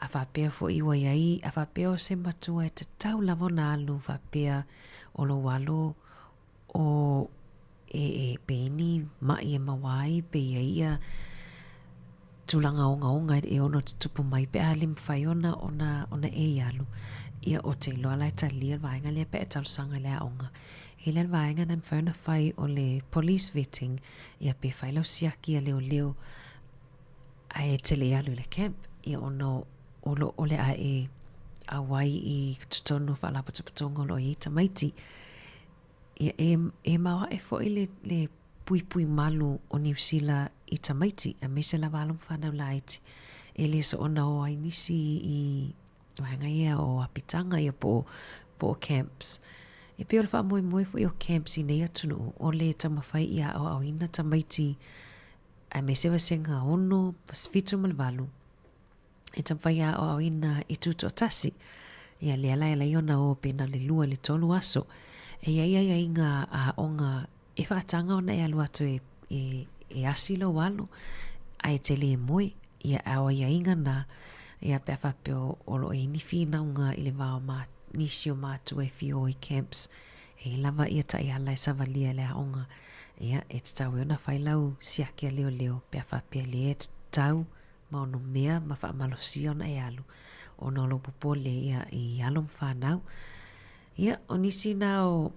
Speaker 5: A faapea foi ua i ai, a faapea o se matua e tatau lava ona alu faapea o lou alo o e, e pei ni maʻi e maua ai, pe i ai ia tulaga ogaoga e ono tutupu mai pe a le mawhai ona, ona, ona e i alu. Ia o te iloa la e talia le vaega lea pe a e talosaga i le aoga. E i ai le vaega na e mafai ona fai o le police vetting, ia pe fai lau siaki a leoleo ae e te le alu i le camp, ia ona o lo o le a e auai i totonu o faalapotopotoga o lo o i ai tamaiti. Ia e, e maoaʻe foi le, le puipui malu o Niu Sila i tamaiti, aemaise lava alo ma fanau laiti. E le soona o ai nisi i vaega ia o apitaga ia po o, po o camps. E pei o le faamoemoe foi o camps i nei atunuu, o le taumafai ia aoaoina tamaiti aemaise vasega 6, 7 ma le 8, e taumafai ia aoaoina i tutoatasi. Ia lea la e alai ona o pe na o le lua i le tolu aso. E i ai aiaiga aoga e faataga ona e alu atu e, e, e asi lou alo, ae te le moe, ia a o aiaiga na, ia pe a faapea o, o lo o i ai ni finauga i le va o ma, nisi o matua e fia o i camps, e i ai lava ia taiala e savalia e le aoga, ia e tatau ai ona fai lau siaki a leoleo pe a faapea lea e tatau ma onomea ma faamalosia ona e alu, ona o lou popole ia i alo ma fanau. Ia, o nisi na o,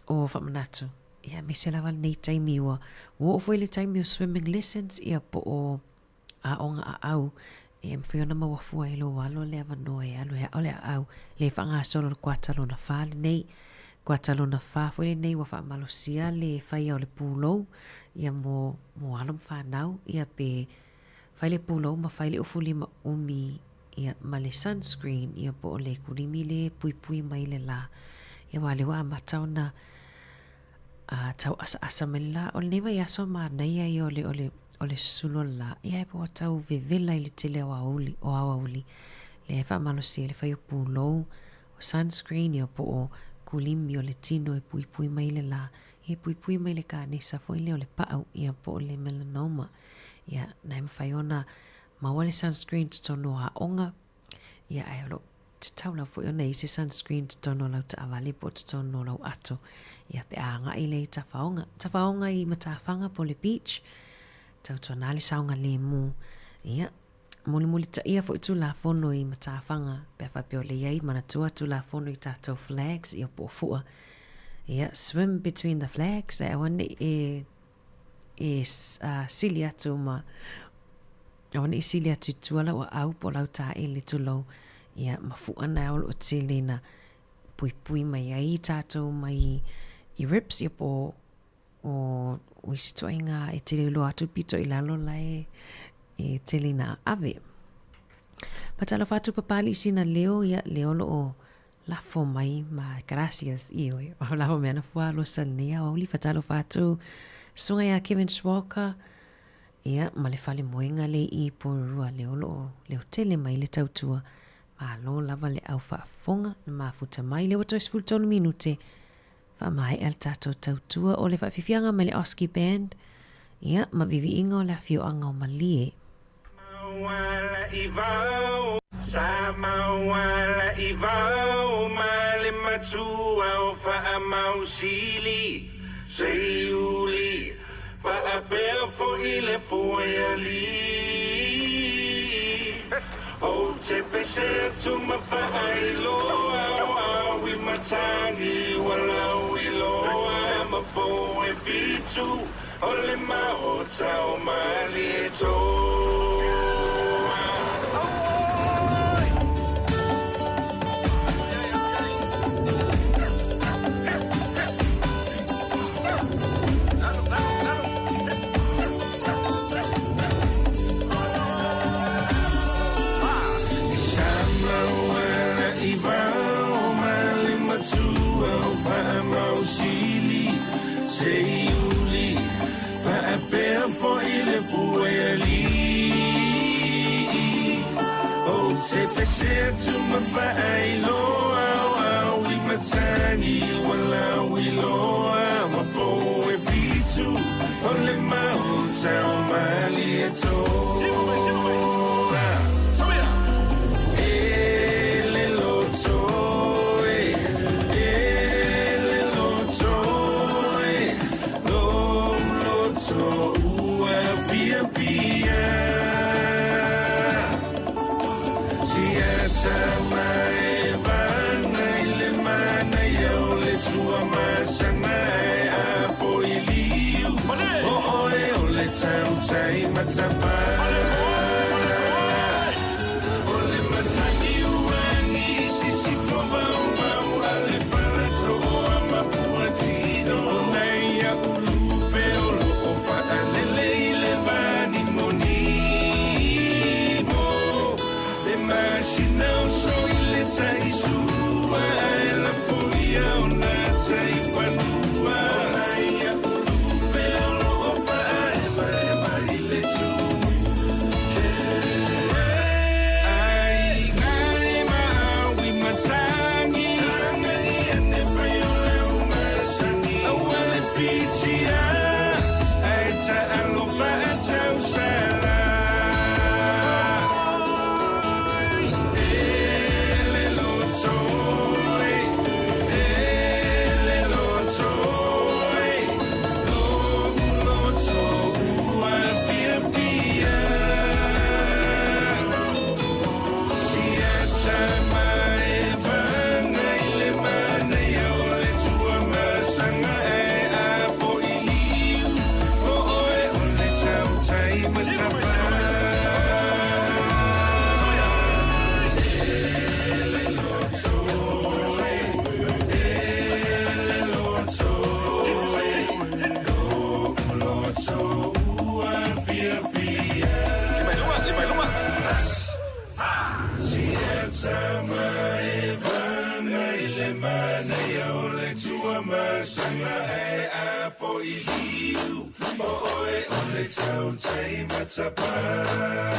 Speaker 5: o faamanatu, ia aemaise lava lenei taimi ua, ua oo foi le taimi o swimming lessons ia po o aoga aau e mafai ona maua fua ai lou alo le avanoa e alu e ao le aau le faagasolo le kuata lona fa lenei. Kuata lona fa foi lenei ua faamalosia le faia o le pulou ia mo, mo alo ma fanau ia pe Fai le pulou ma fai le ufu lima umi ia ma le sunscreen ia po o le kulimi le puipui mai le lā. Ia aua o lea ua amata ona A tau asaasa mai le lā. O lenei vaiaso manaia ia o le, o le, o le susulu o le lā. Ia e po ua tau vevela i le tele o aoauli, o aoauli. Lea e faamalosi ai le fai o pulou, o sunscreen, ia po o kulimi o le tino e puipui mai i le lā. Ia e puipui mai i le kanesa foi lea o le paʻu, ia po o le melanoma. Ia, na e mafai ona maua le sunscreen totonu o aoga, Ia, ae o lo o tatau lava foi ona i ai se sunscreen totonu o lau taavale po o totonu o lau ato, ia, pe a agai lea i tafaoga. Tafaoga i matafaga po o le beach, tautuana le saogalemu. Ia, mulimulitaia foi Tulafono i matafaga pe a faapea o lea i ai, manatua Tulafono i tatou flags, ia, po o fua. Ia, swim between the flags, ae aua ne i e e sili atu ma aua ne i sili atu i tua lau aau po o lau taele tulou, ia ma fuʻa na o lo o tele ina puipui mai ai tatou mai i rips ia po o o isi ituaiga e tele loa atu pito i lalo la e e tele ina ave. Fatalofa atu Papalii sina leo ia leo o lo o lafo mai ma gracias ioe o lafo mai ana fuaalosa i lenei aoauli fatalofa atu susuga ia Kevin Schwalker ia ma le fale moega le i Porirua lea o lo o leo tele mai le tautua malo lava le au faafofoga na mafuta mai lea ua toe 13 minute faamaea le tatou tautua o le faafiafiaga mai le Oski Band ia ma viviiga o le afioaga o Malie.
Speaker 12: i liu O oe o le tautai matapala.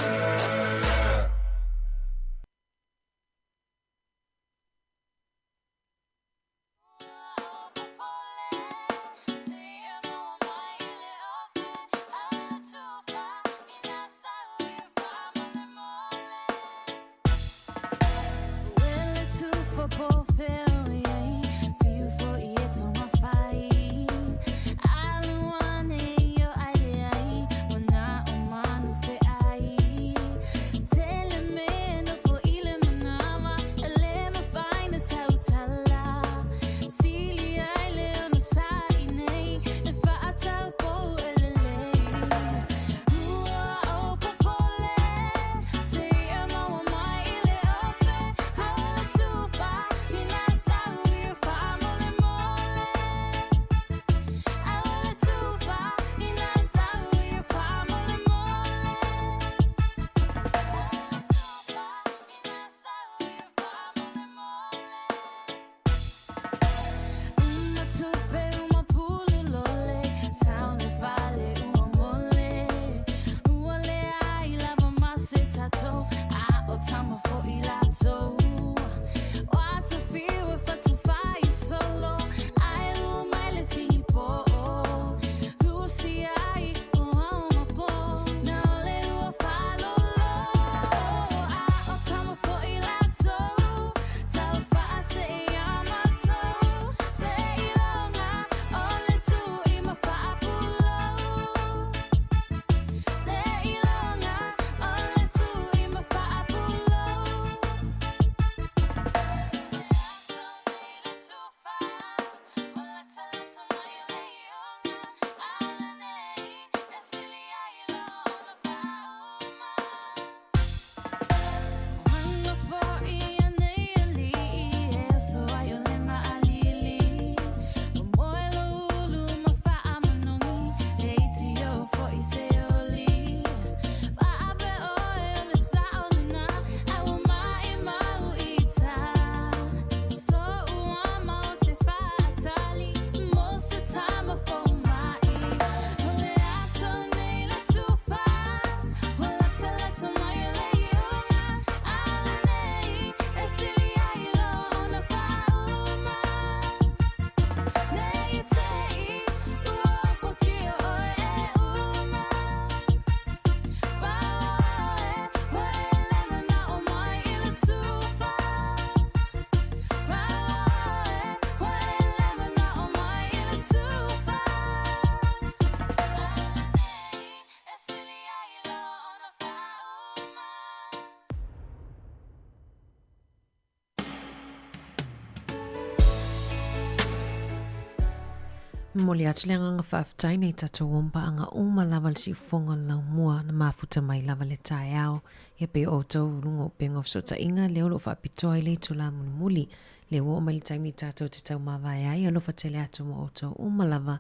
Speaker 5: Momoli atu le agaga faafetai nei tatou ompaanga uma lava le siufofoga o le laumua na mafuta mai lava le taeao ia pei o outou luga o upega o fesootaiga lea o lo o faapitoa i le itula mulimuli lea ua oo mai le taimi tatou te taumavae ai alofa tele atu mo outou uma lava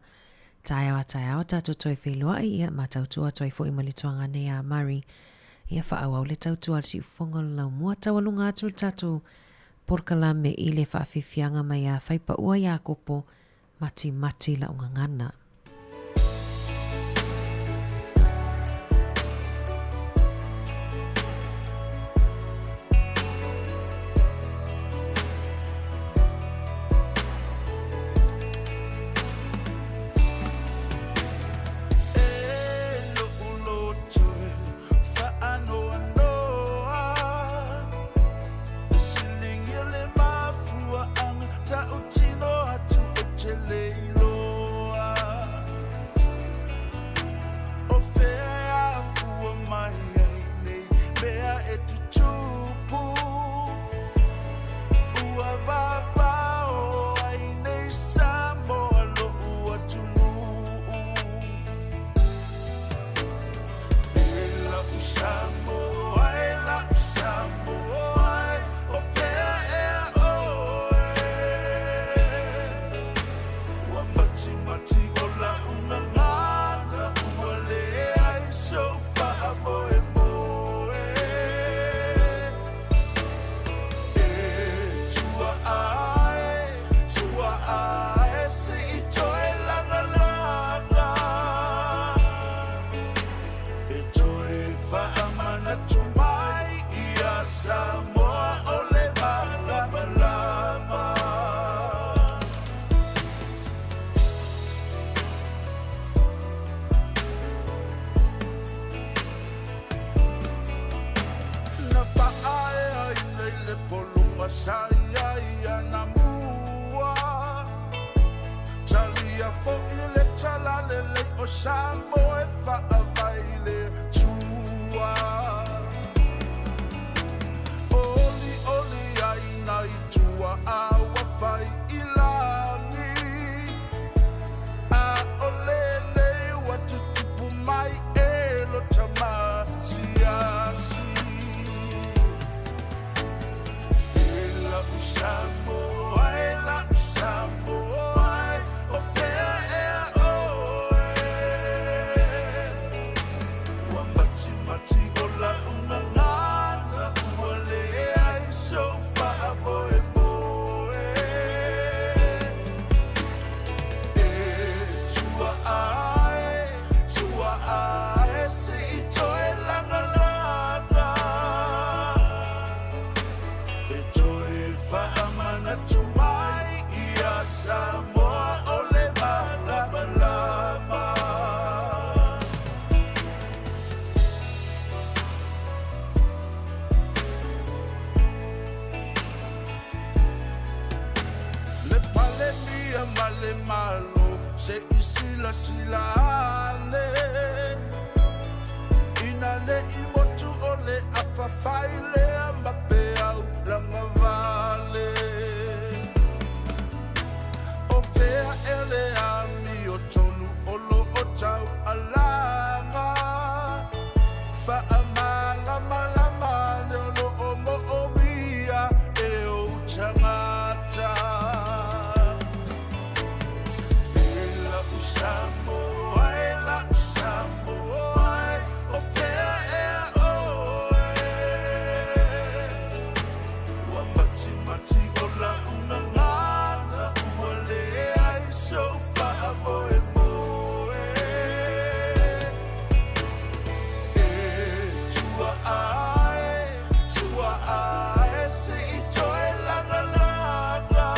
Speaker 5: taeao a taeao tatou toe feiloai ia ma tautua atu ai foi ma le tuaga nei a Murray ia faaauau le tautua a le siufofoga o le laumua taualuga atu le tatou polokalame i le faafiafiaga mai a Faipaua Iakopo Matimati la'u gagana.
Speaker 12: o Samoa e faavae i le Atua. Olioli ai nai tuaa ua fai i lagi, a o lenei ua tutupu mai e lota masiasi. E lau Samoa, e lau Samoa, o fea ea oe. Ua matimati o lau gagana, ua leai sou faamoemoe. E tua ae, tua ae, se i toe lagalaga. E toe faamanatu mai ia Samoa o le malamalama. Le palemia ma le malo se i silasila ane. Ina ne i motu o le afafai lea ma peau lagavale. O fea e le ami o tonu o lo o tau alaga. Faamalamalama le o lo o mo o mia e o tangata. E lau Samoa, e lau Samoa, o fea ea oe. Ua matimati o lau gagana, ua leai sou faamoemoe. E tua ae, tua ae, se i toe lagalaga.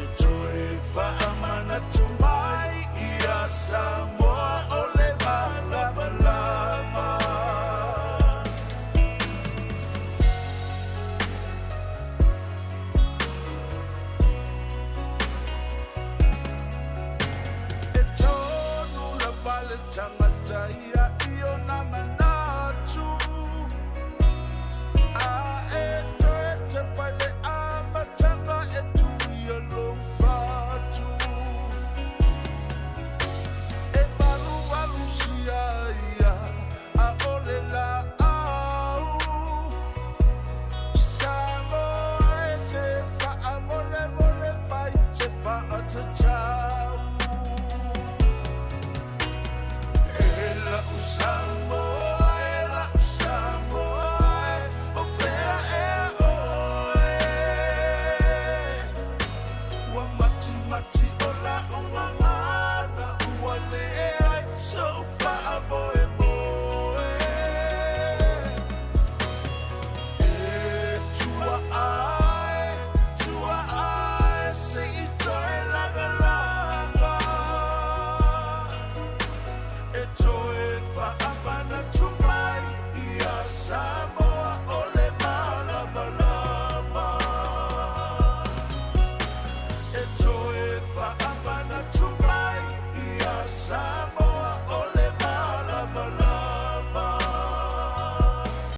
Speaker 12: E toe faamanatu mai ia Samoa o le malamalama. E tonu lava le tagata ia